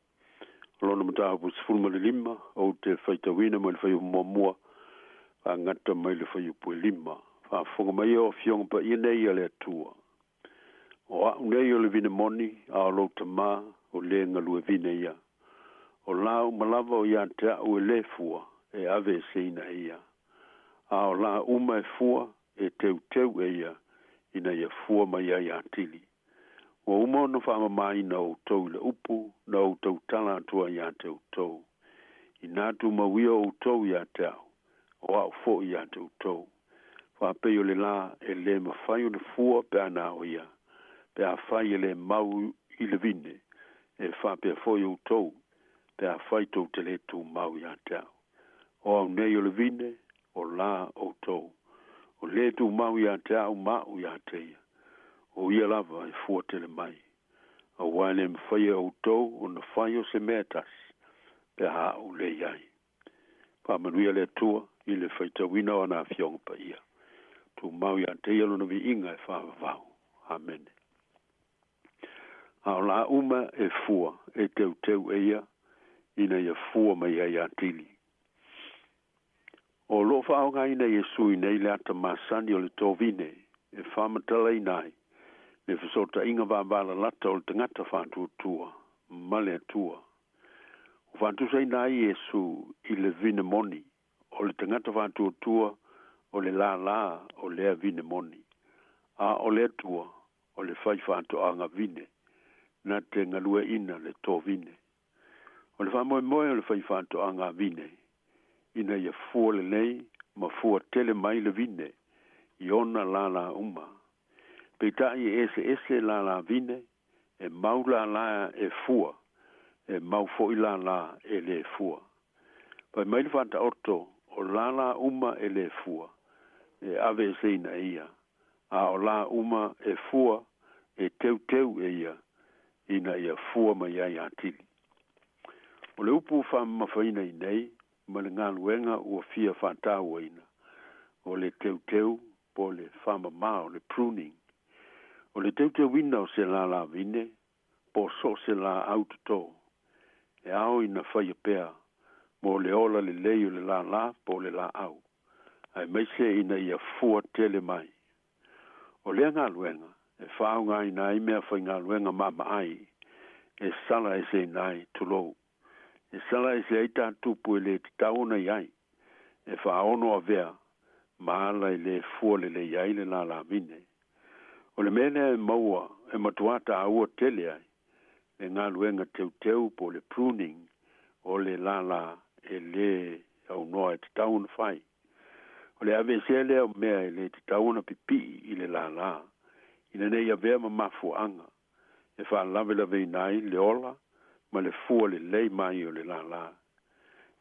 o lona mataupu 15, ou te faitauina mai le fuaiupu muamua faagata mai le fuaiupu e 5. Faafofoga mai o afioga paia nei a le Atua. O a'u nei o le vine moni, a o lou tamā o le galue vine ia. O la uma lava o ia te a'u e lē fua, e aveeseina e ia. A o la uma e fua, e teuteu e ia, ina ia fua mai ai atili. Ua uma ona faamamāina outou i le upu na ou tautala atu ai ia te outou. Inā tumau ia outou ia te a'u, o a'u fo'i ia te outou. Faapei o le lā e lē mafai ona fua pe a na o ia, pe afai e lē mau i le vine, e faapea foi outou, pe afai tou te lē tumau ia te a'u. O au nei o le vine, o lā outou. O lē tumau ia te a'u ma a'u ia te ia. O ia lava e fua tele mai. Auā e lē mafai e outou ona fai o se mea e tasi, pe a a'u lē i ai. Faamanuia le Atua i le faitauina o ana afioga paia. Tumau ia te ia lona viiga e faavavau. Amene. A o la uma e fua, e teuteu e ia, ina ia fua mai ai atili. O loo faaaogaina Iesu i nei le ata masani o le tovine e faamatalaina ai le fesootaiga vavalalata o le tagata faatuatua ma le Atua. Ua faatusaina ai Iesu i le vine moni, o le tagata faatuatua o le lālā o lea vine moni, a o le Atua o le faifaatoaga vine na te galueaina le tovine. O le faamoemoe o le faifaatoaga vine ina ia fua lelei ma fua tele mai le vine i ona lālā uma. Peitai e eseese lālā vine, e mau lālā e fua, e mau fo'i lālā e lē fua. Fai mai le Faataoto, o lālā uma e lē fua, e aveeseina e ia, a o lā uma e fua, e teuteu e ia, ina ia fua mai ai atili. O le upu faamamafaina i nei ma le galuega ua fia faatauaina, o le teuteu po o le faamamā, o le pruning. O le teuteuina o se lālā vine po o so o se laau totō, e ao ina faia pea mo le ola lelei o le lālā po o le laau, aemaise ina ia fua tele mai. O lea galuega e faaaogaina ai meafaigaluega maamaai e sala eseina ai, tulou, e sala ese ai tatupu e lē tatau ona i ai, e faaono avea ma ala e lē fua lelei ai le lālāvine. O le mea lea e maua e matuā tāua tele ai le galuega teuteu po o le pruning o le lālā e lē aunoa e tatau ona fai. O le aveesea lea o mea e lē tatau ona pipii i le lālā, ina nei avea ma mafuaaga e faalavelaveina ai le ola ma le fua lelei mai o le lālā.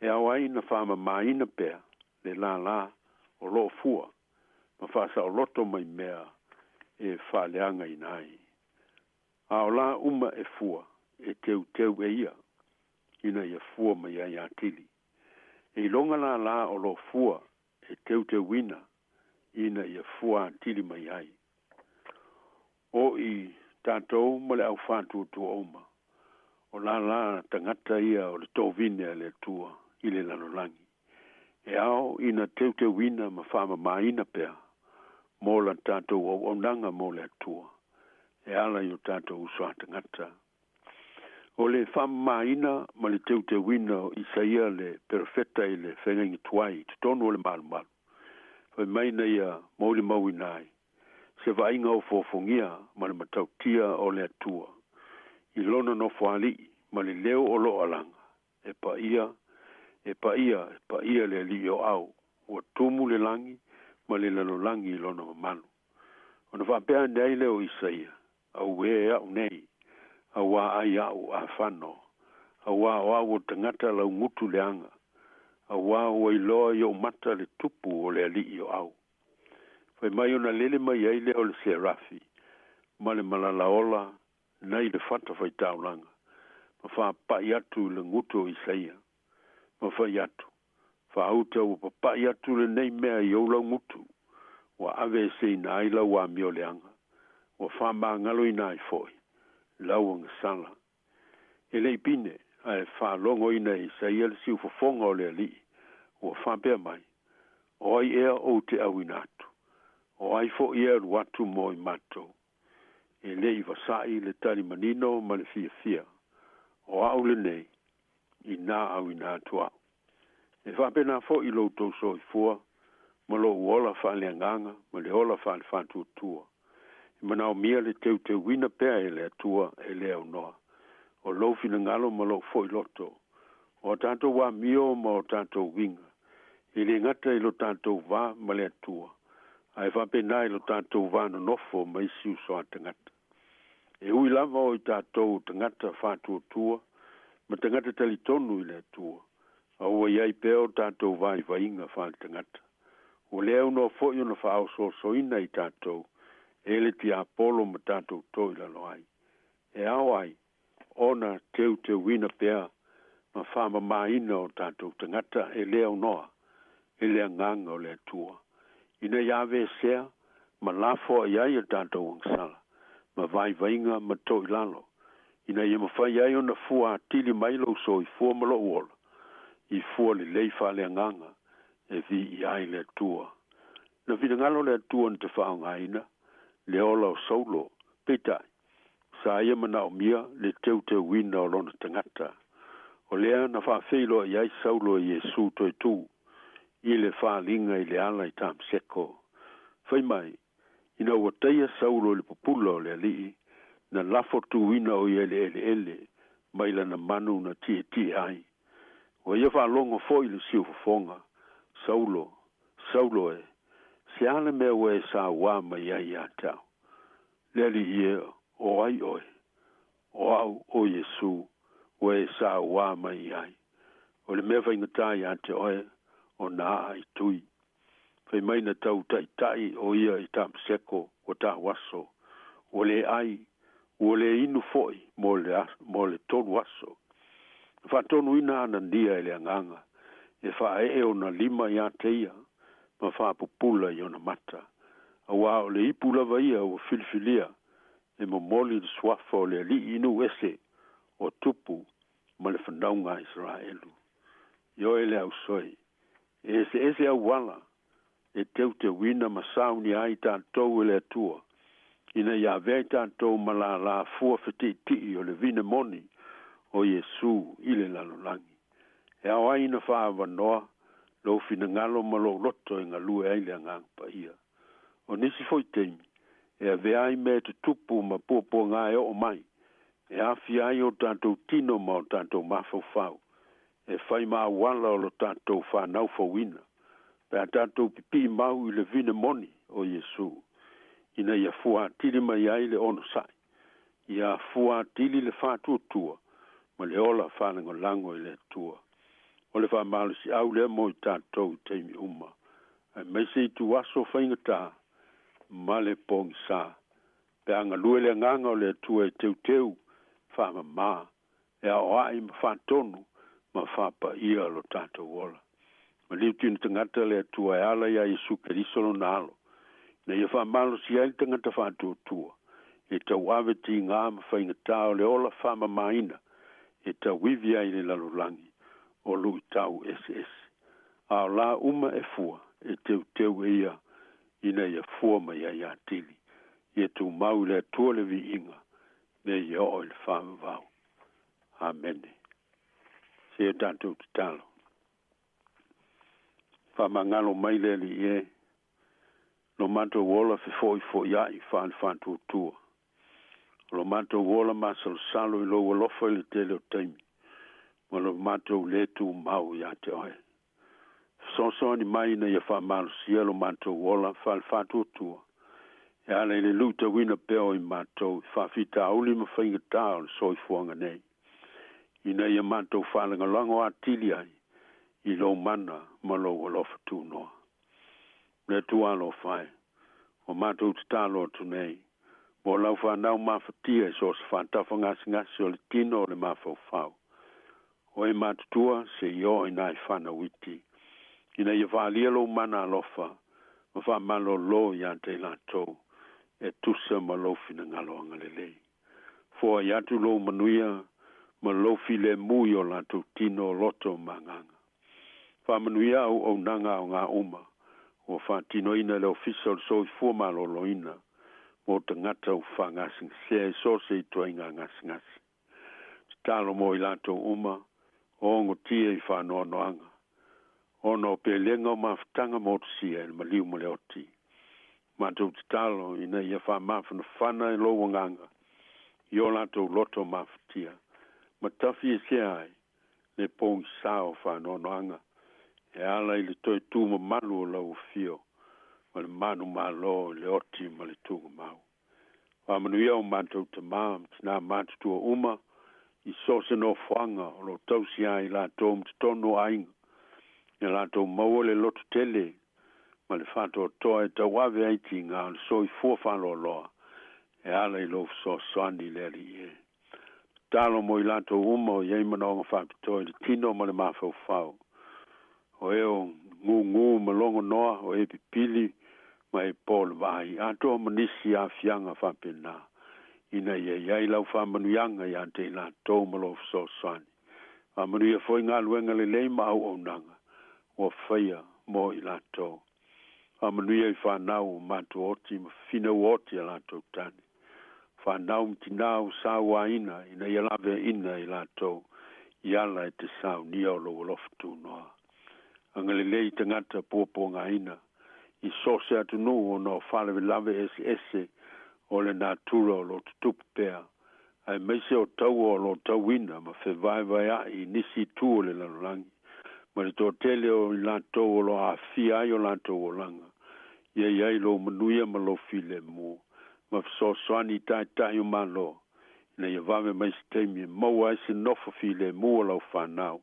E ao ai ina faamamāina pea le lālā o loo fua ma faasaoloto mai mea e faaleagaina ai. A o lā uma e fua, e teuteu e ia, ina ia fua mai ai atili. E iloga lālā o loo fua e teuteuina, ina ia fua atili mai ai. O i tatou ma le aufaatuatua uma, o lālā tagata ia o le tovine a le Atua i le lalolagi. E ao ina teuteuina ma faamamāina pea mo la tatou auaunaga mo le Atua, e ala i o tatou uso a tagata. O le faamamāina ma le teuteuina o Isaia le perofeta i le feagaiga tuai i totonu o le malumalu, fai mai na ia molimauina ai se vaaiga ofoofogia ma le matautia o le Atua i lona nofoalii ma le leo o loo alaga, e paia, e paia, e paia le Alii o Au, ua tumu le lagi ma le lalolagi i lona mamalu. Ona faapea ane ai lea o Isaia, Auē a'u nei, auā ai a'u afano, auā o a'u o le tagata laugutu leaga, auā ua iloa i o'u mata le tupu o le Alii o Au. Fai mai ona lele mai ai lea o le Serafi ma le malalaola nai le fatafaitaulaga, ma faapa'i atu i le gutu o Isaia, ma fai atu, Faauta ua papa'i atu lenei mea i ou laugutu, ua aveeseina ai lau amioleaga. Ua faamagaloina ai foʻi lau agasala. E le i pine, ae faalogoina e Isaia le siufofoga o le Alii, ua faapea mai, O ai ea ou te auina atu? O ai foʻi e alu atu mo i matou? E le i vasaʻi le tali manino ma le fiafia, O au lenei, inā auina atu au. E faapena foʻi lo outou soifua ma lou ola faaleagaga ma le ola faalefaatuatua. E manaomia le teuteuina pea e le Atua e le aunoa o lou finagalo ma lou foʻi loto, o a tatou amio ma o tatou uiga, e le gata i lo tatou va ma le Atua, ae faapena i lo tatou va nonofo ma isi uso a tagata. E ui lava o i tatou o tagata faatuatua ma tagata talitonu i le Atua, a ua i ai pea o tatou vaivaiga faaletagata. Ua le aunoa foʻi ona faaosoosoina i tatou e le tiapolo ma tatou toilalo ai. E ao ai ona teuteuina pea ma faamamaina o tatou tagata e le aunoa i le agaga o le Atua, ina ia aveesea ma lafoai ai a tatou agasala ma vaivaiga ma toilalo, ina ia mafai ai ona fua atili mai lou soifua ma lou ola i fua lelei faaleagaga e viia ai le Atua. Na finagalo le Atua na te faaaogaina le ola o Saulo, peitai, sa ia manaomia le teuteuina o lona tagata. O lea na faafeiloai ai Saulo e Iesu toe tu i le faaliga i le ala i Tamaseko. Fai mai, ina ua taia Saulo i le pupula o le Alii, na lafo tuina o ia i le eleele mai lana manu na tietie ai. Ua ia faalogo foʻi le siufofoga, Saulo, Saulo e, se a le mea ua e sauā mai ai iā te au? Le Alii e, o ai oe? O au o Iesu, ua e sauā mai i ai. O le mea faigata iā te oe, o na aa i tui. Fai mai na tau taʻitaʻi o ia i Tamaseko ua tauaso, ua le ʻai, ua le inu foʻi mo le, mo le tolu aso. Na faatonuina Anania e le Agaga e faaee ona lima iā te ia ma faapupula i ona mata, auā o le ipu lava ia ua filifilia e momoli le suafa o le Alii i nuu ese o tupu ma le fanauga a Isaraelu. Ioe le ausoi, e eseese auala e teuteuina ma saunia ai tatou e le Atua, ina ia avea i tatou ma lālā fua fetiʻitiʻi o le vine moni o Iesu i le lalolagi. E ao ai ona faaavanoa lou finagalo ma lou loto e galue ai le Agaga Paia. O nisi foi taimi, e avea ai mea e tutupu ma puapuaga e oo mai, e aafia ai o tatou tino ma o tatou mafaufau, e fai ma auala o lo tatou fanaufauina, pe a tatou pipii mau i le vine moni o Iesu, ina ia fua atili mai ai le onosai, ia fua atili le faatuatua ma le ola faalagolago i le Atua. O le faamalosiau lea mo i tatou i taimi uma, aemaise ituaso faigata ma le pogisa, pe a galue le Agaga o le Atua e teuteu, faamama, e aoai ma faatonu ma faapaia lo tatou ola. Maliu tino tagata le Atua e ala iā Iesu Keriso lona Alo, ina ia faamalosi ai le tagata faatuatua e tauave tigā ma faigata o le ola faamamaina e tauivi ai le lalolagi o luʻitau eseese. A o la uma e fua e teuteu e ia ina ia fua mai ai atili. Ia tumau i le Atua le viiga me ia oo i le faavavau. Amene. Se o tatou tatalo. Faamagalo mai le Alii e, lo matou ola fefoifoiaʻi faalefaatuatua. O lo matou ola masalosalo i lou alofa i le tele o taimi, ma lo matou lē tumau iā te oe. Fesoasoani mai ina ia faamalosia lo matou ola faalefaatuatua, e ala i le luitauina pea o i matou i faafitauli ma faigatā o le soifuaga nei, ina ia matou faalagolago atili ai i lou mana ma lou alofa tunoa. Le Atua alofa e, ua matou tatalo atu nei, mo lau fanau mafatia i so o se faatafagasegase o le tino o le mafaufau. O e matutua seia oo i nai fanau iti, ina ia faaalia lou mana alofa ma faamalōlō iā te i latou, e tusa ma lou finagalo agalelei. Foai atu lou manuia ma lou filemu i o latou tino, loto ma agaga. Faamanuia auaunaga aoga uma ua faatinoina e le Ofisa o le Soifua Maloloina mo tagata ua faagasegasea i so o se ituaiga gasegase. Tatalo mo i latou uma o ogotia i faanoanoaga ona o pelega o mafutaga motusia i le maliu ma le oti. Matou tatalo ina ia faamafanafana e lou agaga i o latou loto mafatia ma tafiesea ai le pogisa o faanoanoaga e ala i le toe tu mamalu o lau afio ma le manumalo i le oti ma le tugamau. Faamanuia o matou tamā ma tinā matutua uma i so o se nofoaga o lo o tausia ai i latou ma totonu o aiga, ia latou maua le lototele ma le faatoatoa e tauave ai tiga o le soifua faaloaloa e ala i lou fesoasoani i le Alii e. Tatalo mo i latou uma o i ai manaoga faapitoa i le tino ma le mafaufau, o e o gugū ma logonoa, o e pipili ma e po le vaai, atoa ma nisi aafiaga faapena, ina ia i ai lau faamanuiaga ia te i latou ma lou fesoasoani. Faamanuia foi galuega lelei ma auaunaga ua faia mo i latou. Faamanuia i fanau ua matuaoti ma finauoti a latou tane. Fanau ma tinā ua sauaina ina ia laveaina i latou i ala e te saunia o lou alofa tunoa. Agalelei i tagata puapuagaina i so o se atunuu ona o faalavelave eseese o le natura o lo o tutupu pea, aemaise o taua o lo o tauina ma fevaevaea'i i nisi itu o le lalolagi, ma le toatele o i latou o lo o aafia ai o latou olaga, ia i ai lou manuia ma lou filemu, ma fesoasoani i taitai o Malo, ina ia vave mai se taimi e maua ai se nofo filemu o lau fanau,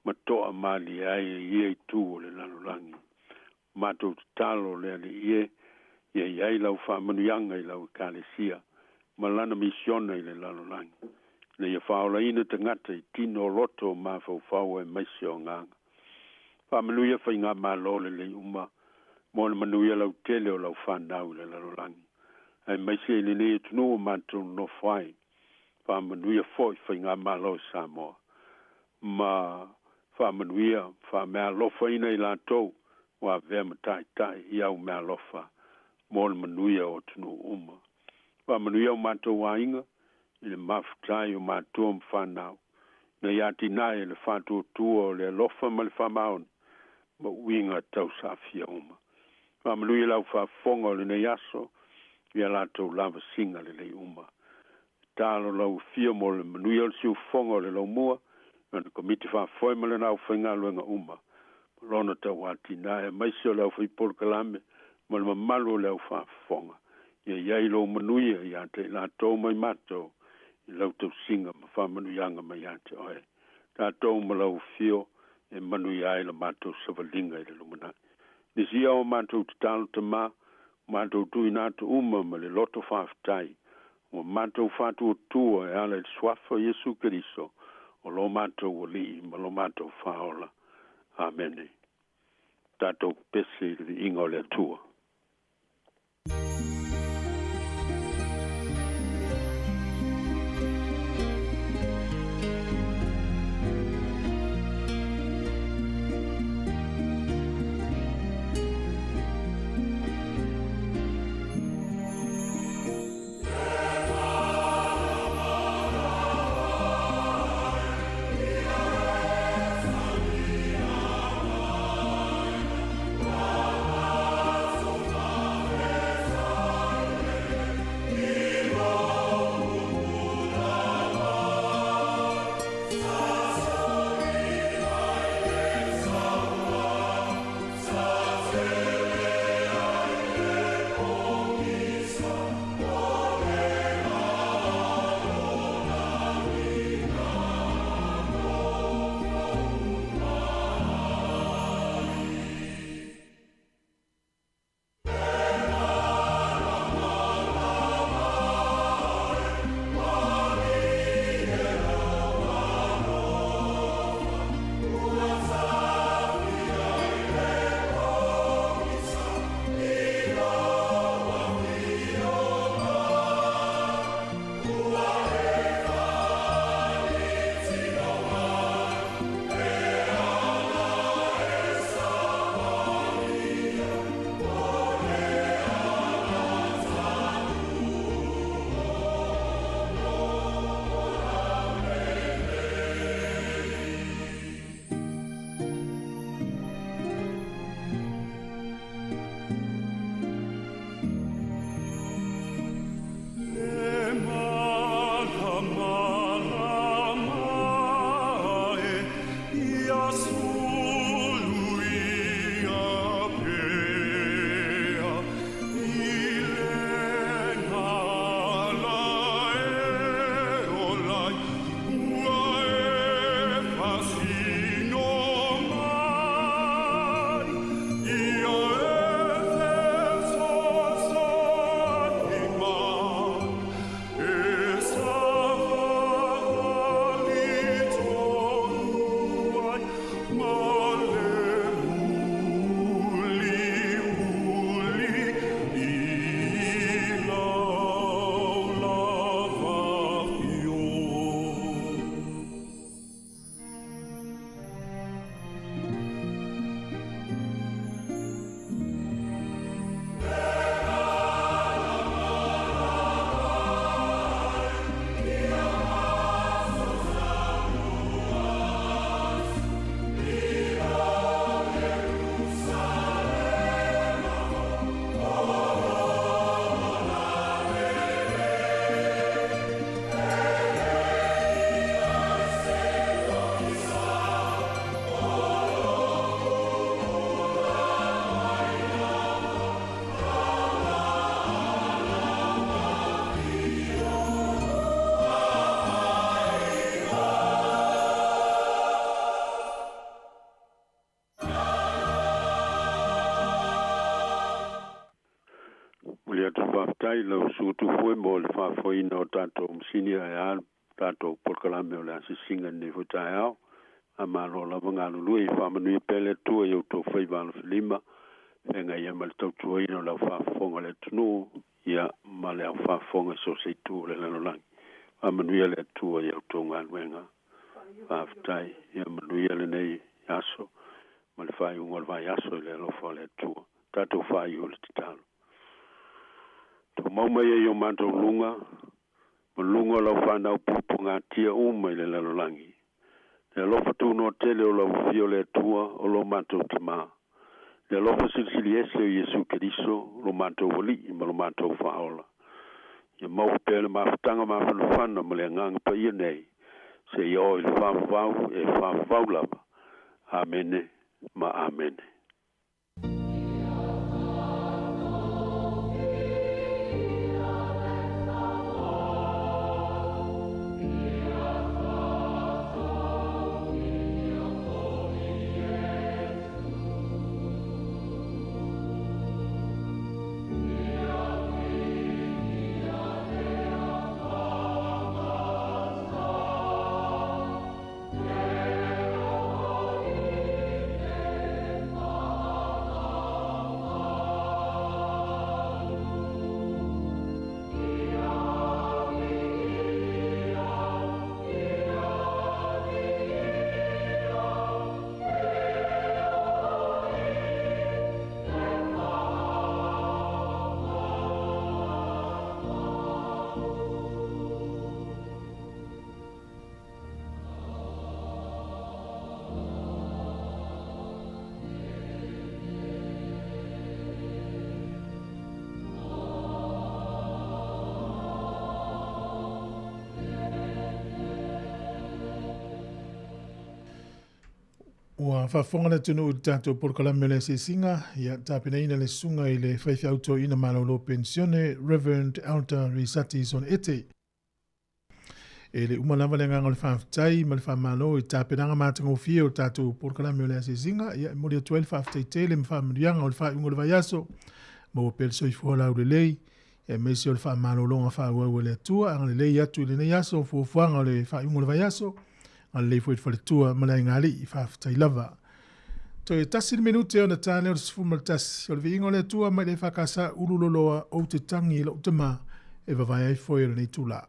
ma to'a malie ai e ia itu o le lalolagi. Matou tatalo le Alii e, ia i ai lau faamanuiaga i lau Ekalesia ma lana misiona i le lalolagi, ina ia faaolaina tagata i tino o loto o mafaufau aemaise o agaga. Faamanuia faigamalo lelei uma mo le manuia lautele o lau fanau i le lalolagi, aemaise i lenei atunuu o matou nonofo ai. Faamanuia foi faigamalo i Samoa ma faamanuia, faameaalofaina i latou ua avea ma taitai i au meaalofa mo le manuia o atunuu uma. Faamanuia o matou aiga i le mafutai o matua ma fanau, ina ia atinae le faatuatua o le alofa ma le faamaoni ma uiga tausaafia uma. Faamanuia lau faafofoga o lenei aso ia latou lavasiga lelei uma. Tatalo lau afio mo le manuia o le siufofoga o le laumua, lana komiti faafoe ma lana aufaigaluega uma, ma lona tauatinae, aemaise o le aufaipolokalame ma le mamalu o le au faafofoga. Ia i ai lou manuia ia te i latou ma i matou i lau tausiga ma faamanuiaga mai ia te oe. Tatou ma lau afio e manuia ai la matou savaliga i le lumanai. Nisi ia o matou tatalo Tamā, matou tuuina atu uma ma le loto faafetai, ua matou faatuatua e ala i le Suafa o Iesu Keriso, o lo matou Alii ma lo matou Faaola. Amene. Tatou pepese i le viiga o le Atua. Tufue mo le faafoeina o tatou masini ae a tatou polokalame o le asiasiga i lenei foi taeao. Faamalo lava galulue ia faamanuia pea le Atua i outou faiva alofilima, feagai ai ma le tautuaina o le aufaafofoga a le atunuu, ia ma le aufaafofoga i so o se itu o le lalolagi. Faamanuia le Atua i a outou galuega. Faafetai. Ia manuia lenei aso ma le faaiuga o le vaiaso i le alofa o le Atua. Tatou faaiu le tatalo. Tumau mai ai o matou luga, ma luga o lau fanau puapuagatia uma i le lalolagi. Le alofa tunoa tele o lau Afio o le Atua o lo matou Tamā. Le alofa silisili ese o Iesu Keriso, lo matou Alii ma lo matou Faaola. Ia maua pea le mafutaga mafanafana ma le Agaga Paia nei, seia oo i le faavavau e faavavau lava. Amene ma Amene. Ua faafofoga le atunuu i le tatou polokalame o le asiasiga, ia tapenaina le susuga i le faifeau toeaina malolo penisione Rev. Elder Risati Sonete. E le uma lava le agaga o le faafetai ma le faamalo i tapenaga matagofie o le tatou polokalame o le asiasiga, ia e momoli atu ai le faafetai tele ma faamanuiaga o le faaiuga o le vaiaso, maua pea le soifua laulelei, aemaise o le faamalologa faaauau a le Atua, agalelei atu i lenei aso fuafuaga o le faaiuga o le vaiaso, agalelei foi i le faletua ma le aigali'i, faafetai lava. Toe tasi le minute ona ta lea o le 11, o le viiga o le Atua mai le EFKS Ululoloa ou te tagi i lou tama e vavae ai foe o lenei itula.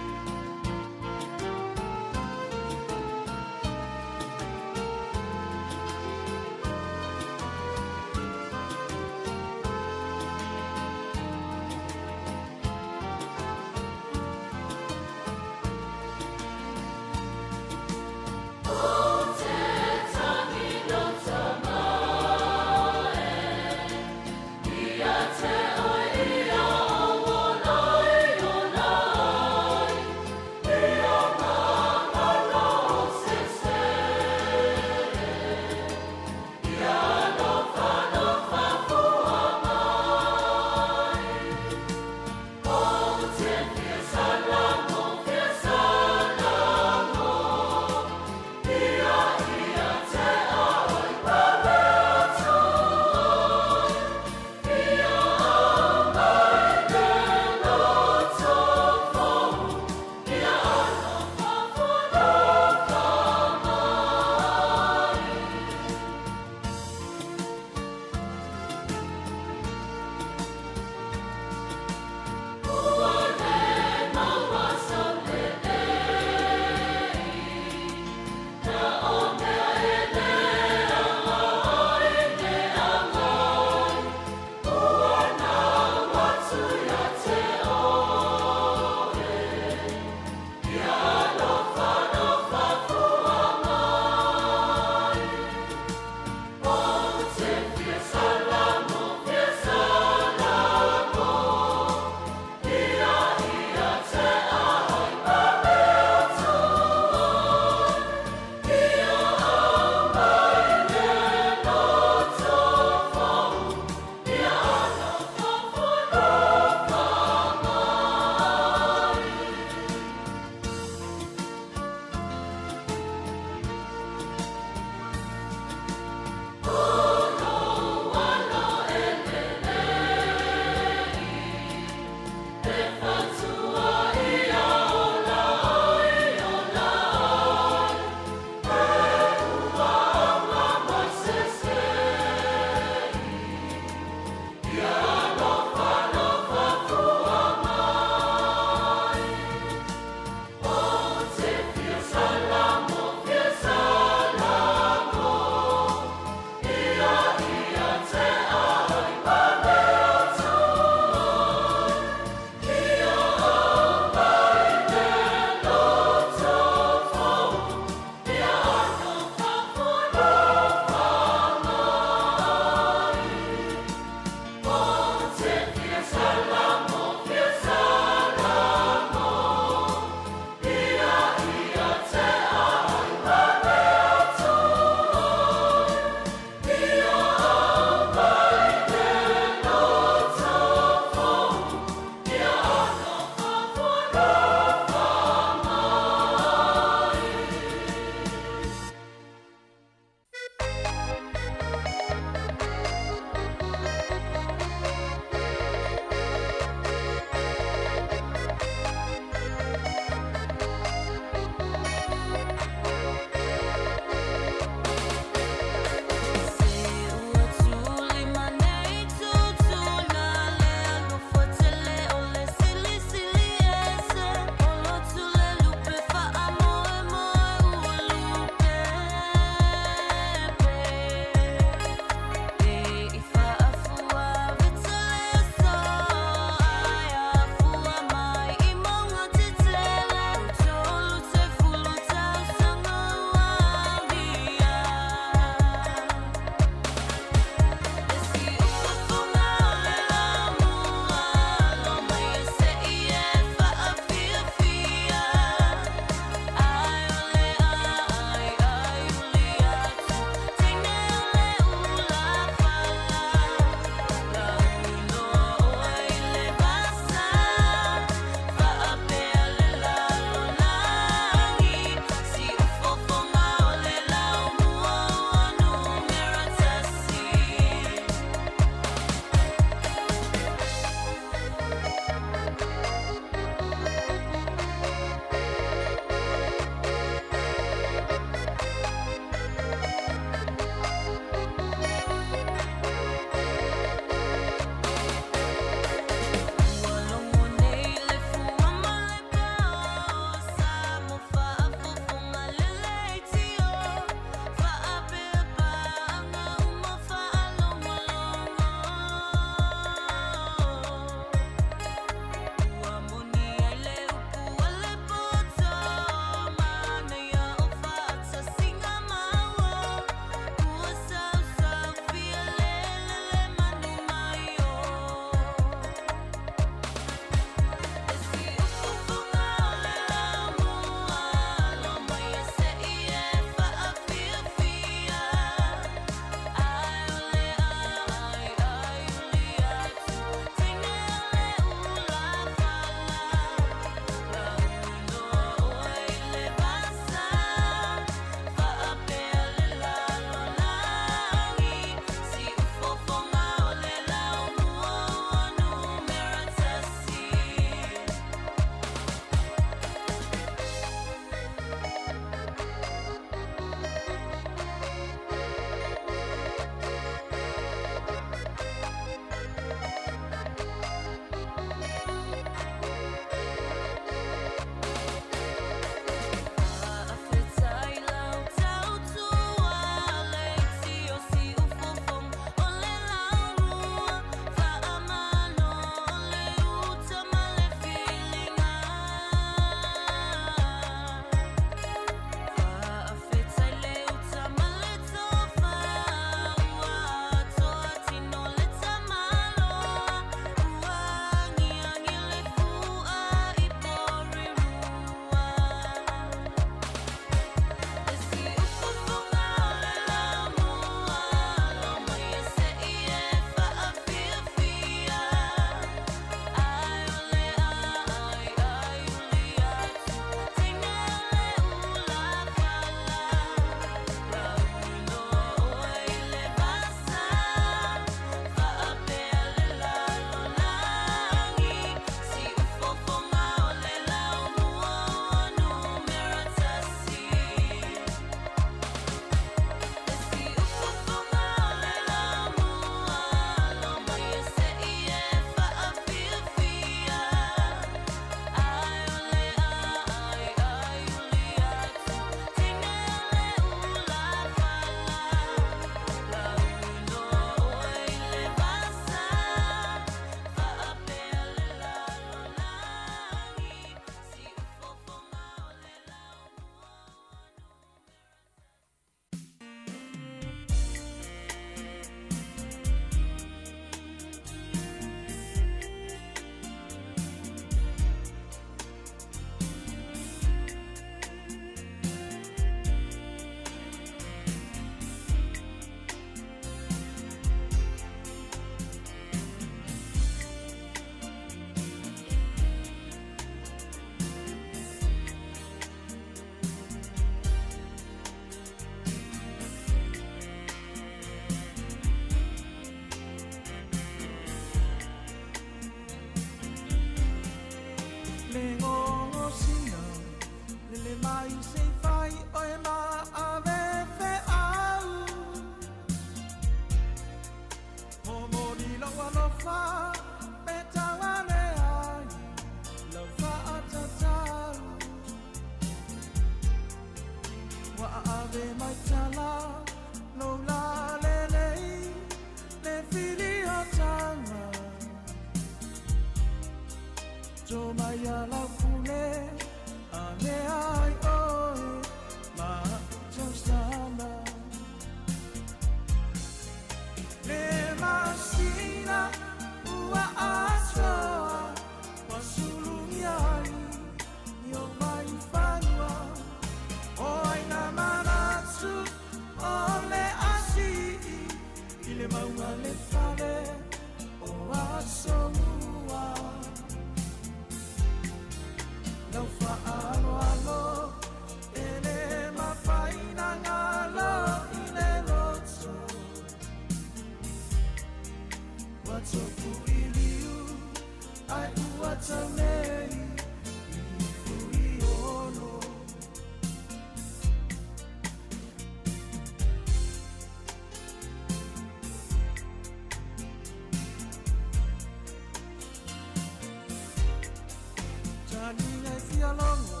ia logo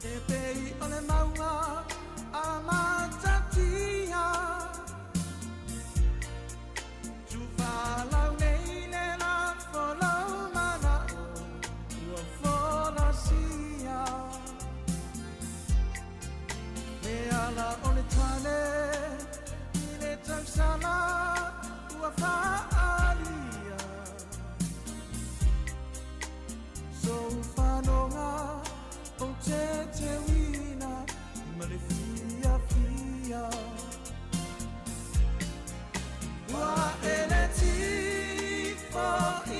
E pei o le maunga a matatia Tufalau nei le lafo lau mana'o Ua folasia Le ala o le tane i le tausala ua fa'aalia Sou fanoga ou te teuina ma le fiafia Ua ele tifo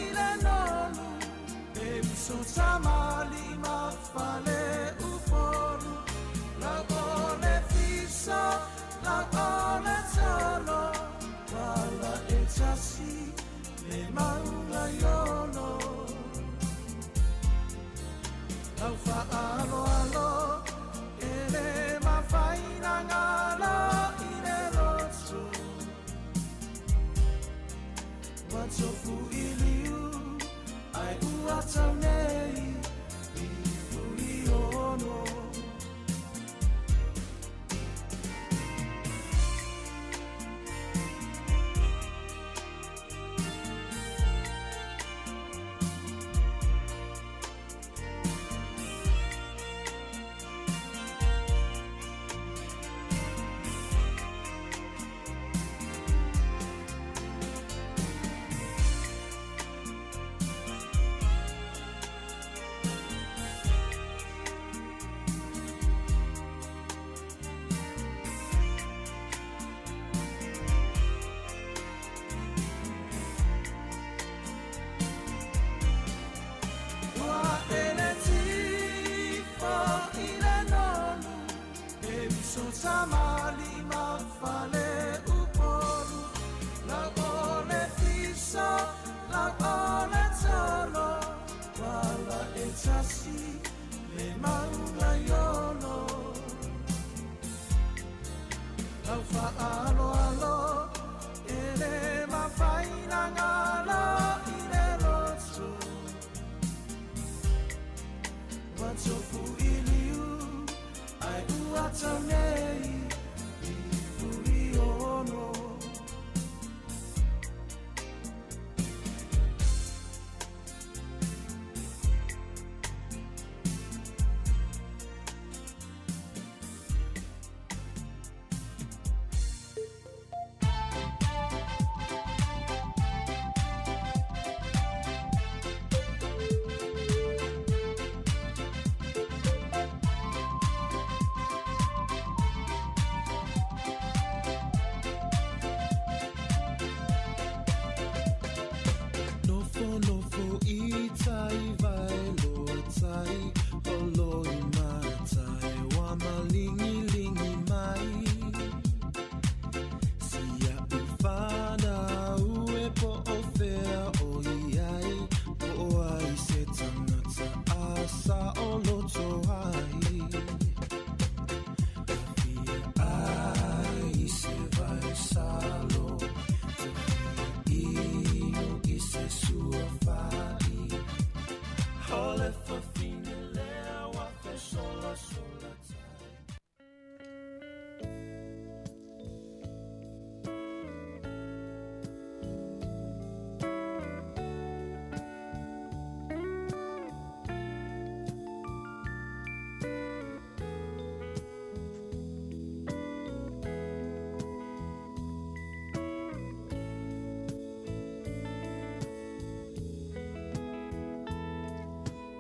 i le nonu E uso tamalii ma faleupolu Lau o le fiso, lau o le tolo Pala e tasi le mauga i olo Lau faaaloalo e le mafai na galo i le loto Ua tofu i liu ae ua tau nei i Fuiono. Ua ele tifo i le nonu E uso tamalii ma faleupolu Lau o le fiso, lau o le tolo Pala e tasi le mauga i olo Lau faaaloalo e le mafai na galo i le loto Ua tofu i liu ae ua tau nei i Fuiono. Nofonofo i tai vai loa tai Olo i matai wa malingilingi mai Sia uwhanau e po o whea o iai Po o ai se tangata a sa o loto ai Ka whia ai se vai salo Te whia inu i se sua whai Hole fafine lea wa fe sola sola tai.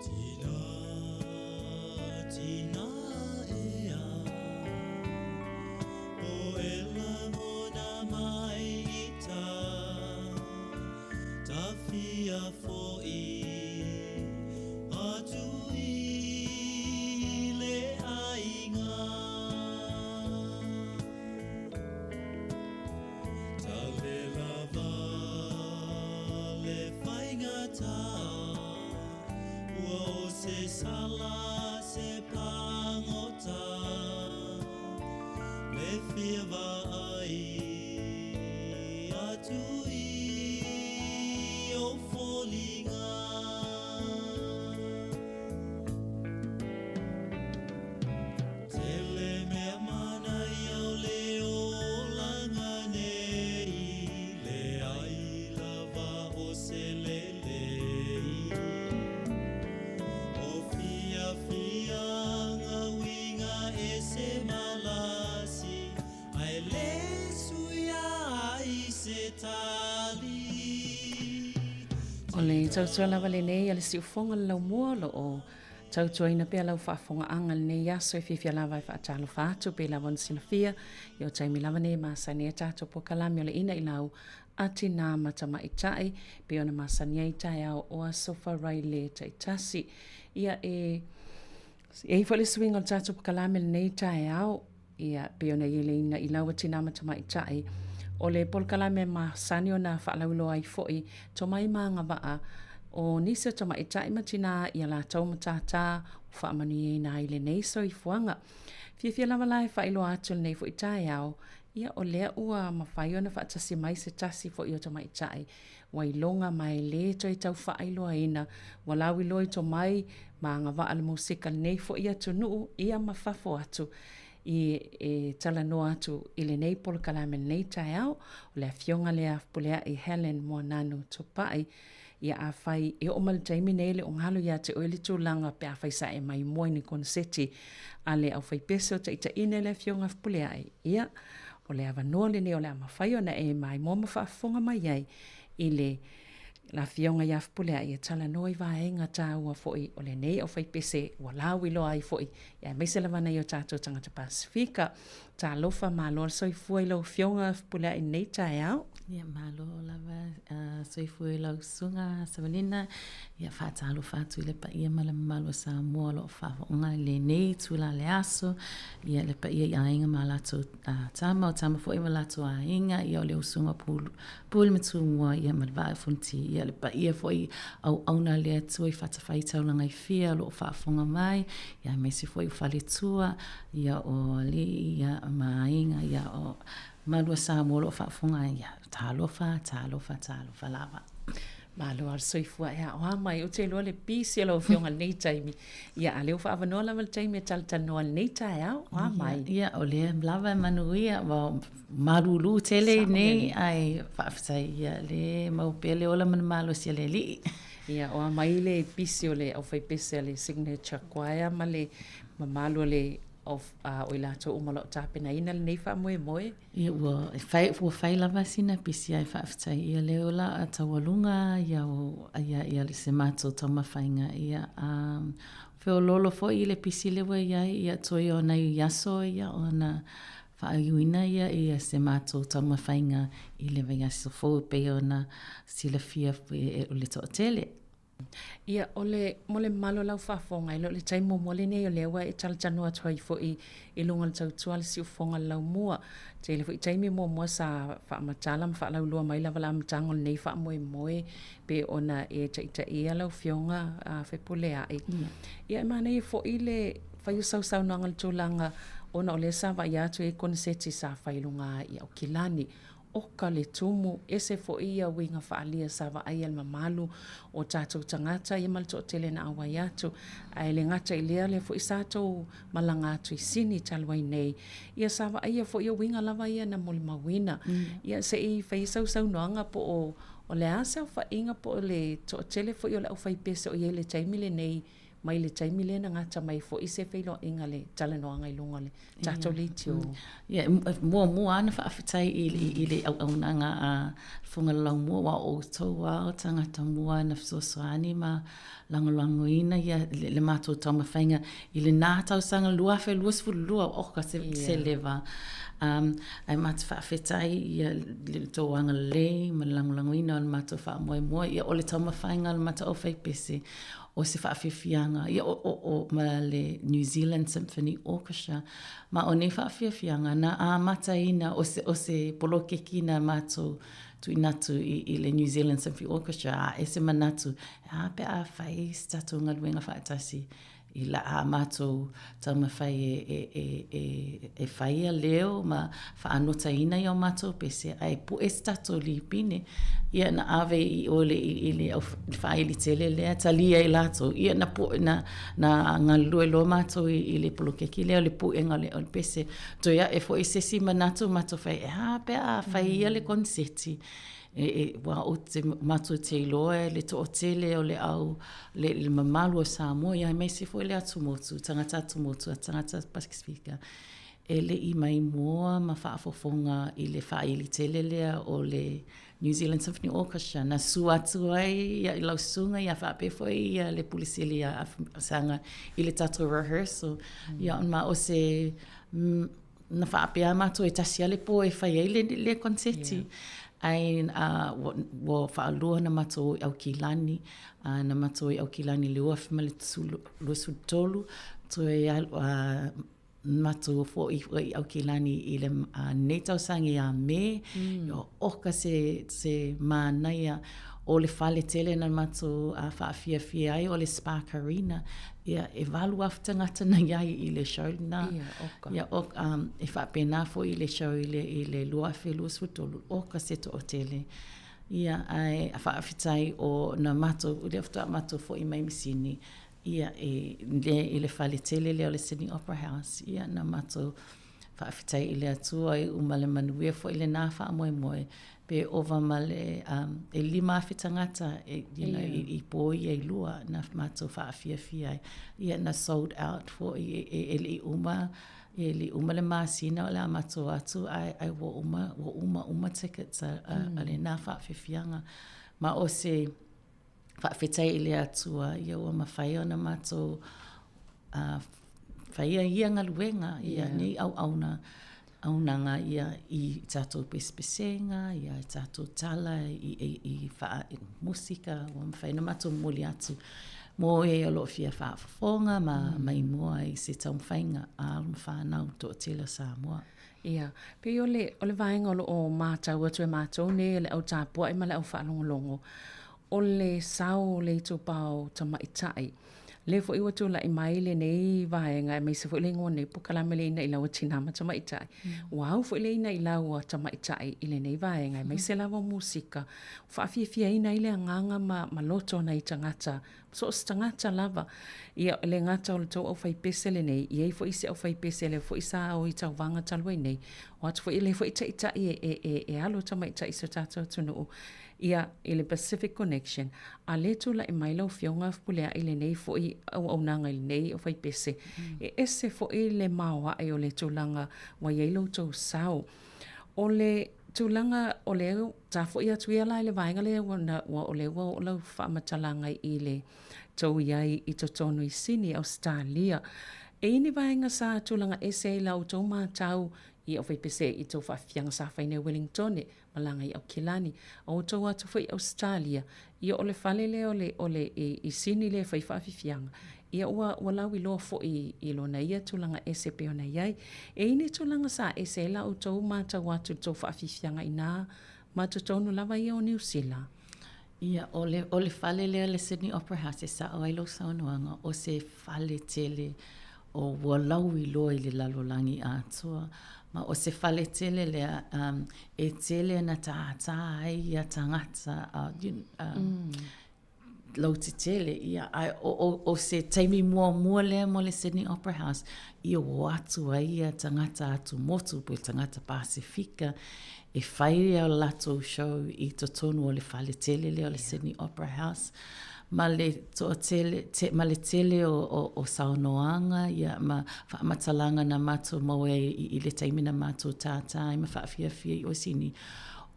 Tina, tina ea, o e lagona mai ita, tafia fo'i, atu i le aiga. Ta le lava le faigata, ua o se sala se pagota, le fia vaai atu i o foliga. tali. O le tautua lava lenei a le siufoga le laumua o lo o tautuaina pea lau faafogaaga i lenei aso e fiafia lava e faatalofa atu pei lava ona silafia ia o taimi lava nei e masani ai tatou polokalame o le ina i lau a tinā ma tamaitai pei ona masani ai taeao o Aso Faraile taitasi. Ia e E i ai foi le suiga o le tatou polokalame i lenei taeao, ia, pei ona i ai le ina i lau a tinā ma tamaitai, o le polokalame masani ona faalauiloa ai foi tomai ma agavaa o nisi o tamaitai ma tinā i a latou matata ua faamanuiaina ai lenei soifuaga. Fiafia lava la e faailoa atu i lenei foi taeao, ia o lea ua mafai ona faatasi mai se tasi foi o tamaitai ua iloga ma e lē toe tau faailoaina, ua lauiloa i tomai ma agavaa le musika lenei foi atunuu ia ma fafo atu i e talanoa atu i lenei polokalame lenei taeao. O le afioga lea a Fepuleai Helen Moananu Tupai. Ia afai e oo mai le taimi nei e le o galo ia te oe le tulaga pe afai sa e maimoa i ni koneseti a le aufaipese o taitaiina le afioga a Fepuleai, ia, o le avanoa lenei o le a mafai ona e maimoa ma faafofoga mai ai i le Afioga ia Fepuleai e talanoa i vaega taua foi o lenei aufaipese ua lauiloa ai foi, aemaise lava nai o tatou tagata Pasefika. Talofa, malo le soifua i lau Afioga Fepuleai i lenei taeao. Ia, malo lava soifua i lau Susuga Savalina. Ia, faatalofa atu i le paia ma le mamalu o Samoa o lo o faafofoga i lenei itula o le aso. Ia, le paia i aiga ma latou tama, o tama foi ma latou aiga, ia o le usuga Pule ma Tumua, ia ma le Vaa o Fonoti, ia le paia foi auauna a le Atua i fatafaitaulaga e fia o lo o faafofoga mai, ia aemaise foi o faletua, ia o alii, ia ma aiga, ia o malu o Samoa o lo o faafofoga, ia talofa, talofa, talofa lava. Malo lava le soifua e aoa mai. Ou te iloa le pisi o lau afioga i lenei taimi. Ia, a o lea ua faaavanoa lava le taimi e talatalanoa i lenei taeao. Oa mai. Ia, o lea lava e manuia, ua malulu tele i nei, ae faafetai, ia, le mau pea le ola ma le malosi o le Alii. Ia, oa mai le pisi o le aufaipese a le Signature Choir ma le mamalu o le o i latou uma o lo o tapenaina lenei faamoemoe. Ia, ua fai, ua fai lava sina pisi ae faafetai ia le ola a taualuga ia o ia ia se matou taumafaiga ia a feoloolo foi i le pisi le ua iai ia toe o nai aso ia ona faaiuina ia ia se matou taumafaiga i le vaiaso fou e pei ona silafia e o le toatele. Ia, o le, mo le mamalu o lau faafofoga, e le o le taimi muamua lenei o lea ua e talatalanoa atu ai foi i luga o le tautua a le siufofoga o le laumua. Tele foi taimi muamua sa faamatala ma faalauiloa mai lava le amataga o lenei faamoemoe pei ona e taitaia lau Afioga a Fepuleai. Ia, e manaia foi le fai o sau saunoaga i le tulaga ona o lea sa vaaia atu e i ai koneseti sa fai i luga i Aukilani. Oka le tumu, ese foi ia uiga faaalia sa vaaia le mamalu o tatou tagata ia ma le toatele na auai atu. Ae le gata i lea, lea foi sa tou malaga atu i Sini talu ai nei, ia sa vaaia foi ia uiga lava ia na molimauina. Ia se i fai sau saunoaga po o o le a se aofaiga po o le toatele foi o le aufaipese o i ai i le taimi lenei mai le taimi lea na gata mai foi se feiloaiga le talanoaga i luga o le tatou leitio. Ia, muamua lava ona faafetai i le auaunaga a Fofoga Laumua, aua o outou lava o tagata mua na fesoasoani ma lagolagoina ia le matou taumafaiga i lena tausaga 2022, oka se leva. Ae matou faafetai i le tou agalelei ma le lagolagoina o le matou faamoemoe. Ia, o le taumafaiga a le matou aufaipese, o se faafiafiaga ia o, o, o ma le New Zealand Symphony Orchestra. Ma o nei faafiafiaga na amataina o se, o se polokeki na matou tuuina atu i, i le New Zealand Symphony Orchestra, a e se manatu, e a pe a fai se tatou galuega faatasi i la a matou taumafai e, e, e, e, e fai ia leo ma faanotaina i a matou pese ae pue se tatou lipine ia na ave i o le i le au faili tele lea talia e latou ia na pu na na galulue loa matou i, i le polokeki lea o le puega o le, o le pese toe ae foi se isi manatu matou fai e a pe a fai ia le koneseti e, e, ua o te matou te iloa e le toatele o le au le, le mamalu o Samoa ia aemaise foi le atumotu tagata atumotu a tagata Pasifika. e le i maimoa ma faafofoga i le faaili tele lea o le New Zealand Symphony Orchestra na susu atu ai ia i lau susuga ia faapea foi ia le Pule Sili ia Afamasaga i le tatou rehearsal. Ia ma o se na faapea matou e tasi lava le po e fai ai le, le konseti. Yeah. Ai ua, ua faalua ona matou o i Aukilani, na matou o i Aukilani i le 2023, toe matou foi i Aukilani i le nei tausaga ia Me, oka se, se manaia o le fale tele na matou faafiafia ai o le Spark Arena, ia e 8,000 tagata na i ai i le show lena. Ia, oka. Ia, oka, e faapena foi i le show i le, i le 2023, oka se toatele. Ia, ae faafetai o na matou, lea faatoa matou foi mai ma Sini, ia, e, le, i le fale tele lea o le Sydney Opera House, ia, na matou faafetai i le Atua e uma le manuia foi lena faamoemoe, pe ova ma le, e 5,000 tagata e, you know, i, i pō ia e lua na matou faafiafia ai. Ia, na sold out foi, e, e, e le i uma, e le i uma le masina o le a matou atu, ae, ae ua uma, ua uma uma tickets a, a, a lena faafiafiaga. Ma o se, Faafetai i le Atua, ia ua mafai ona matou faia ia galuega, ia nei auauna, auaunaga ia i tatou pesepesega, ia i tatou tala i, i, i, faa, i musika, ua mafai ona matou momoli atu mo e o lo o fia faafofoga ma maimoa i se taumafaiga a alo ma fanau toatele o Samoa. Ia, pei o le, o le vaega o lo o matau atu e matou nei e le au tapuai ma le au faalogologo, o le sao o le itupa o tamaitai. Lea foi ua tulai mai lenei vaega aemaise foi le igoa o lenei polokalame le Inailau a Tina ma Tamaitai. Ua au foi le inailau a tamaitai i lenei vaega aemaise lava o musika, ua faafiafiaina ai le agaga ma, ma loto o nai tagata So o se tagata lava. Ia, e le gata o le tou aufaipese lenei, e i ai foi isi aufaipese lea foi sa o i tauvaga talu ai nei, o atu foi lea foi taitai e, e, e, e alo tamaitai i si o tatou atunuu, ia, i le Pacific Connection. A lea tulai mai lau Afioga Fepuleai i lenei foi auaunaga i lenei aufaipese, e ese foi le maoae o le tulaga ua i ai lo outou sao. O le tulaga o le ta foi atu ia la i le vaega lea ua, na, ua, o lea ua oo lau faamatalaga i le tou i ai i totonu i Sini, Ausetalia. E i ai ni vaega sa tulaga ese ai la outou matau i aufaipese i tou faafiafiaga sa fai nei Wellingtone, malaga i Aukilani, a outou atu foi i Ausetalia, ia o le fale lea o le, o le, i, i Sini lea e fai faafiafiaga, ia ua, ua lauiloa foi i lona ia tulaga ese pei ona i ai. E i ai ni tulaga sa ese ai la outou matau atu i le tou faafiafiaga inā ma totonu lava ia o Niu Sila? Ia, o le, o le fale lea le Sydney Opera House e sao ai lou saunoaga, o se fale tele o ua lauiloa i le lalolagi atoa. Ma o se fale tele lea um, e tele ana tātā ai ia tagata uh, you, um, lautetele, ia, ae o, o, o se taimi muamua lea mo le Sydney Opera House, i o atu ai ia tagata atu motu, po o tagata Pasefika, e fai a latou show i totonu o le fale tele lea o le Sydney Opera House, ma le toatele, te, ma le tele o, o, o saunoaga, ia, ma faamatalaga na matou maua ai i, i le taimi na matou tātā ai ma faafiafia i o Sini,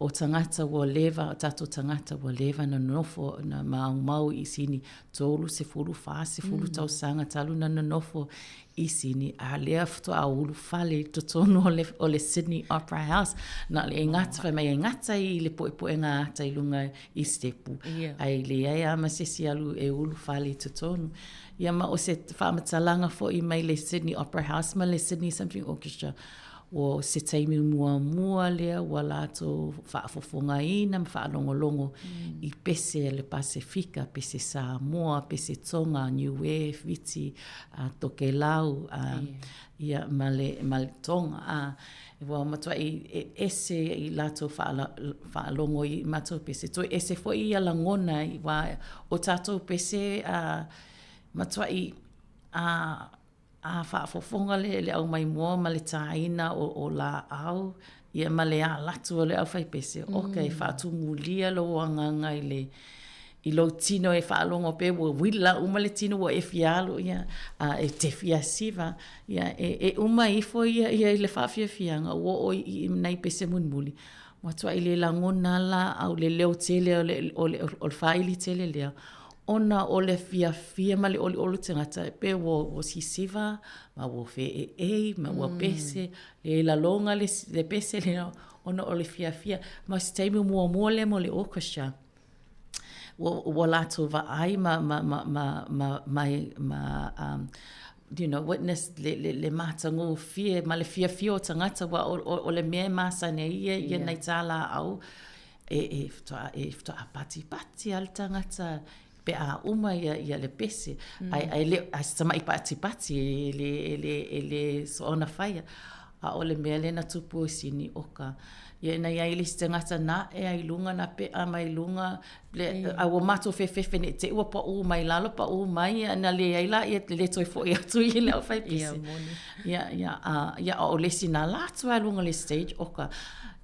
o tagata ua leva, o tatou tagata ua leva na nonofo na maumau i Sini, 30, 40 tausaga talu na nonofo i Sini, a lea faatoa ulufale i totonu o le, o le Sydney Opera House. Na o le e gata, fai mai e gata i le poepoega ata i luga i stepu. Yeah. Ae leai lava ma se isi alu e ulufale i totonu. Ia ma o se faamatalaga foi mai le Sydney Opera House ma le Sydney Symphony Orchestra, Ua se taimi muamua lea ua latou faafofogaina ma faalogologo i pese a le Pasefika, pese Samoa, pese Tonga, Niue, Fiti, Tokelau, ia, ma le, ma le Tonga. A, ua matuai ese i latou faalogo i matou pese. Toe ese foi ia lagona i wā o tatou pese, a, matuai, a, A faafofoga le le aumaimoa ma le tāina o, o lāʻau, ia ma le ala atu o le aufaipese, mm. okay, faatumulia lou agaga i le, i lou tino e faalogo pe ua uila uma le tino ua e fia alu ia a e te fia siva ia e, e uma ifo ia ia i le faafiafiaga ua oo i, i nai pese mulimuli matuai le lagona laau le leo tele o le, o le, o le faaili tele lea ona o le fiafia ma le olioli tagata e pe ua, ua sisiva ma ua feeei ma ua pese le laloga le, le pese lea ona o le fiafia ma se taimi muamua lea mo le orchestra ua, ua latou vaai ma, ma, ma, ma, ma, ma, ma um, you know, witness le, le, le matagofie ma le fiafia o tagata ua o, o, o le mea e masani ai ia, ia nai tālaau e, e faatoa, e faatoa patipati a le tagata pe a uma ia, ia le pese. Mm. Ai, ai le, ai se tama'i patipati e le, e le, e le soona faia. A o le mea lea na tupu i Sini oka. Ia ina iai le isi tagata na ae ai luga na pe'a mai luga le, a ua matou fefefe ne i te i ua pa'ū mai lalo pa'ū mai ia na leai laia le toe fo'i atu i le aufaipese. Ia moni. Ia, ia, a, ia a o le isi na ala atu lava i luga o le stage oka.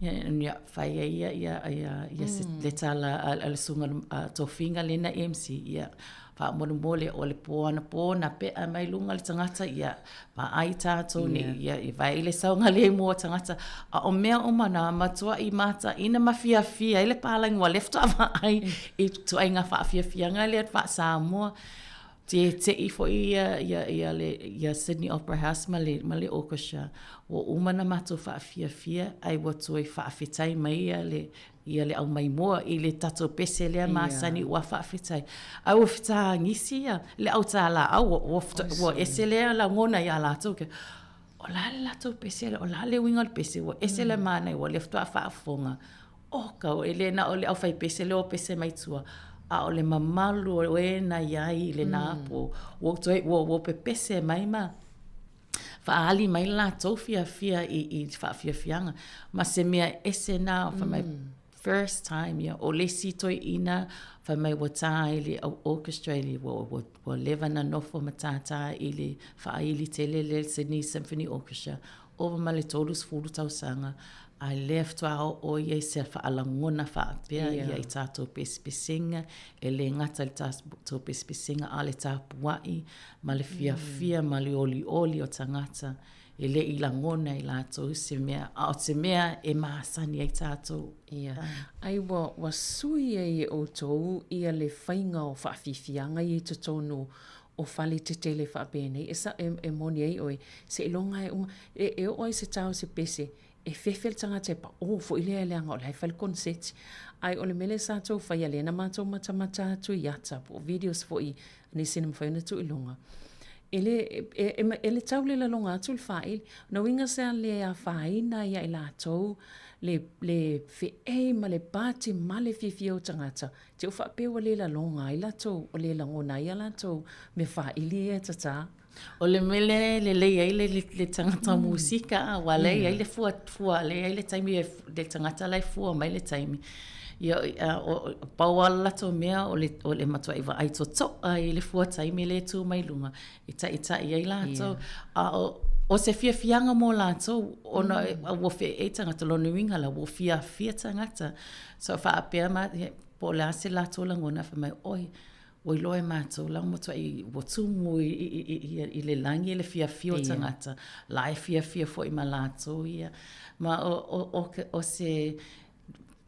Ia, ia fai ai ia, ia, ia, ia se, le tala a, a le susuga a Tofiga lea na MC, ia, Faamolemole o le pō anapō na pe'a mai luga le tagata ia vaai tātou nei ia i vae i le saogalemu o tagata a o mea uma na matuai mataina ma fiafia ai le palagi ua lea faatoa vaai i ituaiga faafiafiaga lea faa-Samoa tete'i foi ia ia ia le ia Sydney Opera House ma le ma le orchestra ua uma na matou faafiafia ae ua toe faafetai mai ia le ia le aumaimoa i le tatou pese lea masani ua faafetai. Ae ua fetagisi ia le au tālaau, ua, ua, ua ese lea lagona iā latou. Ke, o la le latou pese, o la le uiga o le pese, ua ese le manaia, ua le faatoa faafofoga. Oh, kau, e le na o le aufaipese lea ua pese mai tua, a o le mamalu o e na i ai i lenā pō, ua toe, ua, ua pepese mai ma faaali mai le latou fiafia i, i faafiafiaga. Ma se mea ese nā, fai mai, first time, ia, o le isi toeaina, fai mai ua tā i le orchestra, i le, ua, ua, ua leva na nofo ma tātā i le faaili tele lea, Sydney Symphony Orchestra, ova ma le 30 tausaga, a lea faatoa oo ia i se faalagona faapea ia i tatou pesepesega, e le gata i le tatou pesepesega, a o le tapuai ma le fiafia ma le olioli o tagata e le i lagona e latou se mea, a o se mea e masani ai tatou. Ia. Ai ua, ua sui ai e outou ia le faiga o faafiafiaga ia i totonu o fale tetele faapenei, e sa, e, e moni ai oe, seiloga e uma, e, e oo ai se tao se pese, e fefe le tagata e paʻō foi lea leaga o la e fai le koneseti. Ae o le mea lea sa tou faia lea na matou matamata atu i ata po o videos foi nisi na mafai ona tuu i luga. E le, e, e, e le tau le laloga atu le faaili. Na uiga se a le afaina ia i latou le, le feei ma le pati ma le fiafia o tagata. Te u faapea ua le laloga ai latou, ua le lagona ai a latou mea faaili ia e tatā. O le mea lea e lelei ai le, le, le tagata musika, aua lea e i ai le fua, fua, lea e i ai le taimi e, le tagata la e fua mai le taimi. Ia, o, o, pau lava le latou mea o le, o le matuai vaai totoa i le fua taimi lea e tu mai luga, e taita'i ai latou. A o, o se fiafiaga mo latou, ona ua feeei tagata, lona uiga la, ua fiafia tagata. So faapea ma, po o le a se latou lagona, fai mai, oi, Ua iloa e matou la ua matuai ua tumu i, i, i, i, i le lagi le fiafia o tagata, la e fiafia foi ma latou ia. Ma o, o, o, o se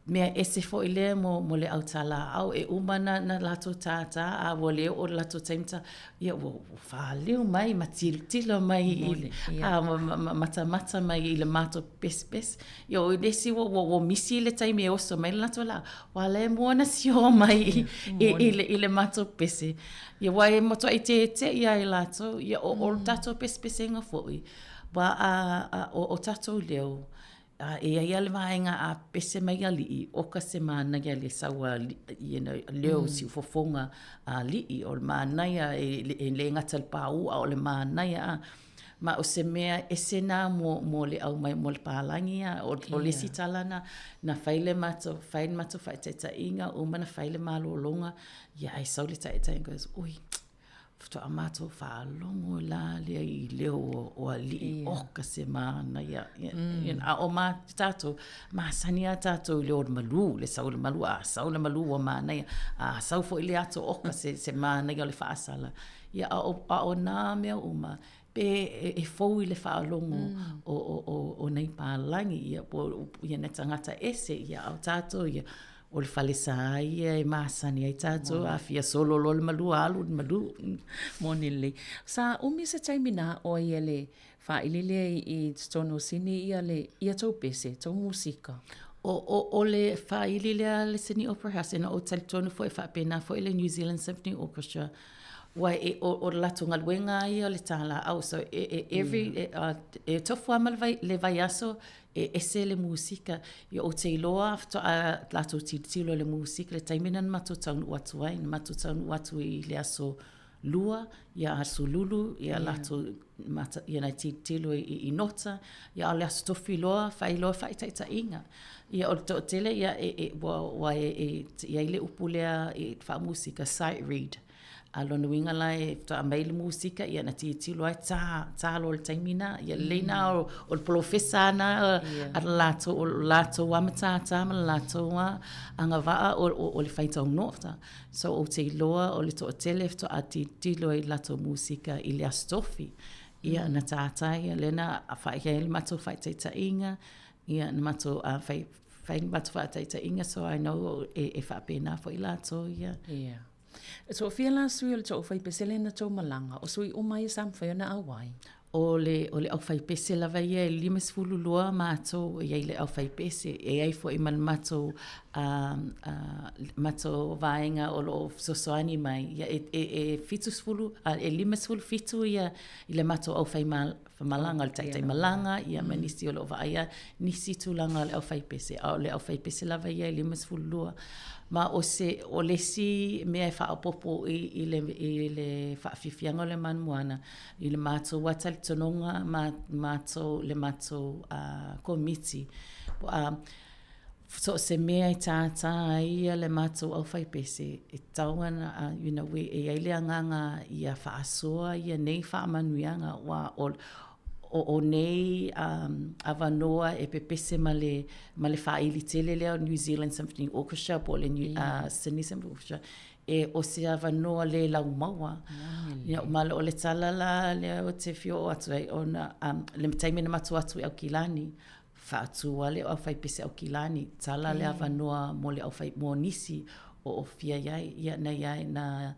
mea ese foi lea mo, mo le autalaau, e uma na, na latou tātā, a ua le oo le latou taimi tā, ia ua, ua faliu mai ma tilotilo mai i le, a, ma, ma, ma matamata mai i le matou pesepese. Ia, o le isi ua, ua, ua misi le taimi e oso mai le latou laau, Ua le mua na sio mai i, i, i, le, i le matou pese. Ia ua e matuai tete'i ai latou, ia o, o le tatou pesepesega foi, ua a, a, o, o tatou leo, a, e i ai le vaega a pese mai alii, oka se manaia le sau a, you know, leo siufofoga a alii, o le manaia e, e le gata i le pāū, a o le manaia a. Ma o se mea ese nā mo, mo le au mai mo le pālagi a, o, o le isi tala na, na fai le matou, fai le matou faataitaiga, uma na fai le malologa, ia ai sau le taitai goes, ui, Faatoa matou faalogo la lea i leo o alii oka se manaia. A o ma tatou, masani lava tatou i leo o le malū, le sau o le malū, a sau le malū ua manaia, a sau foi le ato oka se, se manaia o le faasala. Ia, a o, a o nā mea uma, pe e fou i le faalogo o, o, o, o nai palagi, ia, po o ia nai tagata ese, ia, a o tatou ia, O le falesa ia e masani ai tatou, a fia solo loa le malū, alu le malū. Moni lelei. Sa umi se taimi na aʻo ai e le faaili lea i totonu o Sini ia le ia tou pese, tou musika? O, o, o le faaili lea a le Sydney Opera House, e na ou talitonu foi e faapena foi le New Zealand Symphony Orchestra, aua e, o, o le latou galuega lava ia o le tālaau. So, e, e, every, e, uh, e tofu lava ma le, vai, le vaiaso, e ese le musika. Ia ou te iloa faatoa latou tilotilo i le musika le taimi lena na matou taunuu atu ai. Na matou taunuu atu i le aso Lua, ia aso Lulu, ia latou mata, ia nai tilotilo i, i nota, ia a o le aso Tofi loa, fai loa faataitaiga. Ia o le toatele, ia e, e, ua, ua e, e, i ai le upu lea i faamusika, sight read. A lona uiga la e faatoa aumai le musika, ia na tilotilo ai tā, tā loa le taimi na. Ia lelei na o, o le polofesa na a le latou, o le latou a matata ma le latou a agavaa o, o, o le faitau nota. So ou te iloa o le toatele faatoa tilotilo i le latou musika i le Aso Tofi. Ia na tātā ia lea na fai ai le matou faataitaiga, ia na matou uh, fai, fai le matou faataitaiga, so I know e, e faapena foi latou ia. Yeah. E toafia la sui o le to'ufaipese lea na tou malaga, o sui uma ia sa mafai ona auai? O le, o le aufaipese lava ia e 52 matou e i ai le aufaipese. E i ai foi ma le matou, uh, uh, matou vaega o lo o fesoasoani mai. Ia e, e, e 70, uh, e 57 ia i le matou aufaima, malaga, o le taitai malaga, ia ma nisi o lo o vaaia nisi tulaga o le aufaipese, a o le aufaipese lava ia e 52. Ma o se, o le isi mea e faaopoopo i, i le, i le faafiafiaga o le manumoana, i le matou lava talitonuga ma matou, le matou uh, komiti, uh, So o se mea e tātā ai ia le matou aufaipese, e tatau ana, uh, you know, e i ai le agaga ia faasoa ia nei faamanuiaga, ua o, o, o nei um, avanoa e pepese ma le, ma le faaili tele lea o New Zealand Symphony Orchestra po o le New, uh, Sydney Symphony Orchestra, e o se avanoa le laumaua. Ia, ma o le tala la lea ou te fia oo atu ai, ona um, le taimi na matou atu i Aukilani, Faatu a le aufaipese Aukilani, tala le avanoa mo le aufai, mo nisi o o fia i ai, ia na i ai na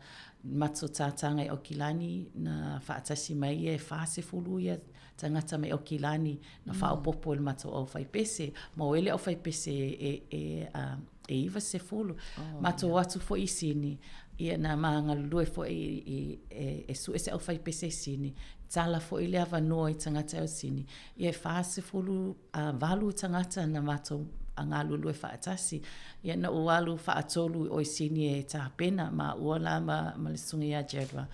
matou tātāga i Aukilani, na faatasi mai ia e 40 ia tagata mai Aukilani, na faaopoopo i le matou aufaipese, ma o ai le aufaipese e, e, a, e 90. Matou o atu foi i Sini, ia na ma galulue foi i, i, e, e sue se aufaipese i Sini, tala foi le avanoa i tagata o Sini, Ia e 48 tagata na matou galulue faatasi. Ia na ou alu faatolu i Oesini e tapena maua la ma, ma le susuga ia Jadwa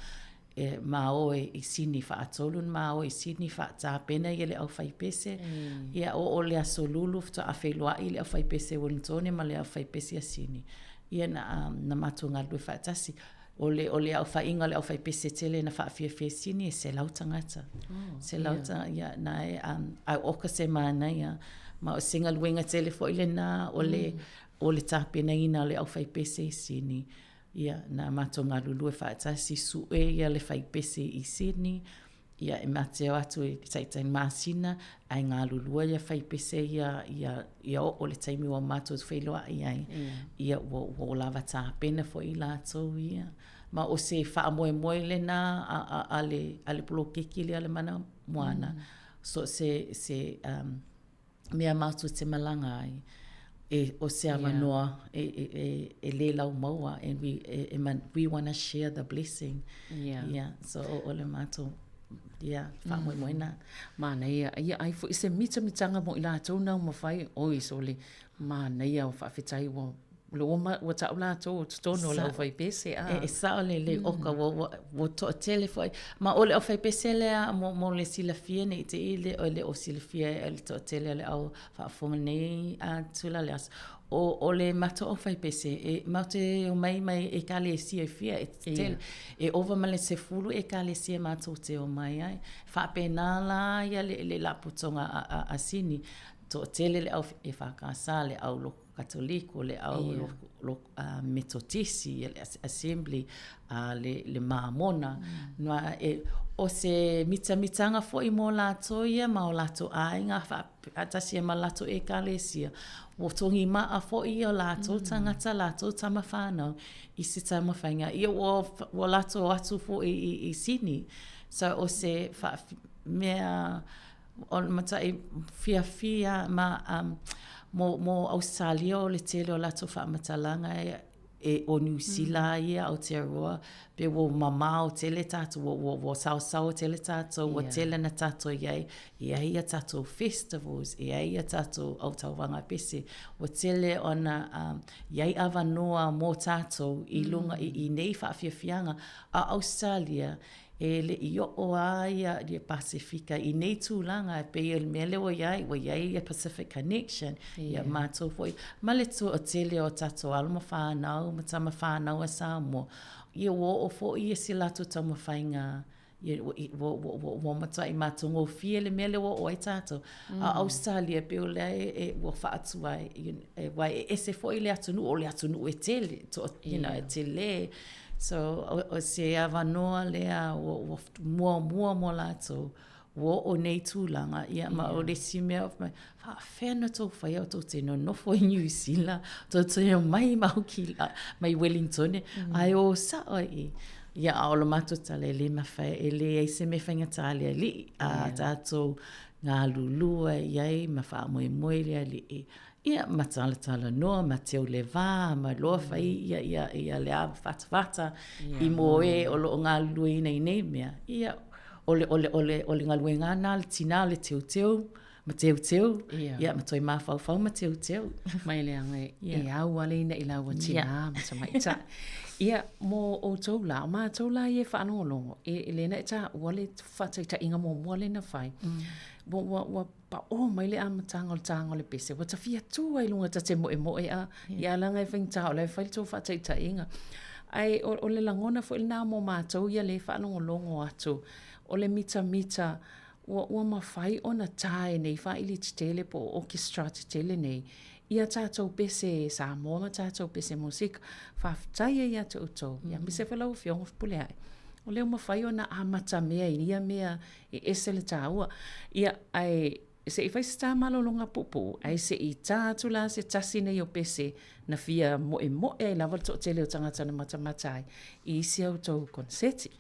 e ma o i Sini faatolu na ma o i Sini faatapena ia le aufaipese. Mm. Ia o o le aso Lulu faatoa feiloai le aufaipese Wellingtone ma le aufaipese ia Sini. Ia na, um, na matou galulue faatasi. O le, o le aofaiga o le aufaipese tele na faafiafia i Sini e 100 tagata. Oh, 100 yeah. tagata, ia, na e, um, ai oka se manaia. Ma o se galuega tele foi lena o le, o le tapenaina o le aufaipese i Sini. Ia, na matou galulue faatasi sue ia le faipese i Sydney. Ia, e ma te o atu i taitai masina, ae galulue ia faipese ia, ia, ia oo le taimi ua matou feiloai ai. Ia, ua, ua lava tapena foi i latou ia. Ma o se faamoemoe lena a, a, a le, a le poloketi lea a le Mana Moana. So se, se, um, mea matou te malaga ai, e, o se avanoa e, e, e, e le laumaua, and we, e, e, we wanna share the blessing. Yeah. Yeah. So, o, o le matou, yeah, faamoemoe na. Manaia, ia ai foi se mitamitaga mo i latou na ua mafai, oi sole, manaia o faafetai ua. Ua ua ta'u latou o totonu o le aufaipese a. E sa'o lelei oka ua ua ua to'atele fo'i ma o le aufaipese lea mo mo le silafia ne i te i le le o silafia e le to'atele o le au faafofoga nei a tula le aso o o le matou aufaipese e matou te omai mai ekalesia e fia e tele e ova ma le 10 ekalesia matou te omai ai faapena la ia le le lapotoga a a a Sini to'atele le au EFKS le au loku Katoliko, le au yeah. lo, Metotisi, le Assembly, le, le Māmona. Noa, e, o se mitamitaga fo'i mo latou ia ma o latou aiga faatasi ai ma latou ekalesia. Ua togi ma'a fo'i ia o latou tagata, latou tama whānau i se taumafaiga. Ia ua, ua latou o atu fo'i i, i Sini. So o se wha, mea O le matuai fiafia ma um, mo, mo Ausetalia o le tele o latou faamatalaga e, e o Niu Sila mm. ia Aotearoa pe ua mamao tele tātou, ua, ua, ua saosaoa tele tātou, ua yeah. tele na tātou i ai, i ai ia tātou festivals, i ai ia tātou autauvaga pese, ua tele ona um, i ai avanoa mō tātou i lunga mm. i, i nei whaafiafiaga a Australia E le i oo a ia i le Pasefika i nei tulaga e pei o le mea lea ua i ai, ua i ai ia Pacific Connection, ia mātou foi, ma le toatele o tātou alo ma whānau, ma tama whānau a Samoa, ia ua oo foi ia si latou taumafaiga, ia ua, ua, ua, ua, ua matuai matagofie le mea lea ua oo ai tātou. A Australia, pei o lea e, e, ua faatuai, e, aua e ese foi le atunuu, o le atunuu e tele, to, you know, e tele, So, o, o se avanoa lea ua, ua muamua mo latou, ua oo nei tulaga, ia, ma o le isi mea, faafefea ona tou faia o tou te nonofo i Niu Sila, tou te omai ma Aukila, mai Wellingtone, ae o sa'o ai i. Ia, a o le matou tala e le mafai, e leai se mea faigata le Alii, a tatou galulue i ai ma faamoemoe i le Alii, Ia, ma talatalanoa, ma teu le va, ma loa fai ia, ia, ia le avafatafata i mō e o loo galulueina i nei mea. Ia, o le, o le, o le, o le galuega na le tinā le teuteu, ma teuteu, ia, ma toe mafaufau ma teuteu. Mai le aga e, e au ale ina i laua tinā ma tamaitai. Ia, mo outou la, o mātou la ia e faalogologo, e, e lena e tāua le faataitaiga muamua lea na fai. Ua, ua, ua paʻō mai le amataga o le tāga o le pese, ua ta fia tū ai i luga ta te moemoe a, ia leaga e faigata o la e fai le tou faataitaiga. Ae o, o le lagona foi lenā mo mātou ia lē faalogologo atu, o le mitamita ua, ua mafai ona tā e nei faaili tetele po o orchestra tetele nei ia tātou pese Samoa ma tātou pese musika. Faafetai ai ia te outou, ia aemaise foi lau Afioga Fepuleai, o lea ua mafai ona amatamea i ia mea E ese le tāua. Ia, ae se i fai se tā malologa puupuu, ae se i tā atu la se tasi nei o pese na fia moemoe ai lava le toatele o tagata na matamata ai i isi a outou koneseti.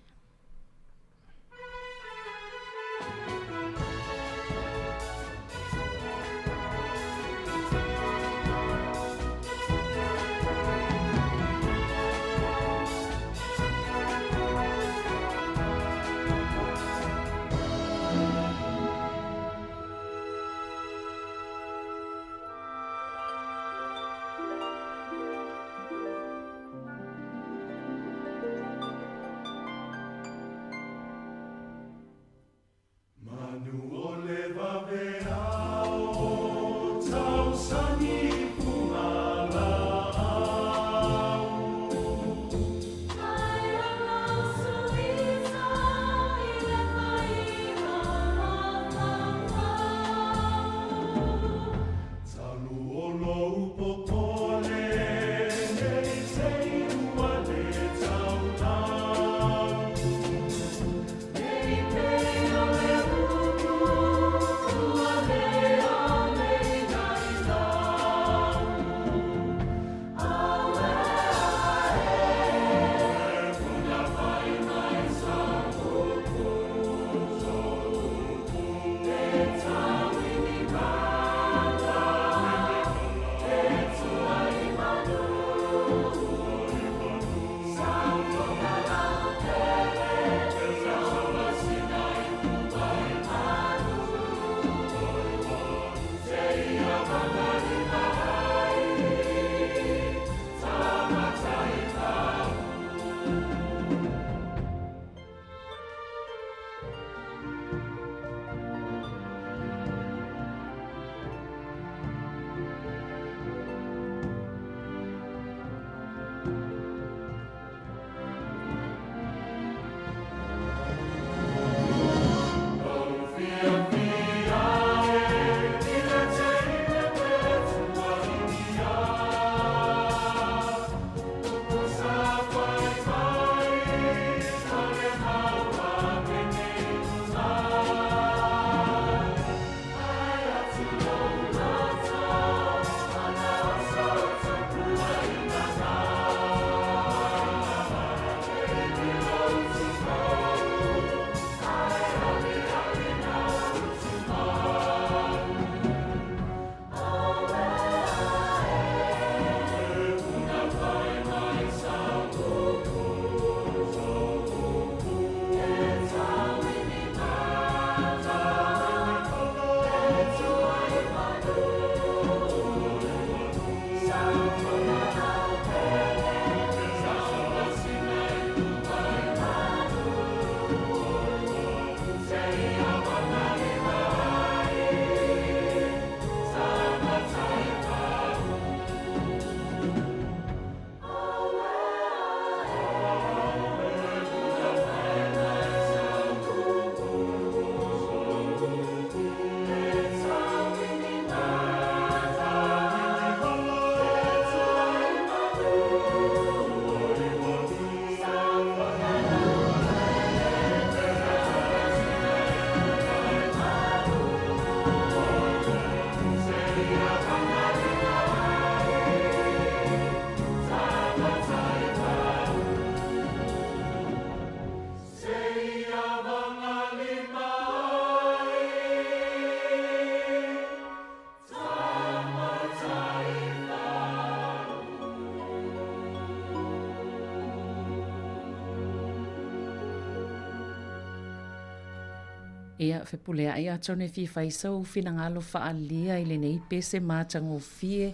Ia, fepulea'i atonu e fia fai sou finagalo fa'aalia i lenei pese matagofie,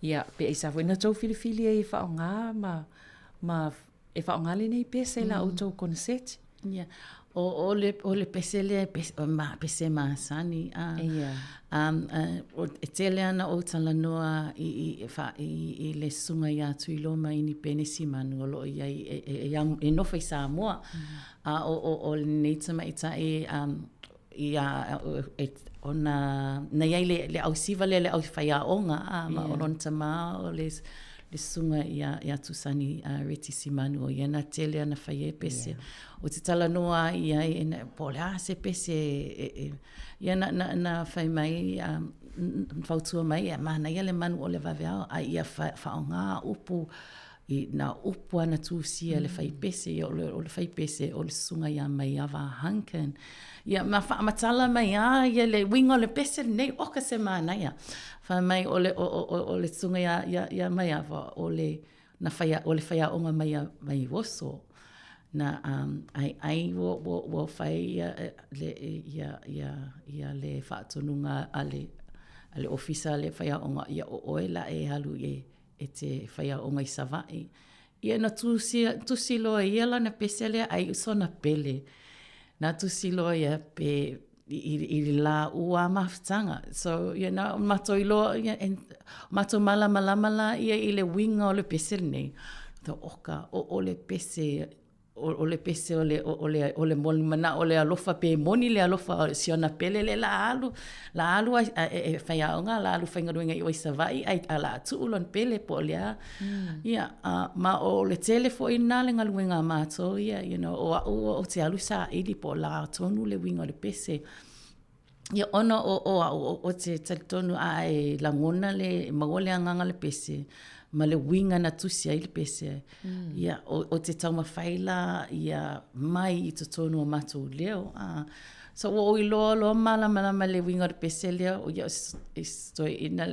ia, pe aisā foi na tou filifili ai e fa'aaogā ma, ma e fa'aaogā lenei pese i la outou koneseti? Ia, o, o le, o le pese lea e pese, o ma, pese masani, a, Ia. um, uh, e tele ana ou talanoa i, i, fa, i, i le susuga iā Tuiloa ma Inipene Simanu o lo o i ai e, e, e, e nofo i Samoa. A o, o, o lenei tamaitai um, ia, e, ona, na i ai le, le ausiva lea le au faiaoga, a, ma o lona tamā o le, le susuga ia, ia Tusani uh, Reti Simanu, o ia na tele ana fai e pese. Yeah. O te talanoa ai i ai, e, po o le a se pese, e, e, ia na, na, na fai mai, um, fautua mai, e manaia le manu o le vaveao, a ia fa, faaoga upu, i nā upu a na tusia le fai pese, ia o le, o le fai pese o le susuga ia Maiava Hunkin. Ia ma faamatala mai a ia le uiga o le pese lenei, oka se manaia. Fai mai o le, o, o, o, o le susuga ia, ia, ia Maiava, o le, na whai, o le whaiaonga mai a mai oso. Na um, ai, ai ua, ua, ua whai ia, le, ia, ia, ia le whaatonuga a le, a le ofisa le whaiaonga, ia o oe la e alu e, e te faiaoga i Savaʻi. Ia na tusi, tusi loa ia lana pese lea ai i sona pele. Na tusi loa ia pe i, i, i le lā ua mafutaga. So, you know, matou iloa, ia, and, matou malamalama la ia i le uiga o le pese lenei. So, oka, o, o le pese o le pese o le, o le, o le moni manaʻo o le alofa pe moni le alofa o si ona pele le la alu, la alu ai, a, e, e faiaoga, la alu faigaluega i o i Savaʻi, ai, a la tuu lona pele po o le a. Ia, a, ma o le tele foi lena le galuega a matou ia, you know, o aʻu ou te alu saili po o la tonu le uiga o le pese. Ia, ona o, o au, o, o te talitonu a e lagona le, maua le agaga le pese, ma le uiga na tusi ai le pese. Mm. Ia, o, o te taumafai la, ia, mai i totonu o matou leo. A. So, ua ou iloa loa malamalama le uiga o le pese lea, o ia, toeaina,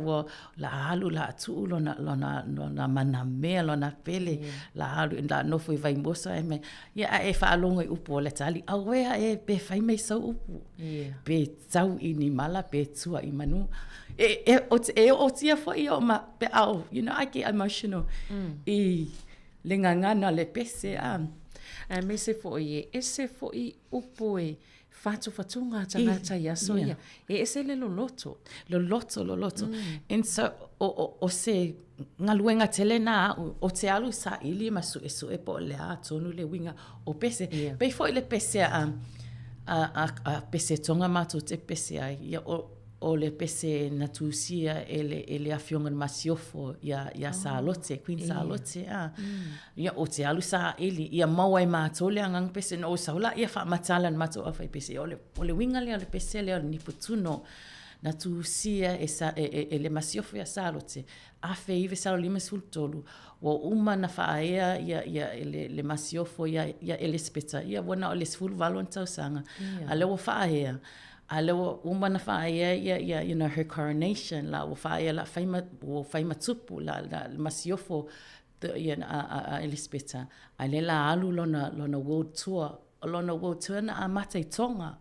ua, la alu, la tuu lona, lona, lona manamea, lona pele, yeah. la alu, la nofo i Vaimoso, ai mai, Ia, a e faalogo i upu o le tali, auea e, pe fai mai sau upu. Yeah. Pe tau i ni mala, pe tua i manu. E, e, o, e ootia foi o ma, pe au, you know, I get emotional. I le gagana le pese, a. Aemaise foi e ese foi upu e whatowhatunga a tangata i aso ia. E ese le loloto. Loloto, loloto. And so, o, o, o se galuega tele nā aʻu, o te alu saʻili ma suʻesuʻe po o le a tonu le uiga o pese. Yeah. Pei foi le pese a, a, a, a pese Tonga matou te pese ai, ia o, o le pese na tusia e le, e le Afioga i le Masiofo ia, ia oh. Salote, Queen yeah. Salote, a. Ia, o te alu saʻili, ia maua e matou le agaga pese, na ou sau la ia faamatala na matou au fai pese, o le, o le uiga lea o le pese lea o le Niputuno, na tusia e, sa, e, e, e le Masiofo ia Salote, 1953, ua uma na faaea ia, ia, le, le Masiofo ia, ia Elesepeta, ia ua na o le 18 ona tausaga, yeah. a lea ua faaea, a lea ua uma na faaea ia, ia, you know, her coronation, la ua faaea la fai ma, ua fai ma tupu, la, la, le Masiofo ia, a, a, a Elisepeta, a lea la alu lona, lona world tour, o lona world tour na amata i Tonga.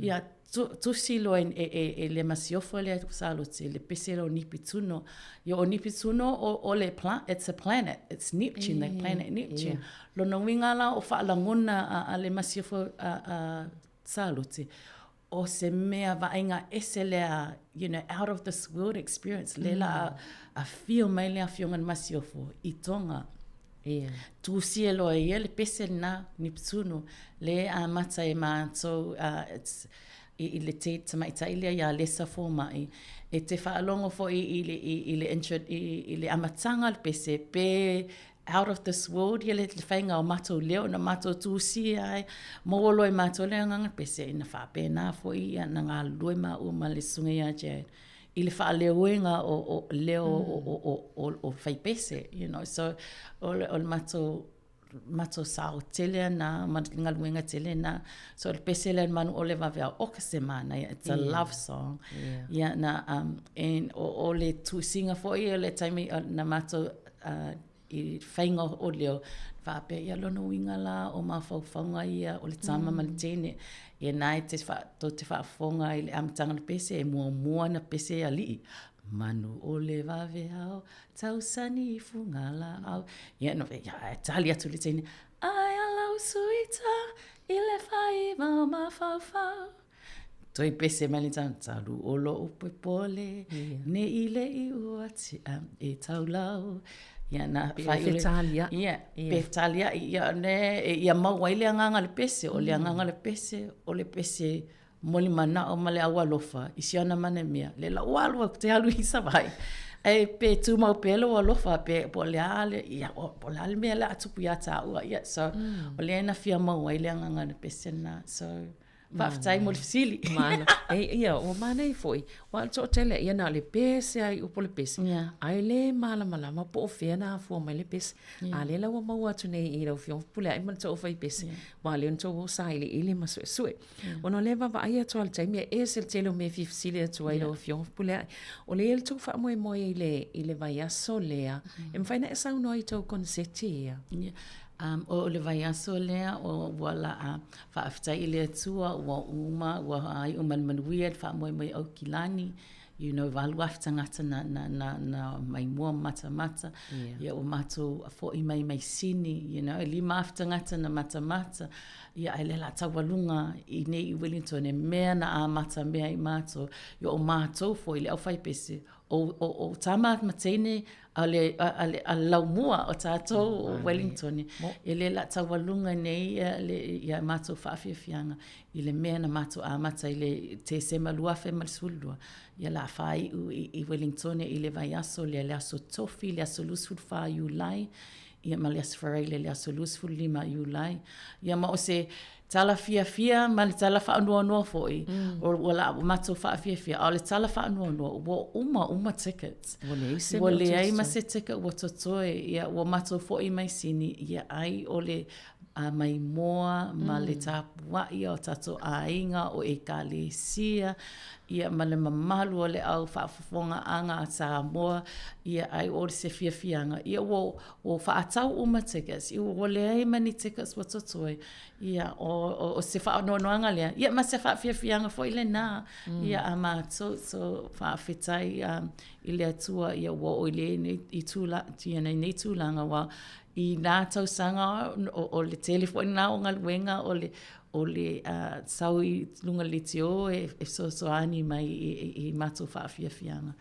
Ia, tu, tusi loa e, e, e, e le masiofo lea Salote, le pese lea o Nipituno. Ia, o Nipituno, o, o le pla, it's a planet, it's Neptune, the planet Neptune. Yeah. Lona uiga la o faalagona a, a le masiofo a, a Salote, o se mea vaaiga ese lea, you know, out of this world experience, le la a, afio mai le afioga i le Masiofo i Tonga. Yeah. Tusia loa ia le pese lena, Niptuno, le amata e mātou, uh, it's, i, i le te tamaitai lea iā Lesa Fōma'i, e te faalogo foi i le, i, i le, intro, i, i le amataga o le pese, pe out of this world ia le faiga o matou leo na matou tusia ai, maua loa e matou le agaga pese, ina faapena foi ia na galulue maua ma le susuga ia Jad i le faaleoina o, o leo o, o, o, o, o faipese, you know. So, o le, o le matou matou sao tele ana ma le galuega tele na. So o le pese lea manu o le vaveao oka se manaia, it's a yeah. love song. Yeah. Yeah, na, um, and o, o le tusiga foi o le taimi na matou uh, i faiga o leo, faapea, ia lona uiga la o mafaufauga ia o le tama ma le teine. Ia na e te wha, tou te faafofoga i le amataga o le pese, e muamua na pese e alii. Manu o le vaveao, tausani i fugalaau. Ia, no, ia, e tali atu le teine, ai a lau suita i le faiva o mafaufau. Toe pese mai le tama, talu o lou pepole, ne i le i ua tia e taulau. Ia, na Pe whai o le... Ia, pe taliai, ia, ne, ia mau ai le agaga o le pese, o le agaga o le pese, o le pese mo le manao ma le aualofa i si ana manemea, le la ua alu au te alu i Savaii. Ae pe tumau pea lou alofa, pe po o le a le, ia, po o le a le mea o le a tupu iā tāua. Ia, so, o lea na fia mau ai le agaga o le pese lena. So, faafetai mo le fesili. Mana. E, ia, ua manaia foi. Ua le toatele, ia na o le pese ai upu o le pese. Yeah. Ai le malamalama po o fea na afua mai le pese. Yeah. A lea la ua maua atu nei i lau Afioga Fepuleai ma le tou fai pese. Yeah. Ua lea na tou o sailiili ma suesue. Yeah. Ona o lea vaavaai atu lava i le taimi e ese le tele o mea e fia fesili atu ai yeah. lau Afioga Fepuleai. O lea le tou faamoemoe i le, i le vaiaso lea. E mafai na e saunoa i tou koneseti ia. Yeah. Um, o le vaiaso lea, o ua la a faafetai i le Atua, ua uma, ua iu ma le manuia le faamoemoe i Aukilani, you know, 8,000 tagata na, na, na, na maimoa matamata, yeah. Ia ua matou fo'i mai mai Sini, you know, e 5,000 tagata na matamata, ia ai le la taualuga i nei i Wellington, e mea na amata mea i matou, ia o matou foi le aufaipese, o, o, o tama ma teine a le, a, le, a le laumua o tātou o Wellington. E le la taualuga nei ia, le, ia matou faafiafiaga i le mea na matou amata i le Tesema 2012. Ia la whāiu i, i Wellington i le vaiaso lea, le aso Tofi, le aso 24 Iulai, ia ma le aso Faraile, le aso 25 Iulai. Ia ma o se tala fiafia ma le tala faanoanoa foi, mm. o, ua la matou faafiafia, a o le tala faanoanoa, ua uma uma tickets. Ua leai se ua leai ma se ticket ua totoe, ia ua matou foi mai Sini, ia ai o le a maimoa ma le tapuai o tatou aiga o ekalesia, ia ma le mamalu o le au faafofogaaga a Samoa, ia ai o se fiafiaga, ia ua, ua faatau uma tickets, ia ua leai ma ni tickets ua totoe, ia o, o, o se faanoanoaga lea, ia ma se faafiafiaga foi lenā, mm. ia a mātou, so faafetai um, i le Atua, ia ua oo i lenei, i tula, ia nei tulaga, ua i nā tausaga o, o le tele foi nā o galuega o le, o le uh, sau i luga leitio e, e fesoasoani mai i, i, i matou faafiafiaga.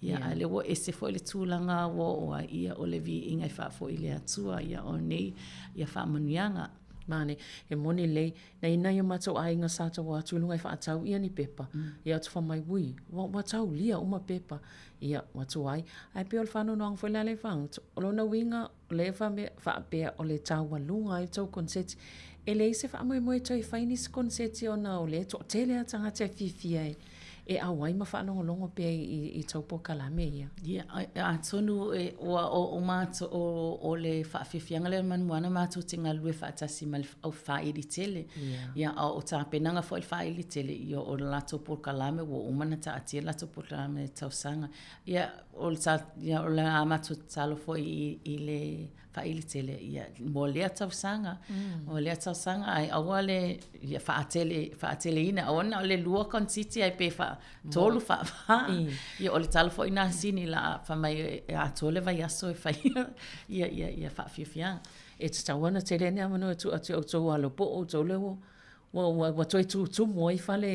Ia, yeah. a le ua ese foi le tulaga ua oo ai, ia o le viiga e faafoi i le Atua, ia o nei, ia faamanuiaga. Mane, e moni lelei, na i nai o matou aiga sa tau atu i luga e faatau ia ni pepa, mm. ia atu fa mai, ui, ua, ua taulia uma pepa, ia, ua tuai. Ae pei o le faanoanoaga foi la le fagutu, o lona uiga, o lea e faapea o le taualuga ai tou koneseti. E leai se faamoemoe toe fai nisi koneseti ona o lea e toatele lava tagata e fiafia e e auai ma faalogologo pea i, i tou polokalame ia. Ia, atonu e, ua o, o mātou, o, o le faafiafiaga lea manuana mātou te galulue faatasi ma le au faaili tele. Yeah. Ia, a o tapenaga foi le faaili tele, ia o le latou polokalame, ua uma na taatia le latou polokalame tausaga. Ia, o le, ta, ia, o le a matou tatalo foi i, i le faaili tele, ia, mo lea tausaga, mm. mo lea tausaga, ai aua le, ia, faatele, faateleina, aua na o le lua koneseti ai pe faa, tolu faa, ia, o le tala foi nā sini la, fa mai e atoa le vaiaso e fai, ia, ia, ia, faafiafiaga. E tatau ona tele ni avanoa e tuu atu i outou alo po o outou lea ua, ua, ua, ua toe tutumu ai fale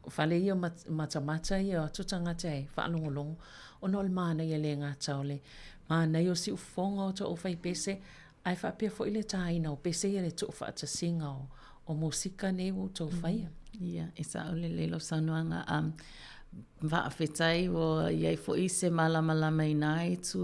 fale ia matamata ia o atu tagata e faalogologo ona o le manaia le gata o le manaia o siufofoga o tou fai pese ae faapea foi le taina o pese ia le tuufaatasiga o, o musika nei ua outou faia. Ia, e sao lelei lau saunoaga. Um, faafetai ua iai foi se malamalama i nā itu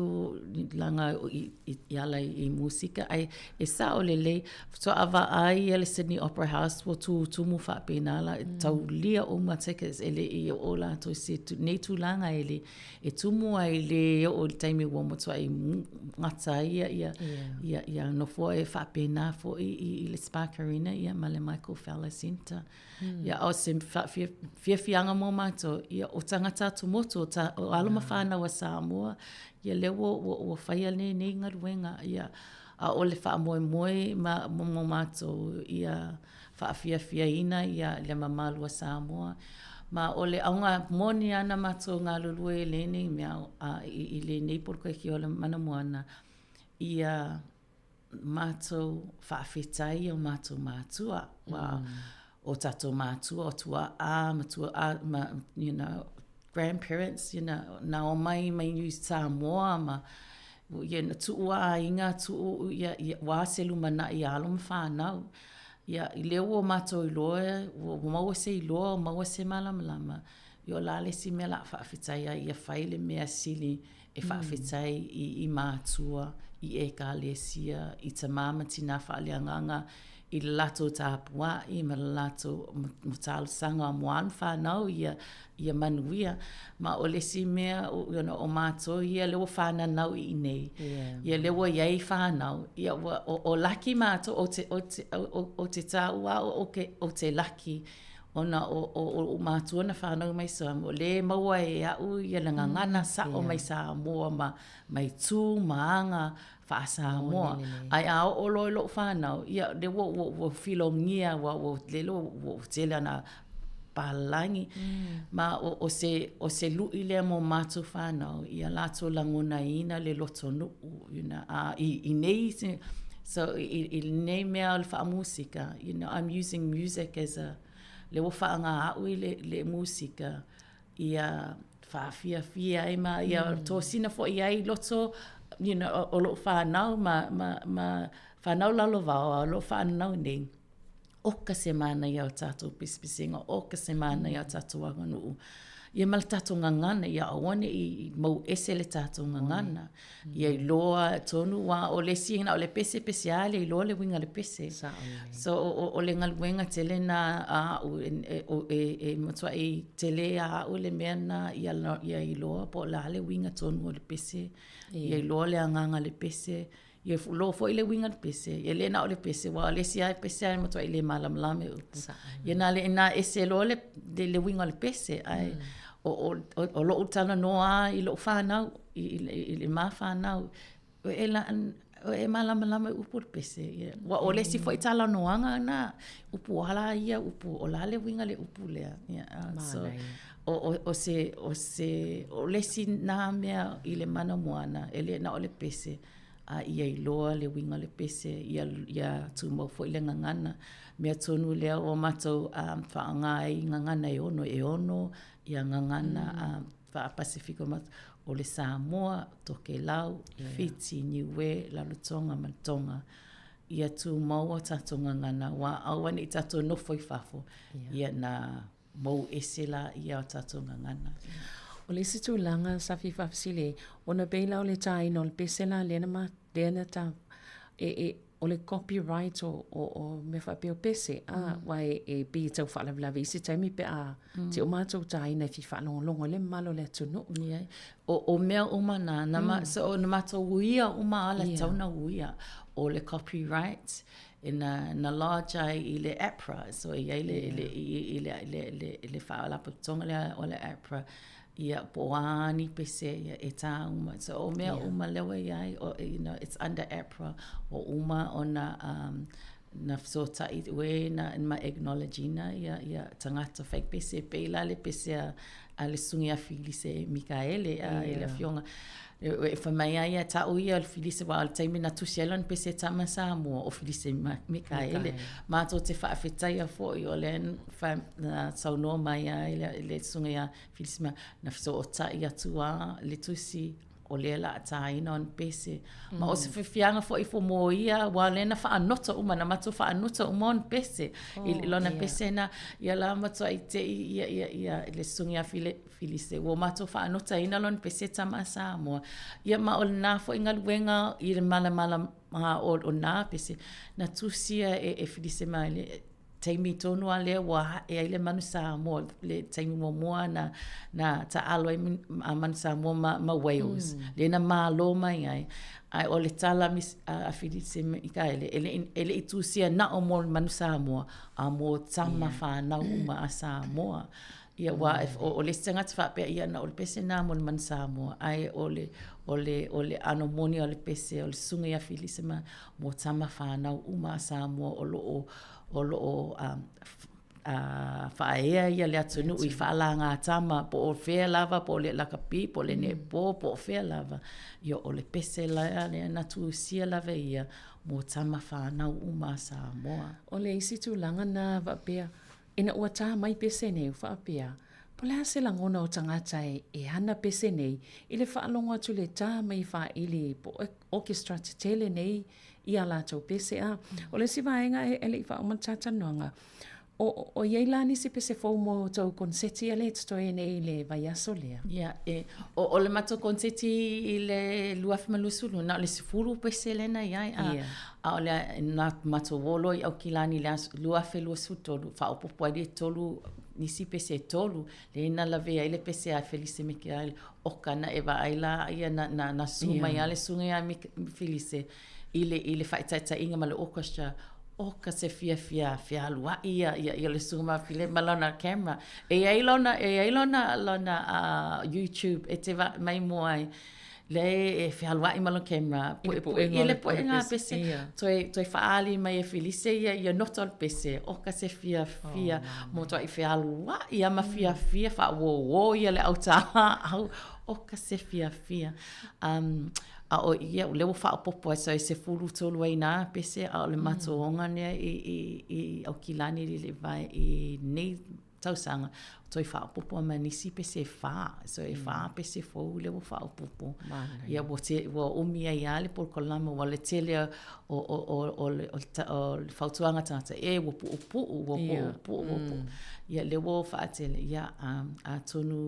laga i, i, i ala i, i musika ai e sao lelei faatoa vaai ia le Sydney Opera House ua tutumu faapena la mm. taulia uma tickets e le i oo latou i se nei tulaga e le e tumu ai le oo i le taimi ua matuai gata ai ia ia yeah. ia, ia nofoa e faapena foi i, i le Spark Arena ia ma le Michael Fowler Centre. Mm. Ia o se fiafiaga mo matou ia. ia, o tagata atumotu, o, ta, o alo ma whānau a Samoa, ia lea ua, ua, ua whaia lenei galuega, ia, a o le faamoemoe ma, mo, mo mātou, ia, faafiafiaina ia le mamalu a Samoa. Ma o le auga moni lava na matou galulue i lenei mea, a, i, i lenei poloketi o le Mana Moana, ia matou faafetai i o matou mātua. Ua, o tatou mātua, o tua'a ma tua'a, ma, you know, grandparents, you know, na omai mai New Samoa ma, ia, na tu'u a aiga, tu'u, ia, ia, ua se lumana'i a alo ma fanau. Ia, i lea ua matou iloa, ua maua se iloa, ua maua se malamalama, ia o le a le isi mea o le a faafetai ai, ia fai le mea sili e faafetai i, i mātua, i ekalesia, i tamā ma tinā faaleagaga, i le latou tapua'i ma le latou talosaga mo alo ma fanau ia, ia manuia. Ma o le isi mea, you know, o mātou ia lea ua fananau i inei, yeah. ia lea ua i ai fanau, ia ua, o, o laki mātou, o te, o te, o, o te tāua au, o, ke, o te laki, ona o, o, o, o mātua na whānau mai Samoa, lē maua e a'u ia le gagana sa'o mai Samoa ma, mai tū ma aga faa-Samoa. Ae a oo loa i lo'u whānau, ia lea ua, ua, ua filogia, ua, ua, lele ua, ua tele ana palalagi. Ma o, o se, o se lu'i lea mo mātou whānau, ia lātou lagonaina le lotonu'u, you know, a i, i nei, so i, i lenei mea o le faamusika, you know, I'm using music as a, lea ua faaaoga a'u i le, le musika, ia faafiafia ai ma ia tosina foi ai loto, you know, o, o lo'u whanau ma, ma, ma whanau lalovaoa o lo'u whanau nei, oka se mānaia o tātou pisipisiga, oka se mānaia o tātou aganuu. Ia ma le tātou gagana, ia aua ne i mau ese le tātou gagana. Ia iloa tonu, ua o le isi na o le pese pese a le iloa le uiga o le pese. So o, o, o le galuega tele na a a'u e, e, e, e matua'i tele a a'u le mea na ia, ia iloa po o le a le uiga tonu o le pese. Ia iloa le agaga o le pese. Ia loa foi le uiga o le pese, e le na o le pese, ua o le isi lava pese ae matuai le malamalama e upu. Ia na le na ese loa le, le, le uiga o le pese, ae o, o, o, o lo'u talanoa lava i lo'u fanau, i, i, i le ma fanau, e, la, e malamalama i upu o le pese. Ia. Ua o le isi foi talanoaga na, upu ala ia, upu, o le a le uiga o le upu lea. Ia, so, o, o, o se, o se, o le isi na mea i le mana moana, e le na o le pese, a ia iloa le uiga o le pese, ia, ia tumau foi le gagana. Mea tonu lea ua matou um, faaaoga ai gagana e ono, e ono ia gagana um, faa-Pasifika o matou, o le Samoa, Tokelau, yeah. Fiti, Niue, Rarotonga ma Tonga. Ia tumau o tatou gagana, ua aua ne i tatou nofo i fafo, yeah. ia na mou ese la ia o tatou gagana. O le isi tulaga sa fia faafesili ai, ona pei la o le tāina o le pese la lea na ma, lea na tā, e, e, o le copyright o, o, o mea faapea o pese, a, mm. ua e, e pei e tau faalavelave i se taimi pe a mm. te o mātou tāina e fia faalogologo i le mamalu o le atunuu. Yeah. O, o mea uma nā, na, ma, mm. so, na mātou uia uma ala yeah. tau na uia o le copyright, E na, na lodge ai i le APRA, so e iai le, yeah. le, i, i, le, le, le, le faalapotopotoga lea o le APRA, ia po o a ni pese ia, e tā uma. So o mea yeah. uma lea ua iai, o, you know, it's under APRA, o uma ona um, na fesota'i ue na ma acknowledge ina ia, ia tagata fai pese, pei la le pese a, a le susuga ia Filise Mikaele, a, yeah. i le afioga. E fai mai ai ia ta'u ia o le Filise, aua o le taimi na tusi ai lana pese e Tama Samoa, o Filise Mikaele. Matou te faafetaia foi o lea na saunoa mai ai le susuga ia Filise na fesootai atu lava le tusi o lea o le a tāina ona pese. Ma o se fiafiaga foi fo mo ia, aua o lea na faanota uma, na matou faanota uma ona pese. I lona pese na, ia la matuai te'i ia, ia, ia le susuga ia Filise, ua matou faanotaina lona pese tama a Samoa. Ia ma o lena foi galuega i le malamalama o, o nā pese, na tusia e, e Filise ma le taimi tonu a lea ua hae ai le manu Samoa, le taimi muamua na, na taalo ai a manu Samoa ma, ma Wales. Lea na malo mai ai. Ae o le tala mis, a, a Filise Mikaele, e le, e le i tusia na o mo le manu Samoa, a mo tama yeah. whanau uma a Samoa. Ia, aua o le isi tagata faapea, ia na o le pese lena mo le Manu Samoa, ae o le, o le, o le ʻano moni o le pese o le Susuga ia Filise ma mo tama fanau uma a Samoa o lo o, o lo o faaea ia le atunuu i faalagatama po o fea lava, po o le lakapi, po o le netball, po o fea lava. Ia o le pese lea na tusia lava ia mo tama fanau uma a Samoa. O le isi tulaga na faapea, Ina ua tā mai pese nei, ua faapea, Po o le a se lagona o tagata e ana pese nei i le faalogo atu i le tā mai e faaili po o orchestra tetele nei i a latou pese a. O le isi vaega e le i faauma le talatalanoaga, o, o i ai la nisi pese fou mo tou koneseti ia lea e totoe nei i le vaiaso lea? Ia, e, o, o le matou koneseti i le 2020, na o le 10 pese lea na i ai, a, yeah. A o le na matou o loa i Aukilani i le aso 2023, faaopoopo ai le tolu, nisi pese e tolu, lea na lavea ai le pese a Felise Mikeaele, oka na e vaai la ia na, na, na susu mai lava le susuga ia Felise i le, i le faataitaiga ma le orchestra, oka se fiafia fealuai ia, ia, ia le susuga ma File ma lana camera. E i ai lona, e i ai lona, lona uh, YouTube e te mai mua ai. Lea e fealuai ma lona camera, puepuega i le puega a pese, toe, toe faaali mai e Felise ia, ia nota o le pese, oka se fiafia, oh, matuai fealuai ia ma fiafia, faauōō ia le autālāau, oka se fiafia. Um, a o ia, lea ua faaopoopo ai, so e 13 ai nā pese, a o le matou oga lea i, i, i Aukilani i le vae i nei tausaga, toe faaopoopo ma nisi pese e whā. So e whā pese fou lea ua faaopoopo. Ia ua, te, ua umi ai lava le polokalame, ua le tele o, o, o, o, le, o, le, o le fautuaga tagata, e ua puupuu, ua puupuu, ua puupuu. Ia lea ua faatele, ia um, atonu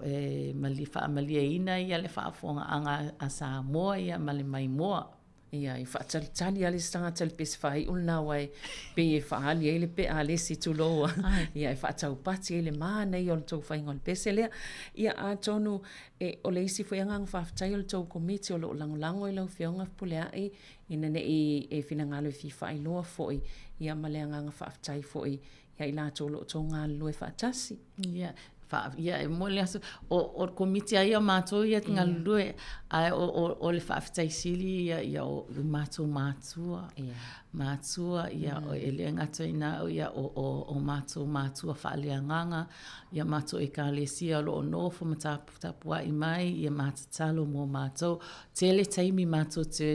e mali, faamalieina ia le faafofogaaga a Samoa ia ma le maimoa. Ia, e faatalitali lava le isi tagata i le pese faaiu lena aua e pei e faaali ai le pea a le isi, tulou a. Ia, e faataupati ai le manaia o le tou faiga o le pese lea. Ia, atonu e, o le isi foi agaga faafetai o le tou Komiti o lo o lagolago i lau Afioga Fepuleai ina ne i e finagalo e fia faailoa foi, ia ma le agaga faafetai foi ia i latou o lo o tou galulue faatasi. Ia, fa, ia e moni le aso, o, o le komiti a ia o matou ia te galulue, ae o, o, o le faafetai sili ia, ia o i matou matua. Ia. Matua, ia, mm. e le gata i na, ia, o, o, o matou matua faaleagaga, ia matou ekalesia o lo o nofo ma tapua'i mai, ia ma tatalo mo matou. Tele taimi matou te,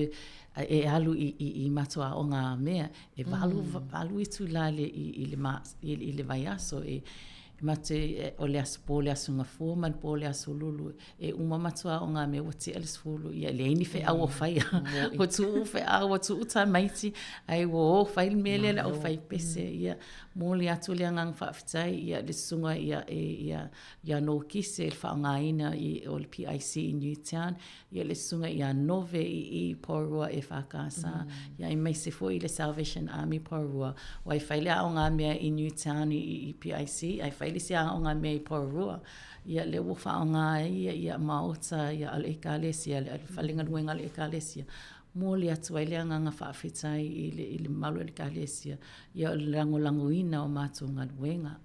e alu i, i, i matou aoga a mea, e valu, mm. valu itulā i le, i, i le, ma, i, i le vaiaso, e, e matou, e, o le aso pō le aso gafua ma le pō le aso lulu, e uma matou aoga a mea ua tea le 10, ia e leai ni feau o faia, ua tuu feau, ua tuu tamaiti, ae ua o fai le mea lea le aufai pese, mm. ia, momoli atu le agaga faafetai, ia, le susuga ia, e, ia, ia Nokise, le faaaogaina i, o le PIC i Newtown, Ia le susuga ia Nove i i Porirua EFKS, ia aemaise foi le Salvation Army Porirua. Ua e fai le aoga mea i Newtown i i PIC, ae fai le isi aoga mea i Porirua. Ia lea ua faaaoga ai ia ia maota ia a le Ekalesia, le falegaluega a le Ekalesia. Momoli atu ai le agaga faafetai i le i le mamalu o le Ekalesia, ia o le lagolagoina o matou galuega.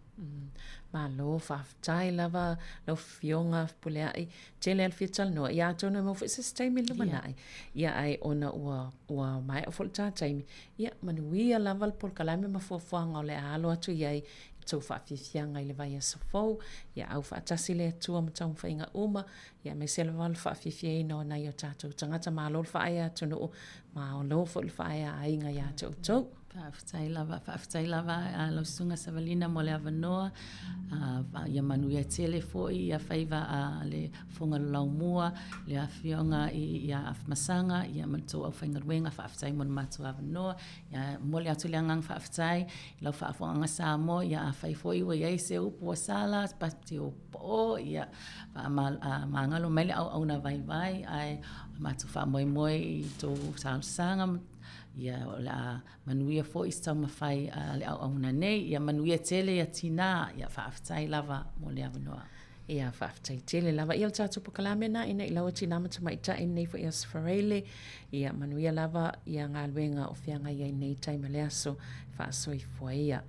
Malo, faafetai lava lau Afioga Fepuleai. Tele lava le fia talanoa, ia atonu e maua foi se isi taimi i le lumanai. Ia ae ona ua, ua maea foi le ta taimi, ia manuia lava le polokalame ma fuafuaga o le a alo atu i ai i tou faafiafiaga i le vaiaso fou. Ia au faatasi le Atua ma taumafaiga uma, ia aemaise lava le faafiafiaina o nai o tatou tagata. Malo le faaea atunuu, malo foi le faaea aiga ia te outou. Faafetai lava, faafetai lava a lau Susuga Savalina mo le avanoa. Ia manuia tele foi ia faiva a le Fofoga o le Laumua, le Afioga ia Afamasaga, ia ma le tou aufaigaluega. Faafetai mo le matou avanoa. Ia momoli atu le agaga faafetai i lau faafofogaaga Samoa, ia afai foi ua i ai se upu ua sala, pati o poo, ia faamagalo mai le auauna vaivai, ae matou faamoemoe i tou talosaga Ia, o le a manuia foi se taumafai a le auauna nei. Ia manuia tele ia tinā. Ia, faafetai lava mo le avanoa. Ia, faafetai tele lava. Ia, o le tatou polokalame lena ina i laua tinā ma tamaitai i lenei foi Aso Faraile. Ia, manuia lava ia galuega o feagai ai nei tai ma le aso. Faasoifua ia.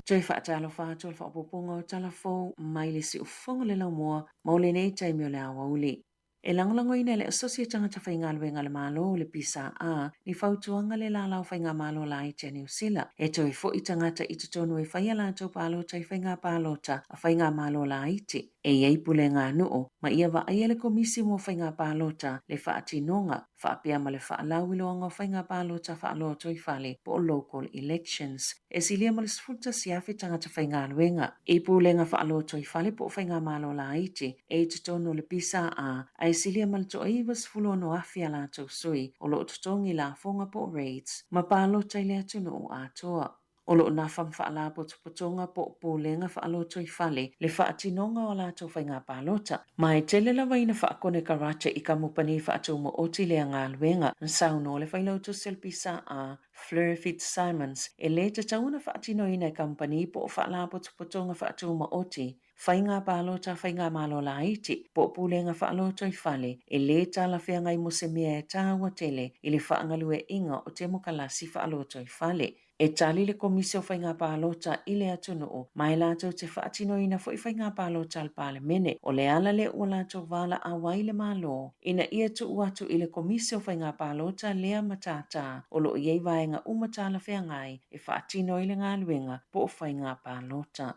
Toe faatalofa atu o le faaopoopoga o tala fou mai le siufofoga o le laumua mo lenei taimi o le aoauli. E lagolagoina e le Asosi o Tagata Faigaluega a le Malo, le PSA, ni fautuaga le Lalau Faigamalo Laiti a Niu Sila e toe fo'i tagata i totonu e fai a latou palota i faiga palota a faigamalo laiti e i ai pulega a nuu ma ia vaaia le Komisi mo Faiga Palota le faatinoga faapea ma le faalauiloaga o faiga palota faalotoifale po o local elections. E silia ma le 11,000 tagata faigaluega i pulega faalotoifale po o faigamalo laiti e i totonu o le PSA ae silia ma le toa-96,000 a latou sui o lo o totogi lafoga po o rates ma palota i le atunuu atoa. O lo o nafa ma faalapotopotoga po o pulega faalotoifale le faatinoga o a latou faiga palota, ma e tele lava ina faakonekarate i kamupani faatumaoti lea galuega, na saunoa le Failautusi o le PSA, Fleur Fitzsimons, e lē tatau ona faatinoina e kamupani po o faalapotopotoga faatumaoti faiga palota faigamalo laiti po o pulega faalotoifale e lē talafeagai mo se mea e tāua tele i le faagalueaiina o temokalasi faalotoifale. E tali le Komisi o Faiga Palota i le atunuu ma e latou te faatinoina foi faiga palota a le Palemene. O le ala lea ua latou valaau ai le Malo ina ia tuu atu i le Komisi o Faiga Palota lea matata o lo o i ai vaega uma talafeagai e faatino ai le galuega po o faiga palota.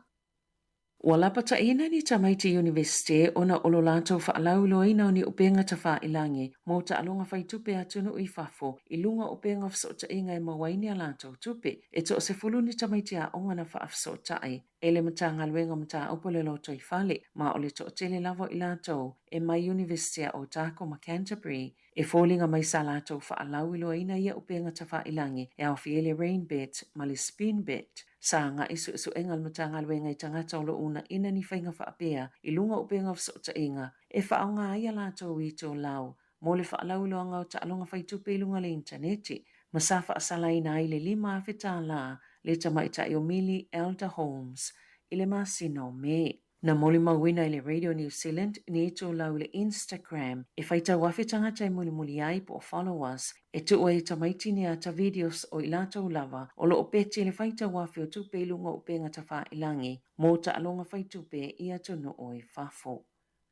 Ua lapataiina ni tamaiti Iunivesite ona o lo latou faalauiloaina o ni upega tafailangi mo taaloga faitupe a atunuu i fafo i luga o upega o fesootaiga e maua ai ni a latou tupe. E toasefulu ni tamaiti aoga na faafesootai e le Matagaluega o Mataupu o le Lotoifale, ma o le toatele lava o i latou e mai Iunivesite a Otago ma Canterbury. E foliga mai sa latou faalauiloaina ia upega tafailangi e aofia ai le Rainbet ma le Spinbet. Sa agai suesuega a le Matagaluega i tagata o lo o uunaina ni faiga faapea i luga o upega o fesootaiga e faaaoga ai a latou itulau mo le faalauiloaga o taaloga faitupe i luga o le initaneti ma sa faasalaina ai le $5,000 le tamaitai o Millie Elder Holmes i le masina o Me. Na molimauina i le Radio New Zealand ni itulau i le Instagram e faitau afe tagata e mulimuli ai po o followers e tuu ai e tamaiti ni ata videos o i latou lava o lo o peti i le faitau afe o tupe i luga o upega tafailangi mo taaloga faitupe i atunuu i fafo.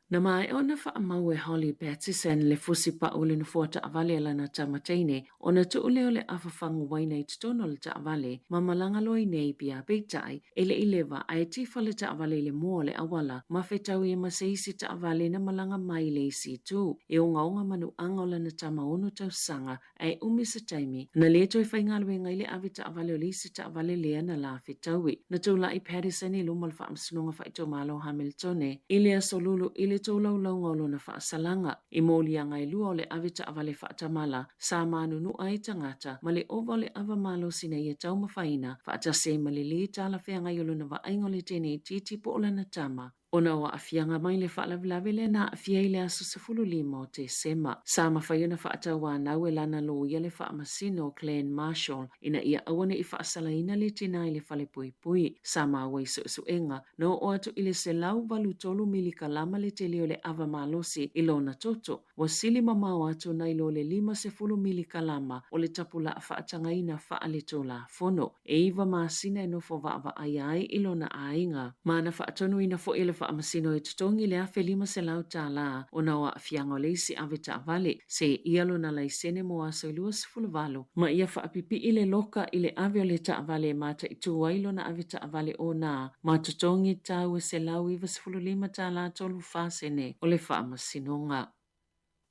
Na maea ona faamau e Holly Pattison le fusi pau i le nofoa taavale a lana tama teine ona tuu lea o le afa fagu uaina i totonu o le taavale ma malaga loa i Napier. Peitai, e le i leva ae tifa le taavale i le moa o le auala ma fetaui ai ma se isi taavale na malaga mai i le isi itu. E ogaoga manuaga o lana tama ono tausaga ae umi se taimi na lē toe faigaluega ai le ave taavale o le isi taavale lea na la fetaui. Na tulai Pattison i luma o le Faamasinoga Faaitumalo o Hamiltone i le Aso Lulu i le tolaulauga o lona faasalaga i moliaga e lua o le ave taavale faatamala sa manunua ai tagata ma le ova o le ava malosi na ia taumafaina faatasi ai ma le lē talafeagai o lona vaaiga o le teine itiiti po o lana tama ona o aafiaga mai le faalavelave lea na aafia ai le aso 15 o Tesema. Sa mafai ona faatauanau e lana loia le faamasino Glenn Marshall ina ia aua ne i faasalaina le tinā i le falepuipui. Sa maua i suesuega na oo atu i le 183 milikalama le tele o le ava malosi i lona toto, Ua sili mamao atu nai lo le 50 milikalama o le tapulaa faatagaina faaletulafono. E iva masina e nofo vaavaaia ai i lona aiga. Ma na faatonuina foi e le Faamasino e totogi le $1,500 ona o aafiaga o le isi ave taavale, seia lona laisene mo aso e 28, ma ia faapipii le loka i le ave o le taavale e mataitu ai lona ave taavale ona ma totogi tau e $195 34 sene o le faamasinoga.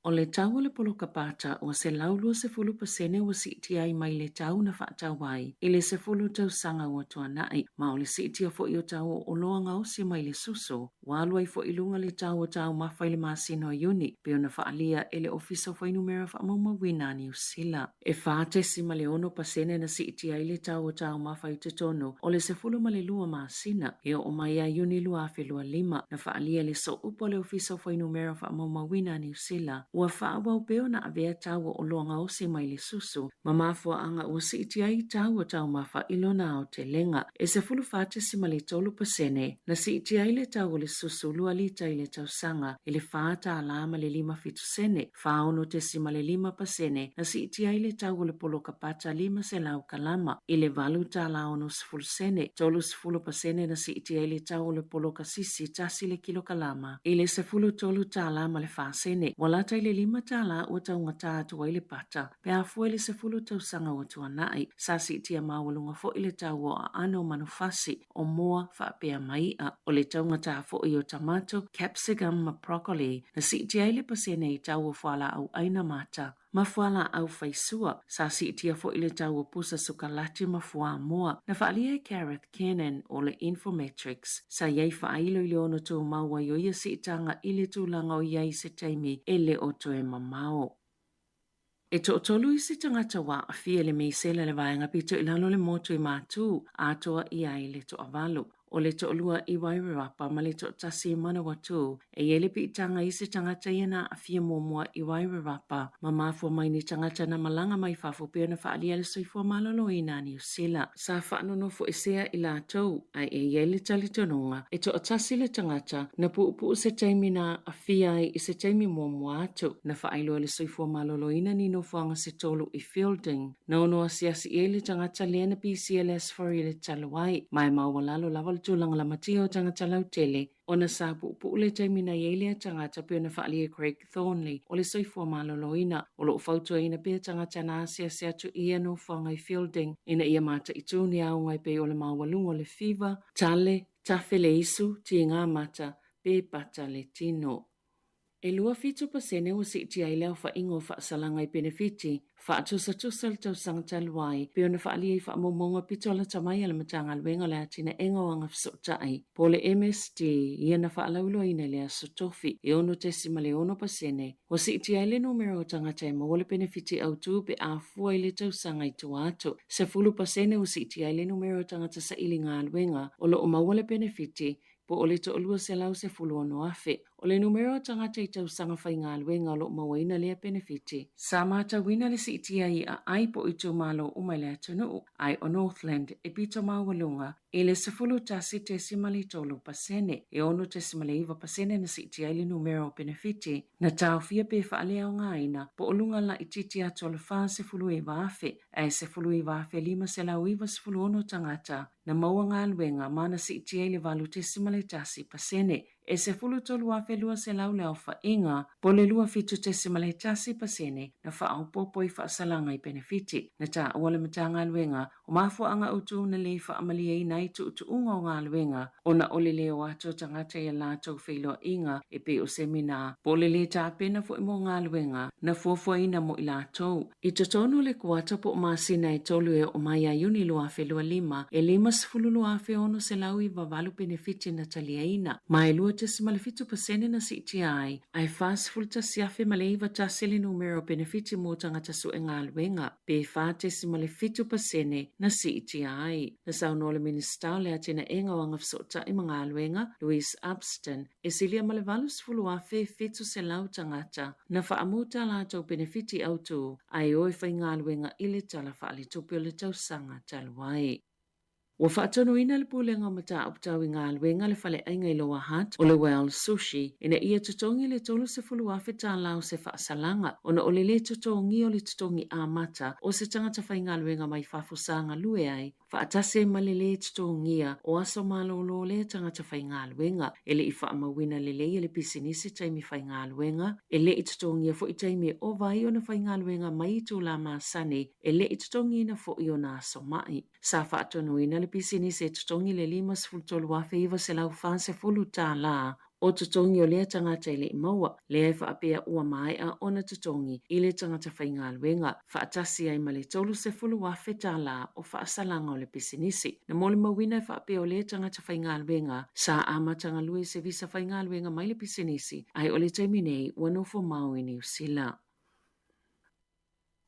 O le tau o le poloka pata ua 120% ua siitia ai mai le tau na faatau ai i le 10 tausaga ua tuanai, ma o le siitia foi o tau o oloa gaosi mai le suso, ua alu ai foi i luga le tau o taumafa i le masina o Iuni, pei ona faaalia e le Ofisa o Fuainumera Faamaumauina a Niu Sila. E 4.6% na siitia ai le tau o taumafa i totonu o le 12 masina e oo mai ia Iuni 2025, na faaalia e le Sooupu a le Ofisa o Fuainumera Faamaumauina a Niu Sila, ua faaauau pea ona avea tau o oloa gaosi mai le susu ma mafuaaga ua siitia ai tau o taumafa i lona aotelega. E 14.3% na siitia ai le tau o le. susu lua lita i le tausaga i le $4 ma le 57 sene, 46.5% na siitia ai le tau o le poloka pata 500 kalama i le $8.60 sene, 30% na siitia ai le tau o le poloka sisi tasi le kilokalama i le $13 ma le 4 sene. Ua lata i le $5 ua taugata atu ai le pata pe a fua i le 10 tausaga ua tuanai. Sa siitia maualuga foi le tau o aano o manufasi, o moa faapea ma i'a. O le taugata foi o tamato, capsicum ma broccoli, na siitia ai le pasene i tau o fualaau ʻaina mata ma fualaau faisua. Sa siitia foi le tau o pusa sukalati ma fuamoa. Na faaalia e Gareth Kiernan o le Infometrics, sa i ai faailo i le ono tumau ai o ia siitaga i le tulaga o i ai i se taimi e le o toe mamao. E toatolu isi tagata ua aafia i le misela i le vaega pito i lalo o le motu i Matū, atoa i ai le toavalu. O le toalua i Wairarapa ma le toatasi i Manawatū. E i ai le piitaga i isi tagata ia na aafia muamua i Wairarapa ma mafua mai ni tagata na malaga mai fafo pei ona faaalia le soifua maloloina a Niu Sila. Sa faanonofoesea i latou, ae e i ai le talitonuga e toatasi le tagata na puupuu se taimi na aafia ai i se taimi muamua atu. Na faailoa e le Soifua Maloloina ni nofoaga se tolu i Feilding. Na ono asiasi i ai le tagata lea na pisia le Aso Faraile talu ai, ma e maualalo lava le tulaga lamatia o tagata lautele ona sa puupuu le taimi na i ai lea tagata pei ona faaalia e Craig Thornley o le Soifua Maloloina. O lo o fautuaina pea tagata na asiasi atu i ia nofoaga i Feilding ina ia mataitū ni aoga e pei o le maualuga o le fiva, tale, tafe le isu, tiga mata, pe pata le tino. E 27% ua siitia ai le aofaiga o faasalaga i penefiti faatusatusa i le tausaga talu ai, pei ona faaalia i faamaumauga pito lata mai a le Matagaluega o le Atinaega o Agafesootai, po o le MSD, ia na faalauiloaina i le Aso Tofi, e 6.6% ua siitia ai le numera o tagata e maua le penefiti autu pe a fua i le tausaga i tua atu. 10% ua siitia ai le numera o tagata saili galuega o lo o maua le penefiti po o le 216,000. O le numera o tagata i tausaga faigaluega o lo o mauaina lea penefiti. Sa matauina le siitia i aai po o itumalo uma i le atunuu, ae o Northland e pito maualuga i le 11.3%, e 6.9% na siitia ai le numera o penefiti na taofia pe faaleaogaina po o luga laitiiti atu o le 49,000, ae 19,596 tagata na maua galuega ma na siitia i le 8.1%, e 13,200 le aofaiga, po o le 27.1% na faaopoopo i faasalaga i penefiti. Na taua le Matagaluega o mafuaaga autu na le faamalieina ai tuutuuga o galuega ona o le le o atu o tagata i a latou feiloaiga e pei o semina po o le le tapena foi mo galuega na fuafuaina mo i latou. I totonu o le kuata po o masina e tolu e oo mai ia Iuni 2025, e 52,698 penefiti na taliaina, ma e 2.7% na siitia ai, ae 41,091 le numera o penefiti mo tagata sue galuega, pe 4.7% na siitia ai. Na saunoa le Minisita o le Atinaega o Agafesootai ma Galuega, Louise Upston, E silia ma le 80,700 tagata na faamu tā latou penefiti autū ae o e faigaluega i le Tala Faaletupe o le tausaga talu ai. Ua faatonuina le Pulega o Mataupu Tau i Galuega le faleaiga i Lower Hutt o le Well Sushi ina ia totogi le $30,000 o se faasalaga ona o le lē totogia o le totogi amata o se tagata faigaluega mai fafo sa galue ai faatasi ai ma le lē totogia o aso malolo o lea tagata faigaluega. E le i faamauina lelei e le pisinisi taimi faigaluega, e le i totogia foi taimi e ova ai ona faigaluega mai itulā masani, e le i totogiina foi ona aso ma'i. Sa faatonuina le pisinisi e totogi le $53,940 o totogi o lea tagata e le i maua, lea e faapea ua maea ona totogi i le tagata faigaluega, faatasi ai ma le $30,000 o faasalaga o le pisinisi. Na molimauina e faapea o lea tagata faigaluega sa amata galue i se visa faigaluega mai le pisinisi, ae o le taimi nei ua nofo mau i Niu Sila.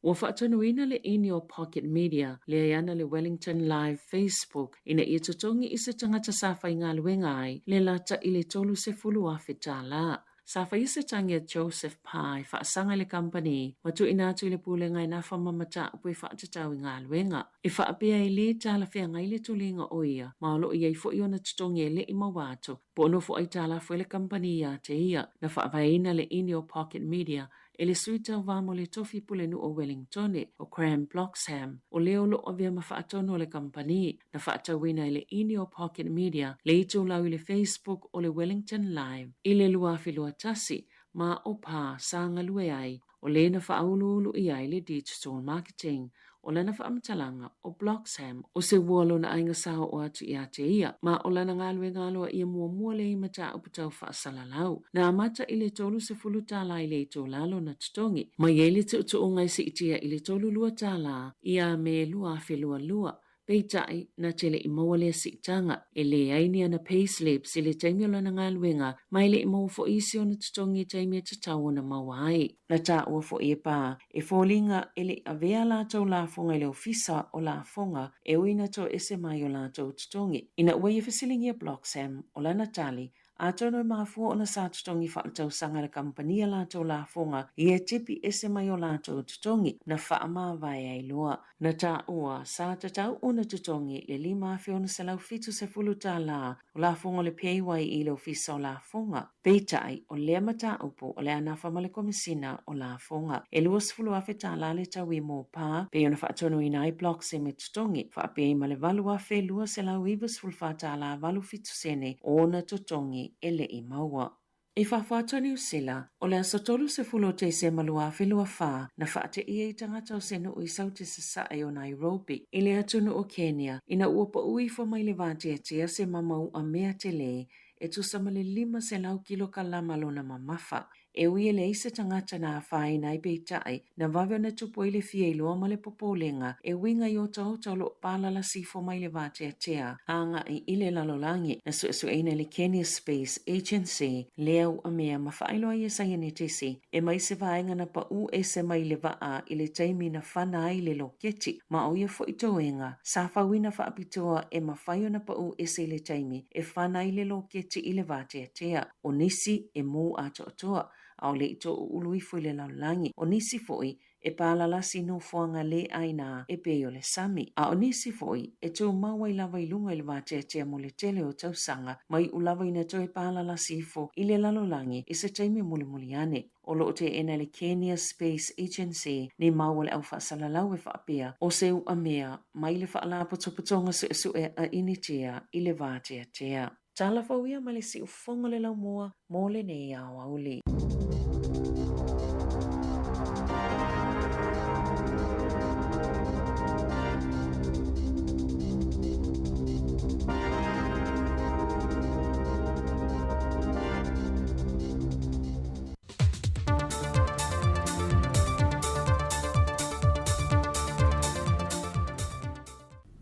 Ua faatonuina le ini o Pocket Media, lea e ana le Wellington Live Facebook, ina ia totogi i se tagata sa faigaluega ai le lata i le $30,000. Sa faia se tagi a Joseph Parr e faasaga i le kamupani ma tuuina atu i le Pulega e nafa ma mataupu e faatatau i galuega. E faapea e lē talafeagai le tuliga o ia ma o lo o i ai foi ona totogi e le i maua atu po o nofo aitalafu ai le kamupani ia te ia. Na faavaeina le ini o Pocket Media e le sui tauva mo le tofi pulenuu o Wellingtone, o Graham Bloxham, o le o lo o avea ma faatonu o le kamupani. Na faatauina e le ini o Pocket Media le itulau i le Facebook o le Wellington Live i le 2021 ma o Pā sa galue ai, o le na faauluulu i ai le digital marketing. O lana faamatalaga, o Bloxham, o se ua lona aiga sa oo atu ia te ia, ma o lana galuega aloaia muamua lea i mataupu tau faasalalau. Na amata i le $30 i le itula lona totogi, mai ai le tuutuuga e siitia i le $32 ia Me 2022. Peitai, na te le i maua lea siitaga. E leai ni ana payslips i le taimi o lana galuega, ma e le i maua foi isi ona totogi i taimi e tatau ona maua ai. Na taua foi e Pā, e foliga e le i avea a latou lafoga i le Ofisa o Lafoga e ui ina toese mai o latou totogi. Ina ua ia fesiligia Bloxham, o lana tali, Atonu e mafua ona sa totogi faaletausaga e le kamupani a latou lafoga ia e tipi ese mai o latou totogi na faamavae ai loa. Na taua, sa tatau ona totogi le $5,670 o lafoga o le PAYE i le Ofisa o Lafoga. Peitai, o lea mataupu o le a nafa ma le Komesina o Lafoga. E $20,000 le taui mo Pa, pei ona faatonuina ai Bloxham e totogi, faapea ai ma le $8,294 87 sene o ona totogi e le i maua. I fafo atu o Niu Sila, o le aso 30 o Tesema 2024, na faateia i tagata o se nuu i Saute Sasae o Nairobi, i le atunuu o Kenya, ina ua pau ifo mai le vateatea se mamau'a mea telē e tusa ma le 500 kilokalama lona mamafa. E ui e leai se tagata na afaina ai peitai, na vave ona tupu ai le fia iloa ma le popolega e uiga i otaota o lo o palalasi ifo mai le vateatea agai i le lalolagi. Na suesueina e le Kenya Space Agency lea uamea ma faailoa ai e saienitisi e mai se vaega na pau ese mai le vaa i le taimi na fana ai le loketi ma o ia foi toega sa fauina faapitoa e mafai ona pau ese i le taimi e fana ai le loketi i le vateatea. O nisi e mou atoatoa, ʻaʻole i toʻuʻulu ifo i le lalolagi. O nisi foi, e pālalasi i nofoaga lē ʻāina e pei o le sami. A o nisi foi, e tumau ai lava i luga i le vateatea mo le tele o tausaga, ma iʻu lava ina toe pālalasi ifo i le lalolagi i se taimi mulimuli ane. O lo o teena e le Kenya Space Agency ni mau a le au faasalalau e faapea, o se uʻamea mai le Faalapotopotoga Suesue a Initia i le vateatea. Tala fou ia mai le siufofoga o le laumua mo lenei aoauli.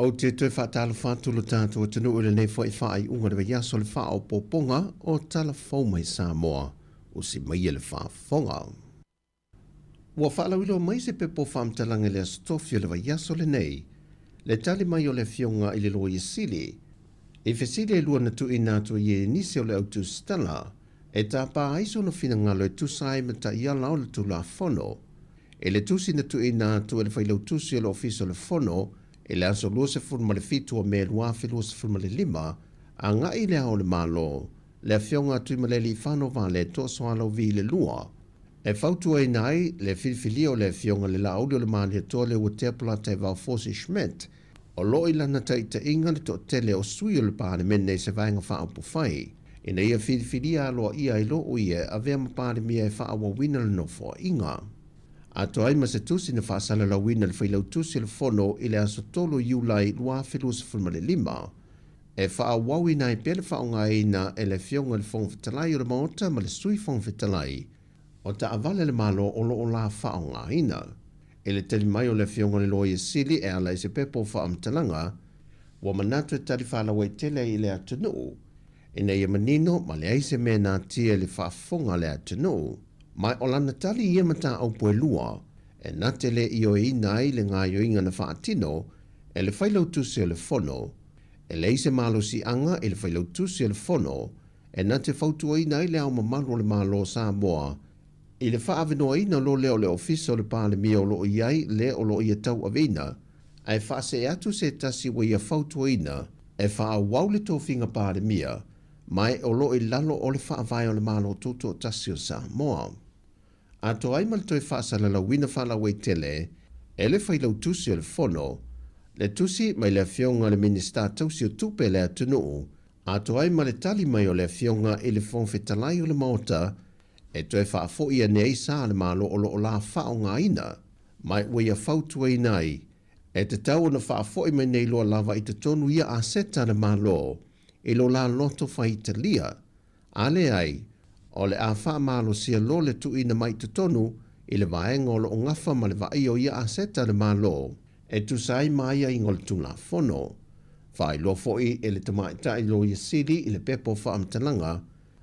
Ou te toe faatalofa atu lo tatou atunuu i lenei foi faaiuga o le vaiaso le faaopoopoga o Tala Fou mai Samoa, usi maia le faafofoga. Ua faalauiloa mai se pepa o faamatalaga i le Aso Tofi o le vaiaso lenei, le tali mai o le Afioga i le Loia Sili i fesili e lua na tuuina atu ai e nisi o le au tusitala e tapa ai sona finagalo e tusa ai ma taiala o le Tulafono. I le tusi na tuuina atu e le Failautusi o le Ofisa o le Fono i le aso 27 o Me 2025, agai i Le Ao o le Malo, le Afioga a Tuimalealiifano Vaaletoa Sualauvi le Lua, e fautuaina ai le filifilia o le Afioga i le Laauli o le Malietoa Leuatea Polataivao Fosi Schmidt, o lo o i lana taitaiga le toatele o sui o le Palemene i se Vaega Faaupufai, ina ia filifilia aloaia ai loa o ia e avea ma Palemia e faaauauina le Nofoaiga. Atoa ai ma se tusi na faasalalauina e le Failautusi o le Fono i le aso 3 Iulai 2025, e faaauauina ai pea le faaaogaina e le Afioga i le Fofoga Fetalai o le Maota ma le Sui Fofoga Fetalai o taavale a le Malo o lo o la faaaogaina. I le tali mai o le Afioga i le Loia Sili e ala i se pepa o faamatalaga, ua manatu e tali faalauaitele ai i le atunuu, ina ia manino ma leai se mea e natia i le faafofoga a le atunuu. Ma o lana tali i ia mataupu e lua, e na te le ioeina ai le gaoioiga na faatino e le Failautusi o le Fono. E leai se malosiaga i le Failautusi o le Fono. e na te fautuaina ai Le Ao Mamalu o le Malo o Samoa i le faaavanoaina loa lea o le Ofisa o le Palemia o lo o i ai le o lo o ia tauaveina ae faasee atu se tasi ua ia fautuaina e faaauau le tofiga Palemia ma e o lo o i lalo o le Faavae o le Malo Tutoatasi o Samoa. Atoa ai ma le toe faasalalauina faalauaitele e le Failautusi o le Fono le tusi mai le Afioga i le Minisita Tausi o Tupe a le atunuu, atoa ai ma le tali mai o le Afioga i le Fofoga Fetalai o le Maota e toe faafoi ane ai sa a le Malo o lo o la faaaogaina ma ua ia fautuaina ai e tatau ona faafoi mai nei loa lava i totonu ia aseta a le Malo i lo la loto faitalia A leai, o le a faamalosia loa le tuuina mai i totonu i le vaega o lo o gafa ma le vaaia o ia aseta a le Malo e tusa ai ma aiaiga o le Tulafono. Faailoa foi e le Tamaitai Loia Sili i le pepa o faamatalaga,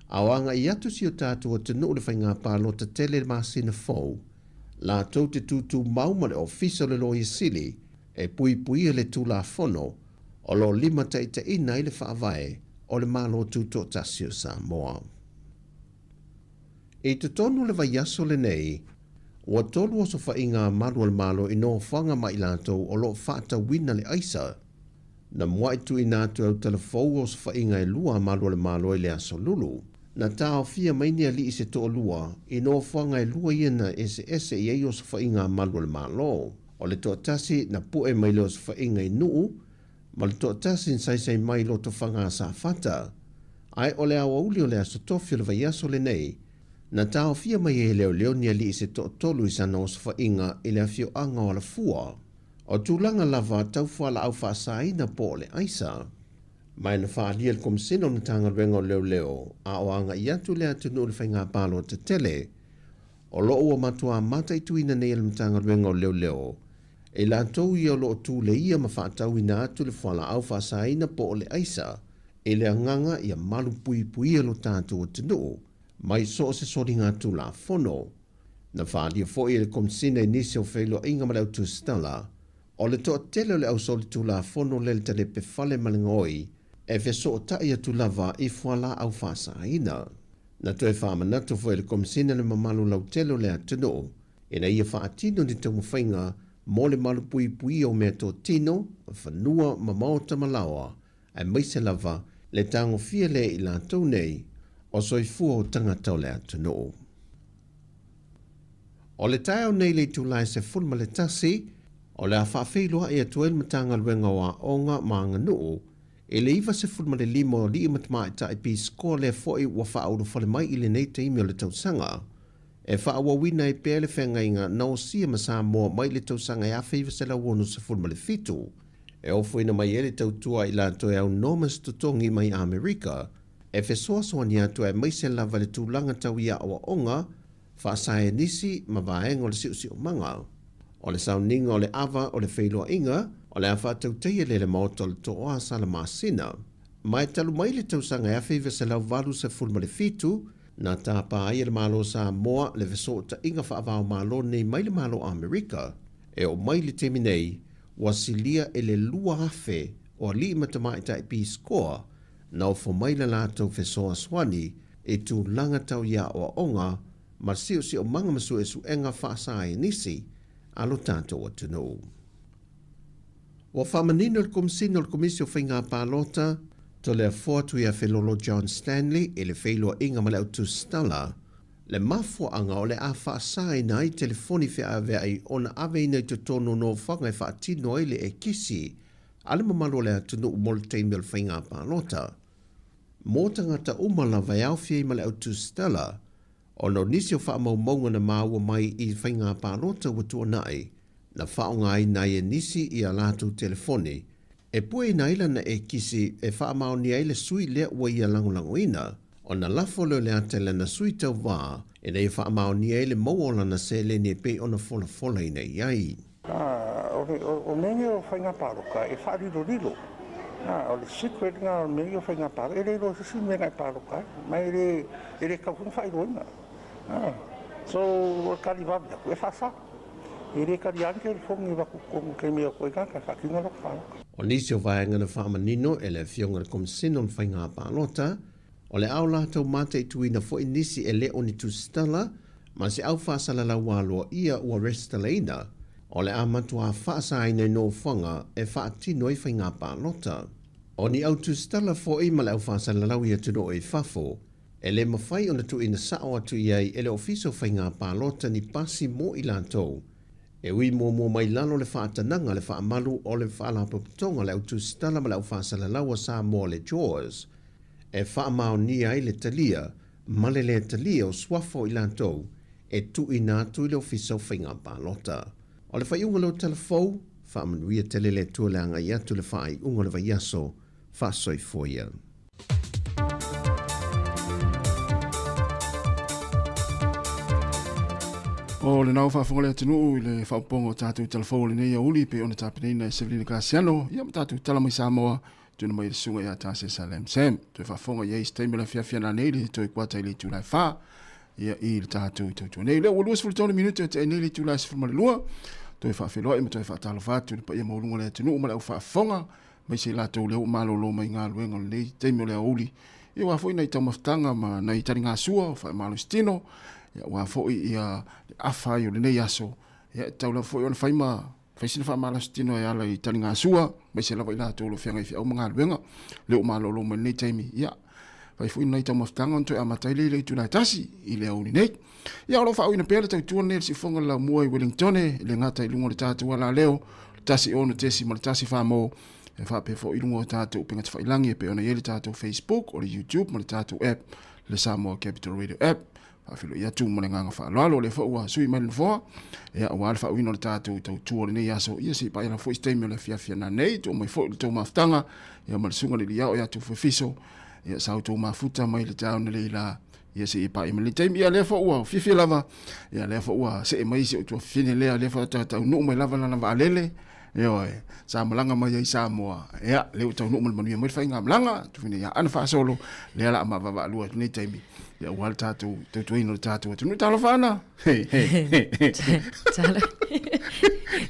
a o agai atu si o tatou atunuu i le faiga palota tele i le masina fou, latou te tutumau ma le Ofisa o le Loia Sili e puipuia le Tulafono o lo o limataitaiina ai le Faavae o le Malo Tutoatasi o Samoa. I totonu o le vaiaso lenei, ua tolu osofaiga a malu o le Malo i nofoaga ma i latou o lo o faatauina le aisa. Na mua'i tuuina atu e Autalafou osofaiga e lua a malu o le Malo i le Aso Lulu. Na taofia mai ni alii se toalua i nofoaga e lua ia na eseese i ai osofaiga a malu o le Malo. O le toatasi na pu'e mai le osofaiga i Nu'u, ma le toatasi na saisai mai i Lotofaga a Safata. Ae o le aoauli o le Aso Tofi o le vaiaso lenei, na taofia mai ai e leoleo ni alii se toatolu i sana osofaiga i le afioaga o Alafua. O tulaga lava tau fualaau faasaina po o le aisa. Ma e na faaalia le Komesina o le Matagaluega o Leoleo a o aga'i atu le atunuu i le faiga palota tele. O lo o ua matuā mataituina nei e le Matagaluega o Leoleo e latou ia o lo o tuleia ma faatauina atu le fualaau faasaina po o le aisa i le agaga ia malupuipuia lo tatou atunuu mai so o se soliga Tulafono. Na faaalia foi e le Komesina i nisi o feiloaiga ma le au tusitala o le toatele o le au solitulafono le le talepe fale ma le gaoi e fesootai atu lava i fualaau faasaina. Na toe faamanatu foi e le Komesina le mamalu lautele o le atunuu ina ia faatino ni taumafaiga mo le malupuipuia o meatotino, fanua ma maota ma laoa, aemaise lava le tagofia lea i latou nei o soifua o tagata o le atunuu. O le taeao nei i le itula e 11, o le a faafeiloai atu ai le Matagaluega o Aoga ma Aganuu i le 95 o alii ma tamaitai pisikoa lea foi ua faaulufale mai i lenei taimi o le tausaga e faaauauina ai pea le feagaiga na osia ma Samoa mai le tausaga e 1967 e ofoina mai ai le tautua i latou e aunoa ma se totogi mai Amerika e fesoasoani atu aemaise lava i le tulaga tau i aoaoga faasaenisi ma vaega o le siosiomaga. O le sauniga o le ava o le feiloaiga o le a faatautaia lea i le Maota o le Tooa Salamasina. Ma e talu mai le tausaga e 1987, na tāpā ai e le Malo o Samoa le fesootaiga faava-o-Malo nei mai le Malo o Amerika. E oo mai i le taimi nei, ua silia i le 2,000 o alii ma tamaitai pisikoa na ofo mai le latou fesoasoani i tulaga tau i aoaoga ma siosiomaga ma suesuega faasaienisi a lo tatou atunuu. Ua faamanino le Komesina o le Komisi o Faiga Palota, Toleafoa Tuiafelolo John Stanley i le feiloaiga ma le au tusitala, le mafuaaga o le a faasaina ai telefoni feaveai ona aveina i totonu o nofoaga e faatino ai le ekisi a le mamalu o le atunuu mo le taimi o le faiga palota. Mō tagata uma lava e aofia ai ma le au tusitala, ona o nisi o faamaumauga na māua mai i faiga palota ua tuanai, na faaaogaina ai e nisi i a latou telefoni, e pueina ai lana ekisi e faamaonia ai le sui lea ua ia lagolagoina, ona lafo lea o le ata i lana sui tauvā ina ia faamaonia ai le maua o lana seleni e pei ona folafolaina i ai. O mea nei o faiga palota e faalilolilo. O le secret lena o mea nei o faiga palota, e le iloa e se isi mea na e palota ai, ma e le e le tatau foi ona faailoaina. So o le tali vave atu, e faasa. E le talia ni telefoni e avatu i totonu i taimi e o atu ai tagata e faatino lata palota. O nisi o vaega na faamanino e le Afioga i le Komesina o le Faiga Palota, O le a o latou mataituina foi nisi e le o ni tusitala ma se au faasalalau aloaia ua resitalaina, o le a matuā faasaina i nofoaga e faatino ai faiga palota. O ni au tusitala foi ma le au faasalalau i atunuu i fafo, e le mafai ona tuuina sao atu i ai e le Ofisa o Faiga Palota ni pasi mo i latou. E ui muamua mai lalo le faatanaga le faamalu o le Faalapotopotoga le Au Tusitala ma le Au Faasalalau a Samoa le JAWS, e faamaonia ai le talia ma le lē talia o suafa o i latou e tuuina atu i le Ofisa o Faiga Palota. O le faaiuga lea o tala fou, faamanuia tele le Atua le agai atu i le faaiuga o le vaiaso, faasoifua ia. O lena ua faafofoga le atunuu i le faaopoopoga o tatou tala fou o lenei aoauli e pei ona tapenaina e Sevelina Kasiano, ia ma tatou tala mai Samoa, tuuina mai e le susuga ia Tasesa Lam Sam. Toe faafofoga i ai i se taimi o le afiafi a nanei le toe kuata i le itula e 4, ia i le tatou tautua nei. O lea ua 23 minute o tea nei le itula e 12, toe faafeiloai ma toe faatalofa atu i le paia maualuga o le atunuu ma le au faafofoga, aemaise i latou lea ua malolo mai galuega o lenei taimi o le aoauli, ia aua foi nai taumafataga ma nai taligasua o faemalositino, ia aua foi ia le afa ai o lenei aso, ia e tatau lava foi ona fai ma fai sina faamalositino e ala i taligasua, aemaise lava i latou o lo o feagai i feau ma galuega, lea ua malolo mai lenei taimi, ia fai foi nai taumafataga ona toe amata ai lea i le itula e 1 i le aoauli nei. Ia o lo o faaauina pea le tautua lenei a le Siufofoga o le Laumua i Wellingtone, e le gata i luga o le tatou alaleo, le 16 ma le 14 mo, e faapea foi i luga o tatou upega tafailagi e pei ona i ai le tatou Facebook, o le YouTube ma le tatou app, le Samoa Capital Radio app. Faafeiloai atu ma le agaga faaaloalo, o lea foi ua sui mai le nofoa, ia aua le faauiina o le tatou tautua o lenei aso, ia se i paia lava foi se taimi o le afiafi nanei, tuu mai foi le tou mafutaga, ia ma le susuga i le Liao ia Tufuefiso, ia sa outou mafuta mai le taeao nei la, ia se i paia mai le taimi, ia lea foi ua fiafia lava, ia lea foi ua see mai si ou tuafafine lea, lea foi ua taunuu mai lava lana vaalele, ioe, sa malaga mai ai i Samoa, ia lea ua taunuu ma le manuia mai le faigamalaga, tuafafine ia Ana Faasolo, lea la a ma vaavaalua i lenei taimi, ia aua le tatou tautuaina o le tatou atunuu. Talofa Ana! Talo.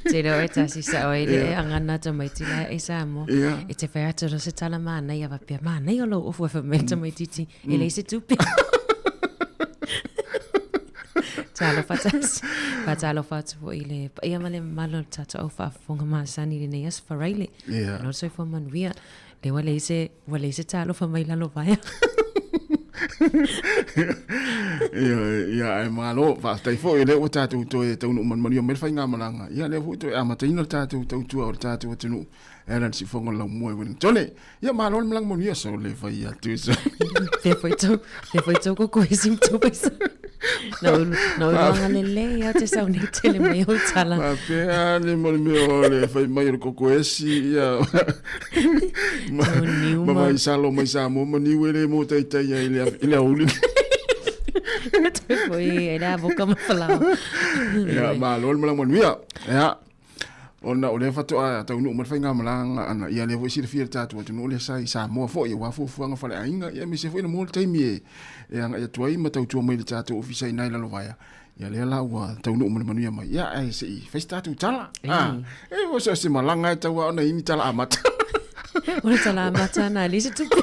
Te reo e tasi sa oi le e angana tamaiti la e Samoa. E te whai atu se tala mānei a wapea, mānei o lou ofu e whamea tamaititi, e lei se tupe. Talofa tasi. Faatalofa atu foi i le paia ma le mamalu o le tatou au faafofoga masani i lenei aso Faraile. Malo le soifua manuia. Lea ua leai se, ua leai se talofa mai lalo vaea. Ia, ia, ae malo, faafetai foi, lea ua tatou toe taunuu manumanuia mai le faigamalaga. Ia, lea foi toe amataina le tatou tautua o le tatou atunuu e ala i le siufofoga o le laumua i Wellingtone. Ia, malo le malaga manuia, so le fai atu so. Pea foi tau, pea foi tau koko e sim tau paisa. Na ulu, na ulu anga lelei au te sau nei tele mai au tala. Faapea le mo le mea o le fai mai o le koko esi, ia. Ma, Tau niu ma ma. mai salo mai Samoa ma niu e le mō taitai ai i le aouli. Toe foi e le avoka ma falao. Ia, malo le malaga manuia. Ia, ona o lea faatoa taunuu mai le faigamalaga ana, ia lea foi silafia e le tatou atunuu lea sa i Samoa foi, aua fuafuaga faaleaiga, ia aemaise foi na maua le taimi e, e agai atu ai ma tautua mai i le tatou ofisa i ina i Lalovaea. Ia lea la ua taunuu ma le manuia mai, ia ae se i fai se tatou tala. Ah, e ua so se malaga e tau lava ona i ni tala amata. O le tala amata na leai se tupe.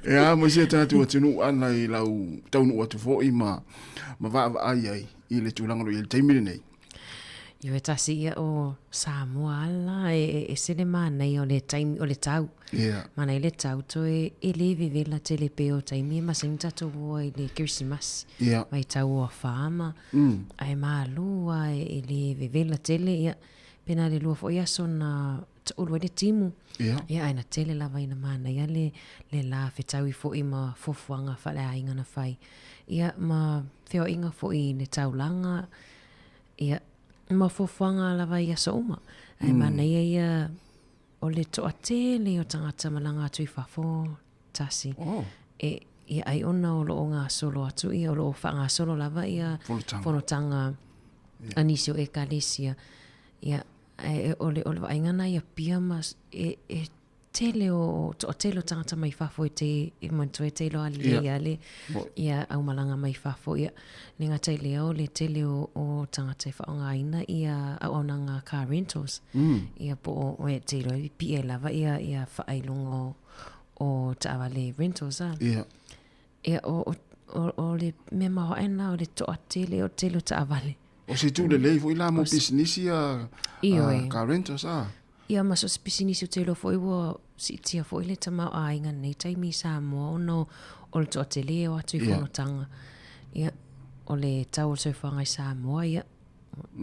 Ia, ma si o tatou atunuu ana i lau taunuu atu foi ma, ma vaavaai ai i le tulaga o lo o i ai i le taimi lenei. Ioe tasi ia o Samoa ala e, e ese le manaia o le taimi o le tau. Yeah. Manaia le tau toe e le vevela tele pei o taimi e masani tatou o ai i le Kerisimasi. Yeah. Mai tau o afa ma ae malo a e le vevela tele ia pena le lua foi aso na taulu ai le timu. Yeah. Ia ae na tele lava ina manaia le le la fetaui foi ma fuafuaga faaleaiga na fai. Ia ma feoaiga foi i le taulaga Ia, ma fuafuaga lava i aso uma. Ae manaia ia o le toatele o tagata malaga atu i fafo tasi. Oh. E, ia ai ona o lo o gasolo atu ia, o lo o faagasolo lava ia Fonotaga. fonotaga a nisi o ekalesia. Ia, ae o le, o le vaaiga na ia pia ma e, e tele o toatele o tagata mai fafo e te e manatua e te iloa lelei ia le ia aumalaga mai fafo ia le gata i lea o le tele o, o tagata e faaaogaina ia auaunaga car rentals ia po o e te iloa e pie lava ia ia faailoga o, o taavale rentals a. Ia. Ia, o, o, o, o le mea maoae lena o le toatele o le tele o taavale. O se itu lelei foi la mo pisinisi a, Ioe. a car rentals a. Ia ma so o se pisinisi ou te iloa foi ua siitia foi le tamaoaiga i lenei taimi i Samoa ona o le toatele e o atu i fonotaga. Ia, o le tau o le soifuaga i Samoa, ia,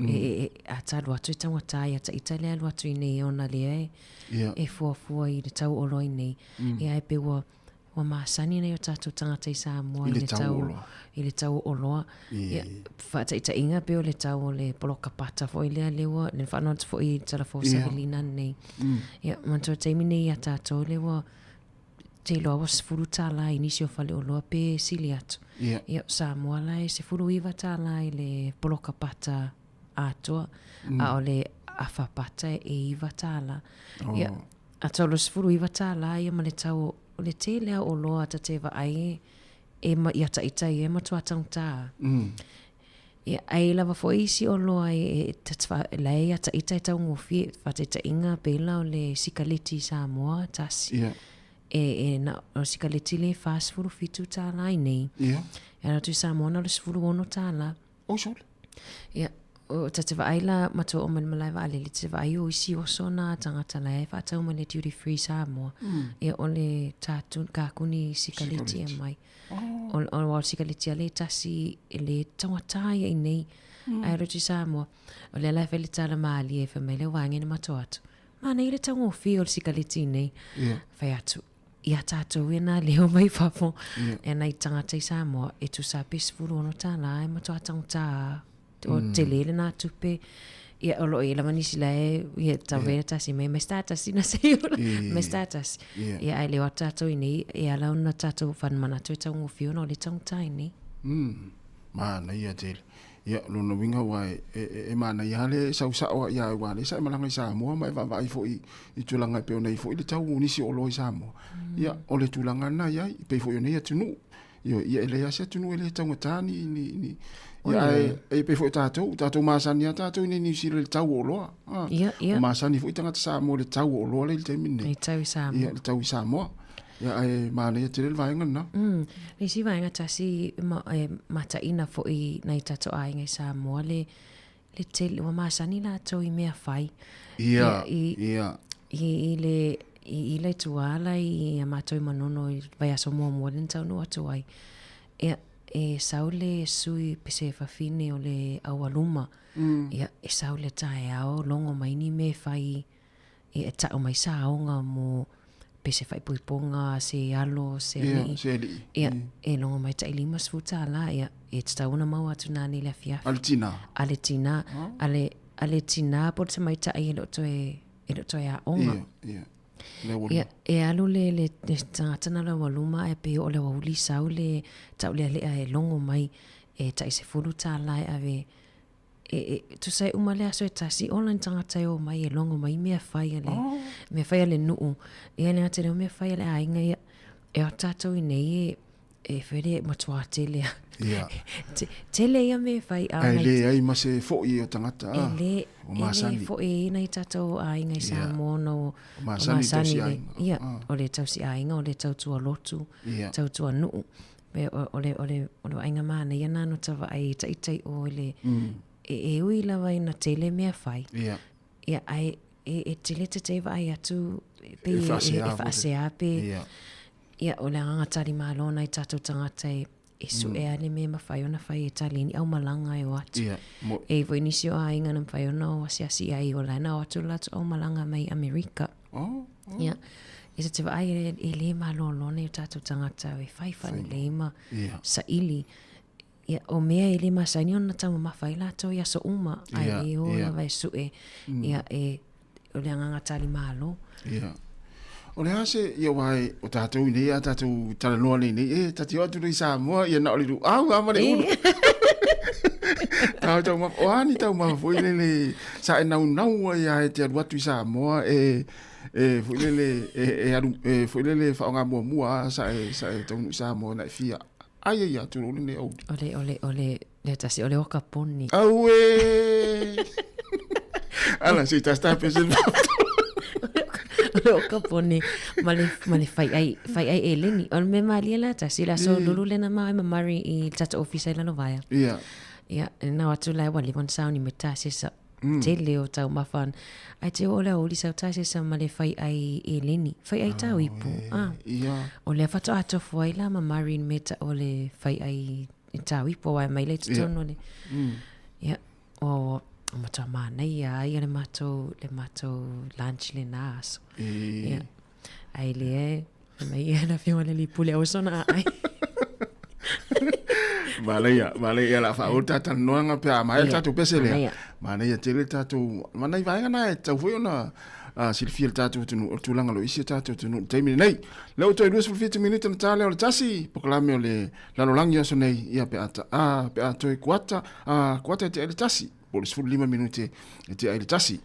e, e, e, a ta alu atu e taugata ia ta ita le alu atu i nei ona lea e, e fuafua i le tau o oloa i nei. Ia ae pei ua, ua masani nai o tatou tagata i Samoa i le tau oloa. I le tau o oloa. Ia, faataitaiga pei o le tau o le poloka pata foi lea, lea ua, lea na faanoa atu foi i le tala fou Savelina nei. Ia, manatua taimi nei ia tatou lea ua, te iloa ua $10 i nisi o faleoloa pe sili atu. Ia, o Samoa la e $19 i le poloka pata atoa, a o le afa pata e $9. Ia, a tau o le $19 ia ma le tau o le tele lava o oloa ta te vaai e, e ma, ia ta ita ia e matua taugata. Ia, ai lava foi isi oloa e, e, ta te wha, la e ia ta ita e taugofie, faataitaiga pela o le sikaleti i Samoa tasi. E, e na, o le sikaleti le $47 i nei. E ala atu i Samoa na o le $16. Oi sole. Ia, o ta te vaai la matua o mai le malae vaalele, te vaai o isi oso na tagata la e faatau mai le duty free Samoa. Ia, o le tātu, kākuni sikaleti e mai. O, o, o sikaleti a le tasi, e le taugata ia i nei. Ae alu atu i Samoa, o lea la e fai le tala malie, fai mai le wānge na matua atu. Mānaia le taugofie o le sikaleti nei. Fai atu, ia tātou e nā leo mai fafo, e nai tagata i Samoa, e tusa pe $16 e matua taugata o tele le nā tupe. Ia, o loo i lava nisi la e, ia, tau yeah. tasi mai, mai status ina se ola, mai status. Ia, ai leo a tātou i nei, e ala ona tātou whanmanatu e taugofie ona o le taugata i nei. Manaia tele. Ia, o lona uiga ua e, e, e, e manaia lava le sau sao ia aua lea sa e malaga i Samoa ma e vaavaai foi i tulaga e pei ona i ai foi le tau o nisi o oloa i Samoa. Ia, o le tulaga lena i ai, e pei foi o nei atunuu. Ioe, ia e leai lava se atunuu e le taugata ni, ni, ni, ia, ae, e pei foi o tatou, tatou masani lava tatou i inei i Niu Sila i le tau o oloa. A, Ia, ia. Ua masani foi tagata Samoa i le tau o oloa lea i le taimi lenei. I le tau i Samoa. Ia, le tau i Samoa. Ia, ae manaia tele le vaega lena. Mm. Le isi vaega tasi ma, e mataina foi nai tatou aiga i Samoa le, le tele, ua masani latou i mea fai. Ia, i, ia. I, i le, i, i le tuala i a matou i Manono i vaiaso muamua lea na taunuu atu ai. Ia, e sau le sui pese fafine o le aualuma. Ia, e sau le taeao logo mai ni mea fai Ia, e ta'u mai sa aoga mo pe se faaipoipoga, se alo, se Ia, alii. se alii. Ia, e logo mai ta'i $50, ia, e tatau ona maua atu nanei i le afiafi. A le tinā? A le tinā. A le, a le tinā po o le tamaitai e le o toe, e le o toe aoga. Ia, ia. Le aualuma. Ia, e alu le, le, le tagata na o le aualuma ae pei o le aoauli sau le taulealea e logo mai e ta'i $10 e ave e, e, tusa e uma le aso e tasi, ola ni tagata e o mai e logo mai mea fai a le, oh. mea fai a le nuu. Ia le gata i lea o mea fai a le aiga ia, e o tatou i nei e, e whare matua tele a. Ia. Te, tele ia mea fai a. Ae leai ma se foi o tagata a. E le, o masani. E le foi e nai tatou aiga i Samoa no. O masani tausi aiga. Ia, o le tausi aiga, o le tautua lotu, tautua nuu. Me o, o le, o le, o le vaaiga manaia na no ta vaai i taitai o i le, e, e ui lava ina tele mea fai. Ia. Ia, ae e, e tele te te vaai atu pe E e, whaasea e, e whaasea pe. Ia. Ia, o le agaga tali malo nai tatou tagata e, e suea le mea e mafai ona fai e tali ni aumalaga e o atu. Ia, mo. E i foi nisi o aiga na mafai ona o asiasi ai o la na o atu le latou aumalaga mai Amerika. Oh, oh. Ia, e ta te vaai e, e le malōlō nei o tatou tagata e whai whanilei ma Ia. saili. Ia, o mea e le masani ona taumamafa ai latou i aso uma, ae Ia, le o ia. lava e sue, ia, e, o le agaga tali malo. Ia. O le a se, ia aua e, o tatou i nei a tatou talanoa nei nei, e, ta te o atu nei i Samoa, ia na o le luau lava ma le ulu. Tau taumafa, o a ni taumafa foi lele, sa e naunau ai lava e te alu atu i Samoa, e, e foi lele, e, e alu, e foi lele e faaaoga muamua lava sa e, sa e taunuu i Samoa na e fia ai ai atu loa lenei aoauli. O le, o le, o le, le tasi, o le oka poni. Auē! Ala, se i tasi tape se O le okapone ma le, ma le fai'ai, fai'ai eleni. O le mea malie la tasi, le aso lulu lena ma ai ma Murray i le tatou ofisa i Lalovaea. Ia. Ia, na o atu la e ua leva ona sauni mai tasesa. Tele o taumafa ana. Ae te oo le aoauli sau tasesa ma le fai'ai eleni. Fai'ai tau ipu. Ah. Ia. O lea faatoa tofu ai la ma Murray i le mea ta'u o le fai'ai tau ipu aua e aumai lea i totonu o le. Ia, o matua manaia ai le matou le matou lunch lenā aso. Ia. Ai lea e mai ia le afioga i le alii pule aua sona aai. Manaia, manaia ia la faauu le ta talanoaga pe a maea le tatou pese lea. Manaia tele le tatou, ma nai vaega na e tatau foi ona silafia e le tatou atunuu, o le tulaga o lo o i si o tatou atunuu i le taimi lenei. Lea ua toe 27 minute ona ta lea o le tasi, polokalame o le lalolagi o aso nei, ia pe a, a, pe a toe kuata, a, kuata e te ai le tasi, po o le 15 minute e te ai le tasi.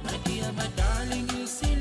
My dear, my darling, you see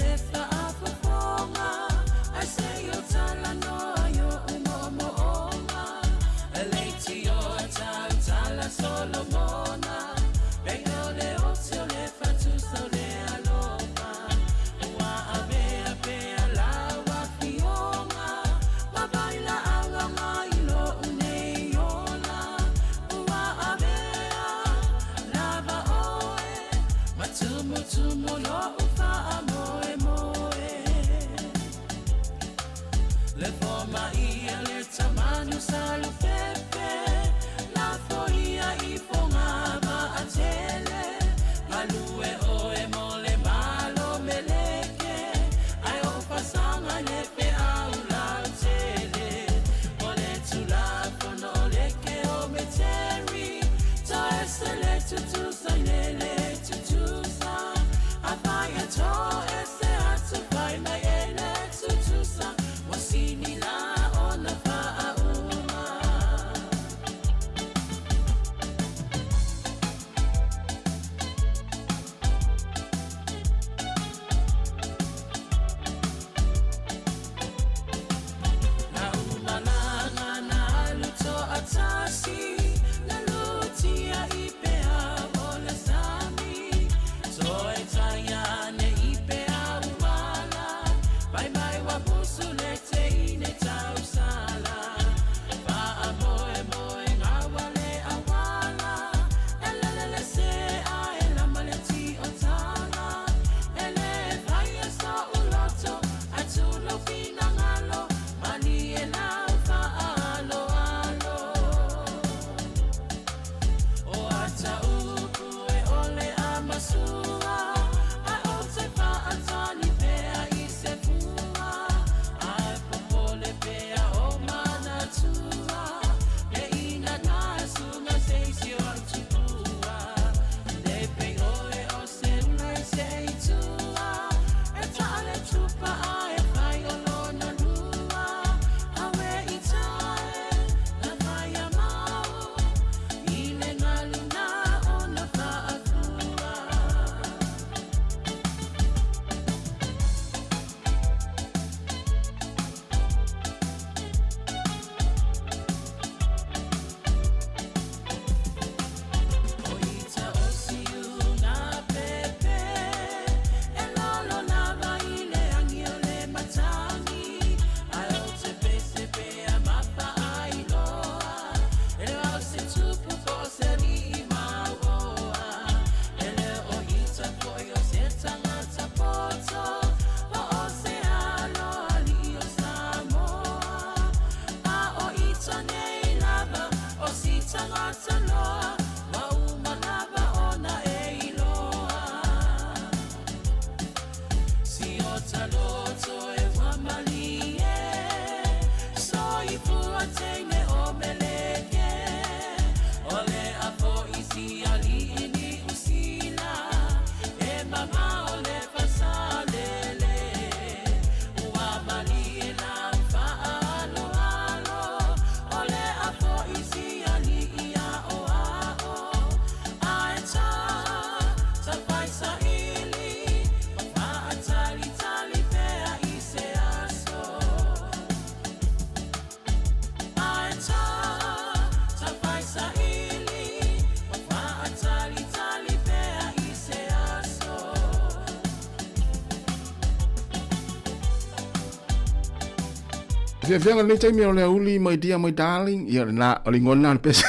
Fiafiaga lenei taimi o le auli, my dear, my darling. Ia, lena, o le igoa lena o le pese.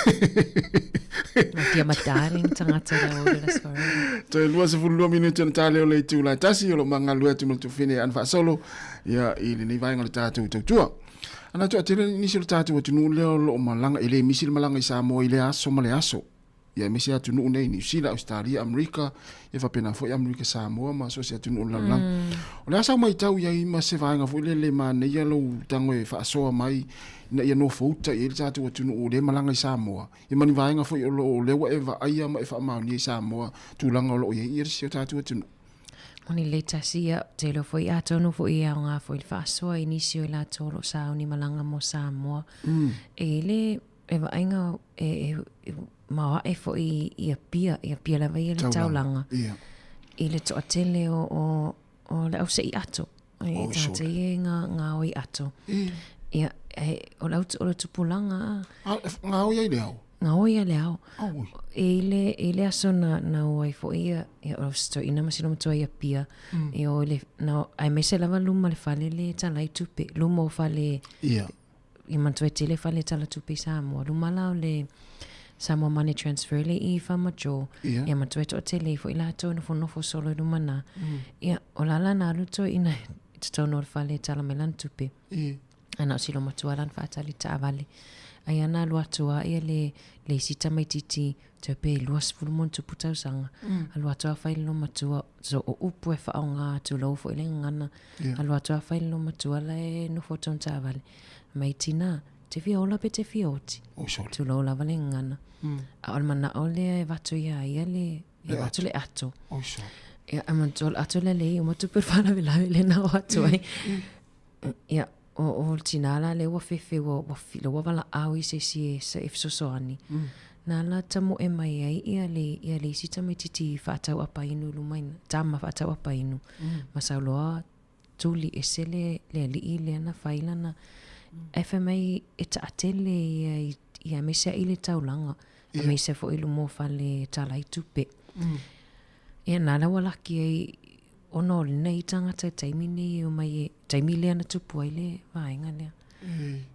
My dear, my darling, tagata le auli la sfara. Toe 22 minute ona tā leo le itu la tasi, o lo magalue atu ma le tufine ana faasolo, ia, i lenei vaega o le tātou tautua. Ana toa tele nisi o le tātou atunuu lea o lo o malaga, e le misi le malaga i Samoa i le aso ma le aso. Ia aemaise atunuu nei, Niu Sila, Ausetalia, Amerika, ia faapena foi Amerika Samoa ma so o se atunuu o le lalolagi. O le a sau matau i ai ma se vaega foi lele manaia lou tago e faasoa mai ina ia nofouta i ai le tatou atunuu lea e malaga i Samoa, ia ma ni vaega foi o lo o lea ua e vaaia ma e faamaonia i Samoa tulaga o lo o i ai ia si o tatou atunuu. Moni le tasi ia, te iloa foi atonu foi e aoga foi le faasoa i nisi o i latou o lo o sauni malaga mo Samoa. E le E vaaiga e, e, e maoae foi i Apia, i Apia lava ia le taulaga. Ia. I le toatele o, o, o le au se'i ato. E oh, tātou ia ngā, ngā oi ato. Ia, e, o le, o le tupulaga a. Ngā oi ai le ao? Ngā oi ai le ao. Oh, e i le, i le aso na, na o ai foi ia, ia o toeaina ma sina matua i Apia. E o le, na, aemaise lava luma le fale le talai tupe, luma o fale. Ia. I manatua e tele fale tala tupe i Samoa. Luma la o le Samoa Money Transfer le i Whamajo. Ia. Ia manatua e toatele ifo i latou nofonofo solo i luma na. Ia, o la la na alu toeaina i totonu o le fale e tala mai lana tupe. Ia. Ae na o si loma matua lana faatali taavale. Ai ana alu atu a ia le, le isi tamaititi tau pe 20 ma ona tupu tausaga. Alu atu a fai le loma matua, so o upu e faaaoga tulou foi le gagana. Yeah. Alu atu a fai le loma matua la e nofo tonu taavale. Mai tina, te fia ola pe te fia oti. Oi sole. Tulou lava le gagana. A o le manao lea e avatu ia ia le, e avatu le ato. Oi sole. Ia, e manatua o le ato lea le iu ma tupu le faalavelave lea na o atu ai. Ia, o, o le tina la lea ua fefe ua, ua filo ua valaau i se isi e, e fesoasoani. Na la tamoe mai ai ia le, ia le isi tamaititi faatau apa inu i luma ina, tama faatau apa inu. Ma sau loa tuli ese le, le alii lea na fai lana. Ae fai mai e taatele ia i, ia aemaise ai le taulaga, aemaise foi i luma o fale tala ai tupe. Ia na la ua laki ai ona o lenei tagata i taimi nei e omai e, taimi lea na tupu ai le vaega lea.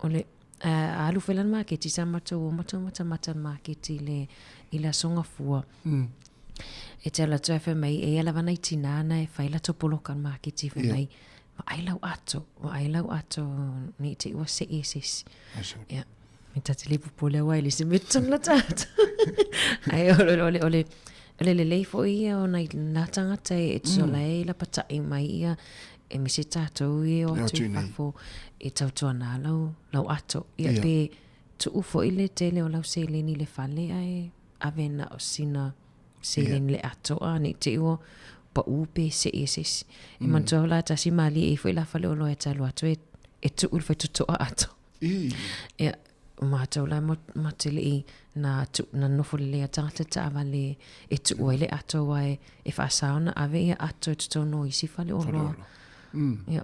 O le, a alu foi la le maketi, sa matou o matou matamata i le maketi i le, i le Aso Gafua. E te alu atu ae fai mai, e ia lava nai tinā na e fai latou poloka i le maketi fai mai, vaai lau ato, vaai lau ato, ne i te i ua see e se isi. Ia, me ta te le popole aua e le se mea tonu la tagata. Ae o le, o le, o le, o le lelei foi ia o nai nā tagata e tusola ai lapatai mai ia e mese tātou e o atu i fafo e tautuana lau, lau ato. Ia Ia. pe tuu foi le tele o lau seleni i le fale ae ave na o sina seleni le ato a ne i te i ua paʻū pe see e se isi. E manatua la tasi malie i foi la faleoloa e te alu atu e, e tuu le faitotoa ato. I. Ia, o mātou la ma, ma te lei na, tu, na nofo lelei a tagata taavale e tuu ai le ato aua e, e faasā ona ave ia ato i totonu o isi faleoloa. Ia,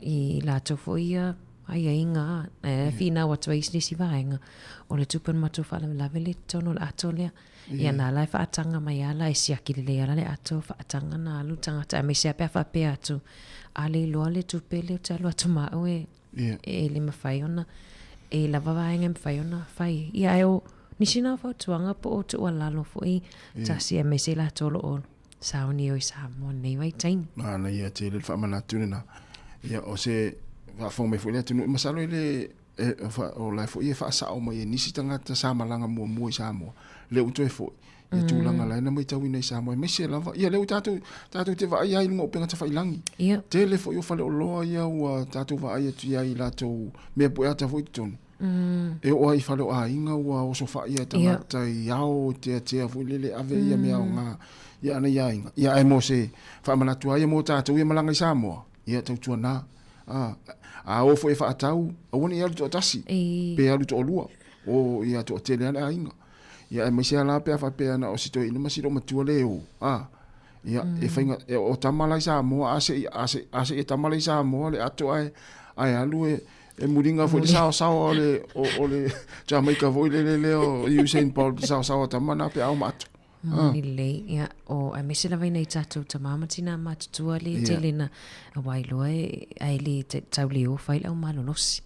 i latou foi ia aiaiga, e finau atu ai isi isi vaega, o le tupe na matou faalavelave le totonu o le ato lea. Ia na la e faataga mai lava la e siaki lelei lava la le ato faataga na alu tagata aemaise lava pe a faapea atu, a le iloa le tupe lea ou te alu atu ma au e E le mafai ona, e lava vaega e mafai ona fai. Ia ae o nisi na o fautuaga po o tuualalo foi tasi aemaise i latou o lo o sauni o i Samoa i lenei vaitaimi. Manaia tele le faamanatu lena. Ia o se faafofoga mai foi le atunuu, masalo e le e, o la e foi e faasao mai e nisi tagata sa malaga muamua i Samoa, lea ua toe foi. Ia tulaga la e na matauina i Samoa, aemaise lava, ia lea ua tatou, tatou te vaai ai i luga o upega tafailangi. Ia. Tele foi o faleoloa ia ua tatou vaai atu i ai i latou mea pueata foi i totonu. E oo ai i fale o aiga ua osofai e tagata i ao e teatea foi lele ave ia mea aoga ia ana i aiga. Ia ae mo se faamanatu lava ia mo tatou ia malaga i Samoa, ia tautuana. A, a o foi e faatau, aua ne i alu toatasi, pe alu toalua, o ia toatele lava le aiga. Ia aemaise lava la pe a faapea na o si toeaina ma si loomatua le o, a, ia, e faiga, e, o tama la i Samoa, a se'i, a se'i, a se'i e tama la i Samoa le ato ae, ae alu e, e muliga foi le saosaoa o le, o, o le Jamaica foi lele lea o Usain Bolt, le saosaoa tama na pe a o ma ato. Moni lelei, ia, o aemaise lava ina i tatou tamā ma tinā matutua le tele na aua iloa e, ae le tau le ofa ai le au malolosi.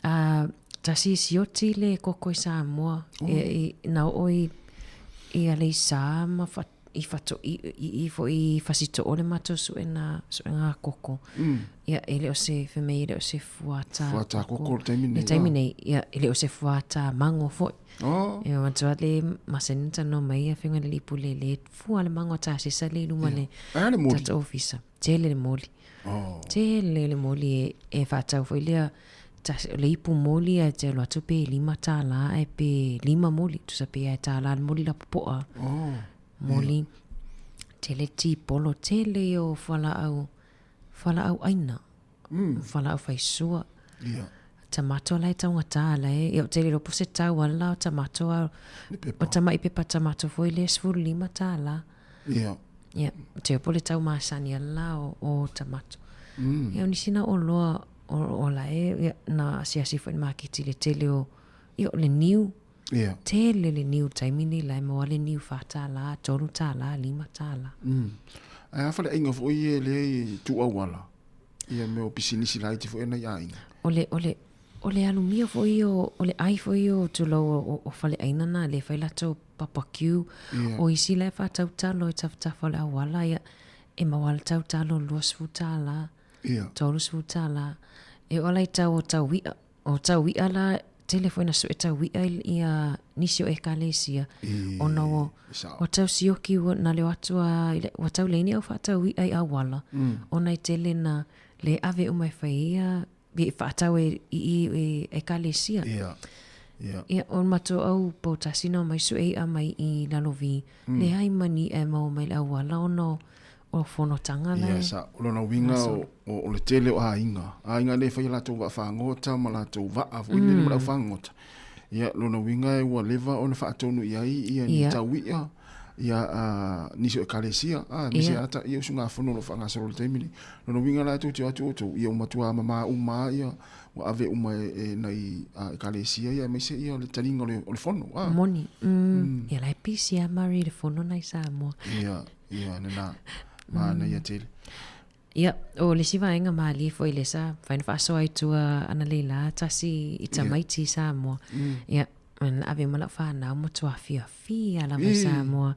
A, tasi i sioti le koko i Samoa, oh. e, i, na oo i, i Aleisa ma fa, i fato, i, i, i foi i Fasito'o le matou suena, suega koko. Ia, e le o se, fai mai e le o se fuata Fuata koko le taimi nei. Le taimi nei, ia, e le o se fuata mango foi. Oh. Ia, matua le masani na talanoa mai ia afioga i le alii pule le fua le mango a tasesa le i luma le Ae a le moli? tatou ofisa. Tele le moli. Oh. Tele le moli e, e faatau foi lea tasi, o le ipu moli ae te alu atu pe $5 ae pe lima moli, tusa pe ae $1 le moli lapopoa. Oh. Moli. Tele tipolo, tele ia o fualaau, fualaau aina. Fualaau faisua. Ia. Tamato la e taugata la e. Ia ou te le iloa po o se tau a le la o tamato a o tamai pepa tamato foi lea $15. Ia. Ia, ou te iloa po o le tau masani a le la o, o tamato. Ia o nisi na oloa o, o la e, ia, na asiasi foi i le maketi i le tele o, ia o le niu. Ia. Tele le niu i le taimi nei la e maua le niu $4, $3, $5. Ae a faleaiga foi ia lea e tuu auala? Ia mea o pisinisi laiti foi a nai aiga. O le, o le, o le alumia foi o, o le ai foi o tulou o, o faleaiga na lea e fai latou barbecue. Ia. O isi la e faatau talo i tafatafa o le auala, ia, e maua lava le tau talo $20, Ia. $30. E oo la i tau o tau i'a. O tau i'a la, tele foi na sue tau i'a i ia nisi o ekalesia, ona ua, ua tau sioki ua na leo atu a, ua tau leai ni au faatau i'a i auala, ona e tele na le ave uma e fai ia, e faatau e, i, i, i ekalesia. Ia, ia. Ia, o le matou au poutasi na omai sue i'a mai i Lalovi, leai ma ni i'a e maua mai i le auala ona o, O fonotaga la e. Ia, sa, o lona uiga o, o, o le tele o aiga, aiga lea e fai a latou vaa fagota ma latou vaa foi lele ma le aufagota. Ia, lona uiga e ua leva ona faatonu i ai ia ni tau i'a, ia a, nisi o ekalesia, a, aemaise lava ta, ia usugafono o lo o faagasolo i le taimi lenei. Lona uiga la e tou te o atu outou, ia ua matua mama uma lava ia, ua ave uma e, e nai a, ekalesia ia aemaise ia le taliga o le, o le fono, a. Moni, ia la e pisi lava Murray i le fono na i Samoa. Ia. Ia, lena. Manaia tele. Ia, o le isi vaega malie foi lea sa mafai ona faasoa i tua analeila tasi i tamaiti i Samoa. Ia, na ave uma lau fanau matua fiafia lava i Samoa.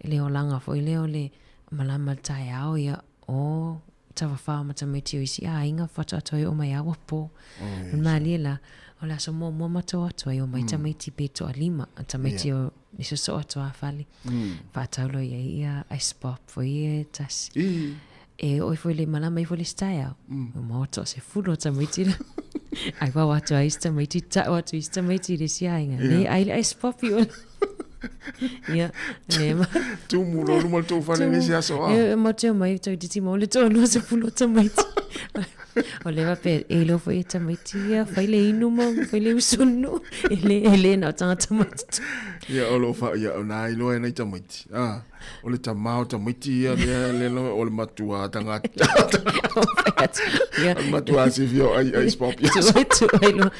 I le olaga foi lea o le malama i le taeao, ia, o tauafa ma tamaiti o isi aiga faatoa toe oo mai lava ua po. O le malie la, o le aso muamua matou atu ai, omai tamaiti pe toalima, tamaiti o le soosoo atu lava fale. Faatau loa i ai ia ice pop foi ia e tasi. E oo ifo i le malama ifo i le isi taeao, ua maua toasefulu o tamaiti la. Ai wau atu ai isi tamaiti, tau atu isi tamaiti i le isi aiga. Le ai le ice pop i ola. Ia, le ma. Tumu loa luma o le tou fale i le isi aso, a. E matou te omai toeitiiti maua le toaluasefulu o tamaiti. O lea faapea, e iloa foi e tamaiti ia, fai le inu ma fai le usonu. E le, e le na o tagata matutua. Ia, o lo o fa, ia, o na iloa e nai tamaiti. A, o le tama o tamaiti ia, lea, lea, lea, o le matua tagata. Ia. O le matua sifia o ai, ice pop. Ia, Tu, tu ai loa.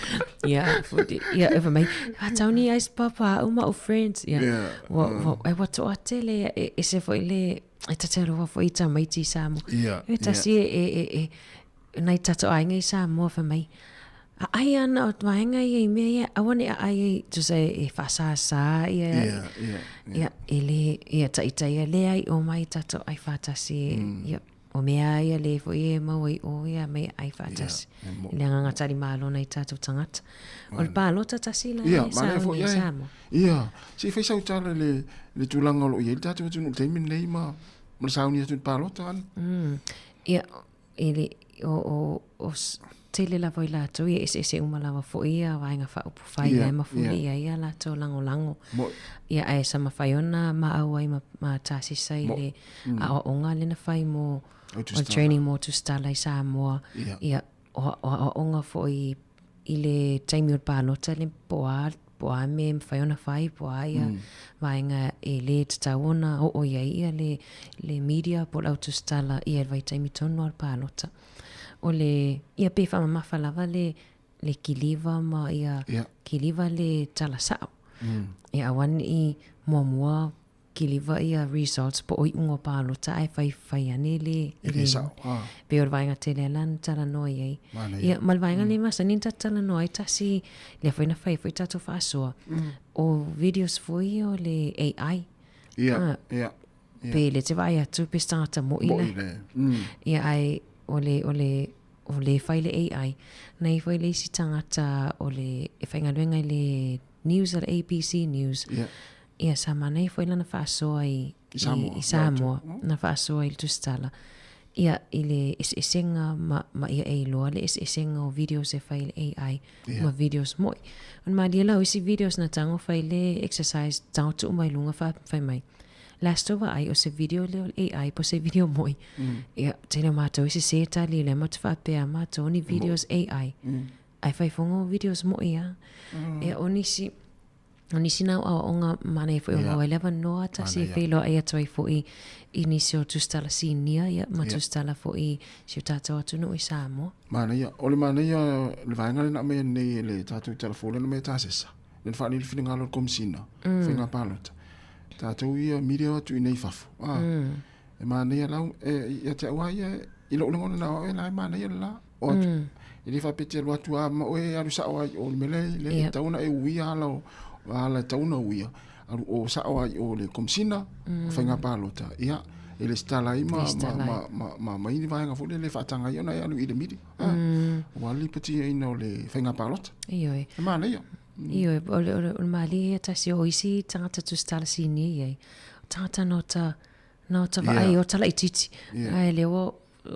Ia, foti, ia, e fai mai, faatau ni ice pop a au ma ou friends. Ia, Ia, ua, ua, ai ua toatele, ia, e, ese foi le, e tatalo foi i tamaiti i Samoa. Ia, E tasi e, e, e, e, nai tatou aiga i Samoa fai mai, aai ana o vaega ia i mea ia, aua ne i aai ai, tusa e, e faasāsā ia, Ia, ia, ia, e le, ia taitai ia leai o mai tatou ai faatasi, ia, o mea ia le foi e maua i o ia mea ai faatasi. Ia, e mo- I le agaga talimalo nai tatou tagata. O le palota tasi la Ia, e manaia foi sauni i ai. Samoa. Ia, se i fai sau tala i le, le tulaga o lo o i ai le tatou atunuu i le taimi lenei ma, ma le sauni atu i le palota, Ana. Ia, e le, o, o, o tele lava i latou, ia eseese uma lava foi ia vaega faaupufai Ia, e mafuli ia. i ai ia latou lagolago. Mo- Ia, ae sa mafai ona maau ai ma, ma tasisa i Mo- le aoaoga lea na fai mo, O o le tusitala. training mo tusitala i Samoa. Ia. Ia, o, o aoaoga foi i le taimi o le palota le po o a, po o a mea e mafai ona fai, po o a ia vaega e le tatau ona oo i ai ia le, le media po o le au tusitala ia i le vaitaimi tonu lava o le palota. O le, ia pe faamamafa lava le, le kiliva ma ia, Ia. kiliva le tala sao. Ia aua ne i muamua. kiliva ia results po o iuga o palota ae faifai ane le E le sao, a. Pei o le vaega tele lava na talanoa i ai. Manaia. Ia, ma le vaega lea e masani ona tatou talanoa ai tasi, lea foi na fai ai foi tatou faasoa, o videos foi ia o le AI. Ia, Ah, ia, ia. Pe le te vaai atu pe se tagata moi Moi la. le. Ia, ae o le, o le, o le fai le AI. Na i ai foi le isi tagata o le, e faigaluega i le news a le ABC News. Ia. Ia, sa manaia foi lana faasoa i, I Samoa. i Samoa, na faasoa i le tusitala. Ia, i le eseesega ma, ma ia e iloa le eseesega o videos e fai i le AI Ia. ma videos moi. O le malie la o isi videos na tago fai le exercise tago tuu mai luga fa, fai mai. Last o vaai o se video lea o le AI po o se video moi. Ia, tele o matou e sese tali lea matou faapea matou ni videos AI. Ae fai fono videos moi a. Ia, o nisi, o nisi na o aoaoga manaia foi o maua ai le avanoa tasi e feiloai atu ai foi i nisi o tusitala sinia ia ma tusitala foi i si o tatou atunuu i Samoa. Manaia, o le manaia le vaega lea na aumaia nei e le tatou Tala Fou lea na aumaia e Tasesa, lea na faaali le finagalo o le Komesina o Faiga Palota. Tatou ia media o atu i inei i fafo, a, e manaia lau, e, ia te au lava ia, i lou lagona na o au e la e manaia le la. O atu, e le faapea e te alu atu lava ma oe e alu sao lava i o i le mea lea, lea e tatau ona e uia ala o, ala e tatau ona uia, alu o sao lava i o i le Komesina o Faiga Palota, ia, e resitala ai ma, ma, ma, ma, ma aumai ni vaega foi lele e faataga ai ona e alu i le mili, a, aua le lipotiina o le Faiga Palota. Ioe. E manaia. Ioe, o le, o le, o le malie ia tasi o isi tagata tusitala sinia i ai, o tagata no ta, no ta vaai o ta laitiiti. Ae lea ua,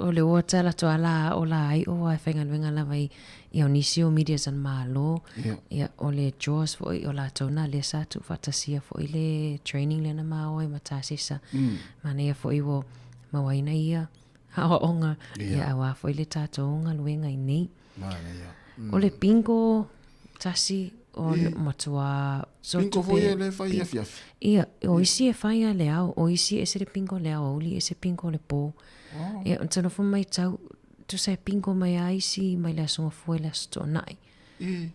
o le ua tala atu a la o la ai o e faigaluega lava i ia o nisi o medias a le Malo. Ia, o le JAWS foi o latou na lea sa tuufaatasia foi le training lea na maua ai ma Tasesa. Manaia foi ua mauaina ia aoaoga ia aua foi le tatou galuega i nei. Manaia. O le bingo tasi o le matua so Bingo foi e le fai afiafi. Ia, o isi e fai a le ao, o isi e ese le bingo le ao aoauli, ese bingo le po. Ia, o nofo maitau, tusa e bingo mai a isi mai le aso Gafua i le aso Toonai.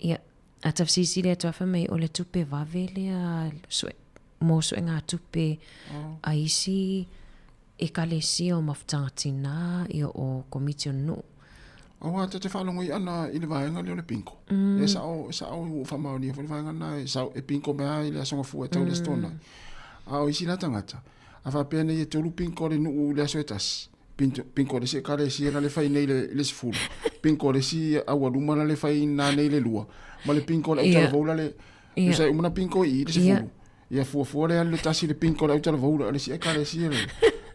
Ia, a ta fesilisili atu a fai mai o le tupe vave lea sue, mo suega tupe a isi Ekalesia o Mafutaga Tinā, ia o Komiti o Nuu. Aua ta te faalogo i ana i le vaega lea o le bingo. E sao, e sao ua faamaonia foi le vaega lena e sao e bingo mai lava i le Aso Gafua e tau i le Aso Toonai. A o isi la tagata, a faapea nei e tolu bingo a le nuu i le aso e tasi, bingo a le isi ekalesia la le fai nei i le 10, bingo a le isi aualuma la le fai nanei i le 2, ma le bingo a le autalavou la le, tusa e uma ona bingo i i le 10. Ia fuafua le alu le tasi le pinko le autalavou a le isi ekalesia le.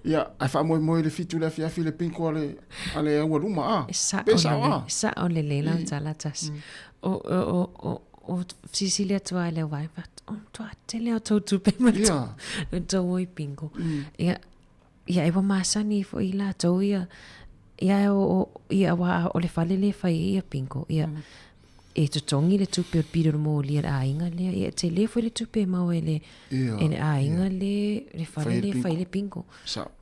Ia, ae faamoemoe i le 7 i le afiafi le pinko a le, a le aualuma, a? E sao Pe sao, lelei, a? e sao lelei lau tala tasi. O, o, o, o, o fesilisili atu lava i le auvae, o matua tele a outou tupe ma le tou o i bingo. Ia, ia e ua masani foi i latou ia, ia o, o, ia aua o le fale lea e fai ai ia bingo, ia, e totogi le tupe o le pili o le moli a le aiga lea, ia e tele foi le tupe e maua e le, e le aiga le, le fale lea e fai ai le bingo.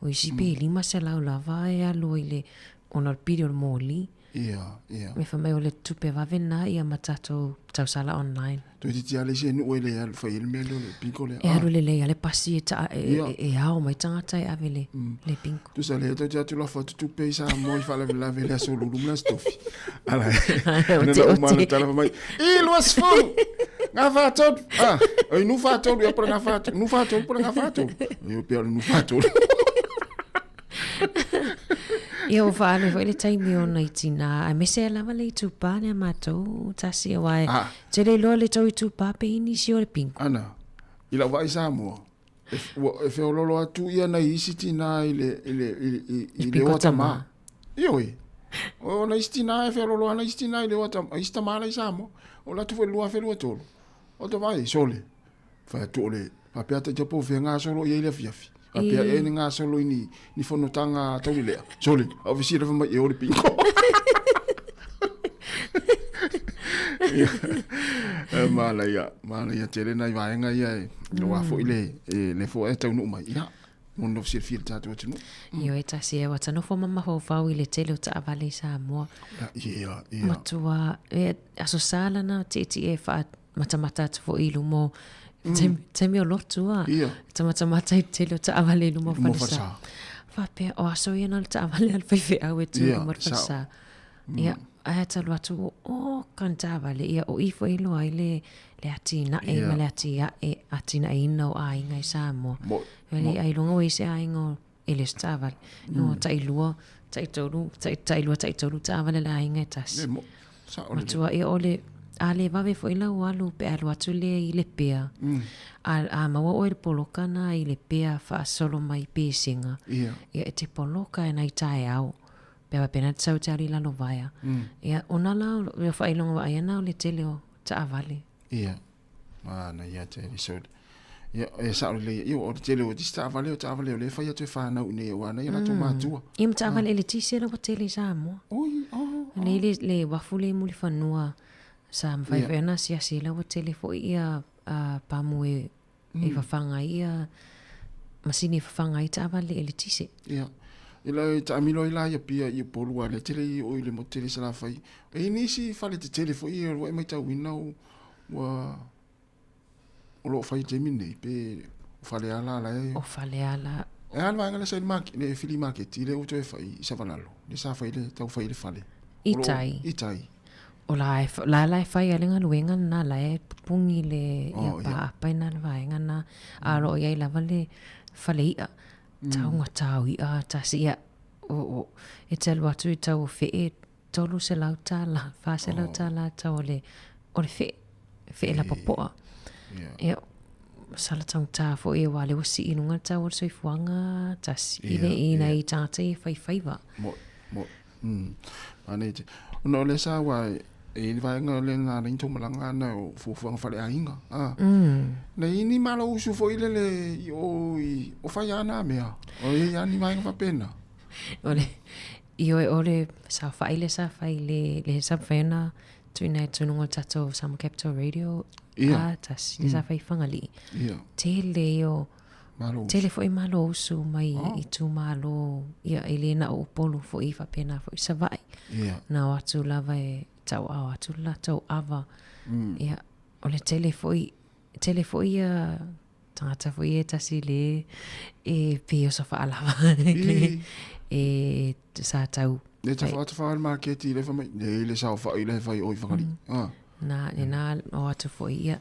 O isi pe 500 lava e alu ai i le, ona o le pili o le moli. Ia, ia. Me fai mai o le tupe vave lena ia ma tatou tausala online. Toeitiiti lava le isi nuu e le alu fai ai le mea lea o le bingo lea. E alu lelei lava le pasi e, ta, e, e, e ao mai tagata e ave le, le bingo. Tusa lea toe atu lafo atu tupe i Samoa i faalavelave i le aso Lulu ma le aso Tofi. Ala, na na uma le tala fai mai, i 20! Ngā whātolu! Ah, oi nu whātolu, ia pora ngā whātolu, nu whātolu, pora ngā whātolu. Oi, pea o le nu whātolu. Ia ua faaalu ai foi le taimi o nai tinā, aemaise lava le itupa lea matou tasi aua e tele loa le tou itupa pe i nisi o le pingo. Ana, i lau vaai Samoa, e, ua, e feololo atu ia nai isi tinā i le, i le, i, i, i le oa tamā. Ioe. O nai isi tinā e feololo ana isi tinā i le oa tamā, isi tamā la i Samoa. O la atu foi i le 2023. O te vaai, sole. Fai atu o le, faapea taita po fea gasolo i ai le afiafi. Faapea e ni gasolo i ni, ni fonotaga taulelea. Sole, a o fesili fai mai e o le pingo. Ia, manaia, manaia tele nai vaega ia e, aua foi le, e, le foi e taunuu mai. Ia, mo le nofo silafia i le tatou atunuu. Ioe tasi e ua ta nofo mamafaufau i le tele o taavale i Samoa. Ia, ia. Matua, e, aso sa lana tietie e wha matamata atu foi i luma o Taimi o lotu a. Tamatamata i tele o taavale i luma o falesa. Faapea, o aso ia na o le taavale a le faifeau e tu i luma o le falesa. Ia, ae talu atu, o ka ni taavale, ia o i foi e iloa ai le, le atinae ma le atiae, atinaeina o aiga i Samoa. Le ailoga ua i ai se aiga o e le o se taavale. No, tailua, taitolu, tailua, taitolu taavale a le aiga e tasi. Matua, ia o le, a le vave foi lau alu pe a alu atu lea i Lepea, a maua oe i le poloka na i Lepea faasolo mai i Pesega, ia e te poloka e nai taeao, pe a faapena te sau e te alu i Lalovaea. Ia, ona la o le faailoga vaaia na o le tele o taavale. Ia, manaia tele so ia e sao lelei ia o le tele o tisi taavale o taavale o lea e fai atu e fanau i nei aua nai a latou matua. Ia ma taavale eletise la ua tele i Samoa. Oi, oh, oh. Nei le, le uafu le i Mulifanua sa mafai foi ona asiasi la ua tele foi ia pamu e e fafaga ai ia masini e fafaga ai taavale eletise. Ia. I la e taamilo ai la i Apia i Upolu aua lea tele i o i le motu tele i Salafai. E i ai nisi fale tetele foi ia ua e matauina ua o lo o fai i le taimi lenei pe o Faleala la e O Faleala E a le vaega lea sa i le market, le flea market lea ua toe fai i Savalalo, lea sa fai le tau fai le fale. I tai. I tai. O la e, la la e fai ai le galuega lena, la e pupuni le ia paapa i na le vaega lena, a o lo o i ai lava le fale i'a, taugata o i'a tasi ia, o, o, e te alu atu i tau o Fe'e, $300, $400 tau o le, o le fe'e, fe'e lapopoa. Ia, sala taugata foi aua o lea ua sii i luga le tau o le soifuaga tasi, i le, i nai tagata ia e faifaiva. Mo, mo, Manaia te. Ona o lea sa aua e i ai le vaega lea na ala ai tou malaga ana o fuafuaga faleaiga. A. Na i ai ni malo usu foi lele i o i o fai a na mea. O i ai a ni vaega faapena. O le ioe o le saofai lea sa fai le le sa mafai ona tuuina i totonu o le tatou Samoa Capital Radio a tasi lea sa fai i Fagalii. Tele ia o Malo usu. Tele foi malo usu mai itumalo, ia e le na o Upolu foi faapena foi Savaii. Na o atu lava e tauaao atu le latou ava. Ia, o le tele foi, tele foi ia tagata foi ia e tasi le e pei o sa faalava le e sa tau. Le tafa le maketi le fai mai, nei le saofai la e fai o i Fagalii. Nā, nā o atu foi ia,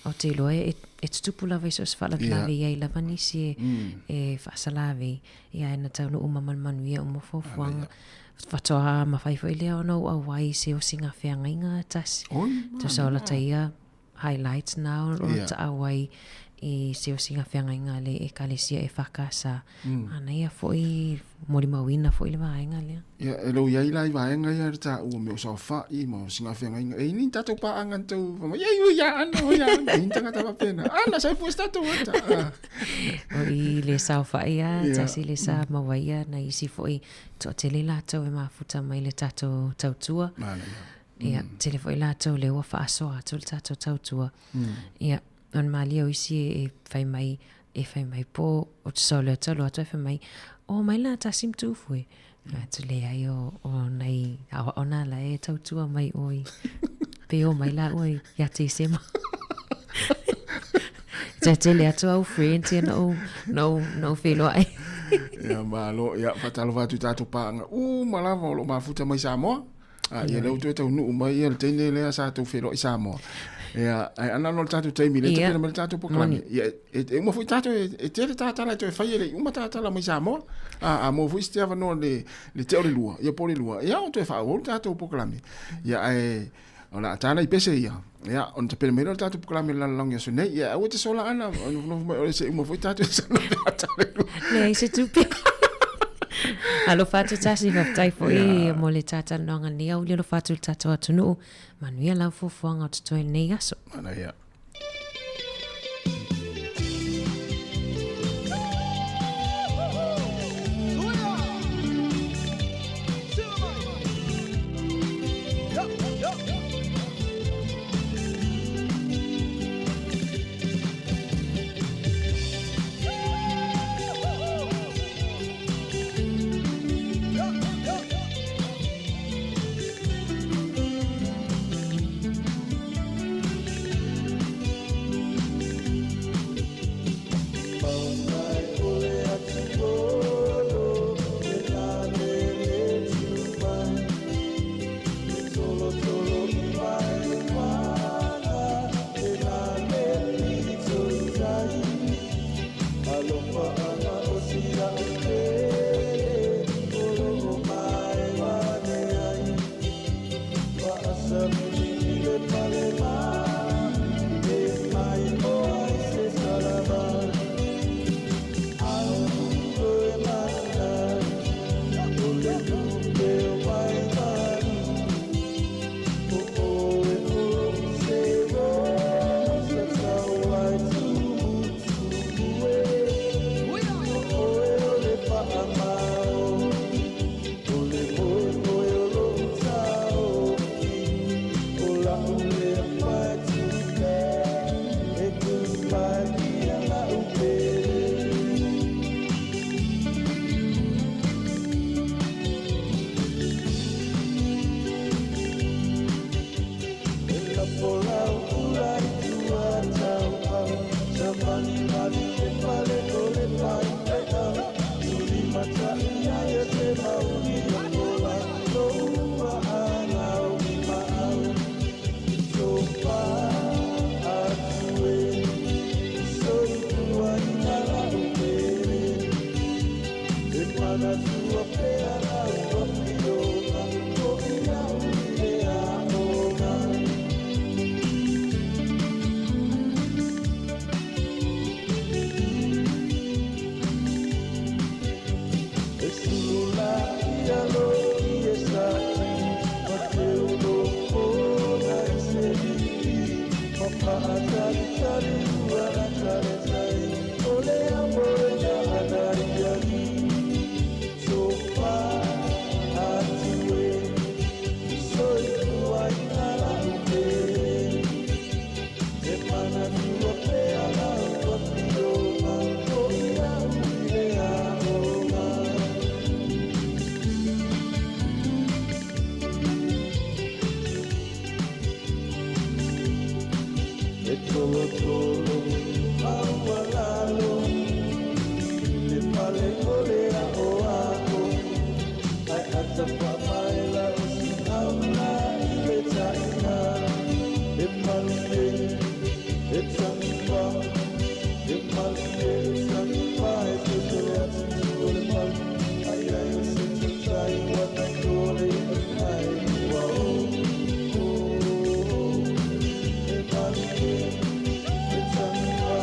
ou te iloa e, e tutupu lava i so o se faalavelave i ai lava nisi e, e faasalavei, ia e na taunuu ma manumanuia uma fuafuaga. Faatoa mafai foi lea ona ou auai i se osiga feagaiga tasi. Tusa o lata ia highlights na o lota auai i se osiga feagaiga a le Ekalesia EFKS. Manaia foi, molimauina foi le vaega lea. Ia, e lou iai la i vaega ia le taua me o saofai ma o sigafeagaiga. E i ni tatou paaga na tou fai mai, ei, ui ia ana, ui ia ana. E i ni tagata faapena. Ana, sai pue se tatou ata. O i le saofai a, tasi le sa maua ia nai isi foi toatele latou e mafuta mai le tatou tautua. Manaia. Ia, tele foi latou lea ua faasoa atu le tatou tautua. Ia, o le malie o isi e fai mai, e fai mai po o te sao lea talu atu e fai mai, o mai la tasi ma tufu e. Atu leai o, o nai aoao nā la e tautua mai oi. Pe o mai la oi ia Tesema. Te tele atu au friends ia na ou, na ou, na ou wheloai. Ia malo, ia whatalofa atu i tātou pāanga uma lava o lo mafuta mai Samoa. A, ia lea ua toe taunuu mai ia le teine lea sa tou feiloai i Samoa. Ia, ae ana ona o le tatou taimi lea e tapena mai le tatou polokalame. Ia, e, e uma foi tatou, e, e tele tatala e toe fai e le i uma tatala mai Samoa. A, a maua foi se te avanoa le, le tea o le lua, ia po o le lua. Ia, o toe faaauau le tatou polokalame. Ia, ae, o le a tala i pese ia. Ia, ona tapena mai lea o le tatou polokalame i le lalolagi aso nei. Ia, aua e te sola ana, nofonofo mai oe se i uma foi tatou i sana pe a tala i lua. Leai se tupe. Alofa atu Tasi, faafetai foi mo le ta talanoaga i lenei aoauli. Alofa atu i le tatou atunuu. Manuia lau fuafuaga o totoe i lenei aso. Manaia. Faatalitali ua lata le tai O le amoega ana i alii Tofa atu e Soifuaina lau pē E manatua pea lau afioga O ia'u i le aoga. E tolotolo maualalo i le fale o le aʻoaʻo Ae atapā mai lau siaula i le taʻina E malie e tanifa E malie e tanifa E pepele atu i o le malu Ai ai o se tautai ua tatou le iʻa mai ua o o E malie e tanifa.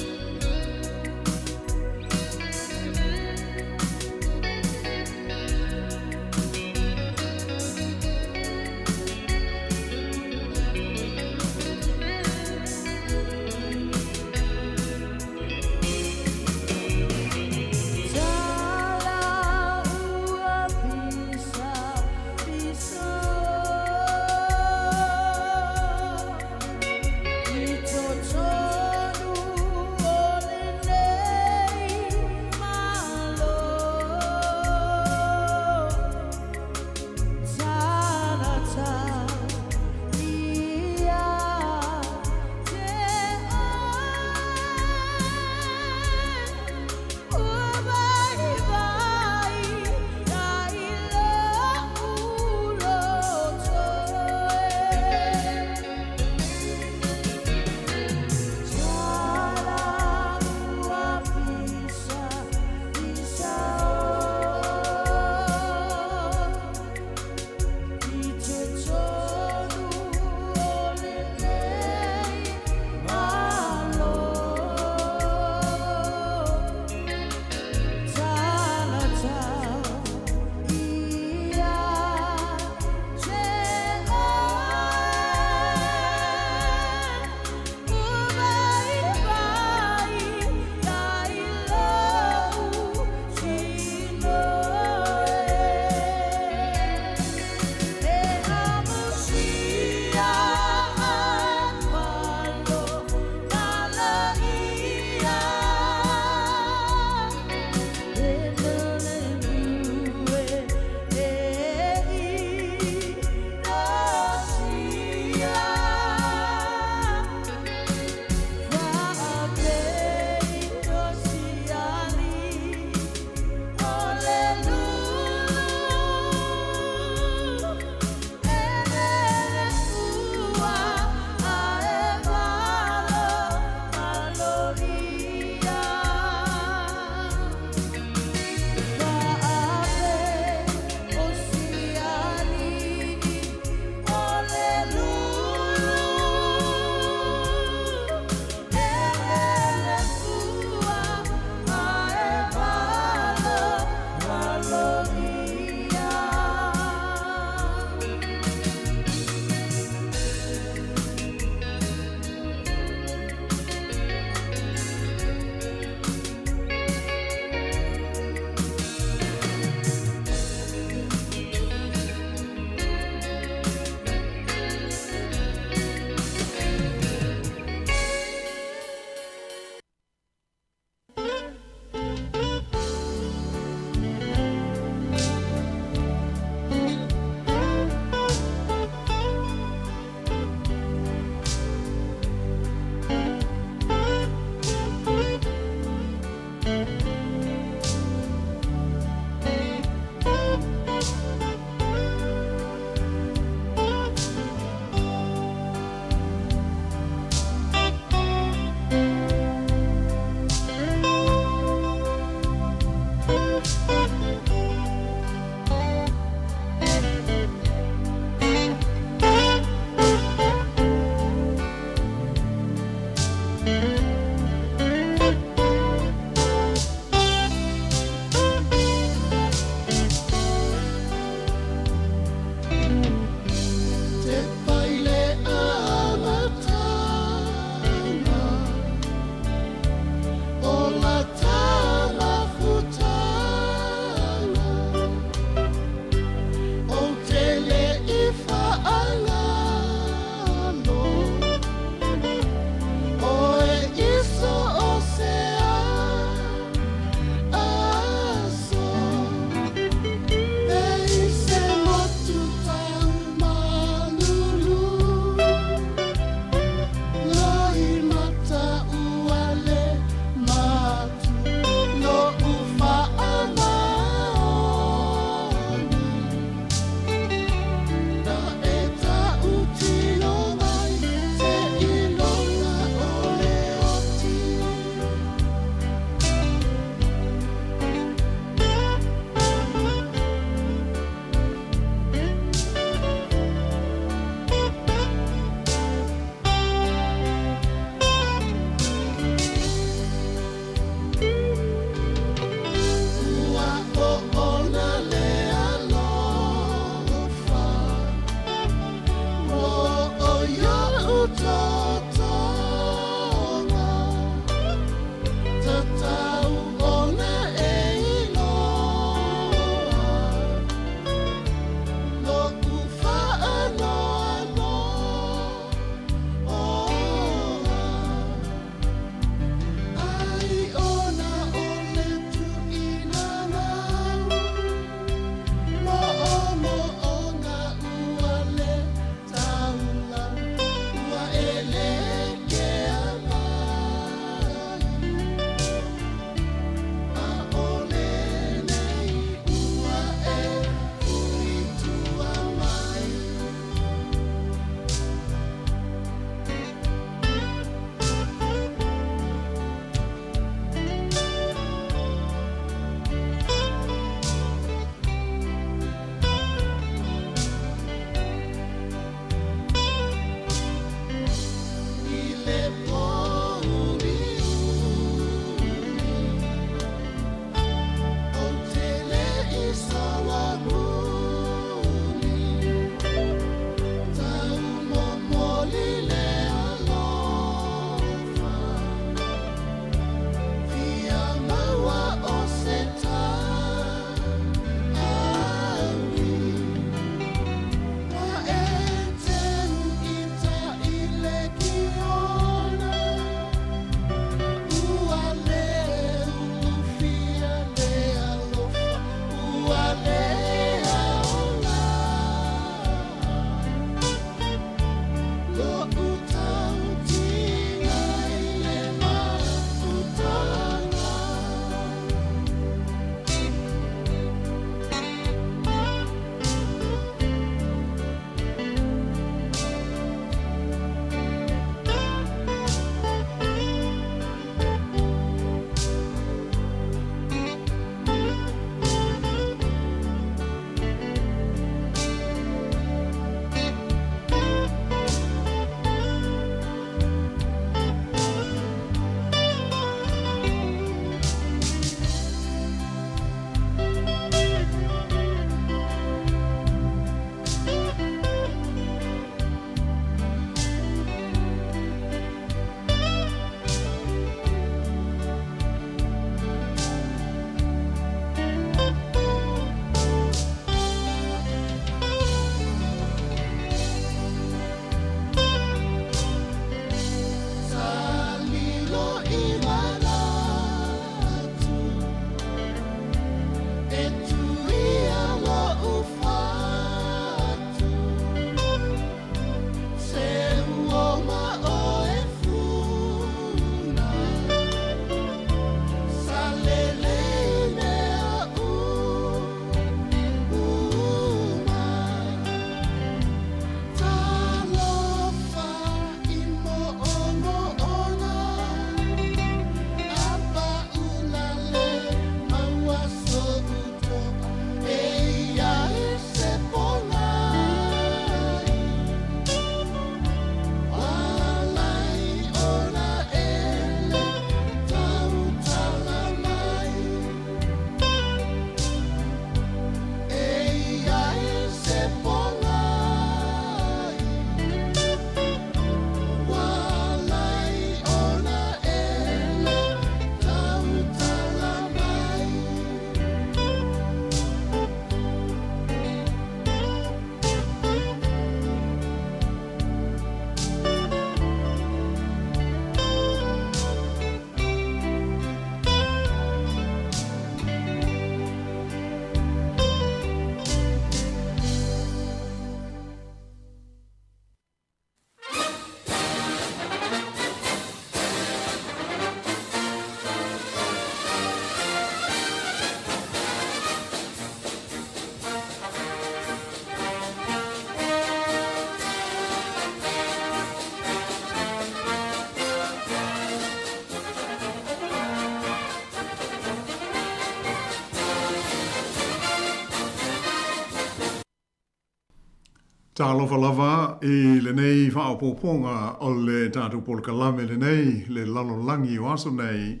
Talofa lava i lenei faaopoopoga o le tatou polokalame lenei, le lalolagi o aso nei.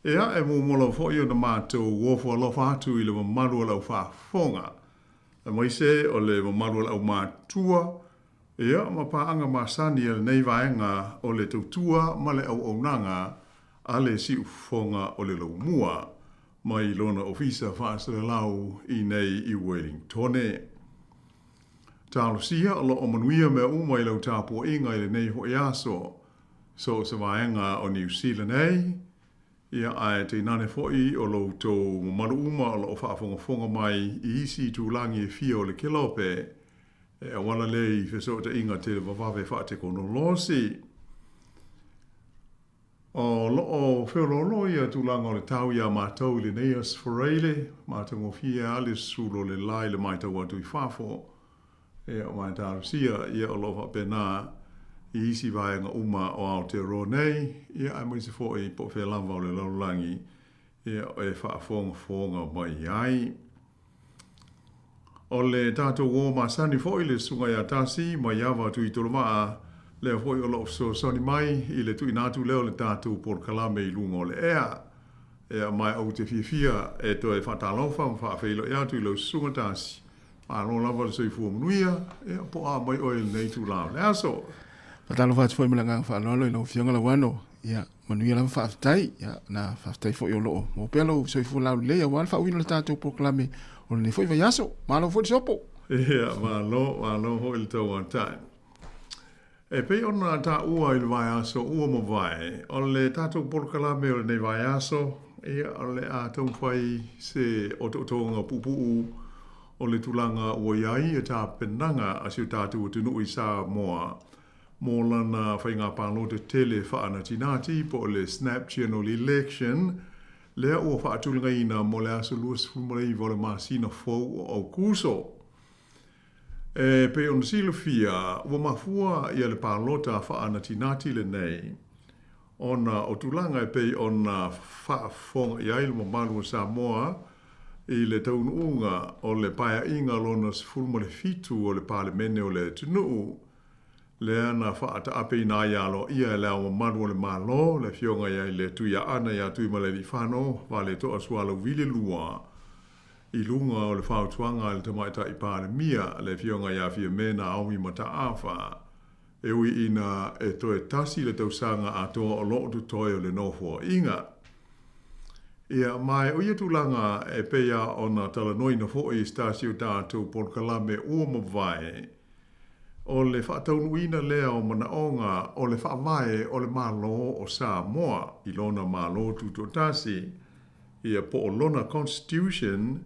Ia, e muamua lava foi ona matou ofo alofa atu i le mamalu o le aufaafofoga, aemaise o le mamalu o le aumatua, ia, ma paaga masani a lenei vaega o le tautua ma le auaunaga a le Siufofoga o le Laumua mai lona ofisa faaselelau i nei i Welingtone. Talosia o lo o manuia mea uma i lau tapuaiga i lenei foi aso, so o se vaega o Niu Sila nei, ia ae tainane foi o lo outou mamalu uma o lo o faafogafoga mai i isi itulagi e fia o le kelope, e auala lea i fesootaiga televavave faatekonolosi. O lo o feoloolo ia tulaga o le tau iā matou i lenei Aso Faraile, matagofie lava le sulu o le la i le matau atu i fafo. Ia, ma e talosia, ia o lo o faapena i isi vaega uma o Aotearoa nei, ia aemaise foi po o fea lava o le lalolagi, ia e faafogafoga mai ai. O le tatou uo masani foi le Susuga ia Tasi Maiava Tuitolovaa, lea foi o lo o fesoasoani mai i le tuuina atu lea o le tatou polokalame i luga o le ea. Ea, ma ou te fiafia e toe faatalofa ma faafeiloai atu i lau Susuga Tasi. Malo lava le soifua manuia, ea, po o a mai oe i lenei itula o le aso. Faatalofa atu foi ma le agaga faaaloalo i lau Afioga Lauano. Ia, manuia lava faafetai. Ia, na faafetai foi o lo o maua pea lou soifua laulelei aua le faauiina o le tatou polokalame o lenei foi vaiaso. Malo foi le sopo. Ia, malo, malo foi le tauatai. E pei ona taua i le vaiaso ua mavae, o le tatou polokalame o lenei vaiaso, ia, o le a taumafai se otootoga puupuu o le tulaga ua i ai ia tapenaga a si o tatou atunuu i Samoa mo lana faiga palota tele faanatinati po o le Snap General Election lea ua faatulagaina mo le aso 29 o le masina fou o Aokuso. E pei ona silafia, ua mafua ia le palota faanatinati lenei ona o tulaga e pei ona faafofoga i ai le mamalu o Samoa i le taunuuga o le Paeaiga lona 17 o le Palemene o le atunuu, lea na faataapeina ai aloaia e Le Ao Mamalu o le Malo, le Afioga ia le Tuiaana ia Tuimalealiifano Vaaletoa Sualauvi II, i luga o le fautuaga a le Tamaitai Palemia, le Afioga ia Fiame Naomi Mataafa, e ui ina e toe tasi le tausaga atoa o lo o totoe o le Nofoaiga. Ia, ma o ia tulaga e pei lava ona talanoaina foi i se tasi o tatou polokalame ua mavae, o le faataunuuina lea o manaoga o le Faavae o le Malo o Samoa i lona Malo Tutoatasi, ia po o lona Constitution,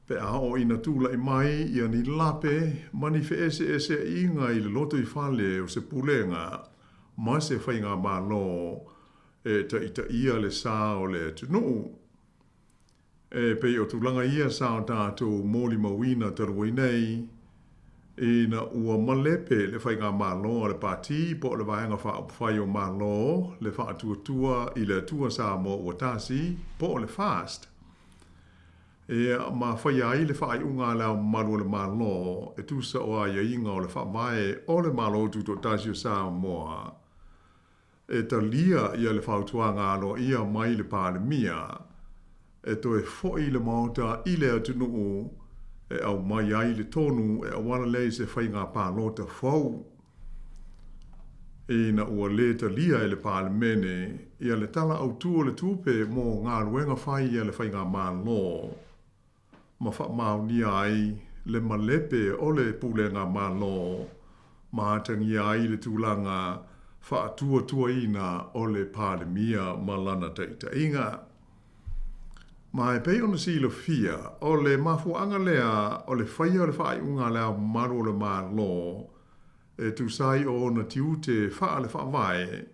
pe a oo ina tulai mai ia ni lape ma ni feeseeseaiga i le lotoifale o se pulega ma se faigamalo e taitaia le sa o le atunuu. E pei o tulaga ia sa o tatou molimauina talu ai nei, ina ua malepe le faigamalo a le Pati po o le Vaega Faaupufai o Malo, le Faatuatua i le Atua Samoa Ua Tasi, po o le FAST, ia ma faia ai le faaiuga a Le Ao Mamalu o le Malo e tusa o aiaiga o le Faavae o le Malo Tutoatasi o Samoa. E talia ia le fautuaga aloaia mai le Palemia e toe fo'i le Maota i le atunuu e aumai ai le tonu e auala lea i se faiga palota fou. Ina ua lē talia e le Palemene ia le Tala Autu o le Tupe mo galuega fai a le Faigamalo, ma faamaonia ai le malepe o le Pulega Malo ma atagia ai le tulaga faatuatuaina o le Palemia ma lana taitaiga. Ma e pei ona silafia, o le mafuaaga lea o le faia o le faaiuga a Le Ao Mamalu o le Malo e tusa ai o ona tiute faale-faavae,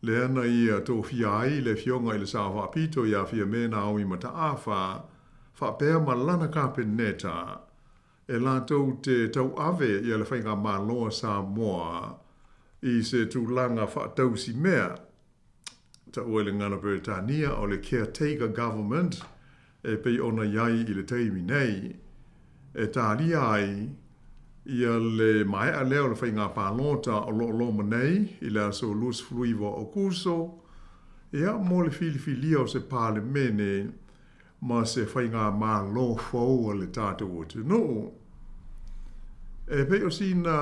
lea na ia tofia ai le Afioga i le Sao Faapito ia Fiame Naomi Mataafa faapea ma lana Kapeneta e latou te tauave ia le Faigamalo a Samoa i se tulaga faatausimea, taua i le gagana Peretania o le Caretaker Government e pei ona i ai i le taimi nei, e talia ai. Ia le maea lea o le faiga palota o lo o loma nei i le aso 29 o Aokuso, ia, mo le filifilia o se Palemene ma se faigamalo fou a le tatou atunuu. E pei o sina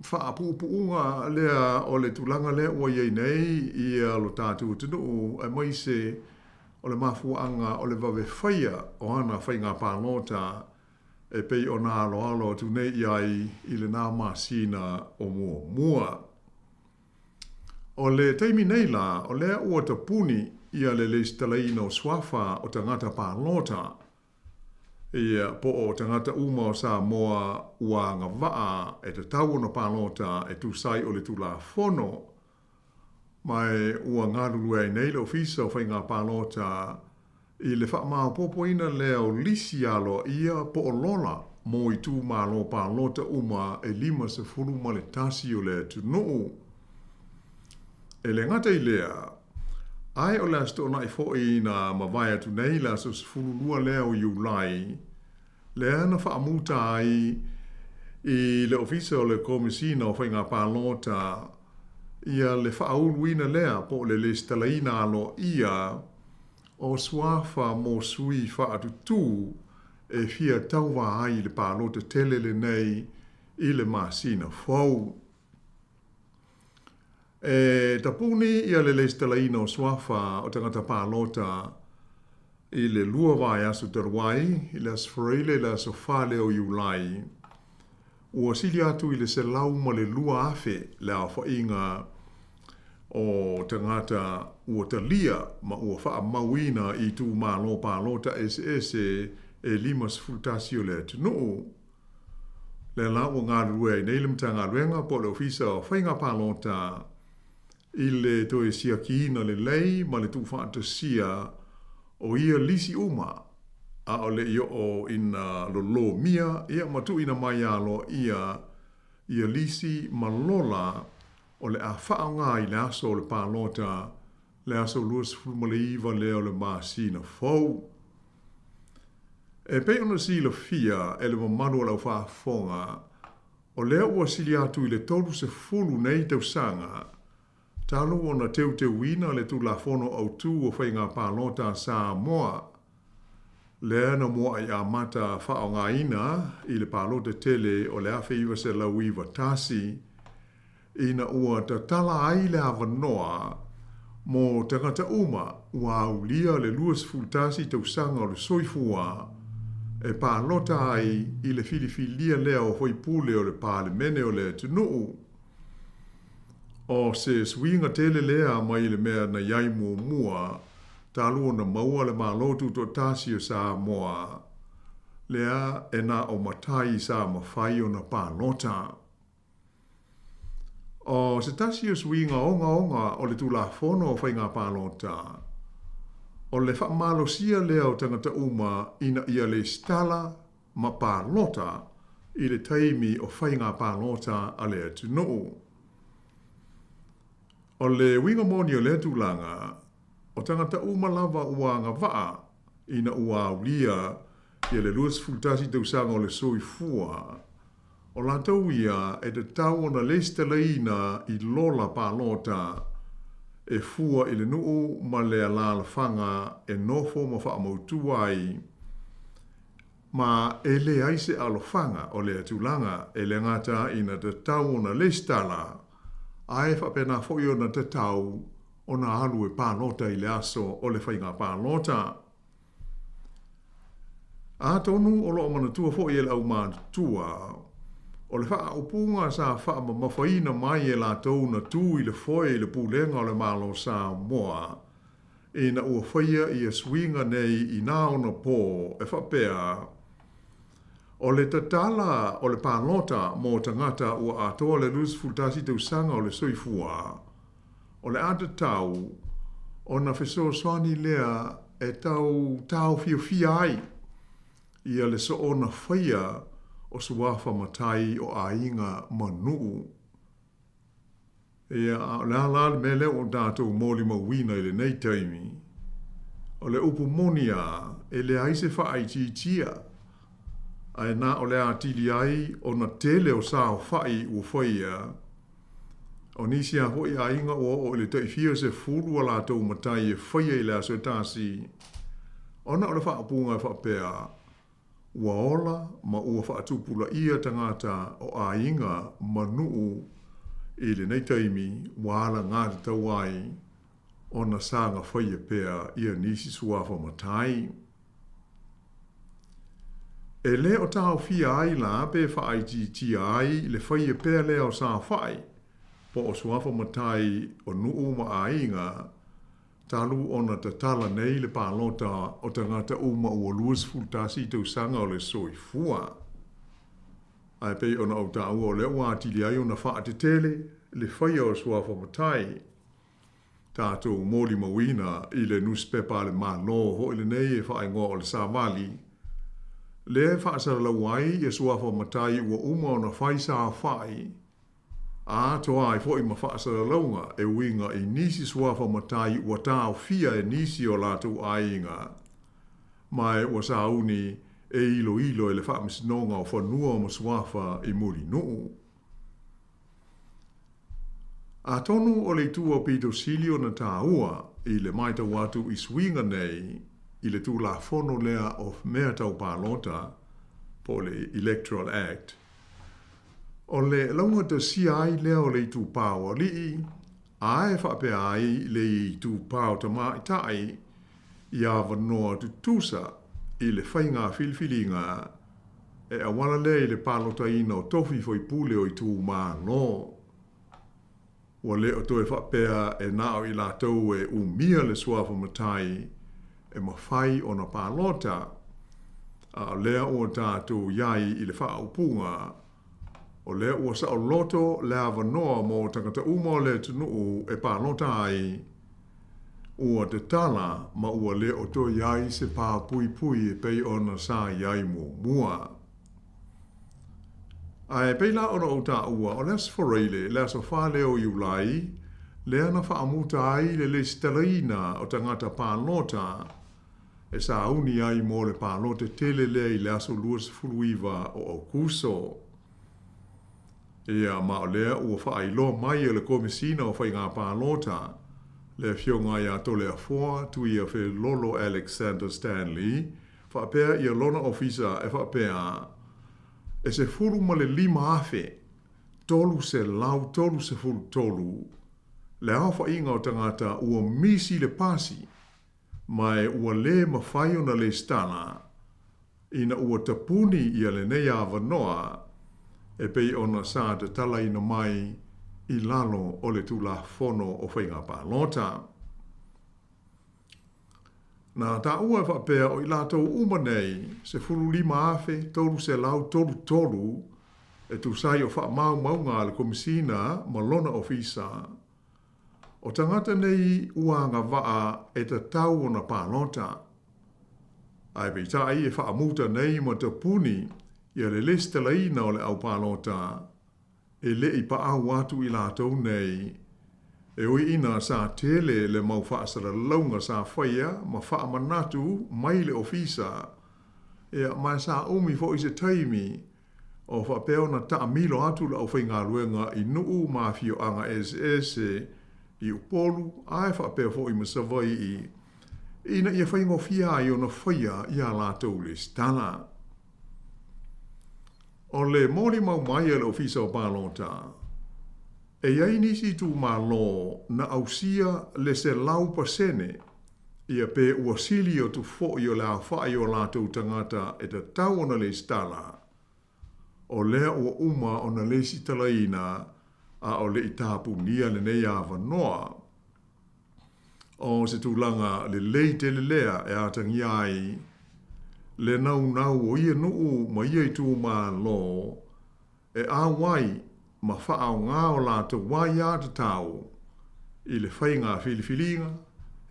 faapuupuuga lea o le tulaga lea ua i ai nei ia lo tatou atunuu aemaise o le mafuaaga o le vave faia o ana faiga palota e pei ona aloalo atu nei i ai i lena masina o muamua. O le taimi nei la, o lea ua tapuni ia le lesitalaina o suafa o tagata palota, ia, po o tagata uma o Samoa ua agavaa e tatau ona palota e tusa ai o le Tulafono, ma e ua galulue ai nei le Ofisa o Faiga Palota i le faamaopoopoina lea o lisi aloaia po o lola mo itumalo palota uma e 51 o le atunuu. E le gata i lea, ae o le Aso Toonai foi na mavae atu nei le aso 12 lea o Iulai, lea na faamuta ai i le Ofisa o le Komesina o Faiga Palota ia le faauluina lea po o le lesitalaina aloaia o suafa mo sui faatutū e fia tauva ai i le palota tele lenei i le masina fou. E tapuni ia le lesitalaina o suafa o tagata palota i le lua vaiaso talu ai, i le Aso Faraile i le aso 4 lea o Iulai, ua sili atu i le 102,000 le aofaiga o tagata ua talia ma ua faamauina i itumalo palota eseese e 51 o le atunuu. Lea la ua galulue ai nei le Matagaluega po o le Ofisa o Faiga Palota i le toe siakiina lelei ma le tuufaatasia o ia lisi uma a o le i oo ina lolomia ia ma tuuina mai aloaia ia lisi ma lola o le a faaaoga i le aso o le palota, le aso 29 lea o le masina fou. E pei ona silafia e le mamalu o le aufaafofoga, o lea ua sili atu i le 30 nei tausaga talu ona teuteuina le Tulafono Autu o Faiga Palota a Samoa, lea na mua'i amata faaaogaina i le palota tele o le 1991, ina ua tatala ai le avanoa mo tagata uma ua aulia le 21 tausaga o le soifua e palota ai i le filifilia lea o faipule o le Palemene o le atunuu. O se suiga tele lea mai le mea na i ai muamua talu ona maua le Malo Tutoatasi o Samoa, lea e na o matai sa mafai ona palota. O se tasi o suiga ogaoga o le Tulafono o Faiga Palota, o le faamalosia lea o tagata uma ina ia lesitala ma palota i le taimi o faiga palota a le atunuu. O le uiga moni o lea tulaga, o tagata uma lava ua agavaa ina ua aulia ia le 21 tausaga o le soifua, O latou ia e tatau ona lesitalaina i lola palota e fua i le nuu ma le alaalafaga e nofo ma faamautu ai, ma e leai se alofaga o lea tulaga e le gata ina tatau ona lesitala, ae faapena foi ona tatau ona alu e palota i le aso o le faiga palota. Atonu o lo o manatua foi e le aumatutua, o le faaupuga sa faamamafaina mai e latou na tu i le foe i le pulega o le Malo o Samoa ina ua faia ia suiga nei i nā ona pō e faapea, O le tatala o le palota mō tagata ua atoa le 21 tausaga o le soifua, O le a tatau ona fesoasoani lea e tau taofiofia ai ia le soona faia o suafa matai o aiga ma nuu. Ia, a o le a la le mea lea ua tatou molimauina i lenei taimi? O le upu moni lava, e leai se faaitiitia. Ae na o le atili ai ona tele o saofaʻi ua faia, o nisi lava foi aiga ua oo i le tai fia sefulu a latou matai e faia i le aso e tasi, ona o le faaupuga e faapea, Ua ola ma ua faatupulaia tagata o aiga ma nuu i lenei taimi ua alagatatau ai ona saga faia pea ia nisi suafa matai. E le o taofia ai la pe faaitiitia ai le faia pea lea o saofaʻi po o suafa matai o nuu ma aiga talu ona tatala nei le palota o tagata uma ua 21 tausaga o le soifua. Ae pei ona ou taua o lea ua atili ai ona faatetele le faia o suafa matai. Tatou molimauina i le nusipepa a le Malo hoʻi lenei e faaigoa o le Savali, lea e faasalalau ai ia suafa matai ua uma ona fai saofaʻi, atoa ai foi ma faasalalauga e uiga i nisi suafa matai ua taofia e nisi o latou aiga, ma e ua sauni e iloilo e le Faamasinoga o Fanua ma Suafa i Mulinuu. Atonu o le itu aupito sili ona taua i le matau atu i suiga nei i le Tulafono lea o Mea Tau Palota po o le Electoral Act, o le laugatasia ai lea o le itupa o alii, a e faapea ai le itupa o tamaitai i avanoa tutusa i le faiga filifiliga e auala lea i le palotaina o tofi faipule o itumalo. Ua le o toe faapea e na o i latou e umia le suafa matai e mafai ona palota, a o lea ua tatou i ai i le faaupuga, o lea ua saoloto le avanoa mo tagata uma o le atunuu e palota ai, ua tatala ma ua le o toe i ai se pā puipui e pei ona sa i ai muamua. Ae pei la ona ou taua, o le Aso Faraile, le aso 4 lea o Iulai, lea na faamuta ai le lesitalaina o tagata palota e sauni ai mo le palota tele lea i le aso 29 o Aokuso. Ia, ma o lea ua faailoa mai e le Komesina o Faiga Palota, le Afioga ia Toleafoa Tuiafelolo Alexander Stanley, faapea ia lona ofisa e faapea, e 15,333 le aofaiga o tagata ua misi le pasi ma e ua lē mafai ona lesitala ina ua tapuni ia lenei avanoa e pei ona sa tatalaina mai i lalo o le Tulafono o Faiga Palota. Na taua e faapea o i latou uma nei, 15,333 e tusa ai o faamaumauga a le Komesina ma lona Ofisa, o tagata nei ua agavaa e tatau ona palota. Ae peitai e faamuta nei ma tapuni ia le lesitalaina o le au palota e le i paau atu i latou nei, e ui ina sa tele le mau faasalalauga sa faia ma faamanatu mai le ofisa, ia, ma sa umi foi se taimi o faapea ona taamilo atu le aufaigaluega i nuu ma afioaga eseese i Upolu ae faapea foi ma Savaii ina ia faigofie ai ona faia ia latou lesitala. O le molimau mai a le Ofisa o Palota, e i ai nisi itumalo na ausia le 100% ia pe ua sili atu foi o le aofai o latou tagata e tatau ona lesitala, o lea ua uma ona lesitalaina a o le i tapunia lenei avanoa. O se tulaga lelei tele lea e atagia ai le naunau o ia nuu ma ia itumalo e auai ma faaaoga o latou aiatatau i le faiga filifiliga,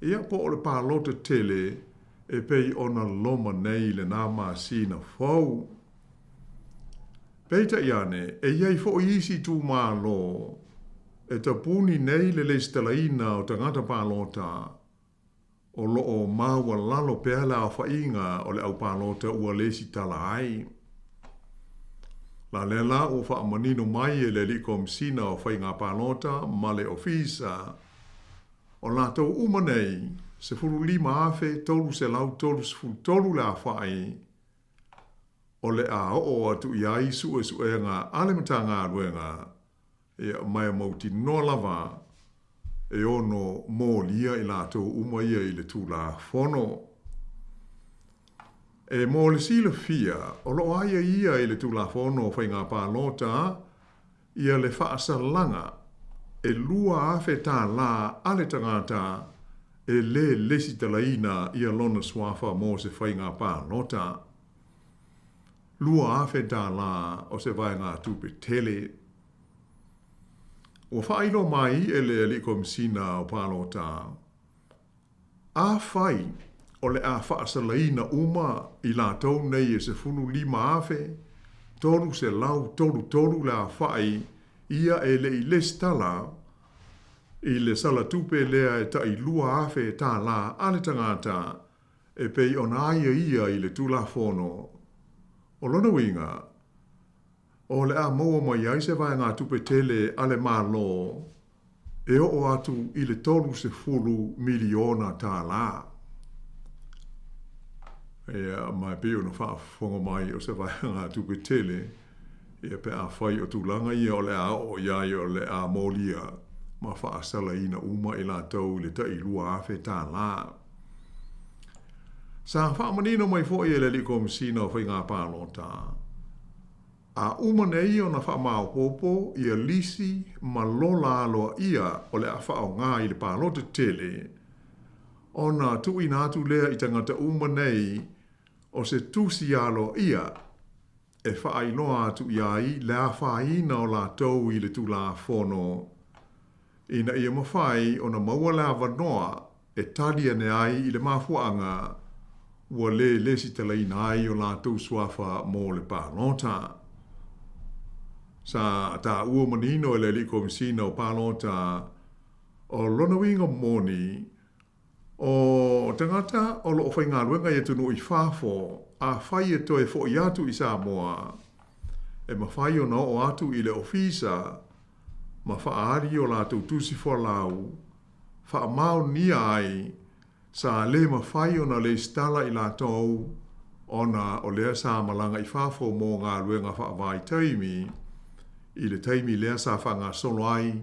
ia po o le palota tele e pei ona loma nei i lena masina fou. Peitai ane, e i ai foi isi itumalo e tapuni nei le lesitalaina o tagata palota o lo o maualalo pea le aofaiga o le au palota ua lesitala ai. La lea la ua faamanino mai e le Alii Komesina o Faiga Palota ma le Ofisa, o latou uma nei, 15,333 le aofai, o le a oo atu i ai suesuega a le Matagaluega, ia, ma e mautinoa lava e ono molia i latou uma ia i le Tulafono. E mo le silafia, o lo o aiaia i le Tulafono o Faiga Palota ia le faasalaga e $2,000 a le tagata e le lesitalaina ia lona suafa mo se faiga palota. $2,000 o se vaegatupe tele. Ua faailoa mai e le Alii Komesina o Palota, Afai o le a faasalaina uma i latou nei e 15,333 le aofai ia e le i lesitala i le salatupe lea e tai $2,000 a le tagata e pei ona aiaia i le Tulafono. O lona uiga, o le a maua mai ai se vaegatupe tele a le Malo e oo atu i le $30 miliona. Ia, ma e pei ona faafofoga mai o se vaegatupe tele, ia pe afai o tulaga ia o le a oo i ai o le a molia ma faasalaina uma i latou i le tai $2,000. Sa faamanino mai foi e le Alii Komesina o Faiga Palota, A uma nei ona faamaopoopo ia lisi ma lola aloaia o le a faaaoga i le palota tele, ona tuuina atu lea i tagata uma nei o se tusi aloaia e faailoa atu i ai le afaina o latou i le Tulafono ina ia mafai ona maua le avanoa e tali ane ai i le mafuaaga ua le lesitalaina ai o latou suafa mo le palota. Sa taua manino e le Alii Komesina o Palota o lona uiga moni, o tagata o lo o faigaluega i atunuu i fafo, afai e toe fo'i atu i Samoa, e mafai ona oo atu i le ofisa ma faaali o latou tusi folau faamaonia ai sa le mafai ona lesitala i latou ona o lea sa malaga i fafo mo galuega faavaitaimi i le taimi lea sa faagasolo ai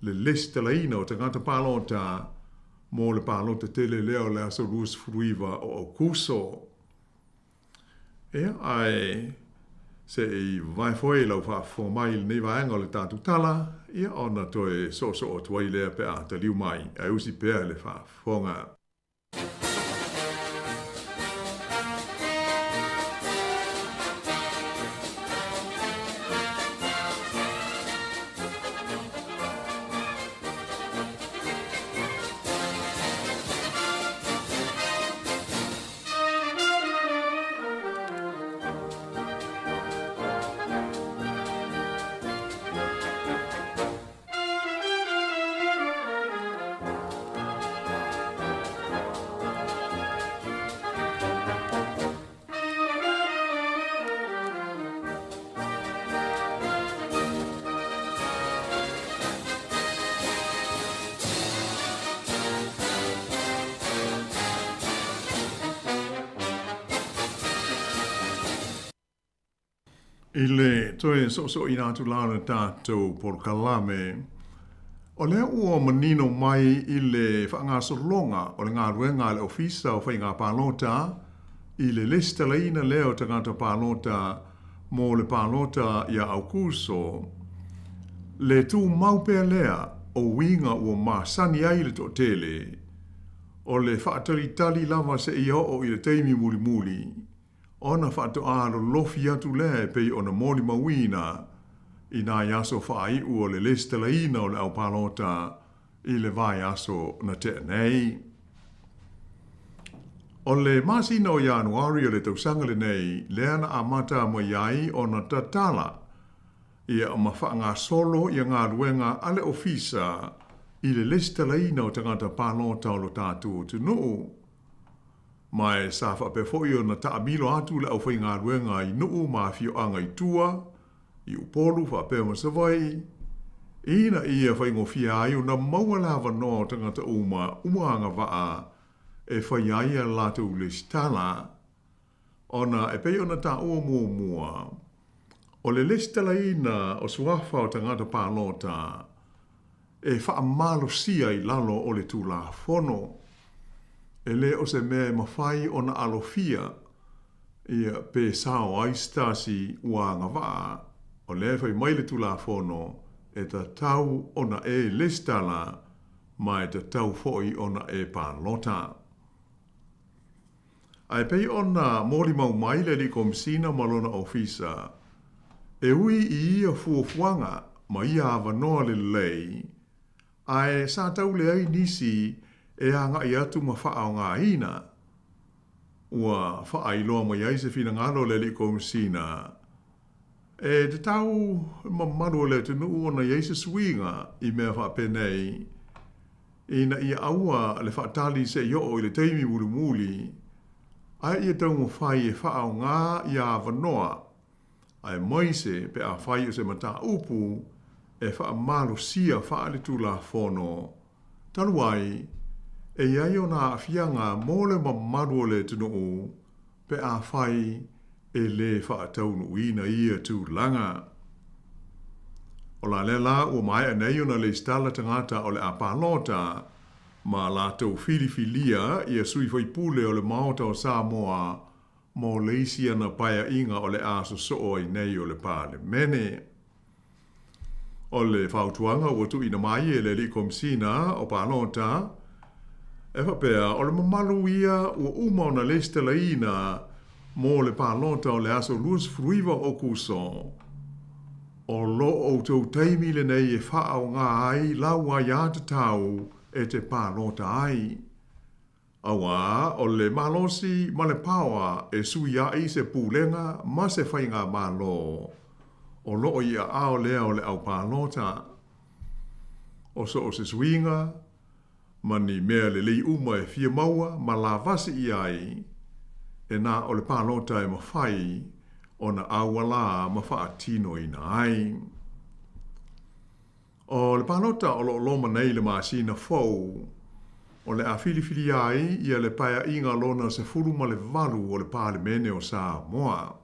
le lesitalaina o tagata palota mo le palota tele lea o le aso 29 o Aokuso. Ia, ae se i vavae foi lau faafofoga mai i lenei vaega o le tatou tala, ia ona toe soosoo atu ai lea pe a taliu mai, ae usi pea le faafofoga. I le toe soosooina atu la o le tatou polokalame, o lea ua manino mai i le faagasologa o le galuega a le Ofisa o Faiga Palota i le lesitalaina lea o tagata palota mo le palota iā Aukuso, le tumau pea lea o uiga ua masani ai le toatele, o le faatalitali lava seia oo i le taimi mulimuli, ona faatoa lolofi atu lea e pei ona molimauina i nai aso faaiu o le lesitalaina o le au palota i le vaiaso na tea nei. O le masina o Ianuari o le tausaga lenei lea na amata mai ai ona tatala ia ma faagasolo ia galuega a le Ofisa i le lesitalaina o tagata palota o lo tatou atunuu. Ma e sa faapea foi ona taamilo atu le aufaigaluega i nuu ma afioaga i tua. i Upolu faapea ma Savaii, ina ia faigofie ai ona maua le avanoa o tagata uma ua agavaa e fai ai a latou lesitala, ona e pei ona taua muamua, o le lesitalaina o suafa o tagata palota e faamalosia i lalo o le Tulafono, e le o se mea e mafai ona alofia ia pe sao ai se tasi ua agavaa, o lea e fai mai le Tulafono e tatau ona e lesitala ma e tatau foi ona e palota. Ae pei ona molimau mai le Alii Komesina ma lona Ofisa, e ui i ia fuafuaga ma ia avanoa lelei, ae sa tau leai nisi e agai atu ma faaaogaina. Ua faailoa mai ai se finagalo o le Alii Komesina, e tatau le mamalu o le atunuu ona i ai se suiga i mea faapenei, ina ia aua le faatali se i oo i le taimi mulimuli, ae ia taumafai e faaaoga ia avanoa, aemaise pe afai o se mataupu e faamalosia faaletulafono, talu ai e i ai ona aafiaga mo le mamalu o le atunuu pe afai e lē faataunuuina ia tulaga. O la lea la ua maea nei ona lesitala tagata o le a palota ma latou filifilia ia sui faipule o le Maota o Samoa mo le isi ana paeaiga o le a sosoo ai nei o le Palemene. O le fautuaga ua tuuina mai e le Alii Komesina o Palota, e faapea, o le mamalu ia ua uma ona lesitalaina mo le palota o le aso 29 o Okuso. O lo outou taimi lenei e faaaoga ai lau aiatatau e te palota ai. Auā, o le malosi ma le paoa e sui ai se pulega ma se faigamalo o loo i aao lea o le au palota. O so o se suiga ma ni mea lelei uma e fia maua ma lavasi i ai, e na o le palota e mafai ona aualā ma faatinoina ai. O le palota o lo o loma nei i le masina fou, o le a filifilia ai ia le Paeaiga lona 18 o le Palemene o Samoa.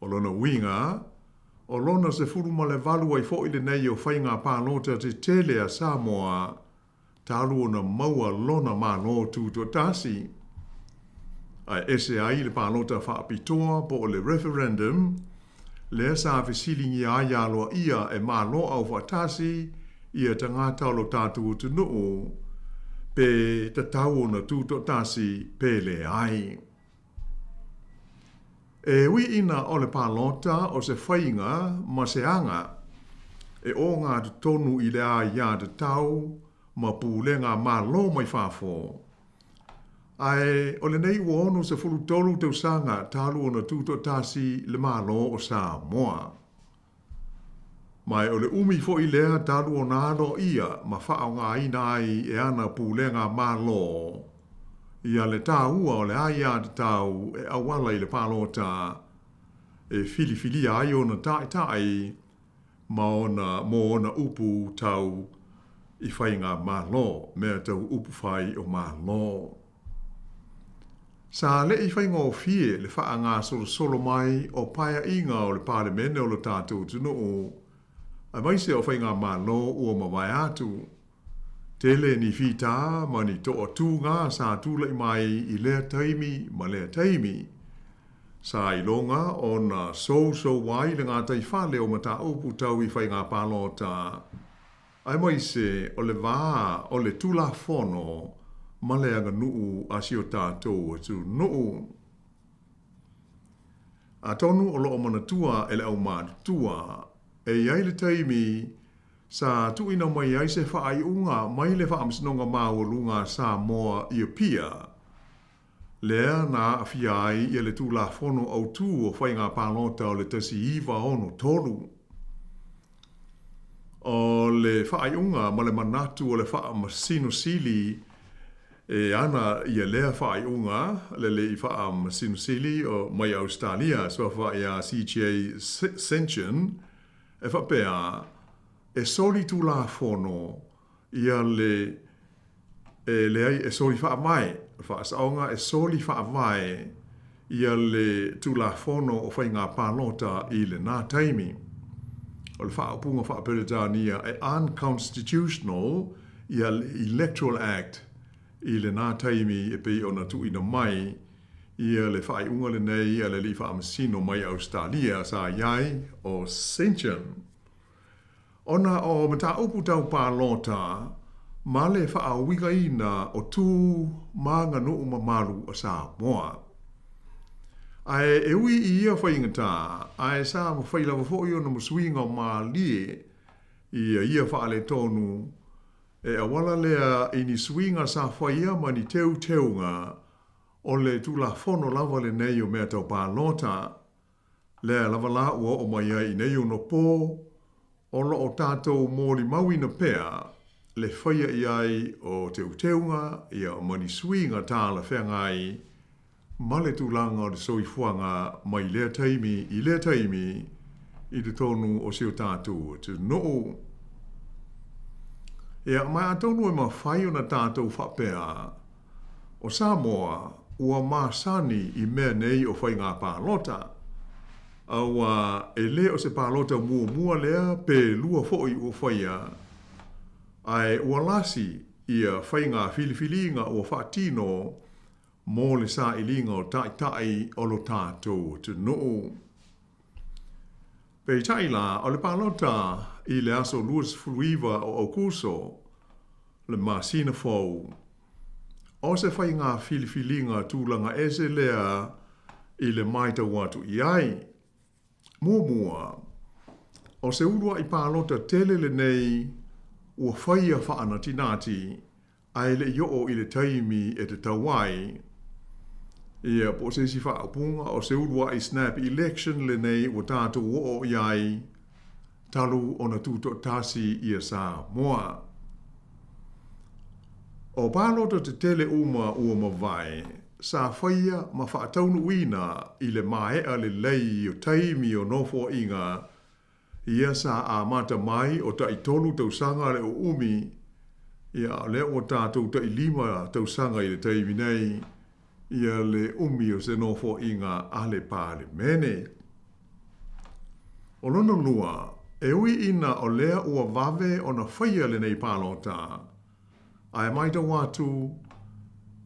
O lona uiga, o lona 18 ai foi lenei o faiga palota tetele a Samoa talu ona maua lona Malo Tutoatasi. Ae ese ai le palota faapitoa po o le referendum, lea sa fesiligia ai aloaia e Malo Aufaatasi ia tagata o lo tatou atunuu pe tatau ona tutoatasi pe leai. E ui ina o le palota o se faiga ma se aga e ogatotonu i le aiatatau ma pulega Malo mai fafo, ae o lenei ua 63 tausaga talu ona tutoatasi le Malo o Samoa. Ma o le umi foi lea talu ona aloaia ma faaaogaina ai e ana pulega Malo ia le taua o le aiatatau e auala i le palota e filifilia ai ona taitai ma ona mo ona upu tau i faigamalo, mea tau upu fai o Malo. Sa le i faigofie le faagasolosolo mai o paeaiga o le Palemene o lo tatou atunuu, aemaise o faigamalo ua mavae atu. Tele ni fitā ma ni toatuga sa tulai mai i lea taimi ma lea taimi. Sa iloga ona sousou ai le gataifale o mataupu tau i faiga palota. Aemaise o le va o le Tulafono ma le aganuu a si o tatou atunuu. Atonu o lo o manatua e le aumatutua, e i ai le taimi sa tuuina mai ai se faaiuga mai le Faamasinoga Maualuga a Samoa i Apia, lea na aafia ai ia le Tulafono Autu o Faiga Palota o le 1963. O le faaiuga ma le manatu o le Faamasino Sili e ana ia lea faaiuga le Alii Faamasino Sili o mai Ausetalia, suafa ia CJ Senchon, e faapea, E soli tulafono ia le, e leai, e soli faavae, faasaoga e soli faavae ia le Tulafono o Faiga Palota i lena taimi. O le faaupuga faa-Peretania e unconstitutional ia le Electoral Act i lena taimi e pei ona tuuina mai ia le faaiuga lenei a le Alii Faamasino mai Ausetalia sa i ai o St John. Ona o mataupu tau palota ma le faauigaina o tu ma aganuu mamalu a Samoa. Ae e ui i ia faigata, ae sa mafai lava foi ona masuiga malie ia ia faaletonu e auala lea i ni suiga sa faia ma ni teuteuga o le Tulafono lava lenei o mea tau palota. Lea lava la ua oo mai ai i nei ono pō, o lo o tātou molimauina pea le faia i ai o teuteuga ia ma ni suiga talafeagai ma le tulaga o le soifuaga mai lea taimi i lea taimi i totonu o si o tātou atunuu. Ia, ma atonu e mafai ona tātou faapea, O Samoa, ua masani i mea nei o faiga palota. Auā e le o se palota muamua lea pe lua foi ua faia, ae ua lasi ia faiga filifiliga ua faatino mo le sailiga o taitai o lo tatou atunuu. Peitai la, o le palota i le aso 29 o Aukuso, le masina fou, o se faiga filifiliga tulaga ese lea i le matau atu i ai. Muamua, o se uluai palota tele lenei ua faia faanatinati ae le i oo i le taimi e tatau ai. Ia, po o se isi faaupuga, o se uluai snap election lenei ua tatou oo i ai talu ona tutoatasi ia Samoa. O palota tetele uma ua mavae, sa faia ma faataunuuina i le maea lelei o taimi o nofoaiga ia sa amata mai o tai tolu tausaga le uumi, ia a o lea ua tatou tai lima tausaga i le taimi nei, ia le umi o se nofoaiga a le Palemene. O lona lua, e ui ina o lea ua vave ona faia lenei palota, ae matau atu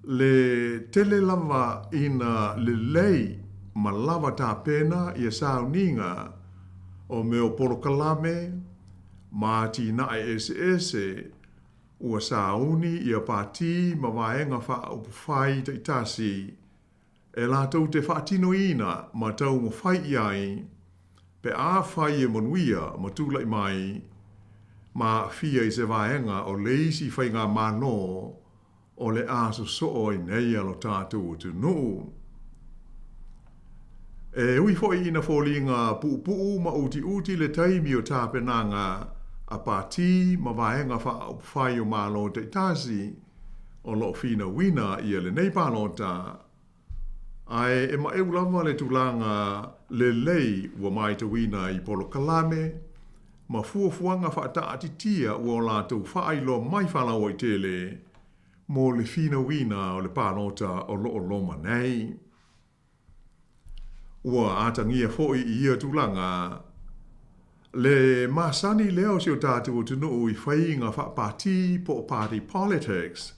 le tele lava ina lelei ma lava tapena ia sauniga o mea o polokalame ma atinae eseese ua sauni ia pati ma vaega faaupufai taitasi e latou te faatinoina ma taumafai i ai pe afai e manuia ma tulai mai ma aafia i se vaega o le isi faigamalo o le a sosoo ai nei a lo tatou atunuu. E ui foi ina foliga puupuu ma utiuti le taimi o tapenaga a pati ma vaega faaupufai o Malo taitasi, o lo o finauina ia lenei palota, ae e maeu lava le tulaga lelei ua matauina i polokalame ma fuafuaga faataatitia ua o latou faailoa mai faalauaitele mo le finauina o le palota o lo o loma nei. Ua atagia foi i ia tulaga le masani lea o si o tatou atunuu i faiga faapati po o party politics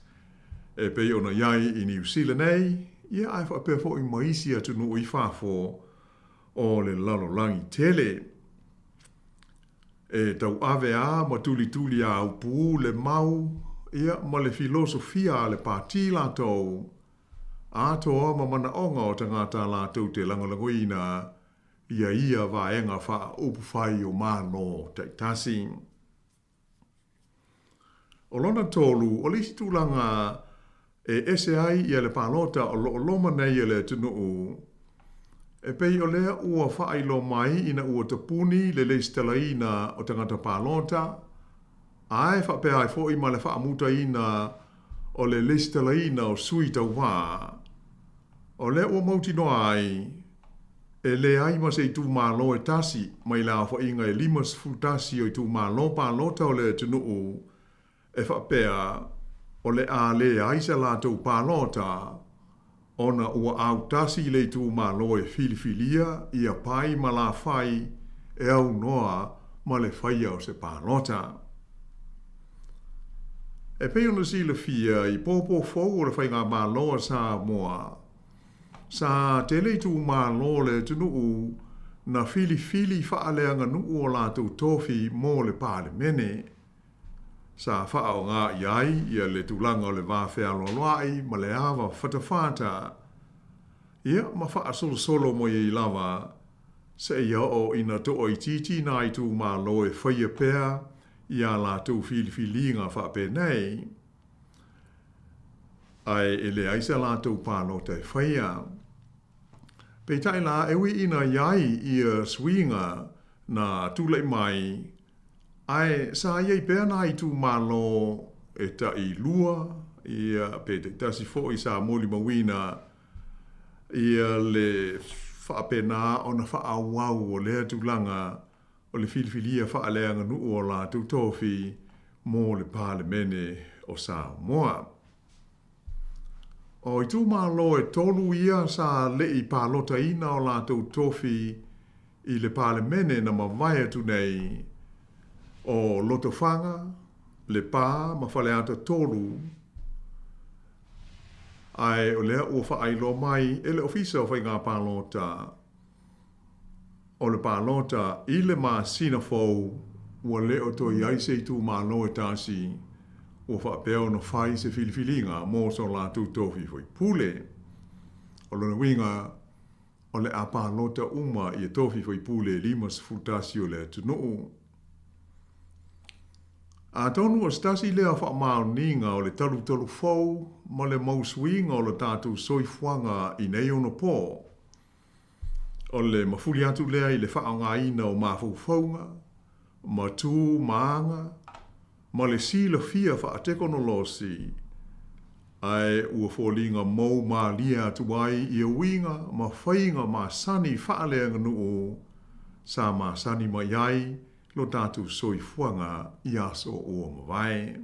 e pei ona i ai i Niu Sila nei, ia ae faapea foi ma isi atunuu i fafo o le lalolagi tele. E tauave a ma tulituli a upu le mau ia ma le filosofia a le pati latou atoa ma manaoga o tagata latou te lagolagoina ia ia vaega faaupufai o Malo taitasi. O lona tolu, o le isi tulaga e ese ai ia le palota o lo o loma nei e le atunuu, e pei o lea ua faailoa mai ina ua tapuni le lesitalaina o tagata palota, Ae faapea ai foi ma le faamutaina o le lesitalaina o sui tauvā, o lea ua mautinoa ai, e leai ma se itumalo e tasi mai le aofaiga e 51 o itumalo palota o le atunuu e faapea o le a leai sa latou palota ona ua autasi le itumalo e filifilia ia pai ma lafai e aunoa ma le faia o se palota. E pei ona silafia i pōpō fou o le Faigamalo a Samoa, sa tele itumalo o le atunuu na filifili faaleaganuu o latou tofi mo le Palemene. Sa faaaoga i ai ia le tulaga o le va fealoaloai ma le ava fatafata, ia ma faasolosolo mai ai lava seia oo ina toaitiiti nā itumalo e faia pea i ā latou filifiliga faapenei, ae e leai sa latou palota e faia. Peitai la, e ui ina i ai ia suiga na tulai mai, Ae sa i ai pea nā itumalo e tailua, ia, pe taitasi foi sa molimauina ia le faapena ona faaauau o lea tulaga o le filifilia faaleaganuu o latou tofi mo le Palemene o Samoa. O itumalo e tolu ia sa le i palotaina o latou tofi i le Palemene na mavae atu nei, o Lotofaga, Lepa ma Faleata 3, ae o lea ua faailoa mai e le Ofisa o Faiga Palota o le palota i le masina fou ua le o toe i ai se itumalo e tasi ua faapea ona fai se filifiliga mo so latou tofi faipule. O lona uiga, o le a palota uma ia tofi faipule 51 o le atunuu. Atonu o se tasi lea faamaoniga o le talutalu fou ma le mau suiga o lo tatou soifuaga i nei ono pō. O le mafuli atu lea i le faaaogaina o mafaufauga, ma tu ma aga, ma le silafia faatekonolosi, ae ua foliga mou malie atu ai ia uiga ma faiga masani faaleaganuu sa masani mai ai lo tatou soifuaga i aso ua mavae.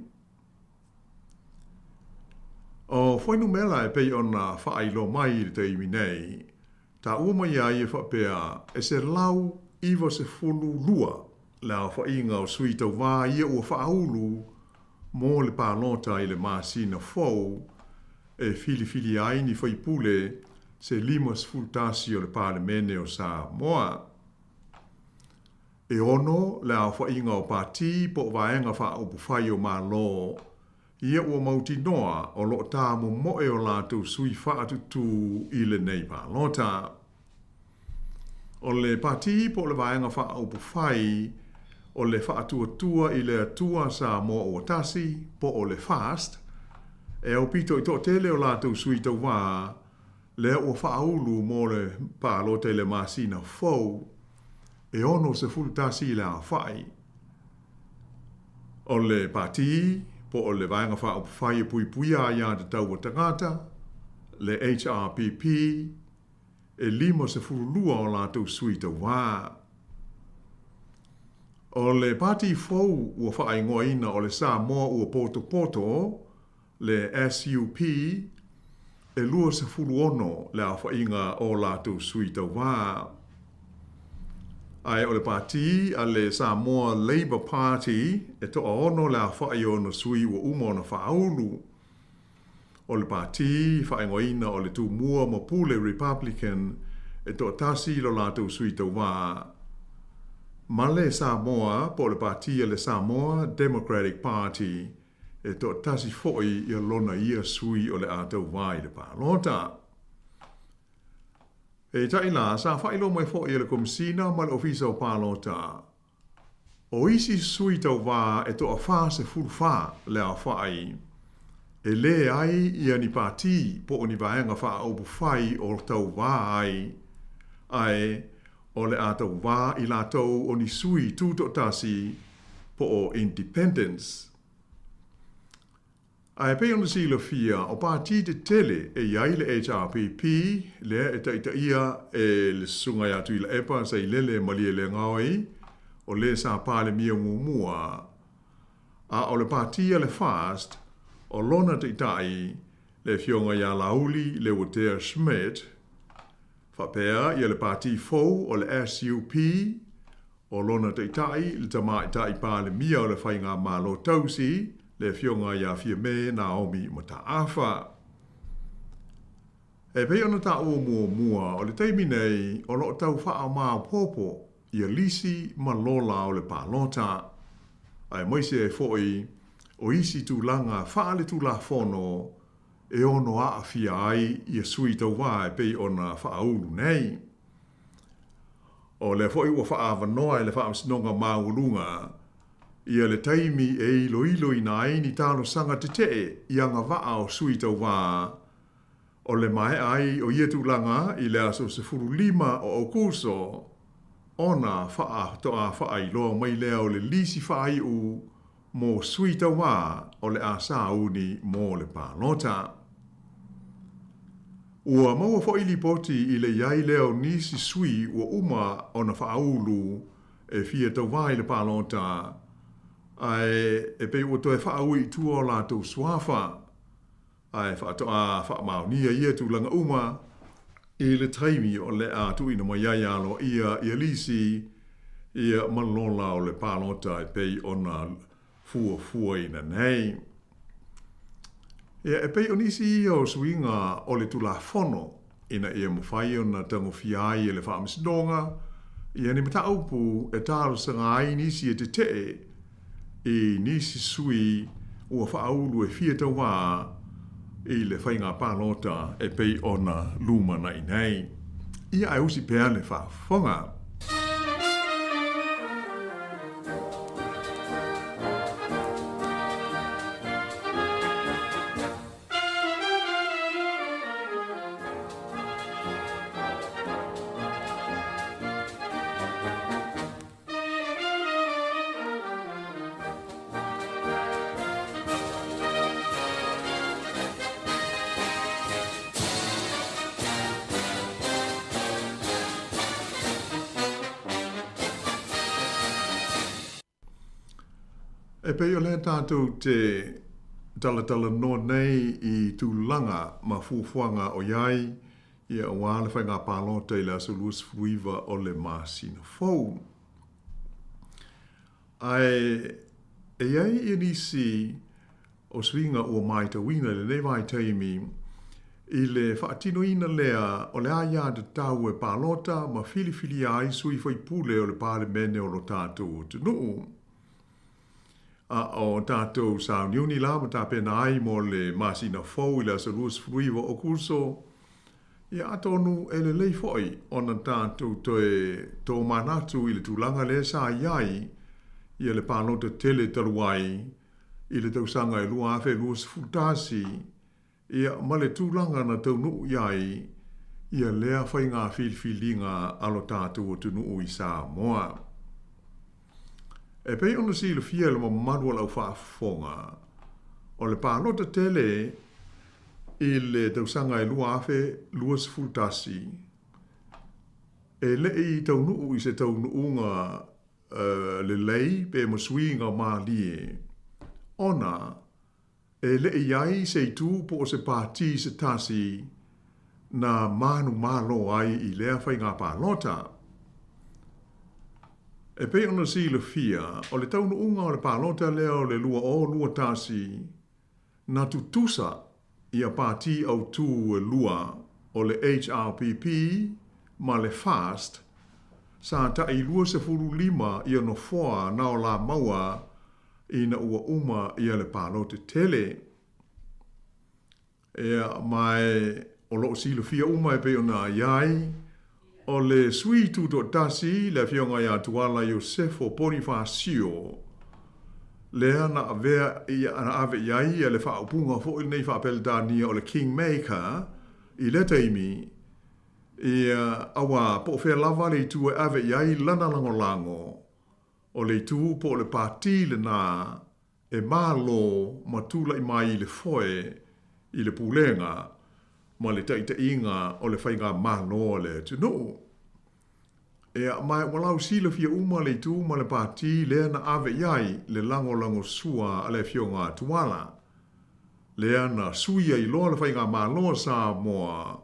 O fuainumera e pei ona faailoa mai i le taimi nei, taua mai ai e faapea e 192 le aofaiga o sui tauvā ia ua faaulu mo le palota i le masina fou e filifilia ai ni faipule se 51 o le Palemene o Samoa. E ono le aofaiga o pati po o vaega faaupufai o Malo ia ua mautinoa o lo o tāmomoe o latou sui faatutū i lenei palota. O le pati po o le vaega faaupufai o le Faatuatua i le Atua Samoa Ua Tasi po o le FAST, e aupito i toatele o latou sui tauvā lea ua faaulu mo le palota i le masina fou, e 61 le aofai. O le Pati, po o le Vaega Faaupufai e Puipuia Aia Tatau a Tagata, le HRPP, e 52 o latou sui tauvā. O le Pati fou ua faaigoaina o le Samoa Ua Potopoto, le SUP, e 26 le aofaiga o latou sui tauvā. Ae o le pati a le Samoa Labour Party e toaono le aofai o ona sui ua uma ona faaulu. O le pati faaigoaina o le Tumua ma Pule Republican e toatasi lo latou sui tauvā. Ma le Samoa po o le pati a le Samoa Democratic Party e toatasi foi ia lona ia sui o le a tauvā i le palota. Peitai la, sa faailoa mai foi e le Komesina ma le Ofisa o Palota, o isi sui tauvā e toa 44 le aofai, e leai ia ni pati po o ni vaega faaupufai o tauvā ai, ae o le a tauvā i latou o ni sui tutoatasi po o independents. Ae pei ona silafia, o pātī tetele e i ai le HRPP, lea e taitaia e le Susuga ia Tuilaepa Sailele Malielegaoi, o le sa Palemia muamua, a o le pātī a le FAST, o lona taitai, le Afioga ia Laauli Leuatea Schmidt, faapea ia le pātī fou o le SUP, O lona taitai, le Tamaitai Palemia o le Faigamalo Tausi, le Afioga ia Fiame Naomi Mataafa. E pei ona taua muamua, o le taimi nei o lo o tau faamaopoopo ia lisi ma lola o le palota, aemaise ai foi o isi tulaga faaletulafono e ono aafia ai ia sui tauva e pei ona faaulu nei. O lea foi ua faaavanoa e le Faamasinoga Maualuga ia le taimi e iloiloina ai ni talosaga tetee i agavaa o sui tauva o le maea ai o ia tulaga i le aso 15 o Aokuso ona faatoa faailoa mai lea o le lisi faaiu mo sui tauva o le a sauni mo le palota. Ua maua foi lipoti i le i ai lea o nisi sui ua uma ona faaulu e fia tauva i le palota, ae e pei ua toe faaui i tua o latou suafa, ae faatoa faamaonia ia tulaga uma i le taimi o le a tuuina mai ai aloaia ia lisi ia ma lola o le palota e pei ona fuafuaina nei. Ia, e pei o nisi ia o suiga o le Tulafono ina ia mafai ona tagofia ai e le Faamasinoga ia ni mataupu e talosaga ai nisi e tetee i nisi sui ua faaulu e fia tauā i le faiga palota e pei ona lumanai nei. Ia ae usi pea le faafofoga. E pei o lea tātou te talatalanoa nei i tulaga ma fuafuaga o i ai ia aua le faiga palota i le aso 29 o le masina fou. Ae e i ai ia nisi o suiga ua maitauina i lenei vaitaimi i le faatinoina lea o le aiatatau e palota ma filifilia ai sui faipule o le Palemene o lo tatou atunuu. A o tatou sauniuni la ma tapena ai mo le masina fou i le aso 29 o Aokuso, Ia atonu e lelei foi ona tatou toe tomanatu i le tulaga lea sa i ai ia le palota tele talu ai i le tausaga e 2021, ia ma le tulaga na taunuu i ai ia lea faiga filifiliga a lo tatou atunuu i Samoa. E pei ona silafia e le mamalu o lau faafofoga, o le palota tele I le tausaga e 2021, e le i taunuu i se taunuuga lelei pe ma suiga malie, ona e le i ai se itu po o se pātī se tasi na manumalo ai i lea faiga palota. E pei ona silafia, o le taunuuga o le palota lea o le 2021, Na tutusa ia pātī autū e lua o le HRPP ma le FAST sa ta'i 25 ia nofoa na o la maua ina ua uma ia le palote tele. Ea, ma e o lo o silafia uma e pei ona i ai, o le sui tutoatasi, le Afioga ia Tuala Iosefo Ponifasio, lea na avea na ave i ai ia le faaupuga foi lenei faa-Peretania o le Kingmaker i lea taimi, ia, auā, po o fea lava le itu e ave i ai lana lagolago, o le itu po o le pātī lenā. e malo ma tulaʻi mai i le foe i le pulega ma le taʻitaʻiga o le faigamalo a le atunuu. Ea, ma ua lausilafia uma le itu ma le pati lea na ave i ai le lagolagosua a le Afioga a Tuala, lea na sui ai loa le faigamalo a Samoa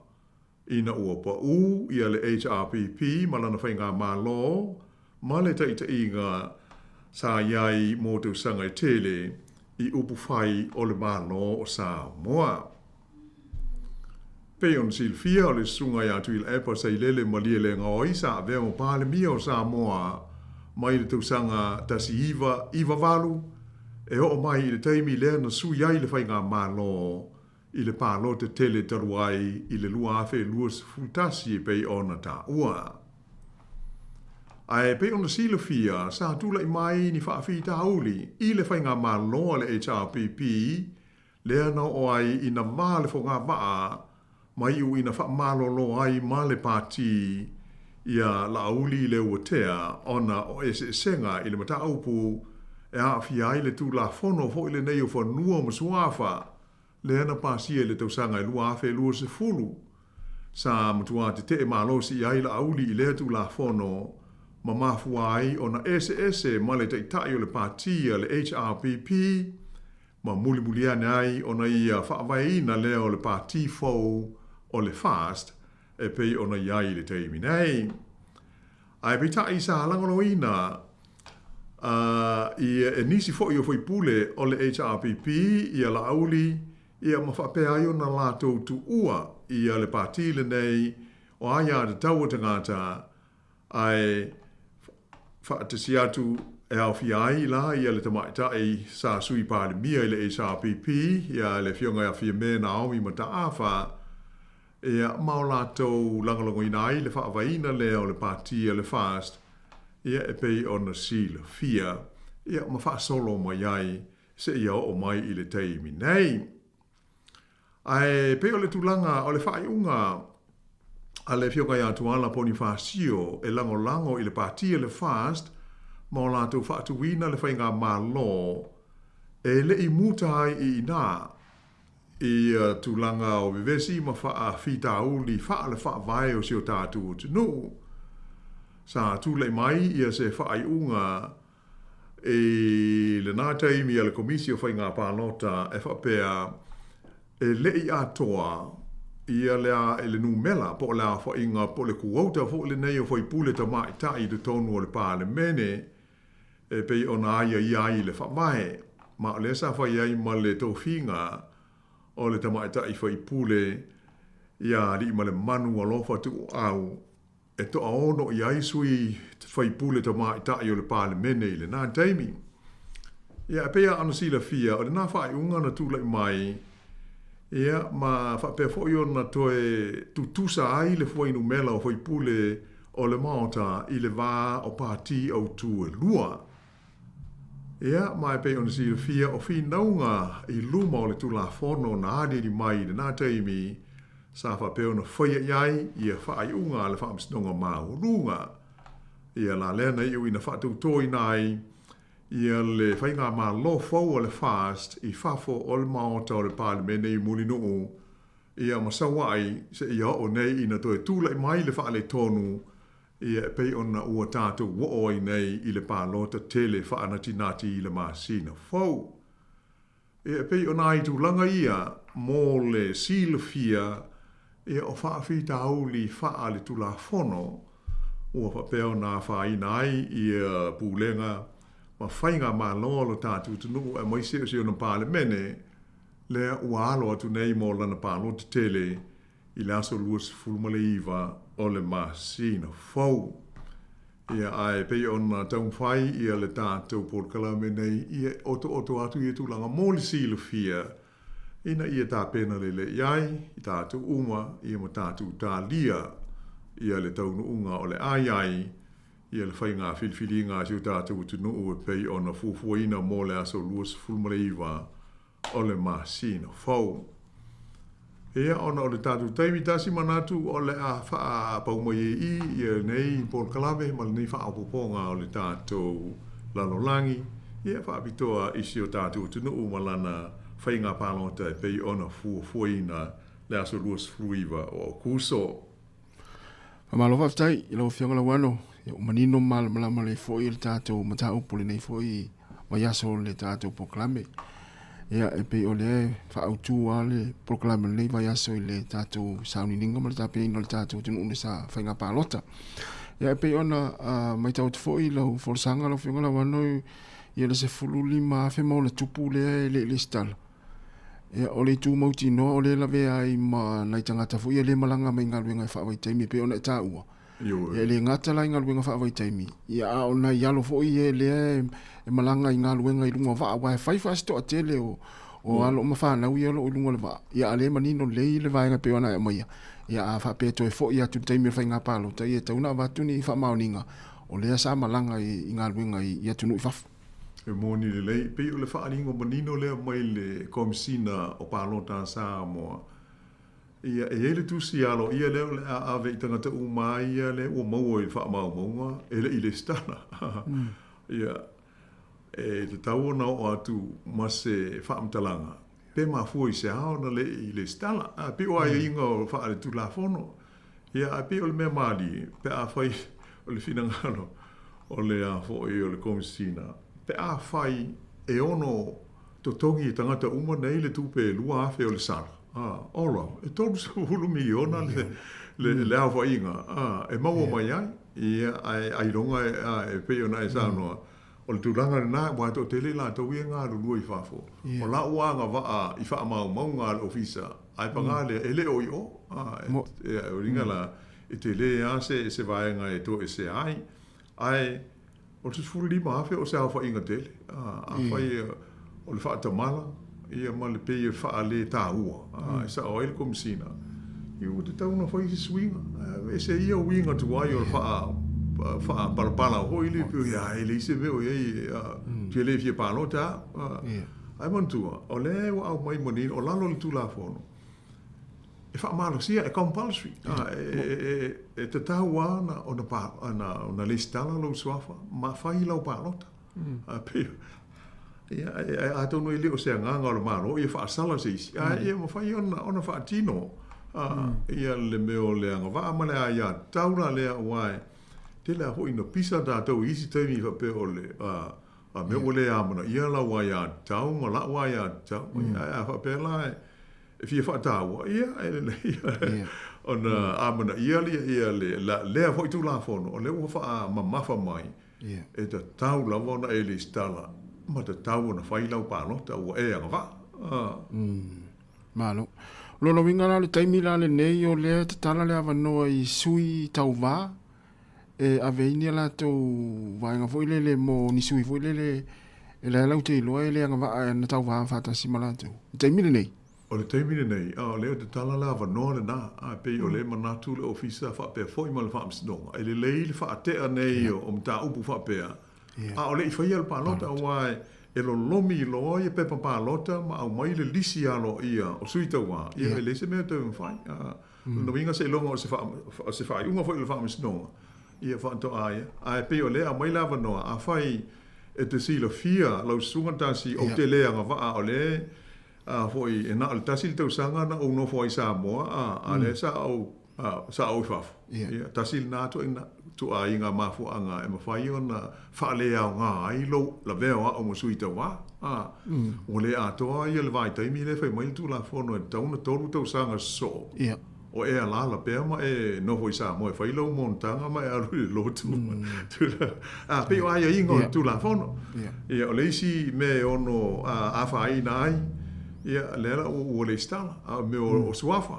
ina ua paʻū ia le HRPP ma lana faigamalo ma le taʻitaʻiga sa i ai mo tausaga e tele i upu fai o le Malo o Samoa. Pei ona silafia, o le Susuga ia Tuilaepa Sailele Malielegaoi sa avea ma Palemia o Samoa mai le tausaga 1998 e oo mai i le taimi lea na sui ai le faigamalo i le palota tele talu ai i le 2021 e pei ona taua. Ae pei ona silafia, sa tulaʻi mai ni faafitauli i le faigamalo a le HRPP lea na oo ai ina vā le fogavaa ma iu ina faamalolo ai ma le pati ia Laauli Leuatea ona o eseesega i le mataupu e aafia ai le Tulafono foi lenei o Fanua ma Suafa lea na pasia i le tausaga e 2020. Sa matua tetee malosi i ai Laauli i lea Tulafono ma mafua ai ona eseese ma le Taitai o le Pati a le HRPP ma mulimuli ane ai ona ia faavaeina lea o le pati fou o le FAST e pei ona i ai i le taimi nei. Ae peitai sa lagolagoina ia e nisi foi o faipule o le HRPP ia Laauli ia ma faapea ai ona latou tuua ia le pati lenei o aiatatau a tagata Ae faatasi atu e aofia ai la ia le tamaitai sa Sui Palemia i le HRPP, ia le Afioga ia Fiame Naomi Mataafa, ia ma o latou lagolagoina ai le faavaeina lea o le pati a le FAST, ia e pei ona silafia, ia ma faasolo mai ai seia oo mai i le taimi nei. Ae pei o le tulaga o le faaiuga a le Afioga ia Tuala Ponifasio e lagolago i le pati a le FAST ma o latou faatuina le faigamalo e le i muta ai i inā i ia tulaga o vevesi ma faafitauli faale-faavae o si o tatou atunuu. Sa tulai mai ia se faaiuga I lena taimi a le Komisi o Faiga Palota e faapea e le i atoa ia le a le numera po o le aofaiga po o le kuauta foi lenei o faipule tamaitai i totonu o le Palemene e pei ona aiaia ai i le Faavae. Ma o lea sa fai ai ma le tofiga o le tamaitai faipule ia Aliimalemanu Alofa Tuuau e toaono i ai sui faipule tamaitai o le Palemene i lena taimi. Ia, e pei lava ona silafia, o lena faaiuga na tulai mai, ia, ma faapea foi ona toe tutusa ai le fuainumela o faipule o le Maota i le va o pati autū e lua. Ia, ma e pei ona silafia, o finauga i luma o le Tulafono na aliali mai i lena taimi, sa faapea ona faia i ai ia faaiuga a le Faamasinoga Maualuga. Ia la lea na iu ina faatautoina ai ia le faigamalo fou a le FAST i fafo o le Maota o le Palemene i Mulinuu, ia ma Sauaʻi seia oo nei ina toe tulai mai le faaletonu ia e pei ona ua tatou oo ai nei i le palota tele faanatinati i le masina fou. Ia e pei o nai tulaga ia mo le silafia ia o faafitauli faaletulafono ua faapea ona afaina ai ia pulega ma faigamalo a lo tatou atunuu aemaise o si ona Palemene lea ua alo atu nei mo lana palota tele i le aso 29 o le masina fou. Ia, ae pei ona taumafai ia le tatou polokalame nei ia e otooto atu ia tulaga mo le silafia ina ia tapena lelei ai i tatou uma ia ma tatou talia ia le taunuuga o le a i ai ia le faiga filifiliga a si o tatou atunuu e pei ona fuafuaina mo le aso 29 o le masina fou. Ia, ona o le tatou taimi tasi manatu o le a faapau mai ai i i ia lenei polokalame ma lenei faaopoopoga o le tatou lalolagi, ia faapitoa i si o tatou atunuu ma lana faiga palota e pei ona fuafuaina le aso 29 o Aokuso. Faamalo faafetai i lau Afioga Lauano, ia ua manino ma malamalama lelei foi le tatou mataupu i lenei foi vaiaso o le tatou polokalame. Ia e pei o lea e faaautu lava le polokalame o lenei vaiaso i le tatou sauniuniga ma le tapenaina o le tatou atunuu i sa faiga palota. Ia e pei ona uh, matau atu foi i lau folasaga lau Afioga Lauano, ia le 15,000 ma ona tupu lea e le i lesitala. Ia, o le itu mautinoa o lea e lavea ai ma nai tagata foi ia lea e malaga mai i galuega e faavaitaimi e pei ona e taua. Ia, e le gata la i galuega faavaitaimi, ia a o nai alo foi ia lea e malaga i galuega i luga o vaa, aua e fai faasitoatele o, o alo ma fanau ia o lo o i luga o le vaa, ia a o lea e manino lelei le vaega e pei ona e aumaia. Ia a faapea e toe foi atu i le taimi o le faiga palota, ia e tatau ona avatu ni faamaoniga o lea sa malaga i galuega i atunuu i fafo. E moni lelei, pei o le faaaliga manino lea mai le Komesina o Palota a Samoa. Ia, e i ai le tusi aloaia lea o le a ave i tagata uma lava ia lea ua maua i le faamaumauga e le i lesitala. Ia, e tatau ona oo atu ma se faamatalaga pe mafua i se a ona le i lesitala. A pei o aiaiga o faaletulafono. Ia, ae pei o le mea malie, pe afai o le finagalo o le a foi o le Komesina, pe afai e ono totogi e tagata uma nei le tupe e 2,000 o le sala, a, ola, e 30 miliona le, le, le aofaiga, a, e maua mai ai, ia, ae ailoga e, a, e pei ona e saunoa, O le tulaga lena, aua e toatele i latou ia e galulue i fafo. O la ua agavaa i faamaumauga a le ofisa, ae paga lea, e le o i o. E uiga la, e tele lava se, se vaega e toesea ai. Ae o le 15,000 o se aofaiga tele. Afai o le faatamala, ia ma le pei e faaletaua, e sao ai le Komesina, ia ua tatau ona fai se suiga. E ese ia uiga tuai o le faa faapalapala foi le pei ia e leai se mea o i ai ou te le fia palota au. Ae manatua, o lea ua aumai manino, o lalo o le Tulafono, e faamalosia, e compulsory, e tatau lava ona lesitala lou suafa ma fai lau palota. A pei, ia, atonu e le o se agaga o le Malo ia faasala se isi, ae ia mafai ona, ona faatino ia le mea o le agavaa ma le aiatatau la lea, aua e tele lava foi ina pisa tatou i isi taimi faapea o le a mea ua le amanaia lau aiatatau ma la'u aiatatau. Ae a faapea la e fia faataua, ia, e lelei ona amanaia ia lea foi Tulafono o lea ua faamamafa mai E tatau lava ona e lesitala ma tatau ona fai lau palota ua e agavaa. Malo. O lona uiga la o le taimi la lenei o lea e tatala le avanoa i sui tauva e ave ai ni a latou vaega foi lele mo ni sui foi lele e la e latou te iloa e le agavaa na tauva faatasi ma latou. I le taimi lenei. O le taimi lenei, a o lea e tatala le avanoa lena, ae pei o lea e manatu le Ofisa faapea foi ma le Faamasinoga, e lelei le faatea nei o mataupu faapea, a o le i faia le palota, aua e lolomi loa ia pepa palota ma aumai le lisi aloaia o sui tauva, ia e leai se mea e toe mafai. O lona uiga seiloga o se faaiuga foi o le Faamasinoga, ia faatoa ia. Ae pei o lea e aumai le avanoa, afai e te silafia lau susuga tasi ou te le agavaa o lea A foi, e na o le tasi le tausaga na ou nofo ai i Samoa, a, a lea sa ou, a, sa ou i fafo. Ia, tasi lena ituaiga mafuaaga e mafai ona faaleaoga ai lou lavea o au ma sui tauva. A, ua le atoa ia le vaitaimi lea e fai mai le Tulafono e tatau ona 3 tausaga sosoo. O e alaala pea ma e nofo i Samoa e fai lau monotaga ma e alu i le lotu. A, pei o aiaiga o le Tulafono. Ia, o le isi mea e ono afaina ai, ia, lea la ua lesitala, a o mea o suafa.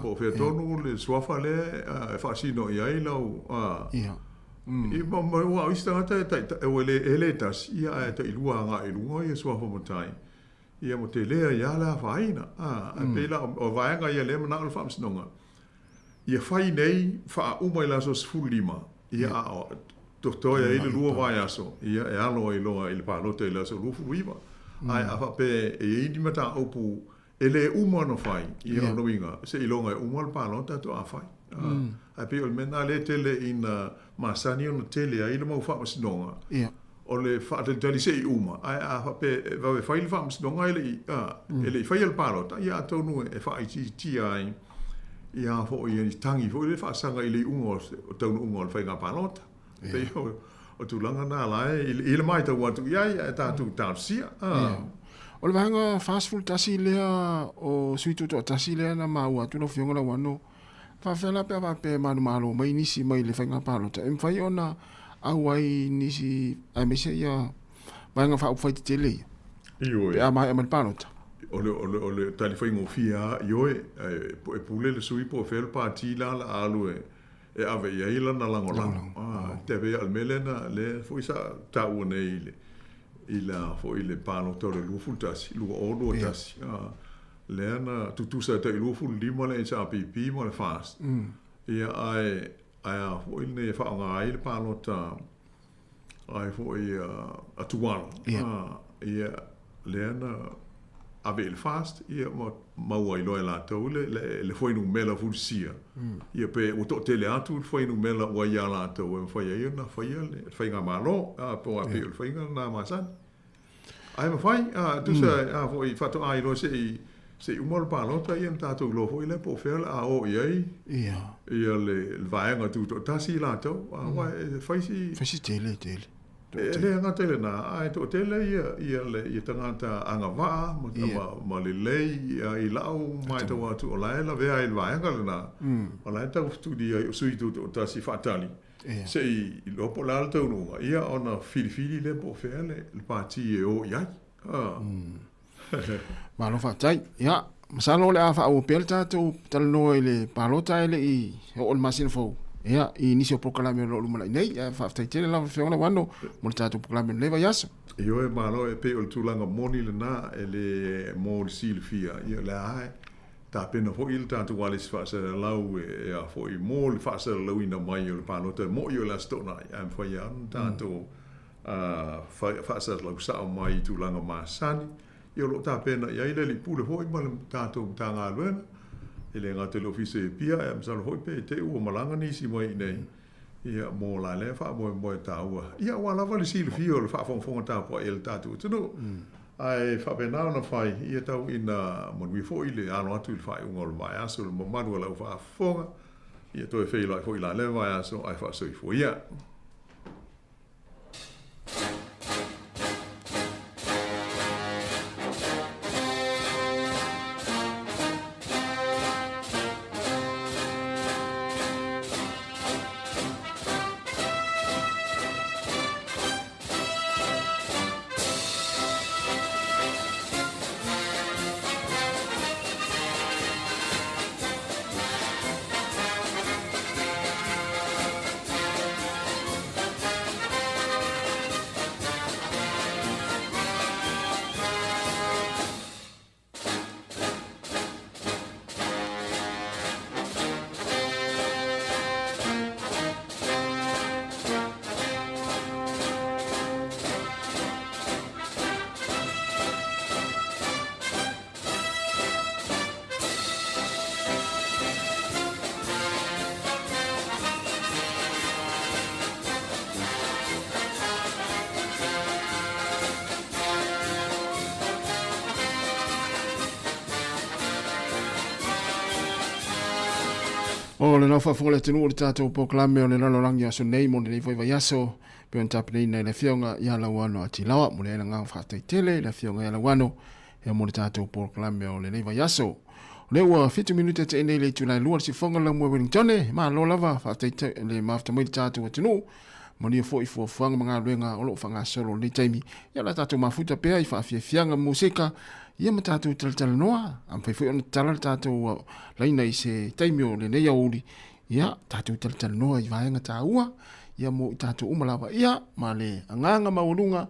Po o fea tonu le suafa lea e faasino i ai lau... Ia, ma aua o isi tagata e le tasi, ia, ae tailua agai i luga ia suafa matai. Ia ua tele ai lava le afaina. A, ae pei la o vaega ia lea e manao le Faamasinoga ia fai nei faauma i le aso 15, ia a o totoe ai le lua vaiaso, ia e alo ai loa i le palota i le aso 29. Ae a faapea e i ai ni mataupu e le uma ona fai, ia o lona uiga, seiloga e uma le palota faatoa fai. Ae pei o le mea lena lea e tele ina masani ona tele ai le mau faamasinoga. o le faatalitali se'i uma, ae a faapea e vave fai le faamasinoga e le i, a, e le i faia le palota, ia atonu e faaitiitia ai ia foi ni tagi foi lele faasaga i le iuga o taunuuga o le faiga palota. Pei o tulaga na la e i le matau atu i ai, ae tatou talosia. O le vaega 41 lea o sui tutoatasi lea na maua atu lau Afioga Lauano, faafefea la pe a faapea e manumalo mai nisi mai le faiga palota, e mafai ona auai nisi aemaise ia vaega faaupufai tetele ia? Ioe. Pe a maea mai le palota. O le tali faigofie lava, ioe, e pule le sui po o fea le pati la o le a alu e e ave i ai lana lagolago. Ah, te pei o le mea lea na lea foi sa taua nei i le i la foi i le palota o le 21, 2021. Ah, lea na tutusa tai 25 le HRPP ma le FAST. Ia ae ae a foi lenei e faaaoga ai le palota ai foi a Tuala. Ah, ia lea na ave i le FAST ia ma maua ai loa e latou le le fuainumera fulisia. Ia pe ua toatele atu le fuainumera ua ia latou e mafai ai ona faia le faigamalo. Ah, po o pei o le faiga lena masani. Ae mafai, a, tusa, a foi, faatoa iloa se'i, se'i uma le palota, ia ona tatou iloa foi lea po o fea o le a o i ai ia le vaega tutoatasi latou. A, aua e fai si... Fai si tele, tele. E le gata i lena, ae toatele ia, ia le, ia tagata agavaa ma, ma, ma lelei ia, i lau matau atu o la e lavea ai i le vaega lena, o la e tau fetuli ai o sui tutoatasi faatali. Se i iloa po o le a le taunuuga, ia ona filifili lea po o fea le pati e o i ai. Malo faafetai. Ia, masalo o le a faaauau pea le tatou talanoa i le palota ae le i oo i le masina fou. Ia, i nisi o polokalame o lo o lumanai nei. Ae faafetai tele lau Afioga Lauano mo le tatou polokalame o lenei vaiaso. Ioe, malo, e pei o le tulaga moni lena e le mo le silafia, ia o lea lava e Tapena foi le tatou alisi faasalalau e a foi mo le faasalalauina mai o le palota e mo'i o le Aso Toonai, ae mafai lava ona tatou faasalalau sao mai i tulaga masani. Ia o lo o tapena i ai le Alii Pule foi ma le tatou Matagaluega, e le gata i le Ofisa i Apia, ae masalo foi pe te i ua malaga nisi mai i inei, ia mo la lea faamoemoe taua, ia aua lava le silafia o le faafogafoga tapuai a le tatou atunuu. Ae faapena ona fai, ia tau ina manuia foi le alo atu i le faaiuga o le vaiaso i le mamalu o lau faafofoga, ia toe feiloai foi la lea vaiaso ae faasoifua ia. O le lau faafofoga le atunuu o le tatou polokalame o le lalolagi aso nei mo lenei foi vaiaso pei ona tapenaina e le Afioga ia Lauano Atilawa. Momoli ai le agaga faafetai tele i le Afioga ia Lauano ia mo le tatou polokalame o lenei vaiaso. O lea ua 7 minute te nei le itula e 2 le sifoga lau moe Wellington. Malo lava faafetai le mafuta mai le tatou atunuu. Manuia foi fuafuaga ma galuega o lo o faagasolo i lenei taimi. Ia o le a tatou mafuta pea i faafiafiaga musika ia ma tatou talatalanoa. A mafai foi ona tatala le tatou laina i se taimi o lenei aoauli, ia tatou talatalanoa i vaega taua ia mo i tatou uma lava. Ia ma le agaga maualuga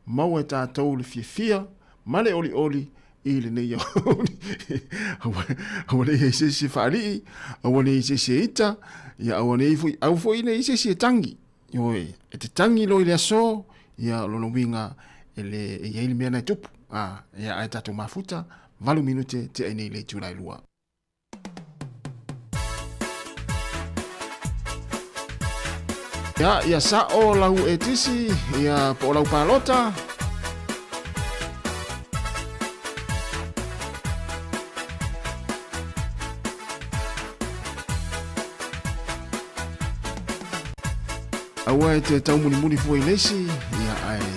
maua e tatou le fiafia ma le olioli i lenei aoauli. Aua ne i ai se isi e faalii, aua ne i ai se isi e ita, ia aua ne i foi, aua foi ne i ai se isi e tangi. Ioe, e te tangi loa i le aso, ia o lona uiga e le e i ai le mea na e tupu. A, ia ae tatou mafuta, 8 minute tea i nei le itula e 2. Ia, ia sa'o lau etisi, ia po o lau palota. Aua e te taumulimuli fua i le isi, ia ae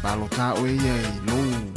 palota oe ia i lou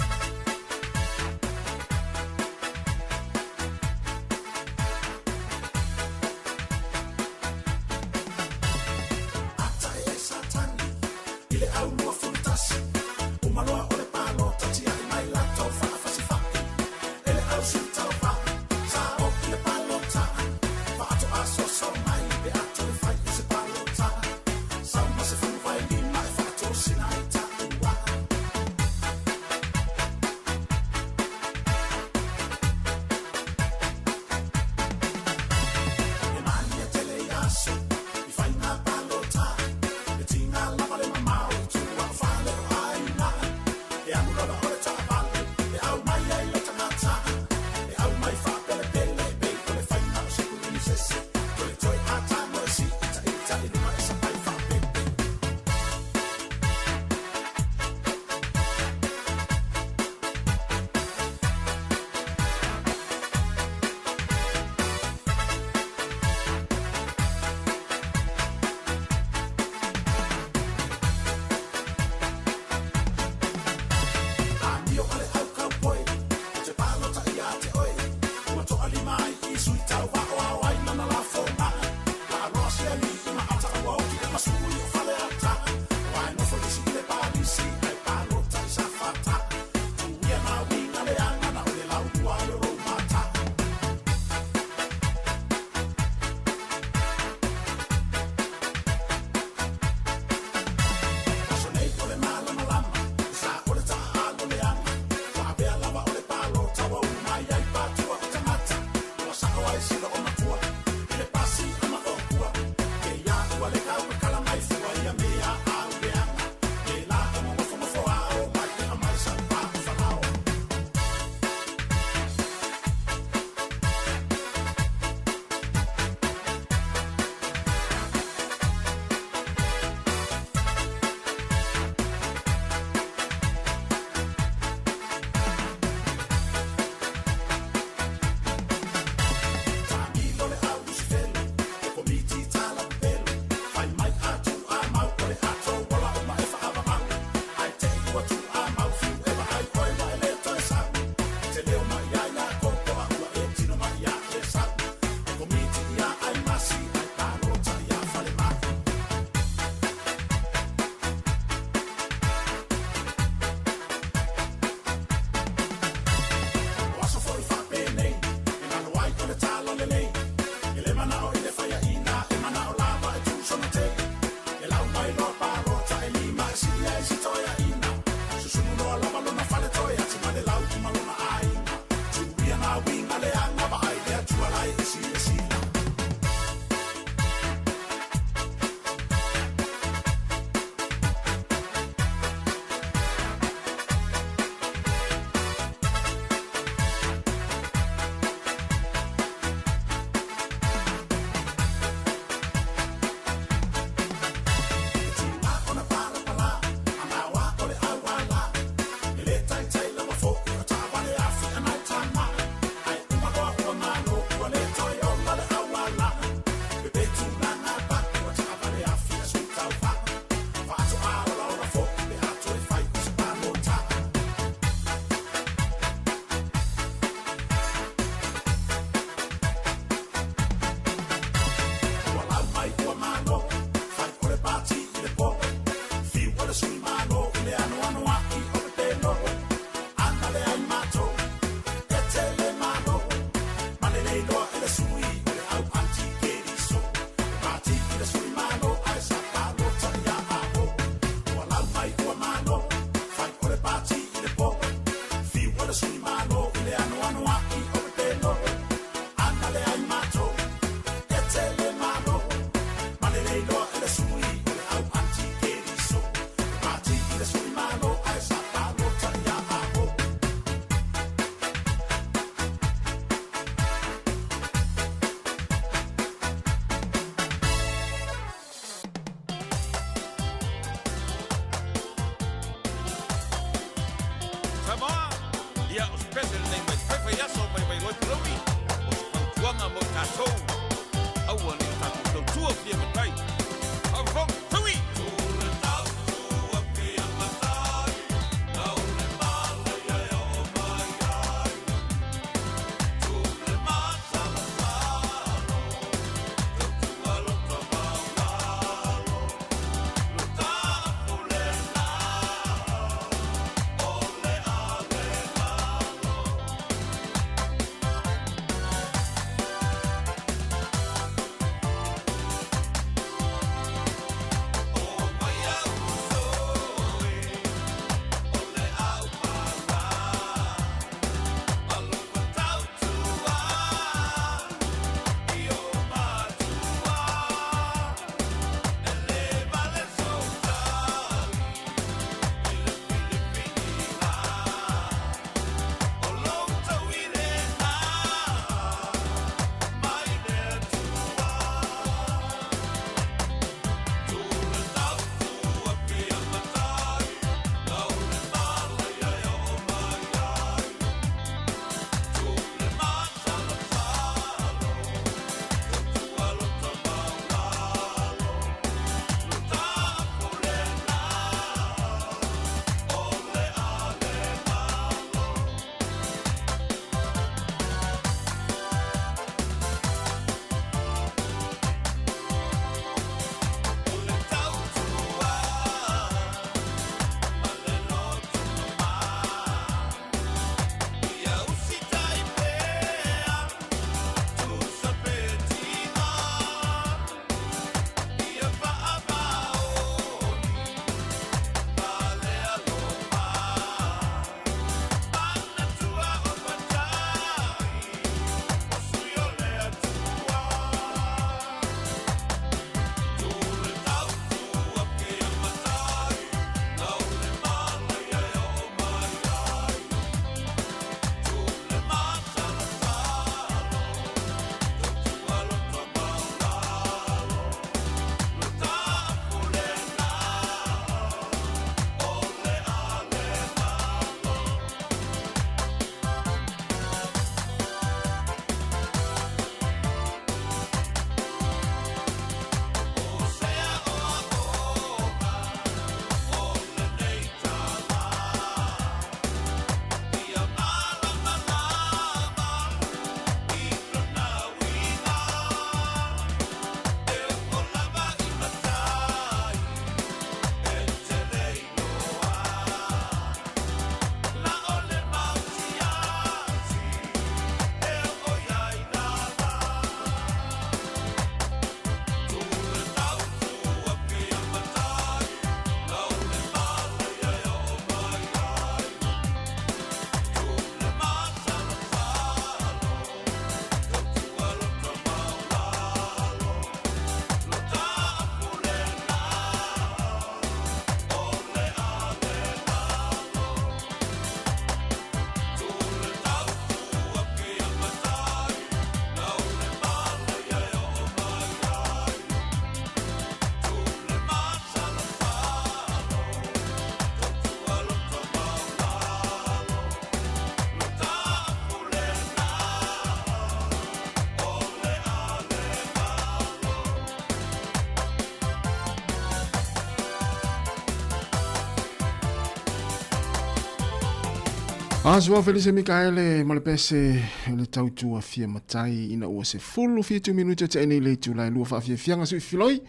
Aso Felise Mikaele ma le pese le tautua fia matai ina ua 17 minute te nei le itula e lua faafiafiaga sui filoi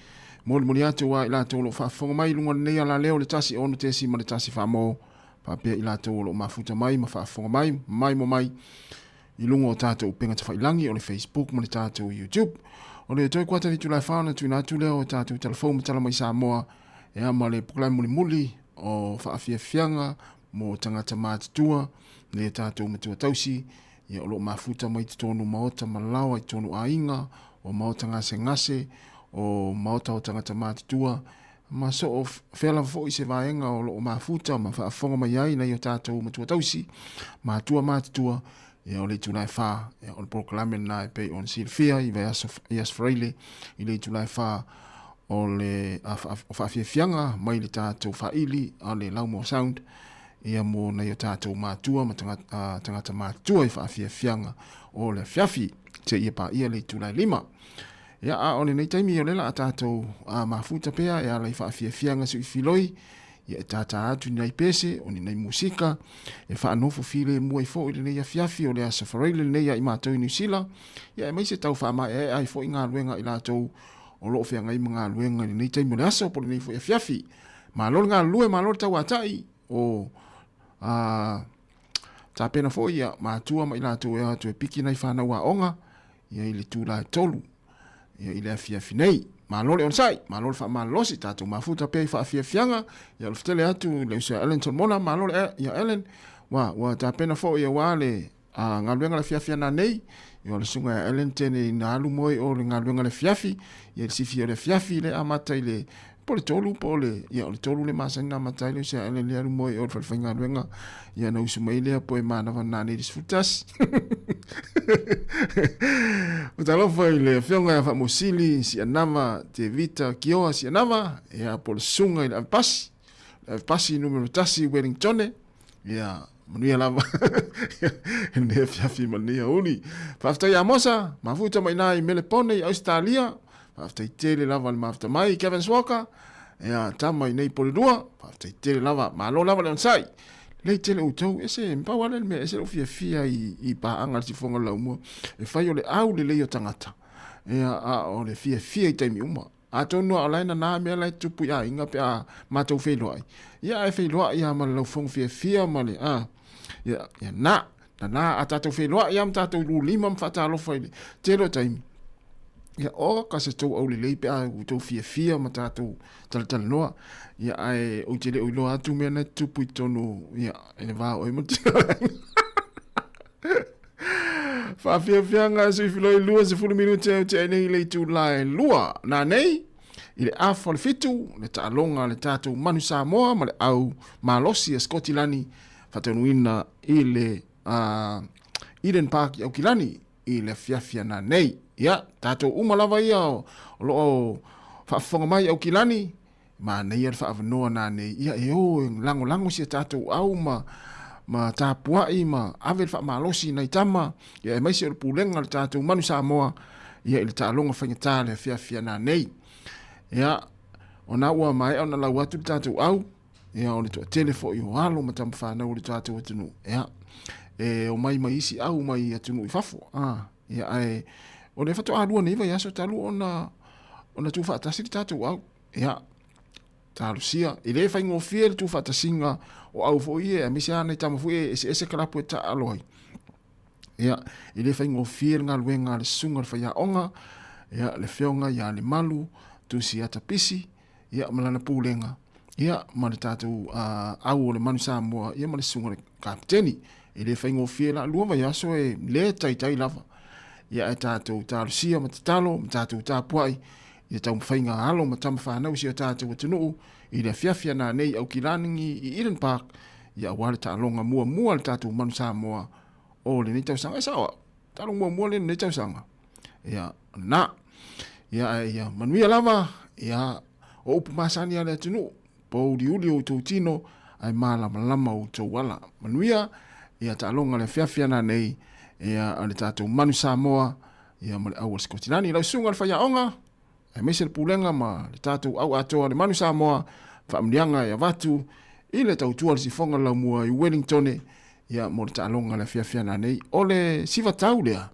molimoli atu ai latou o lo o faafofoga mai i luga o lenei alaleo le 1 6.1 faamo faapea i latou o lo o mafuta mai ma faafofoga mai mai mo mai i luga o tatou upega tafailagi o le Facebook ma le tatou YouTube. O le toe kuata le itula e 4 ona tuuina atu lea o tatou talafou ma tala mai Samoa ia ma le polokalame mulimuli o faafiafiaga mo tagata matutua le tatou matua tausi ia o lo o mafuta mai totonu maota ma laoa i totonu aiga o maota gasegase o maota o tagata matutua ma so o fea lava foi se vaega o lo o mafuta ma faafofoga mai ai nai o tatou matua tausi matua matutua ia o le itula e 4 ia o le polokalame lena e pei ona silafia i vaiaso i Aso Faraile i le itula e 4 o le o faafiafiaga mai le tatou faili a le Laumua Sound ia mo nai o tatou matua ma tagata, tagata matutua i faafiafiaga o le afiafi seia paia le itula e 5. Ia, a o lenei taimi o le la a tatou mafuta pea e ala i faafiafiaga sui filoi, ia e tātā atu ni nai pese, o ni nai musika, e whaanofo filemu ai foi lenei afiafi o le Aso Faraile lenei a i mātou i Niu Sila, ia e maise tau whaamaeaea ai foi ngā luenga i lātou o loo feagai ma ngā luenga i lenei taimi o le aso po lenei foi afiafi. Malo le galulue, malo le tauatai o a tapena foi ia matua ma i latou e o atu e piki nai whanau aoga ia i le tula e 3 ia i le afiafi nei. Malo le onosai, malo le whaamalolosi, tātou mafuta pea i whaafiafiaga, ia o le whatele atu le uso ia Ellen Solomona, malo le ia Ellen, wa, ua tapena foi ia wā le a galuega le afiafi ana nei, ia o le susuga ia Ellen tene ina alu moe o le galuega le afiafi, ia le sifi o le afiafi le amata i le po le 3 po le ia o le 3 le masani na amata ai le uso ia Ellen le alu moe o le falefaigaluega, ia na usu mai lea po e manava na nei le 11. O talofa i le afioga ia Faamosili Sianava Te Vita Kioa Sianava, ia po le susuga i le avepasi, le avepasi numero 1 Wellingtone, ia manuia lava i lenei afiafi ma lenei aoauli. Faafetai ia Mosa, mafuta mai ina i Melepone i Ausetalia, faafetai tele lava le mafuta mai Kevin Walker, ia tama i nei Porirua, faafetai tele lava, malo lava le onosai. Lelei tele outou, ese pau lava le mea ese lou fiafia i paaga le sifoga o le laumua, e fai o le au lelei o tagata, ia a o le fiafia i taimi uma. Atonu a o la e nana mea la e tupu i aiga pe a matou feiloai. Ia ae feiloai lava ma le laufogo fiafia ma le a ia ia na nana a tatou feiloai lava ma tatou lulima ma faatalofa i le tele o taimi. Ia o ka se tou aulelei pe a tou fiafia ma tatou talatalanoa. Ia ae ou te le o iloa atu mea na e tupu i totonu ia i le va o oe ma le tino Faafiafiaga sui filoi 20 minute au te nei le itula e 2. Nā nei, i le afa o le 7, le taaloga a le tatou Manu Samoa ma le au malosi a Sikotilani faataunuina i le Eden Park i Aukilani i le afiafi ana nei. Ia, tatou uma lava ia o loo faafofoga mai i Aukilani, Manaia le faaavanoa nanei ia e o e lagolago si a tatou au ma ma tapuai ma ave le faamalosi i nai tama ia aemaise o le pulega o le tatou Manu Samoa ia i le taaloga faigata le afiafi nanei. Ia, ona ua maea ona lau atu le tatou au, ia o le toatele foi o alo ma tama fanau o le tatou atunuu. Ia, e omai mai isi au mai atunuu i fafo. Ah, ia ae o le faatoa lua nei vaiaso talu ona ona tuufaatasi le tatou au. Ia, talosia. E le faigofie le tuufaatasiga o au foi ia, aemaise lava nai tama foi ia e eseese kalapu e taaalo ai. Ia, e le faigofie le galuega a le susuga i le faiaoga, ia, le afioga ia Lemalu Tusi Atapisi, ia, ma lana pulega, ia, ma le tatou au o le Manu Samoa, ia, ma le susuga i le Kapeteni. E le faigofie la 2 vaiaso e le taitai lava. Ia, ae tatou talosia ma tatalo ma tatou tapuai i le taumafaiga a alo ma tama fanau i si o tatou atunuu i le afiafi ana nei i Aukilanigi i Eden Park, ia aua le taaloga muamua a le tatou Manu Samoa o lenei tausaga. E sao au, taaloga muamua lea i lenei tausaga. Ia, na. Ia, ae ia manuia lava, ia, o upu masani a le atunuu, pouliuli outou tino, ae malamalama outou ala. Manuia, ia taaloga le afiafi ana nei, ia, a le tatou Manu Samoa, ia ma le au a le Sikotilani. Lau susuga i le faiaoga, aemaise le pulega ma le tatou au atoa le Manu Samoa, faamanuiaga e avatu i le tautua le sifoga laumua i Wellingtone, Ia, mo le taaloga le afiafi ana nei. O le sivatau lea,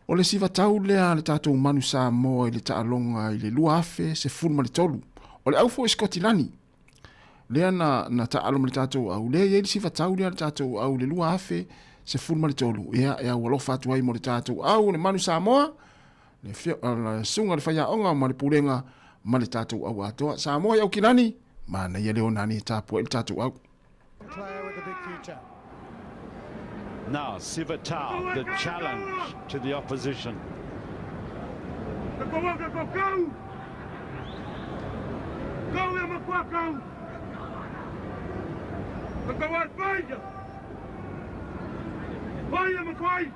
o le sivatau lea a le tatou Manu Samoa i le taaloga i le 2013. O le au foi Sikotilani, lea na, na taalo ma le tatou au, lea e i ai le sivatau lea a le tatou au i le 2013. Ia, e au alofa atu ai mo le tatou au o le Manu Samoa, le, fia, le susuga i le faiaoga ma le pulega ma le tatou au atoa. Samoa i Aukilani, manaia le onani e tapuai le tatou au. Player with a big future. Now, Siva Tau, the challenge to the opposition. Go, go, go, go! Go, Yamakwako! Go, go, fight! Fight, Yamakwai!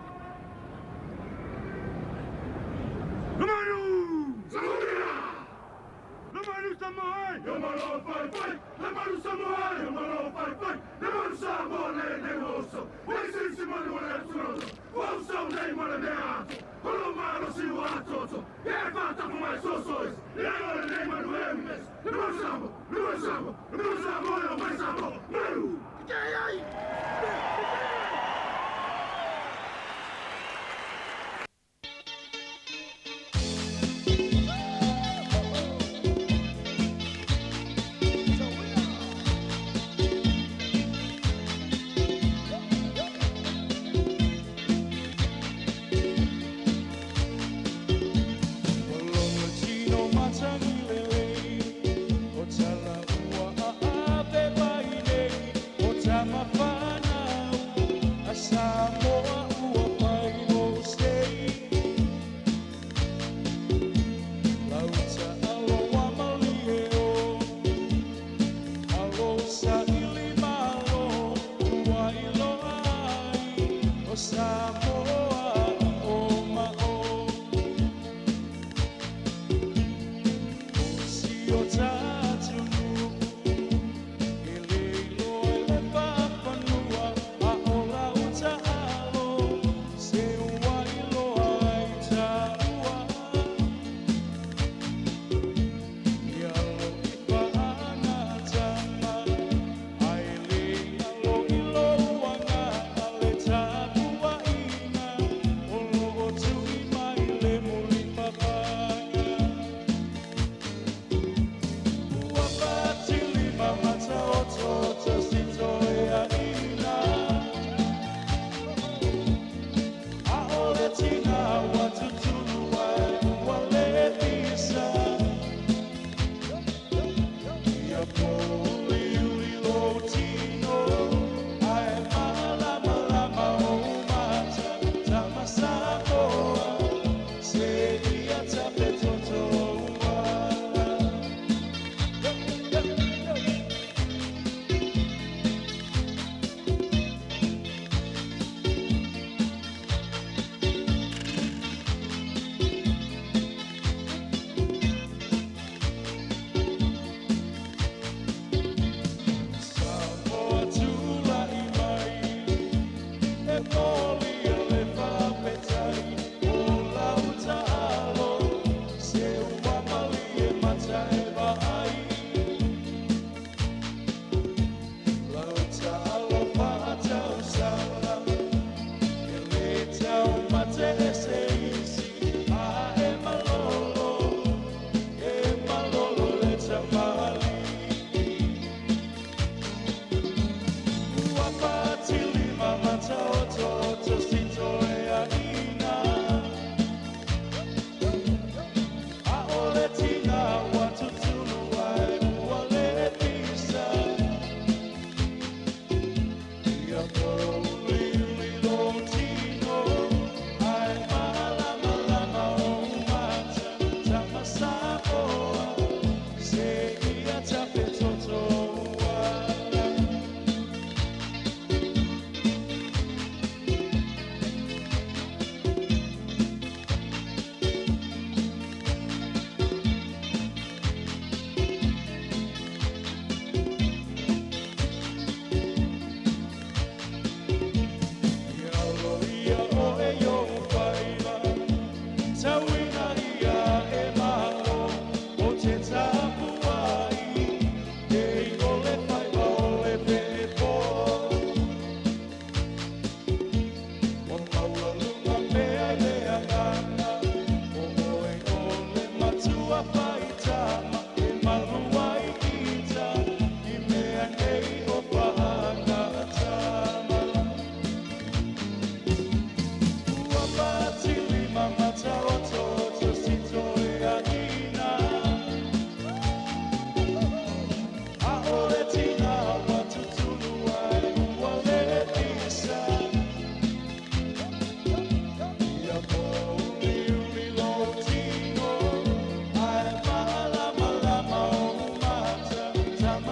Lamanu! Lamanu Samoa! Yamalo fight, fight! Lamanu Samoa! Yamalo fight, fight! Lamanu Samoa! Le woso! Wai si manu le suroso! Woso nei mala mea! Holo malo si wa toto! Ye fata for my sosois! Le ole nei manu emes! Lamanu Samoa! Lamanu Samoa! Lamanu Samoa! Lamanu Samoa! Manu! Samoa ua pai o sei Lauta alo wa malie o Alo sa ili malo Ua ilo ai O Samoa i o ma o O si o tatunu E leilo e le papanua A o lauta alo Se ua ilo ai taua Ia lo i paana tama Ai le alo i lo uanga A le tapua ina O lo o tui mai le muli papanga Ua patili mamata o toto si toea ina A o le tina ua tutulu ai ua le isa Ia pōliuli lo tino Ae malama lama o mata Tamasamoa Se ia tape toto uala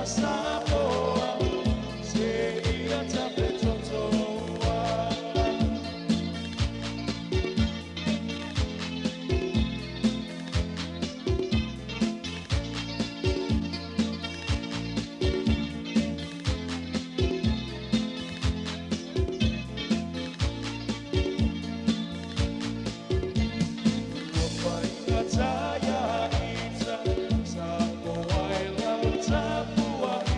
Samoa, se ia tafetotoa. Ua faigata ia ita, Samoa e lau tapuaiga.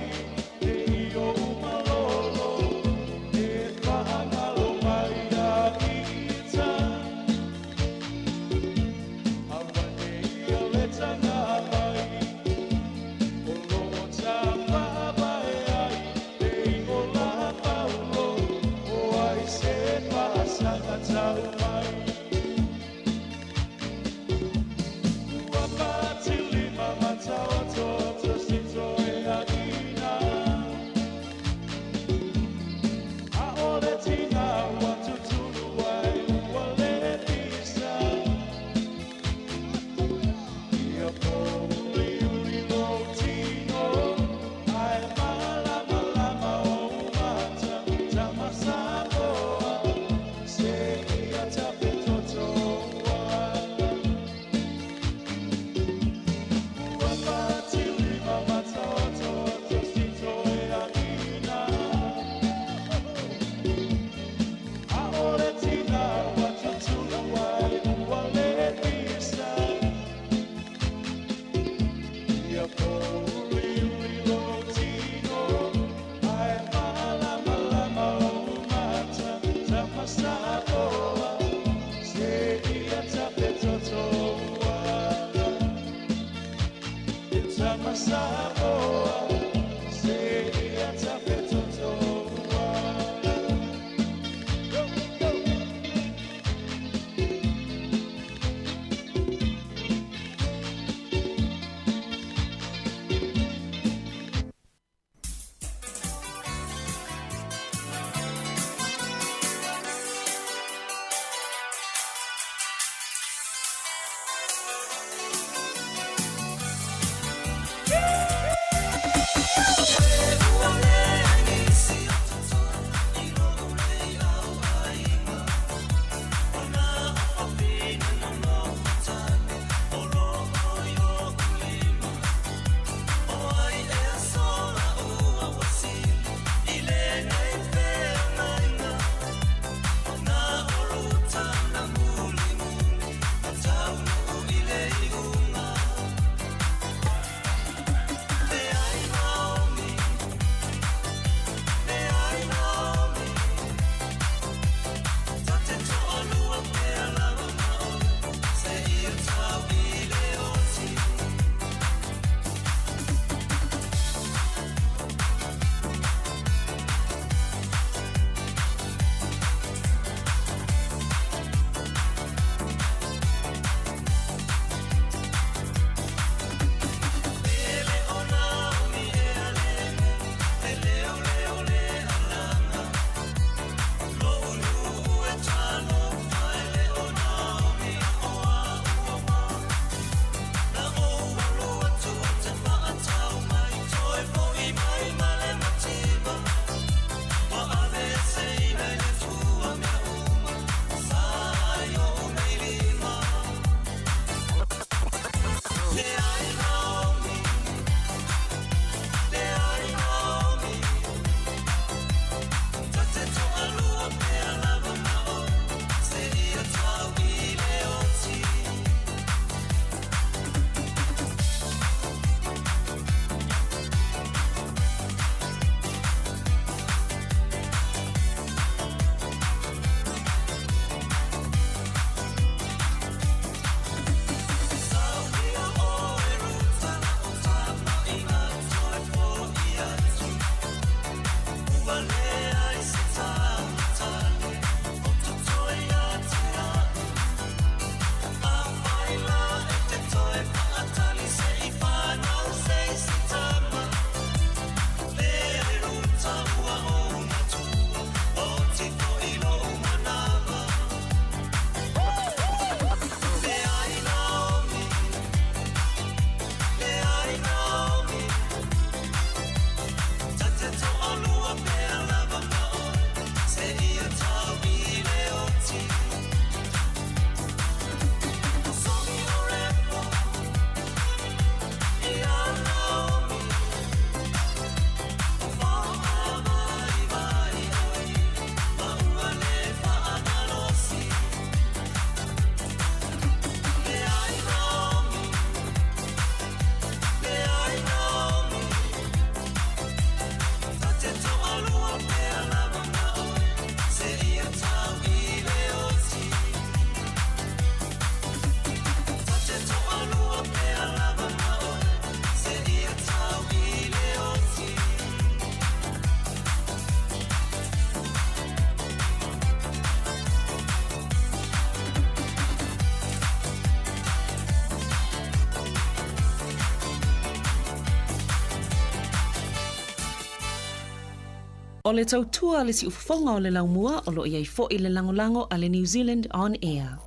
O le tautua a le siufofoga o le laumua o lo o i ai foi le lagolago a le New Zealand On Air.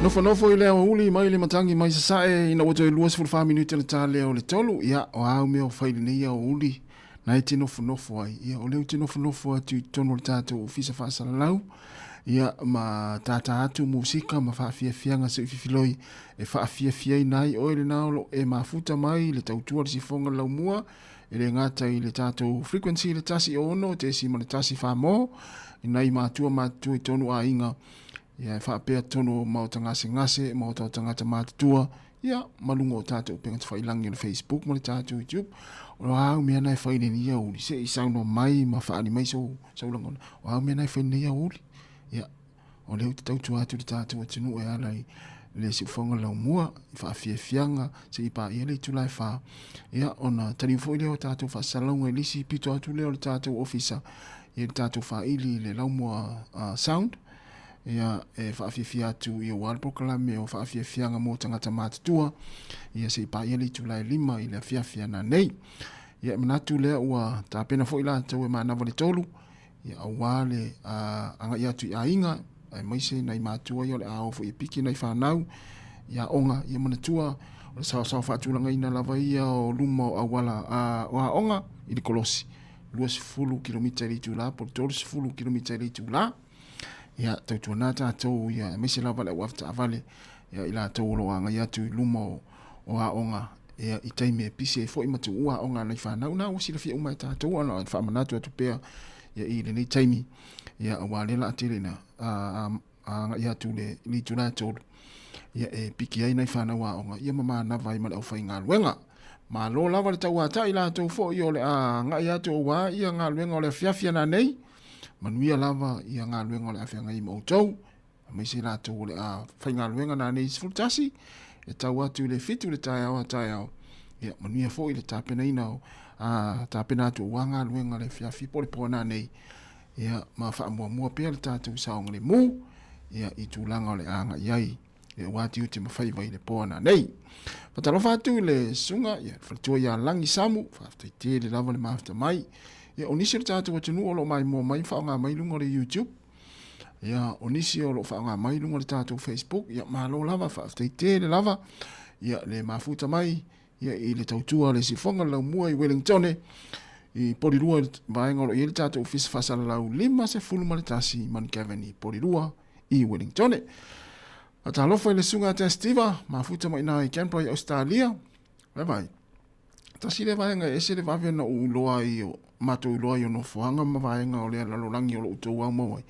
Nofonofo i le aoauli mai le matagi mai sasae ina ua toe 24 minute le ta lea o le tolu. Ia, o a au mea o fai i lenei aoauli na e te nofonofo ai. Ia, o lea ou te nofonofo atu i totonu o le tatou ofisa faasalalau, ia, ma tātā atu musika ma faafiafiaga se i fifiloi e faafiafiaina ai oe lena o lo o e mafuta mai i le tautua le sifoga le laumua e le gata i le tatou frequency le 106.1 Samoa i nai matua matutua i tonu aiga ia e faapea tonu o maota gasegase, maota o tagata matutua, ia ma luga o tatou upega tafailangi o le Facebook ma le tatou YouTube. O a au mea na e fai i lenei aoauli, se i saunoa mai ma faaali mai sou, sou lagona. O a au mea na e fai i lenei aoauli, ia o lea ou te tautua atu i le tatou atunuu e ala i le siufofoga laumua, i faafiafiaga, se i paia le itula e fa, ia ona taliu foi lea o tatou faasalalauga i le isi pito atu lea o le tatou ofisa, ia le tatou faili i le laumua sound, ia e faafiafia atu ia ua le polokalame o faafiafiaga mo tagata matutua, ia se i paia le itula e lima i le afiafi ana nei. Ia e manatu lea ua tapena foi latou e manava le tolu, ia aua le agai atu i aiga, aemaise nai matua ia o le a o foi e piki nai fanau i aoga, ia manatua o le saosaoa faatulagaina lava ia o luma o auala o aoga i le kolosi, 20 kilomita i le itula po o le 30 kilomita i le itula. Ia, tautuana tatou, ia, aemaise lava le au avetaavale, ia, i latou o lo o agai atu i luma o, o aoga, ia, i taimi e pisi ai foi ma tuua aoga a nai fanau, na ua silafia uma e tatou, ona e faamanatu atu pea, ia, i lenei taimi, ia, aua lea la a tele ina, a, a, a agai atu le, le itula e tolu, ia, e piki ai nai fanau aoga, ia ma manava ai ma le aufaigaluega. Malo lava le tauatai latou foi o le a agai atu aua ia galuega o le afiafi ana nei. Manuia lava ia galuega o le a feagai ma outou, aemaise latou o le a faigaluega nanei 11, e tau atu i le 7 le taeao a taeao. Ia, manuia foi le tapenaina o, a, tapena atu aua galuega le afiafi po o le po nanei. Ia, ma faamuamua pea le tatou saogalemu, ia, i tulaga o le a agai ai. Ia aua tiute ma faiva i le po ananei. Faatalofa atu i le susuga ia le faletua ia Lagi Samu, faafetai tele lava le mafuta mai. Ia o nisi o le tatou atunuu o lo o maimoa mai ma faaaoga mai luga o le YouTube. Ia o nisi o lo o faaaoga mai luga o le tatou Facebook. Ia malo lava, faafetai tele lava. Ia le mafuta mai ia i le tautua a le sifoga le laumua i Wellingtone i Polirua i le vaega o lo o i ai le tatou ofisa faasalalau 51 Mount i Polirua i Wellingtone. Faatalofa i le susuga ia Testiva, mafuta mai i Canberra i Ausetalia. Vaivai. Tasi lea vaega e ese le vave ona ou iloa ai o matou iloa ai o nofoaga ma vaega o lea lalolagi o lo o outou aumau ai.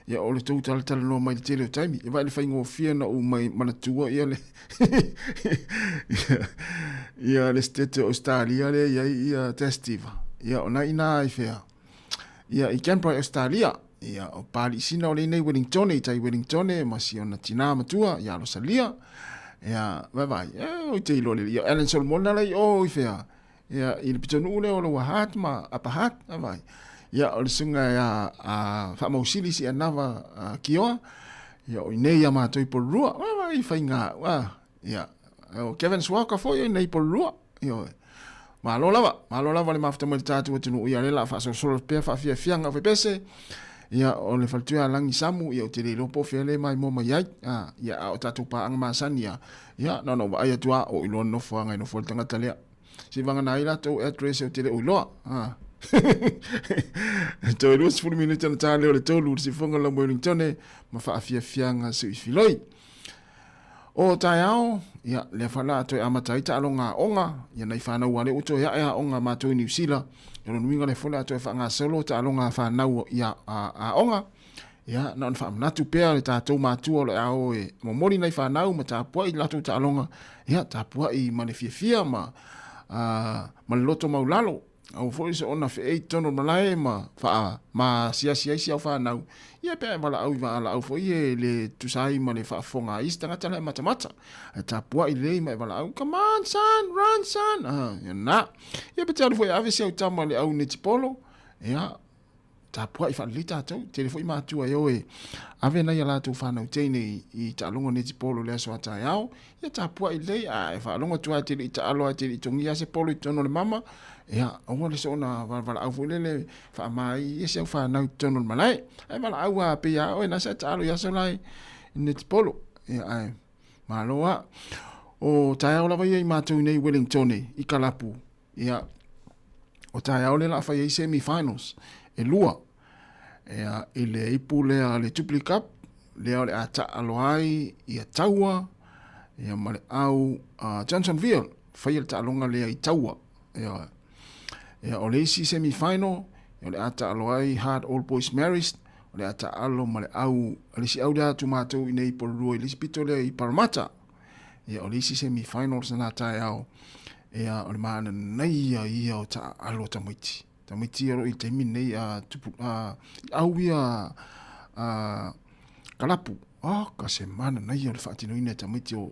Ia o le tou talatalanoa mai i le tele o taimi. E vaai le faigofie na ou mai manatua ia le ia le state o Australia lea i ai ia Testiva. Ia o na ina i fea. Ia i Canberra i Australia. Ia o Paliisina o lea nei Wellingtone i tai Wellingtone ma si ona tinā matua ia Rosalia. Ia vaivai, e oi te iloa lele. Ia Alan Solomon ala i o i fea. Ia i le pitonuu lea o Lower Hutt ma Upper Hutt, vaivai. Ia o le susuga ia a Faamausili Sianava Kioa. Ia o inei ia mātou i Porirua. Vaivai faiga, ia o Kevin Swaka foi o inei i Porirua. Ioe. Malo lava, malo lava le mafuta mai le tatou atunuu, ia lea la faasolosolo pea faafiafiaga o fepese. Ia o le faletua ia Lagi Samu, ia ou te le iloa po o fea le maimoa mai ai. A, ia a o tatou paaga masani ia, ia na ona ou vaai atu lava, o iloa le nofoaga e nofo ai le tagata lea. Seivagana ai latou address ou te le o iloa. A. Toe 20 minute ona ta lea o le tolu, le sifoga o le Wellingtone ma faafiafiaga suifiloi. O taeao, ia, lea fa la toe amata ai taaloga aoga, ia nai whanau a lea ua toe ae aoga mātou i Niu Sila, ia lona uiga lea foi la toe faagasolo taaloga a whanau i aoga, ia, na ona faamanatu pea le tatou matua o le a o e momoli nai whanau ma tapuai i latou taaloga, ia, tapuai ma le fiafia ma, ma le loto maulalo. Aua foi soona feei i totonu o le malae ma faamaasiasi ai si au fanau, ia pe a e valaau i vaalaau foi e le tusa ai ma le faafofoga a isi tagata la e matamata. Ae tapuai lelei ma e valaau, Come on son, run son! Ah, ia na. Ia pe te alu foi e ave si au tama i le au netipolo, ia, tapuai faalelei tatou. Tele foi matua e o e ave nai a latou fanau teine i taaloga o netipolo i le aso a taeao. Ia tapuai lelei, a e faalogo atu lava e te le i taalo lava e te le i togia se polo i totonu o le mama, ia aua le soona valaau foi lele faama ai ia si au fanau i totonu o le malae. Ae valaau lava pei lava oe na sa taalo i aso la i netipolo. Ia ae malo lava. O taeao lava ia i matou nei i Wellingtone i Kalapu. Ia, o taeao lea la fai ai semi-finals e lua. Ia, i le ipu lea le Jubilee Cup, lea o le a taalo ai ia Taua, ia ma le au Johnsonville, faia le taaloga lea i Taua. Ia, ia o le isi semi-final, o le a taalo ai Hard Old Boys Marist, o le a taalo ma le au, le isi au lea atu matou i nei Porirua i le isi pito lea i Parramatta. Ia, o le isi semi-finals na taeao, ia, o le mananaia ia o taaalo o tamaiti. Tamaiti ia o lo o i le taimi lenei, a, tupu, a, au ia, a, kalapu. Oka se mananaia o le faatinoina e tamaiti o,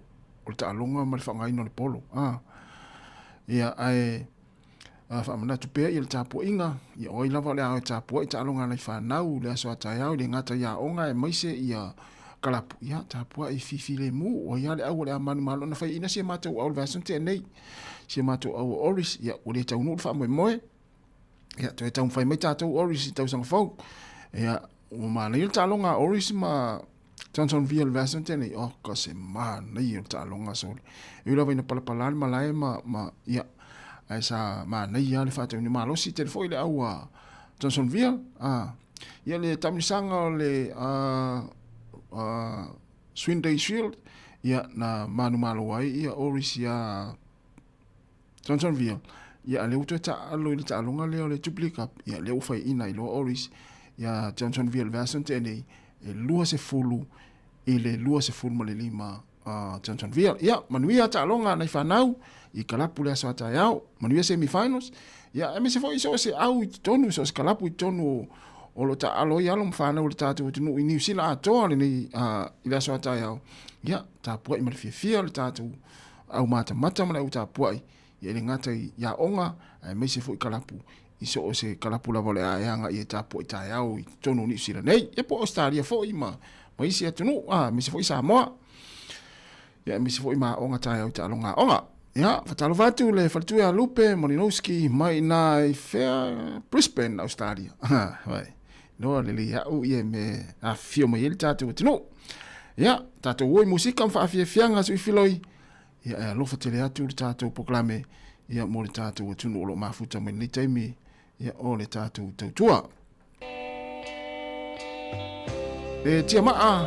o le taaloga ma le faaaogaina o le polo. A. Ia, ae, a faamanatu pea ia le tapuaiga, ia o ai lava o le a o e tapuai taaloga a nai fanau i le aso a taeao, e le gata i aoga aemaise ia kalapu, ia tapuai fifilemu, o ai lava le au o le a manumalo. Na faiaina si a matou au i le vaiaso na tea nei, si a matou au o Oris, ia ua le taunuu le faamoemoe, ia toe taumafai mai tatou Oris i tausaga fou. Ia ua manaia le taaloga a Oris ma Johnson V o le vaiaso na tea nei, oh ka se manaia o le taaloga sole. E ui lava ina palapala le malae ma, ma ia, ae sa manaia lava le faataunuu malosi tele foi le au a Johnsonville. Ah, ia le taamilosaga o le Swinday Shield, ia na manumalo ai ia Oris ia Johnsonville. Ia a lea ua toe taalo i le taaloga lea o le Jubilee Cup, ia lea ua faiaina ai loa Oris ia Johnsonville vaiaso na tea nei, e 20 i le 25 Johnsonville. Ia, manuia taaloga a nai fanau i kalapu le aso a taeao, manuia semi-finals, ia, aemaise foi so o se au i totonu, so o se kalapu i totonu o, o lo taalo ai alo ma fanau o le tatou atunuu i Niu Sila atoa lenei i le aso a taeao. Ia, tapuai ma le fiafia le tatou au matamata ma le au tapuai, ia e le gata i aoga, aemaise foi kalapu i so o se kalapu lava o le a e agai e tapuai taeao i totonu o Niu Sila nei, ia po o Ausetalia foi ma isi atunuu, aemaise foi Samoa. Ia, aemaise foi ma aoga taeao i taaloga aoga. Ia, faatalofa atu le faletua ia Lupe Malinowski mai ina i fea Brisbane, Australia. Vai, iloa lelei au ia me afifio mai ai le tatou atunuu. Ia, tatou o i musika ma faafiafiaga sui filoi. Ia, e alofa tele atu le tatou polokalame ia mo le tatou atunuu o lo o mafuta mai lenei taimi ia o le tatou tautua. E tia maa,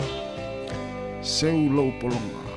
seu lou pologa.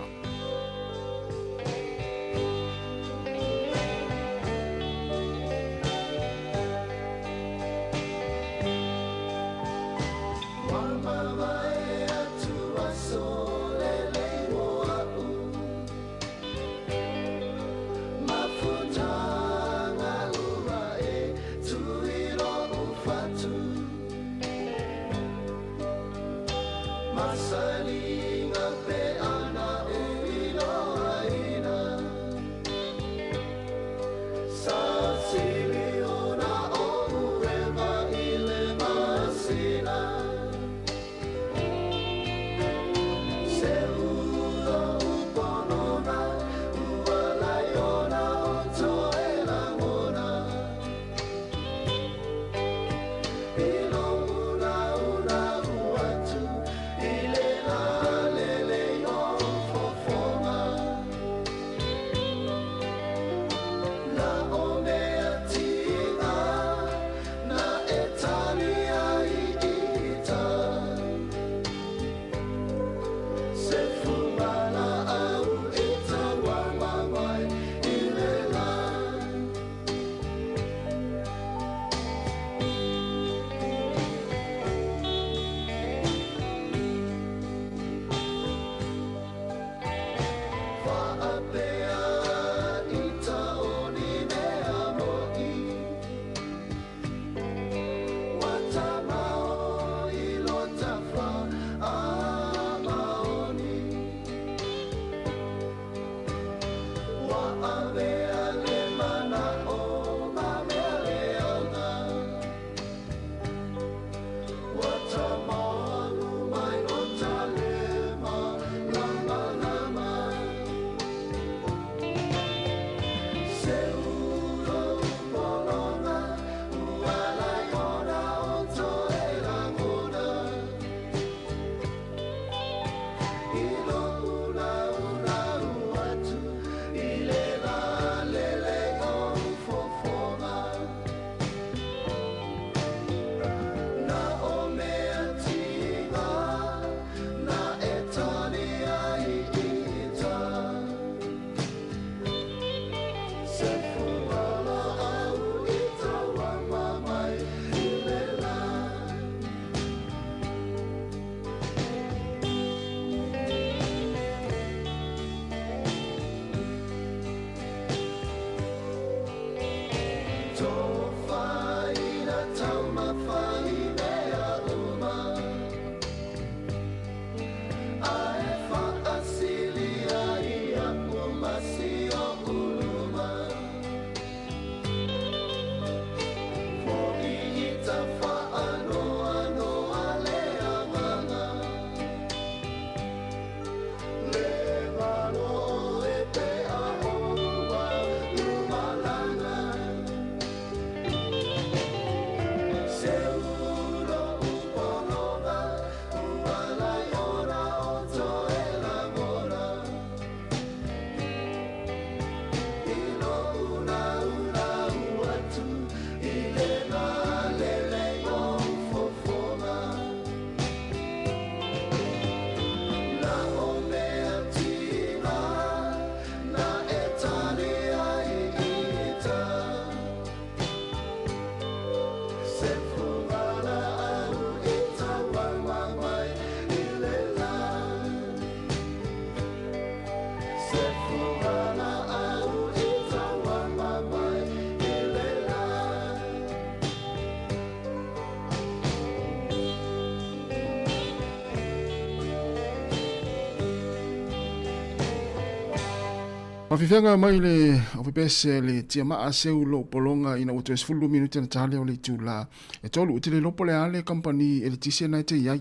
Faafefeaga mai le aufaipeese le tiamaa seu lou pologa ina ua toe 12 minute na tali o le itula e tolu. Ou te le iloa po o le a le kamupani eletise na e te i ai.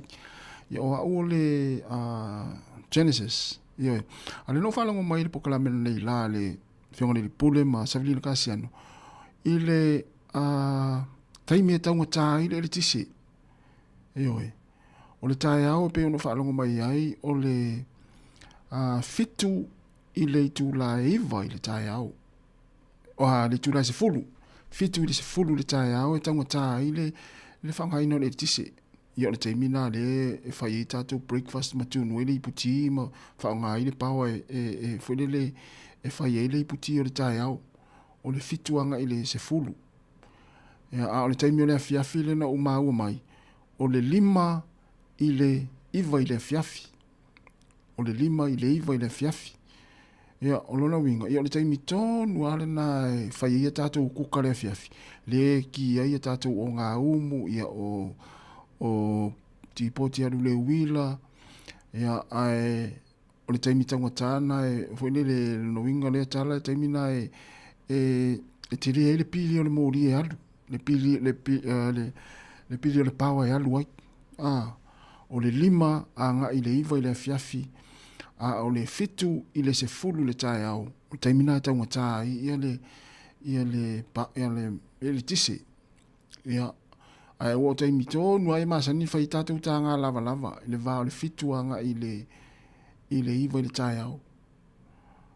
Ia o au o le Genesis. Ioe. A le no faalogo mai le polokalame lenei la le Afioga i le Pule ma Savelina Kasiano i le taimi e taugata ai le eletise. Ioe. O le taeao e pei ona faalogo mai ai o le 7 i le itula e 9 i le taeao. O le itula e 10. 7 i le 10 i le taeao e taugata ai le faaaogaina o le eletise. Ia o le taimi lena lea e fai ai tatou breakfast ma tunu ai le iputi ma faaaoga ai le paoa e foi lele e fai ai le iputi o le taeao. O le 7 agai i le 10. Ia, a o le taimi o le afiafi lea na ou maua mai, o le 5 i le 9 i le afiafi. O le 5 i le 9 i le afiafi. Ia, o lona uiga, ia o le taimi tonu lava lena e fai ai a tatou kuka le afiafi, lea e ki ai a tatou ogaumu, ia o, o tipoti alu le uila, ia, ae o le taimi taugata lena e, foi lele, lona uiga lea tala, le taimi lena e, e, e tele ai le pili o le moli e alu, le pili, le, le, le pili o le paoa e alu ai. A, o le 5 agai i le 9 i le afiafi, a o le 7 i le 10 i le taeao, o le taimi lena e taugata ai ia le, ia le, ia le eletise. Ia, ae ua o taimi tonu lava e masani fai tatou taga lavalava i le va o le 7 agai i le, i le 9 i le taeao.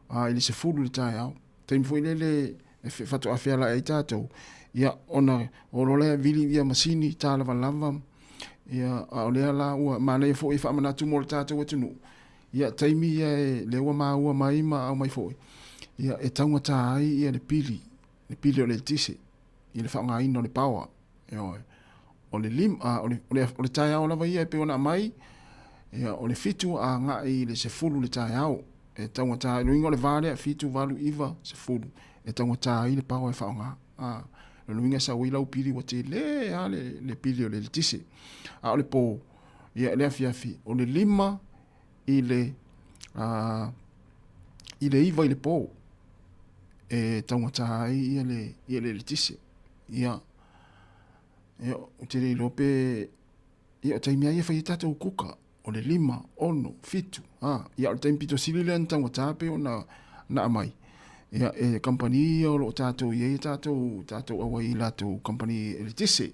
A, i le 10 i le taeao. Taimi foi lele e faatoa feala'i ai tatou, ia ona o loa lea vili ia masini ta lavalava, ia a o lea la ua manaia foi e faamanatu mo le tatou atunuu, ia taimi ia e lea ua maua mai ma aumai foi, ia e taugata ai ia le pili, le pili o le eletise i le faaaogaina o le power. Ioe. O le lima, o le, o le, o le taeao lava ia e pei ona aumai, ia, o le 7 agai i le 10 le taeao. E taugata ai, luiga o le va lea, 7, 8, 9, 10, e taugata ai le power e faaaoga. A, lona uiga e sau ai lau pili ua tele lava le, le pili o le eletise. A o le po, ia, le afiafi, o le 5 i le, i le 9 i le po, e taugata ai ia le, ia le eletise. Ia, ia, ou te le iloa pe, ia, o taimi lava ia e fai ai tatou kuka, o le 5, 6, 7, a, ia, o le taimi pito sili lea na taugata pei ona na aumai, ia, e kamupani ia o lo o tatou i ai tatou, tatou auai i latou kamupani eletise.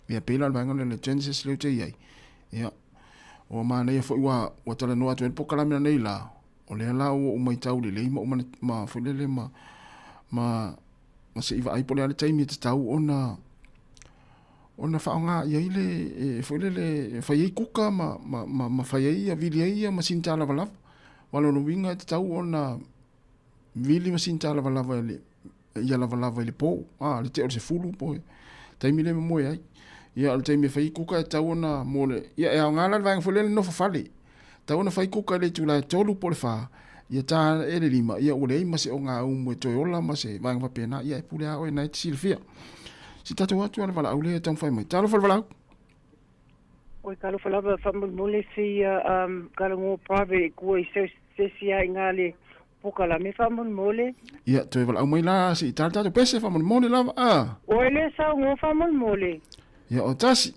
Ia, pei la o le vaega lea o le Genesis lea ou te i ai, ia, ua manaia foi ua, ua talanoa atu ai le polokalame lenei la, o lea la ua ou matau lelei ma ou ma foi lele ma, ma, ma se i vaai po o le a le taimi e tatau ona ona faaaoga i ai le e, foi lele e fai ai kuka ma, ma, ma, ma fai ai ia vili ai ia masini tālavalava. Aua o lona uiga e tatau ona vili masini tālavalava i le ia lavalava i le pō, a, le tea o le 10 po o le taimi lea e momoe ai. Ia o le taimi e fai ai kuka e tatau ona mo le, ia e aoga la le vaega foi lea le nofo fale. Tatau ona fai kuka i le itula e 3 po o le 4, ia ta e le 5, ia ua leai ma se ogaumu e toe ola ma se vaega faapena, ia e pule lava oe na e te silafia. Se i tatou atu lava le valaau lea e taumafai mai. Talofa le valaau. Oi talofa lava faamolemole se ia um, kalagoa private e kua i se se ia i ngā le pokalame faamolemole. Ia, toe valaau mai la se i tala tatou pese faamolemole lava a. Oi le saunoa faamolemole. Ia, o tasi.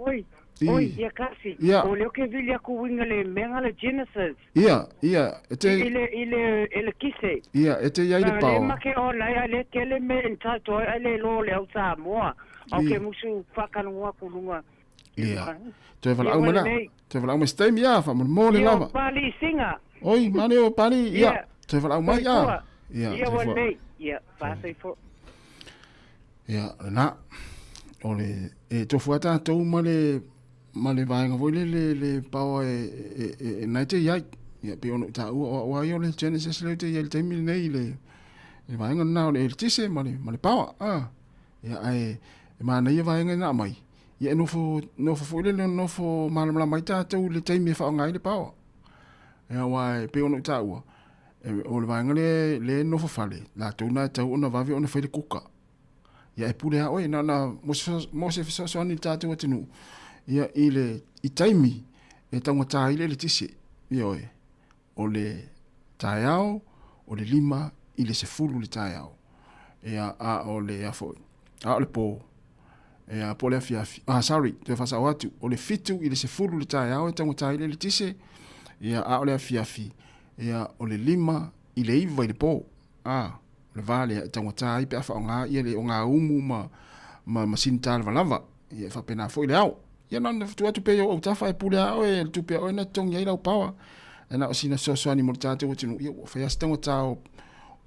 Oi, oi, ia kasi. Ia. O leo ke vili aku winga le menga le Genesis. Ia, ia, e te... I le, i le, i le kise. Ia, e te iai le Le paoa. make o nei ai le kele me entitled ai ai le lo le au Samoa. Au ke musu whakanongo aku lunga. Ia. Toe valaau mai la. Toe valaau mai se taimi ia, faamolemole Ia, lava. Pali Singa. Oi, mane o Pali, ia. Ia. Toe valaau mai ia. Ia, Ia, soifua. ua nei. Ia, whāsoifua. Ia, lena. O le, e tofu lava tatou ma le, ma le vaega foi lele le paoa e, e, e, e na e te i ai. Ia, pei ona ou taua, o au lava ia o le Genesis lea ou te i ai i le taimi lenei i le, le vaega lena o le eletise ma le, ma le paoa. Ah. Ia, ae, e manaia vaega na aumai. Ia, e nofo, nofo foi lele, nofo malamalama ai tatou i le taimi e faaaoga ai le paoa. Ia, aua e pei ona ou taua, e, o le vaega lea, lea e nofo fale, latou na e tatau ona vave ona fai le kuka. Ia e pule lava oe, na ona mo se fesoasoani i le tatou atunuu, ia i le i taimi e taugata ai le eletise. Ioe, o le taeao, o le 5 i le 10 le taeao. Ia, a o le a foi, a o le pō, ia, po o le afiafi, ah, sorry, toe faasao atu, o le 7 i le 10 le taeao e taugata ai le eletise, ia, a o le afiafi, Ia, o le 5 i le 9 i le po. A, o le va lea e taugata ai pe a faaaoga ia le ogaumu ma, ma masini talavalava. Ia, e faapena foi le ao. Ia, na ona tuu atu pea i ou autafa e pule a oe, le tupe a oe na totogi ai lau power. E na o sina fesoasoani mo le tatou atunuu, ia ua fai lava si taugata o,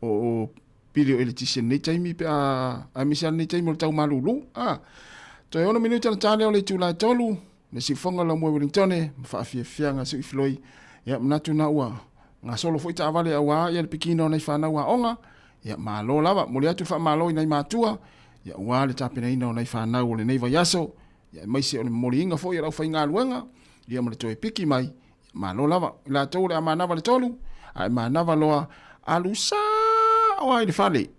o, o pili o eletise i lenei taimi pe a, aemaise lava lenei taimi o le tau malulu. A, toe 6 minute ona ta lea o le itula e 3, le siufofoga o Laumua i Wellingtone, ma faafiafiaga suifiloi. Ia, manatu na ua gasolo foi taavale auā ia le pikiina o nai fanau aoga. Ia, malo lava. Momoli atu le faamalo i nai matua, ia, auā le tapenaina o nai fanau o lenei vaiaso, ia, aemaise o le momoliina foi o le aufaigaluega, ia, ma le toe piki mai. Ia, malo lava. I latou o le a manava le 3, ae manava loa, alu sa'o lava i le fale.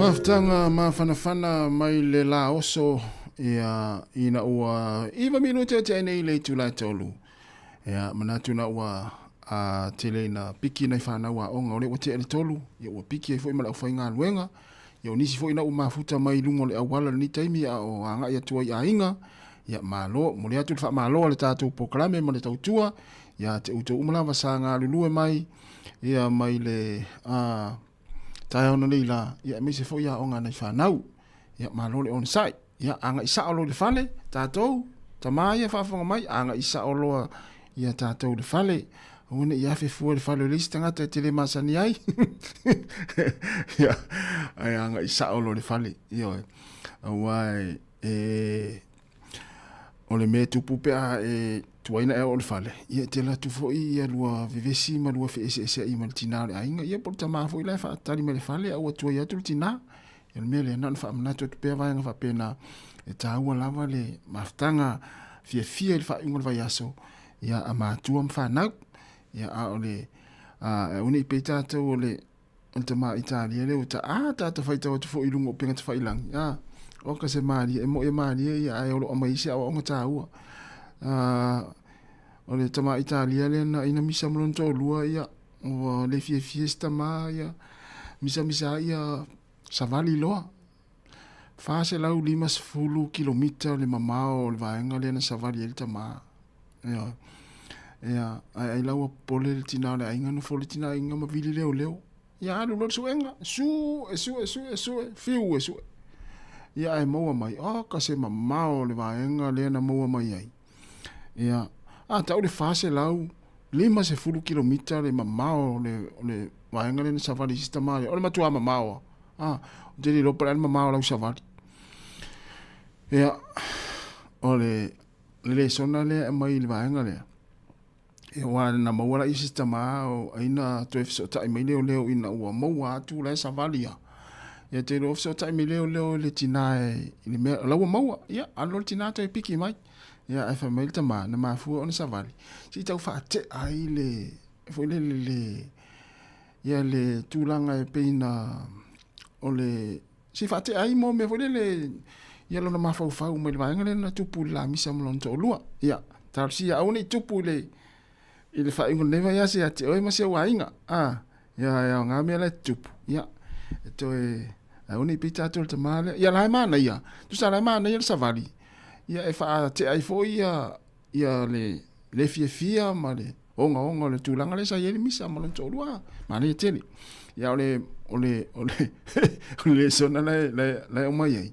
Mafutaga mafanafana mai le la oso ia ina ua iva minute o te nei le itula e tolu. Ia manatu na ua a tele ina piki nai whanau a onga o le ua te ele tolu. Ia ua piki ai foi ma le au whainga Ia o nisi foi na ua mafuta mai i luga o le auala i lenei taimi a o agai atu ai i aiga. Ia malo, momoli atu le faamalo a le tatou polokalame ma le tautua ia te outou uma lava sa galulue mai ia mai le a taeao nei la, ia aemaise foi aoga a nai fanau. Ia malo le onosai. Ia agai sao loa i le fale tatou, tama ia e faafofoga mai, agai sao loa ia tatou i le fale. Aua ne i afe fua i le fale o le isi tagata e te le masani ai. Ia, ae agai sao loa i le fale. Ioe. Aua e, o le mea e tupu pe a e tuai ona e oo i le fale, ia e te alu atu foi ia lua vevesi ma lua feeseeseai ma le tina o le aiga, ia po o le tama foi la e faatali mai i le fale a ua tuai atu le tina. Ia o le mea lea, na ona faamanatu atu pea vaega faapena, e taua lava le mafutaga fiafia i le faaiuga o le vaiaso, ia a matua ma fanau. Ia a o le, a, aua ne i pei tatou o le, o le tama Italia lea ua ta, a, ta ta faitau atu foi i luga o upega tafailagi, a. Oka se malie, e mo'i e malie ia ae o lo o aumai ai se aoaoga taua. O le tama Italia lea na ina misa ma lona toalua ia ua le fiafia si tama ia misamisa ai ia savali loa. 450 kilomita le mamao o le vaega lea na savali ai le tama. Ioe. Ia, ae ai la ua popole le tina o le aiga, nofo le tina aiga ma vili leoleo. Ia alu loa le suega, sue, sue, sue, sue, fiu e sue. Ia ae maua mai, oka se mamao o le vaega lea na maua mai ai. Ia, a tau le 450 kilomita le mamao o le, o le vaega lea na savali i si tama lea. O le matua mamao lava. A, ou te le iloa po o le a le mamao o lau savali. Ia, o le, le lesona lea e aumai i le vaega lea, Ia aua na maua la i se tama o ai na toe fesootai mai leoleo ina ua maua atu la e savali a. Ia te iloa fesootai mai leoleo i le tina e i le mea la ua maua. Ia alu loa le tina toe piki mai. Ia ae fai mai le tama na mafua ona savali se i tau faatea ai le foi lele le ia le tulaga e pei na o le se i faatea ai mo mea foi lele ia lona mafaufau mai le vaega lea na tupu i le lamisa ma lona toalua. Ia, talosia aua ne i tupu i le i le faaiuga o lenei vaiaso ia te oe ma si ou aiga. A, ia e aoga mea la e tutupu. Ia, e toe aua ne i pei tatou i le tama lea. Ia la e manaia, tusa la e manaia le savali. Ia e faatea ai foi ia ia le le fiafia ma le ogaoga o le tulaga lea sa i ai le misa ma lona toalua. Manaia tele. Ia o le o le o le o le lesona la e la e la e aumai ai,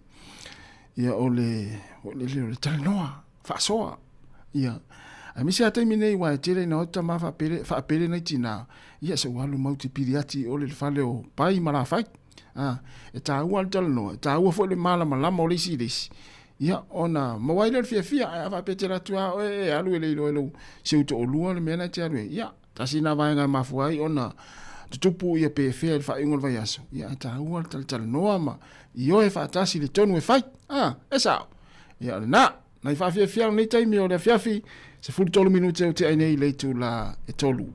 ia o le o le o le talanoa faasoa. Ia aemaise lava taimi nei aua e tele ina o atu tama faapele faapele nai tina, ia se ua alu mau te pili ati i o le fale o Pai ma Lafai. A, e taua le talanoa, e taua foi le malamalama o le isi i le isi. Ia, ona maua ai lea o le fiafia, ae a faapea e te alu atu lava oe e alu e le iloa e lou si ou toalua le mea la e te alu ai. Ia, tasi lena vaega e mafua ai ona tutupu ia pefea i le faaiuga o le vaiaso. Ia, ae taua le talatalanoa ma ioe faatasi le tonu e fai. A, e sao. Ia, o lena. Nai faafiafia o lenei taimi o le afiafi, 13 minute ua tea ai nei i le itula e 3.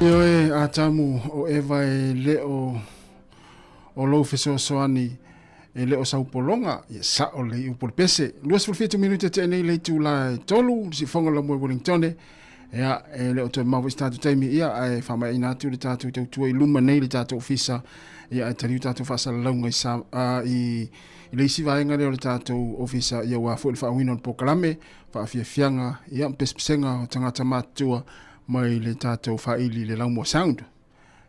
Ioe, Atamu, o Eva e le o o lou fesoasoani e le o sau pologa, ia sa'o le iu po le pese. 27 minute te'e nei le itulā e tolu, le siufofoga o le laumua i Wellingtone. Ia, e le o toe mamao foi se tatou taimi, ia, ae faamaeaina atu le tatou tautua i luma nei le tatou ofisa, ia, ae taliu tatou faasalalauga i, sa, i, i le isi vaega lea o le tatou ofisa, ia aua foi le faauiina o le polokalame, faafiafiaga, ia, ma pesepesega o tagata matutua mai le tatou faili i le Laumua Sound.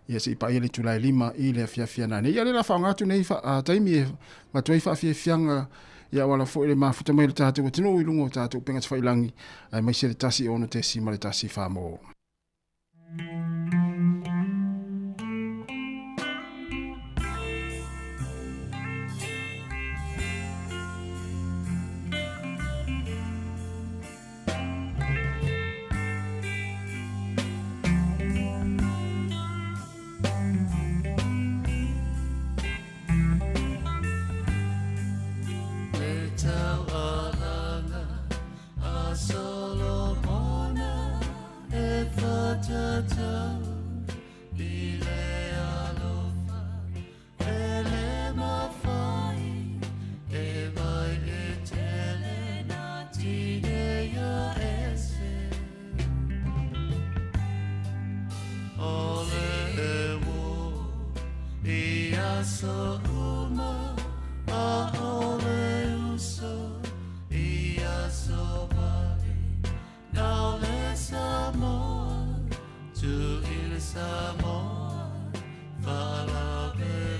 Ia se i paia le itula e 5 i le afiafi a nanei. Ia lea la faaaoga atu nei taimi e avatu ai faafiafiaga ia auala foi le mafuta mai o le tatou atunuu i luga o tatou upega tafailangi aemaise le 1 6 le 4 mo. Le taualaga a Solomona e whatatau i le alofa E le mawhai e vai e tele na tineia ese O le e wo i aso uma a o le uso i aso vale Nau le Samoa, tu i le Samoa, faalavelave.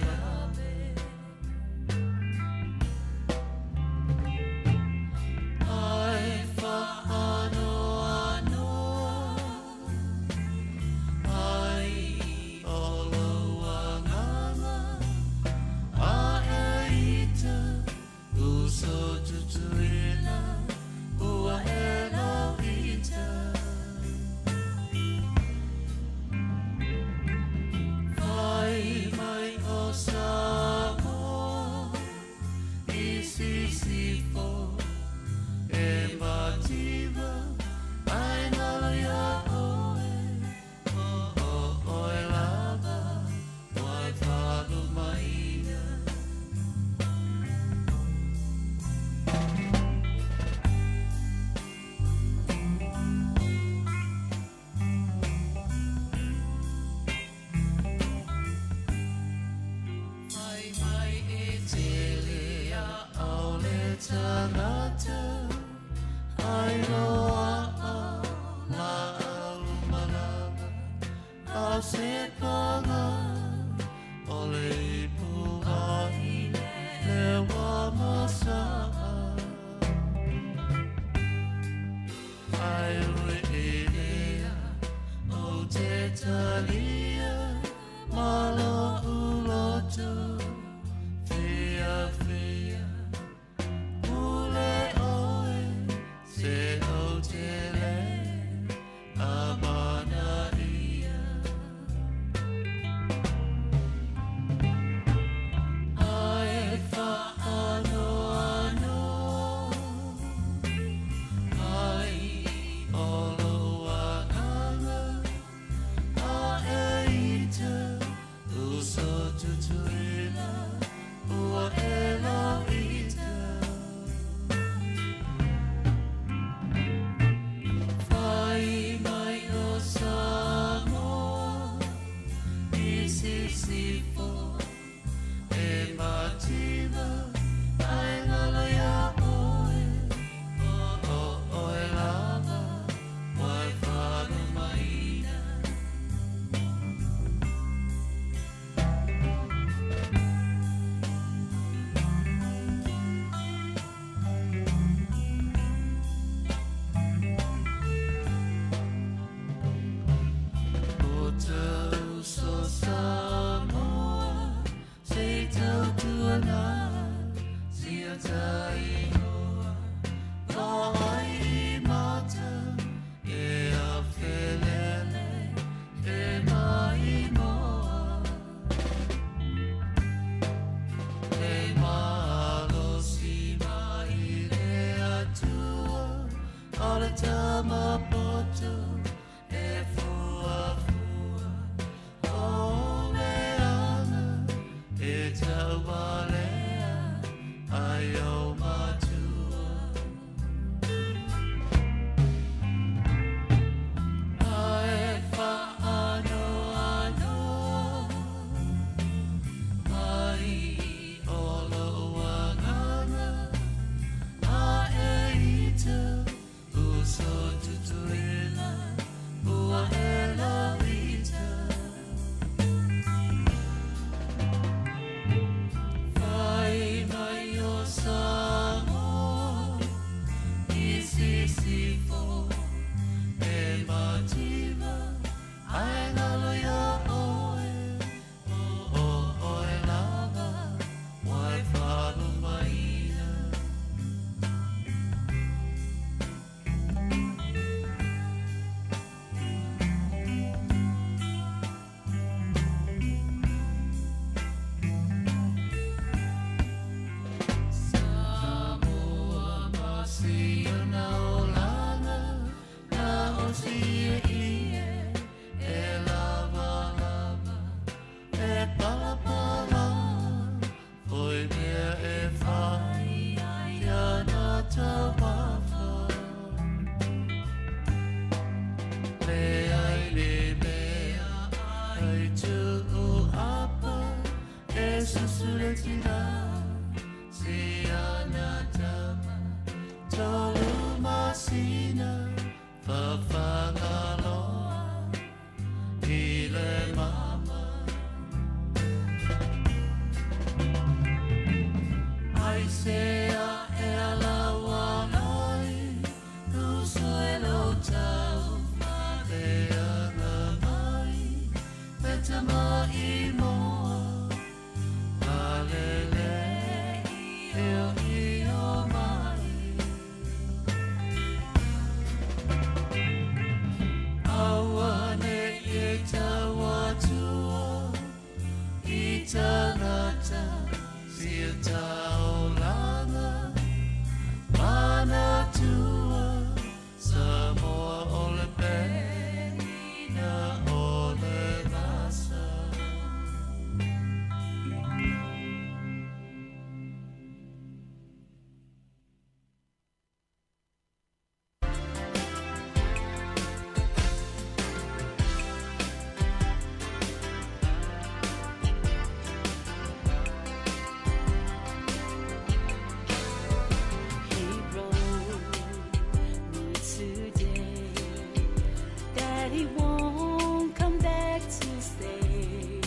Ai whaanoanoa, ai o lou agaga, a e ita uso tutuila, ua e lau ita. Fai mai o Samoa i sisifo e mativa ai ngalo ia oe o o oe lava wai whalumaina. Fai mai e tele a au le tangata ai loa'a la au malama a se paga o le ipu ahi le wa masa'a ai ui i lea o te talia ma lo'u loto fiafia pule oe se o te le amanaia. Ai whaanoanoa ai o lou agaga a e ita uso tutuila ua e lau ita. Fai mai o Samoa i sisifo e mativa ai ngalo ia oe o o oe lava wai whalumaina. O te uso Samoa se tautuana sia taingoa vaai mata e a felele e maimoa Le malosi mai le Atua o le tama poto e fuafua. Fafagaloa i le mama. Ai se a e ala ai usoi lo tau ma le aga mai me tama i moa Alele i o i o mai. Aua ne i tau atua i tangata sia taolanga manatua Samoa o le penina o le vasa. He wrote me today that he won't come back to stay,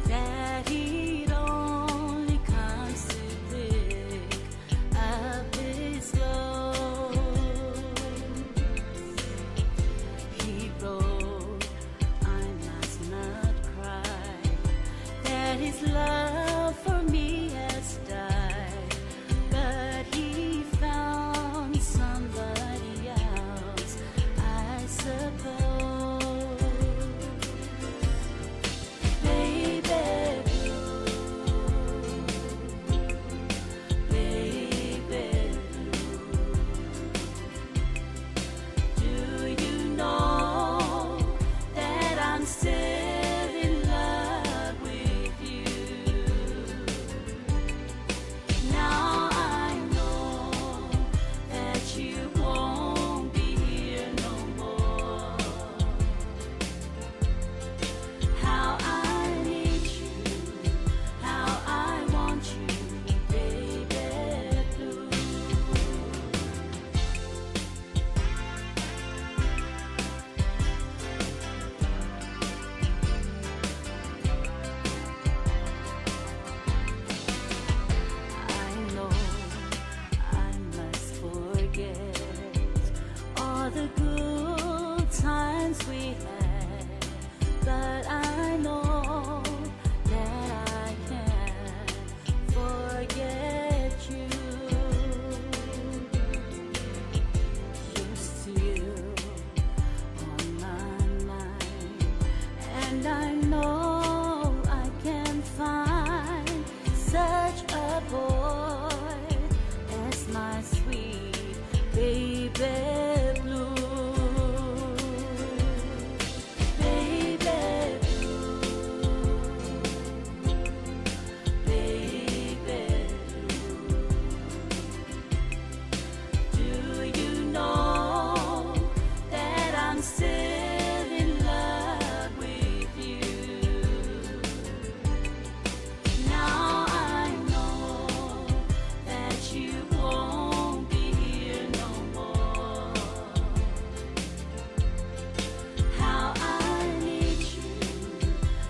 that he'd only comes to pick up his load. He wrote, I must not cry, that his love for me has died, but he found somebody else, I suppose. Baby blue, baby blue, do you know that I'm still in love with you? Now I know that you won't be here no more. How I need you, how I want you, baby blue. I know I must forget all the good times we had, but I know that I can't forget you. You're still on my mind, and I know I can find such a boy as my sweet baby blue. Baby blue, baby blue. Do you know that I'm still in love with you? Now I know that you won't be here no more. How I need you,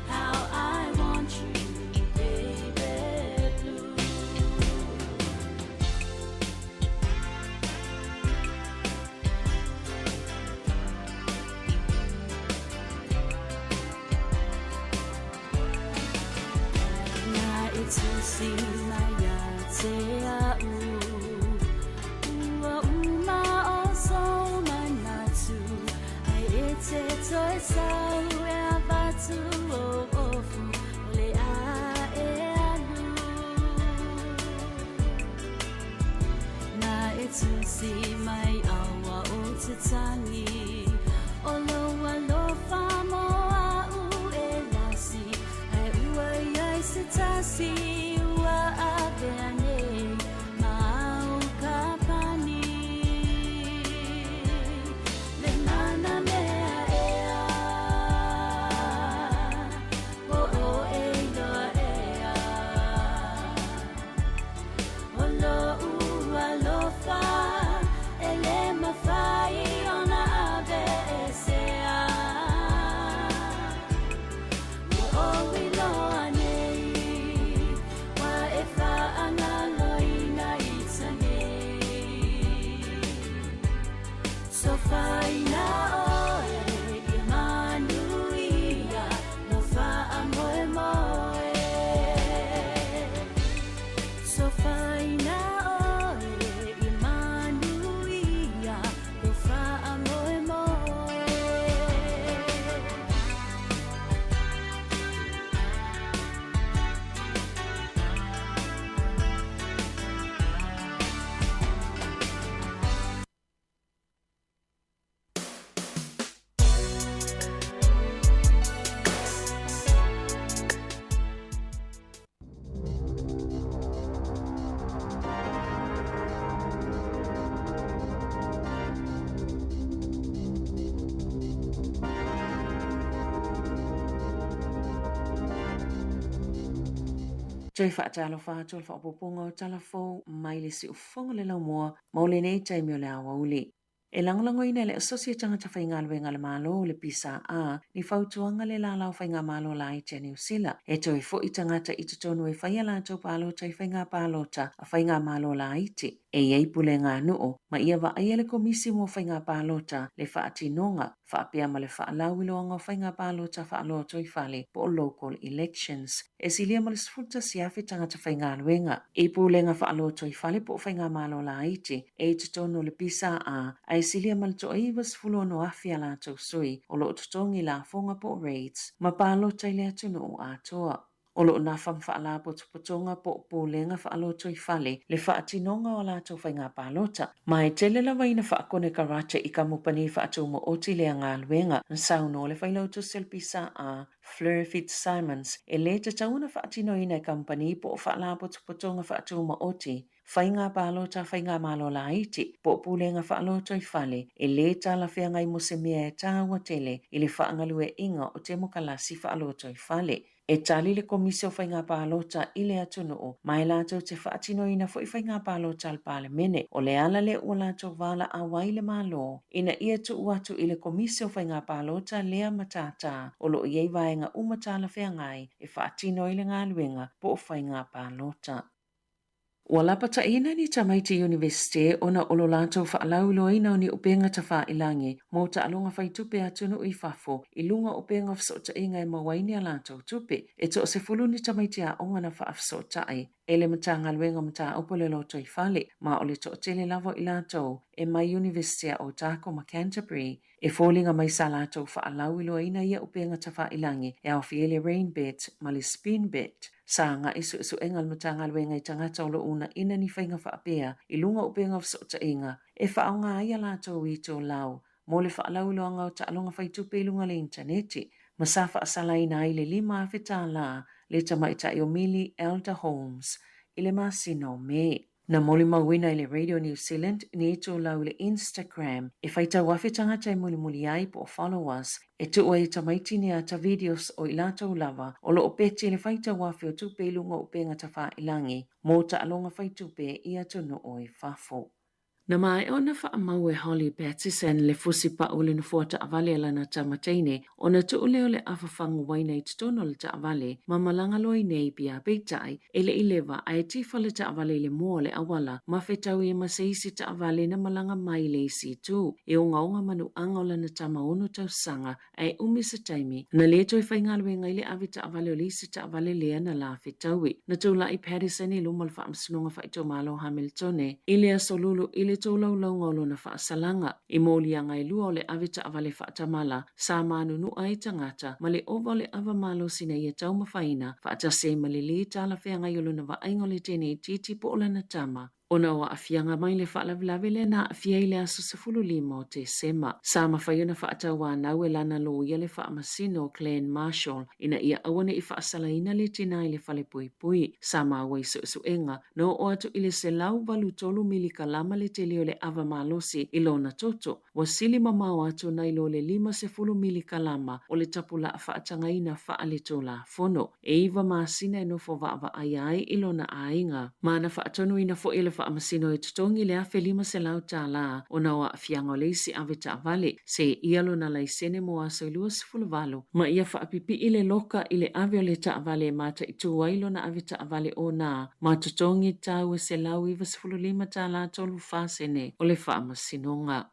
how I want you, baby blue. Na e tusi mai ia te au Ua uma o sou manatu Ai e te toe sau e avatu o ofu O le a e alu Na e tusi mai aua o te tangi O lo alofa mo au e lasi Ai ua iai se tasi ua avea nei ma au ka pani. Le mana mea ea, o o e iloa ea. O lo ua alofa, e le mawhai ona Toe faatalofa atu o le faaopoopoga o Tala Fou mai le siufofoga o le laumua mo lenei taimi o le aoauli. E lagolagoina e le Asosi o Tagata Faigaluega a le Malo, le PSA, ni fautuaga le Lala o Faigamalo Laiti a Niu Sila e toe fo'i tagata i totonu e fai a latou palota i faiga palota a Faigamalo Laiti e i ai pulega a nuu ma ia vaaia le Komisi mo Faiga Palota le faatinoga faapea ma le faalauiloaga o faiga palota faalotoifale po o local elections. E silia ma le 11,000 tagata faigaluega i pulega faalotoifale po o faigamalo laiti e i totonu o le PSA, ae silia ma le toa 96,000 a latou sui o lo o totogi lafoga po o rates ma palota i le atunuu atoa. O lo o nafa ma faalapotopotoga po o pulega faalotoifale le faatinoga o a latou faiga palota, ma e tele lava ina faakonekarate i kamupani faatumaoti lea galuega, na saunoa le Failautusi o le PSA, Fleur Fitzsimons, e lē tatau ona faatinoina e kamupani po o faalapotopotoga faatumaoti faiga palota faigamalo laiti po o pulega faalotoifale e lē talafeagai mo se mea e tāua tele i le faagalueaiina o temokalasi faalotoifale. E tali le Komisi o Faiga Palota i le atunuu ma e latou te faatinoina foi faiga palota a le Palemene. O le ala lea ua latou valaau ai le Malo ina ia tuu atu i le Komisi o Faiga Palota lea matata o lo o i ai vaega uma talafeagai e faatino ai le galuega po o faiga palota. Ua lapataiina ni tamaiti Iunivesite ona o lo latou faalauiloaina o ni upega tafailangi mo taaloga faitupe a atunuu i fafo i luga o upega o fesootaiga e maua ai ni a latou tupe. E toasefulu ni tamaiti aoga na faafesootai e le Matagaluega o Mataupu o le Lotoifale, ma o le toatele lava o i latou e mai Iunivesite a Otago ma Canterbury. E foliga mai sa latou faalauiloaina ia upega tafailangi e aofia ai le Rainbet ma le Spinbet. Sa agai suesuega a le Matagaluega i tagata o lo o uunaina ni faiga faapea i luga o upega o fesootaiga e faaaoga ai a latou itulau mo le faalauiloaga o taaloga faitupe i luga o le initaneti, ma sa faasalaina ai le $5,000 le tamaitai o Millie Elder Holmes i le masina o Me. Na molimauina e le Radio New Zealand ni itulau i le Instagram e faitau afe tagata e mulimuli ai po o followers e tuu ai e tamaiti ni ata videos o i latou lava o lo o peti i le faitau afe o tupe i luga o upega tafailangi mo taaloga faitupe i atunuu i fafo. Na maea ona faamau e Holly Pattison le fusi pau o le nofoa taavale a lana tama teine ona tuu lea o le afa fagu uaina i totonu o le taavale ma malaga loa i nei pia peitai e le i leva ae tifa le taavale i le moa o le auala ma fetaui ai ma se isi taavale na malaga mai i le isi itu. E ogaoga manuaga o lana tama ono tausaga ae umi se taimi na lē toe faigaluega ai le ave taavale o le isi taavale lea na la fetaui. Na tulai Pattison i luma o le Faamasinoga Faaitumalo o Hamiltone i le Aso Lulu i le tolaulauga o lona faasalaga i moliaga e lua o le ave taavale faatamala sa manunua ai tagata ma le ova o le ava malosi na ia taumafaina faatasi ai ma le lē talafeagai o lona vaaiga o le teine itiiti po o lana tama ona o aafiaga mai le faalavelave lea na aafia i le aso 15 o Tesema. Sa mafai ona faatauanau e lana loia le faamasino Glenn Marshall ina ia aua ne i faasalaina le tinā i le falepuipui. Sa maua i suesuega na oo atu i le 183 milikalama le tele o le ava malosi i lona toto, Ua sili mamao atu nai lo le 50 milikalama o le tapulaa faatagaina faaletulafono. E iva masina e nofo vaavaaia ai i lona aiga. Ma na faatonuina foi e le Faamasino e totogi le $1,500 ona o aafiaga o le isi ave taavale, seia lona laisene mo aso e 28, ma ia faapipii le loka i le ave o le taavale e mataitu ai lona ave taavale ona ma totogi tau e $195 34 sene o le faamasinoga.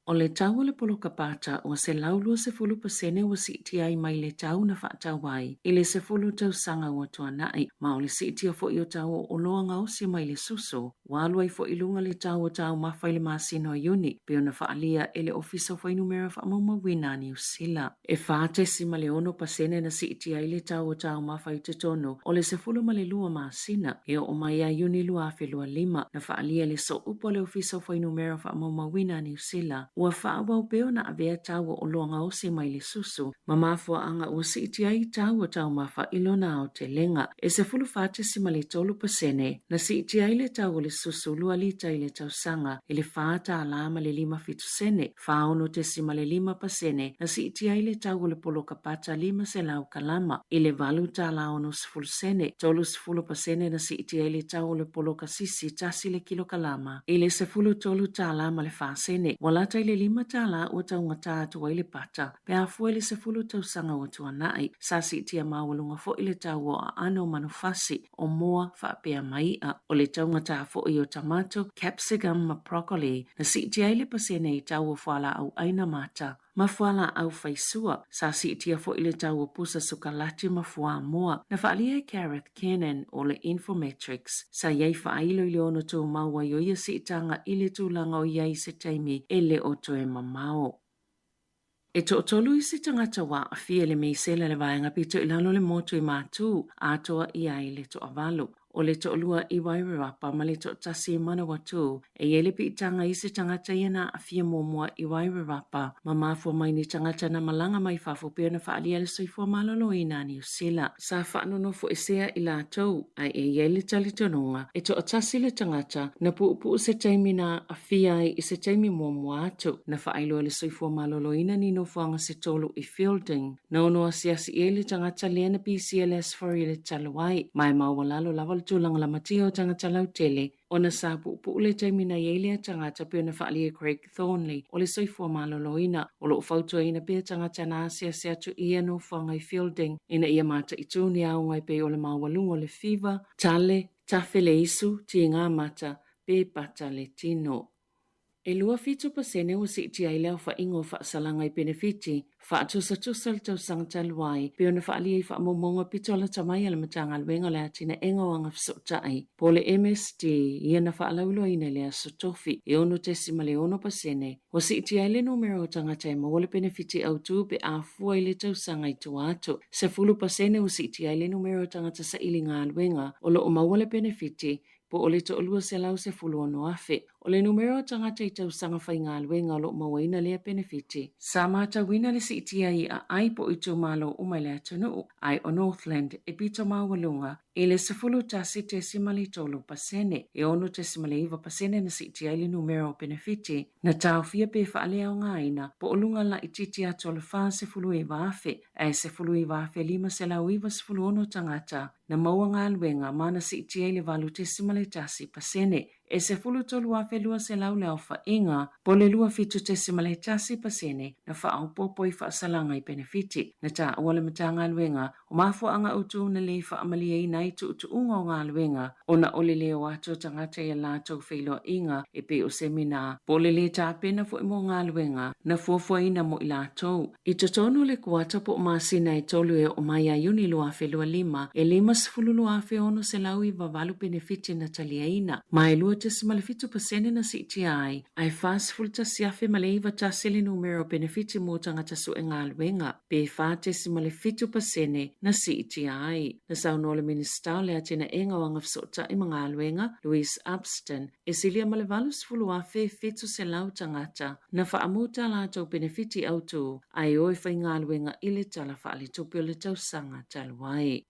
O le tau o le poloka pata ua 120% ua siitia ai mai le tau na faatau ai i le 10 tausaga ua tuanai, ma o le siitia foi o tau o oloa gaosi mai le suso ua alu ai foi i luga le tau o taumafa i le masina o Iuni, pei ona faaalia e le Ofisa o Fuainumera Faamaumauina a Niu Sila. E 4.6% na siitia ai le tau o taumafa i totonu o le 12 masina e oo mai ia Iuni 2025, na faaalia e le Sooupu a le Ofisa o Fuainumera Faamaumauina a Niu Sila. Ua faaauau pea ona avea tau o oloa gaosi mai le susu ma mafuaaga ua siitia ai tau o taumafa i lona aotelega. E 14.3% na siitia ai le tau o le susu lua lita i le tausaga i le $4.57 sene, 46.5% na siitia ai le tau o le poloka pata 500 kalama i le $8.60 sene, 30% na siitia ai le tau o le poloka sisi tasi le kilokalama i le $13.04 sene, ua lata i le $5 ua taugata atu ai le pata pe a fua i le 10 tausaga ua tuanai. Sa siitia maualuga foi le tau o aano o manufasi, o moa faapea ma i'a. O le taugata foi o tamato, capsicum ma broccoli na siitia ai le pasene i tau o fualaau ʻaina mata ma fualaau faisua. Sa siitia foi le tau o pusa sukalati ma fuamoa. Na faaalia e Gareth Kiernan o le Infometrics sa i ai faailo i le ono tumau ai o ia siitaga i le tulaga o i ai i se taimi e le o toe mamao. E toatolu isi tagata ua aafia i le misela i le vaega pito i lalo o le motu i Matū, atoa i ai le toavalu. O le toalua i Wairarapa ma le toatasi i Manawatū. E i ai le piitaga i isi tagata ia na aafia muamua i Wairarapa ma mafua mai ni tagata na malaga mai fafo pei ona faaalia le soifua maloloina a Niu Sila. Sa faanonofoesea i latou, ae e i ai le talitonuga e toatasi le tagata na puupuu se taimi na aafia ai i se taimi muamua atu. Na faailoa e le Soifua Maloloina ni nofoaga se tolu i Feilding. Na ono asiasi i ai le tagata lea na pisia le Aso Faraile talu ai, ma e maualalo lava le tulaga lamatia o tagata lautele ona sa puupuu le taimi na i ai lea tagata pei ona faaalia e Craig Thornley o le Soifua Maloloina. O lo o fautuaina pea tagata na asiasi atu i ia nofoaga i Feilding ina ia mataitū ni aoga e pei o le maualuga o le fiva, tale, tafe le isu, tiga mata, pe pata le tino. E 27% ua siitia ai le aofaiga o faasalaga i penefiti faatusatusa le tausaga talu ai, pei ona faaalia i faamaumauga pito lata mai a le Matagaluega o le Atinaega o Agafesootai, po o le MSD, ia na faalauiloaina i le Aso Tofi, e 6.6% ua siitia ai le numera o tagata e maua le penefiti autu pe a fua i le tausaga i tua atu. 10% ua siitia ai le numera o tagata saili galuega o lo o maua le penefiti po o le 216,000. O le numera o tagata i tausaga faigaluega o lo o mauaina lea penefiti. Sa matauina le siitia i aai po o itumalo uma i le atunuu, ae o Northland e pito maualuga i le 11.3%, e 6.9% na siitia ai le numera o penefiti na taofia pe faaleaogaina po o luga laitiiti atu o le 49,000, ae 19,596 tagata na maua galuega ma na siitia i le 8.1%, e 13,200 le aofaiga, po o le 27.1% na faaopoopo i faasalaga i penefiti. Na taua le Matagaluega o mafuaaga autu na le faamalieina ai tuutuuga o galuega ona o le le o atu o tagata i a latou feiloaiga e pei o semina po o le le tapena foi mo galuega na fuafuaina mo i latou. I totonu o le kuata po o masina e tolu e oo mai ia Iuni 2025, e 52,698 penefiti na taliaina, ma e 2.7% na siitia ai, a e 41,091 le numera o penefiti mo tagata sue galuega, pe 4.7% na siitia ai. Na saunoa le Minisita o le Atinaega o Agafesootai ma Galuega, Louise Upston, e silia ma le 80,700 tagata na faamu tā latou penefiti autū ae o e faigaluega i le Tala Faaletupe o le tausaga talu ai.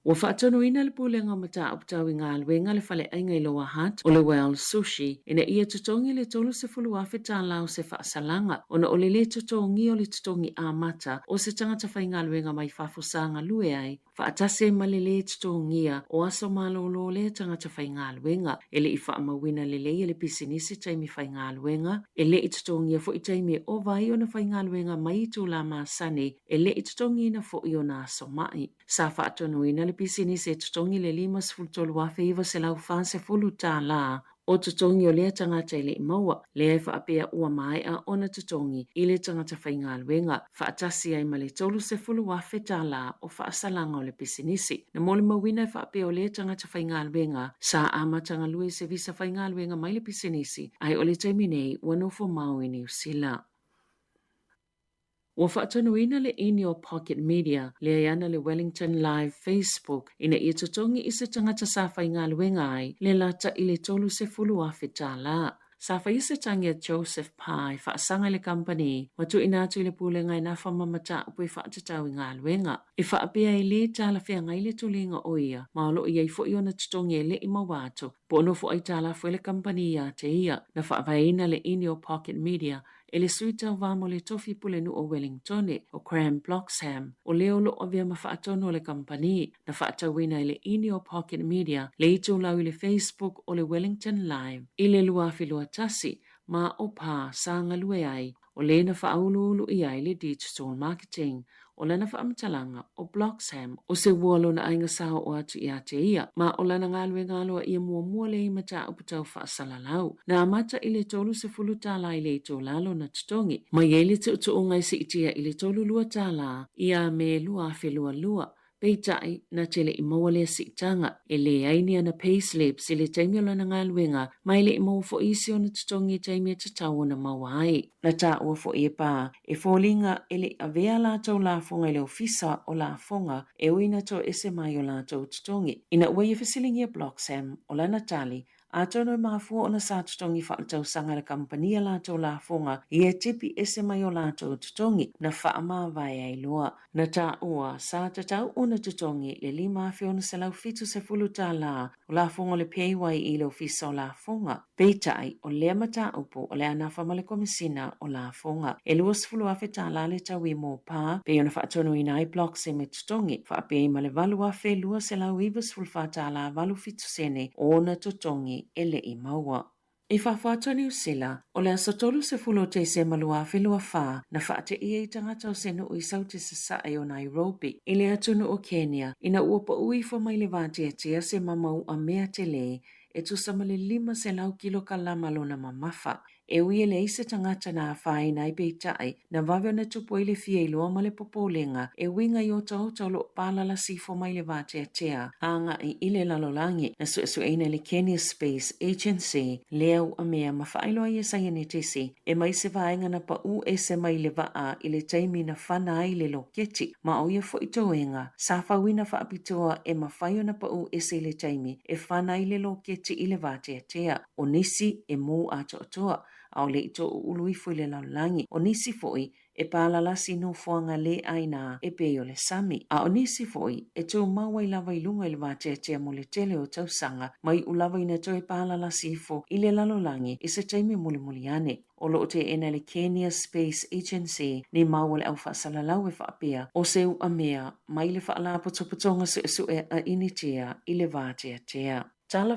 Ua faatonuina le Pulega o Mataupu Tau i Galuega le faleaiga i Lower Hutt o le Well Sushi ina ia totogi le $30,000 o se faasalaga ona o le lē totogia o le totogi amata o se tagata faigaluega mai fafo sa galue ai faatasi ai ma le lē totogia o aso malolo o lea tagata faigaluega. E le i faamauina lelei e le pisinisi taimi faigaluega, e le i totogia foi taimi e ova ai ona faigaluega mai itulā masani, e le i totogiina foi ona aso ma'i. Sa faatonuina le pisinisi e totogi le $53,940 o totogi o lea tagata e le i maua, lea e faapea ua maea ona totogi i le tagata faigaluega, faatasi ai ma le $30,000 o faasalaga o le pisinisi. Na molimauina e faapea o lea tagata faigaluega sa amata galue i se visa faigaluega mai le pisinisi, ae o le taimi nei ua nofo mau i Niu Sila. Ua faatonuina le ini o Pocket Media, lea e ana le Wellington Live Facebook, ina ia totogi i se tagata sa faigaluega ai le lata i le $30,000. Sa faia se tagi a Joseph Parr e faasaga i le kamupani ma tuuina atu i le Pulega e nafa ma mataupu e faatatau i galuega. E faapea e lē talafeagai le tuliga o ia ma o lo o i ai foi ona totogi e le i maua atu po o nofo aitalafu ai le kamupani iā te ia. Na faavaeina le ini o Pocket Media e le sui tauva mo le tofi pulenuu o Wellingtone, o Graham Bloxham, o le o lo o avea ma faatonu o le kamupani. Na faatauina e le ini o Pocket Media le itulau i le Facebook o le Wellington Live i le 2021 ma o pā sa galue ai o le na faauluulu i ai le digital marketing. O lana faamatalaga, o Bloxham, o se ua lona aiga sa oo atu iā te ia, ma o lana galuega aloaia muamua lea i mataupu tau faasalalau. Na amata i le 30 tālā i le itulā lona totogi, mai ai le tuutuuga e siitia i le 32 tālā ia Me 2022. Peitai, na te le i maua lea siitaga, e leai ni ana payslips i le taimi o lana galuega, ma e le i maua foi isi ona totogi i taimi e tatau ona maua ai. Na taua foi e Pā, e foliga e le i avea latou lafoga i le ofisa o lafoga e ui ina toese mai o latou totogi. Ina ua ia fesiligia Bloxham, o lana tali, Atonu e mafua ona sa totogi faaletausaga e le kamupani a latou lafoga ia tipi ese mai o latou totogi na faamavae ai loa. Na taua, sa tatau ona totogi le $5,670 tala o lafoga o le PAYE i le Ofisa o Lafoga. Peitai, o lea mataupu o le a nafa ma le Komesina o Lafoga. E $20,000 tala le taui mo pa, pei ona faatonuina ai Bloxham e totogi, faapea ai ma le $8,294 tala 87 sene o ona totogi e le i maua. I fafo atu o Niu Sila, o le aso 30 o Tesema 2024, na faateia i tagata o se nuu i Saute Sasae o Nairobi, i le atunuu o Kenya, ina ua pau ifo mai le vateatea se mamau'a mea telē e tusa ma le 500 kilokalama lona mamafa. E ui e leai se tagata na afaina ai peitai, na vave ona tupu ai le fia iloa ma le popolega e uiga i otaota o lo o palalasi ifo mai le vateatea agai i le lalolagi. Na suesueina e le Kenya Space Agency lea uamea ma faailoa ai e saienitisi e mai se vaega na pau ese mai le vaa i le taimi na fana ai le loketi ma o ia foi toega sa fauina faapitoa e mafai ona pau ese i le taimi e fana ai le loketi i le vateatea. O nisi e mou atoatoa, ʻaʻole i toʻuʻulu ifo i le lalolagi. O nisi foi, e pālalasi i nofoaga lē ʻāina e pei o le sami. A o nisi foi, e tumau ai lava i luga i le vateatea mo le tele o tausaga, ma iʻu lava ina toe pālalasi ifo i le lalolagi i se taimi mulimuli ane. O lo o teena e le Kenya Space Agency ni mau a le au faasalalau e faapea, o se uʻa mea mai le Faalapotopotoga Suesue a Initia i le vateatea. Tala.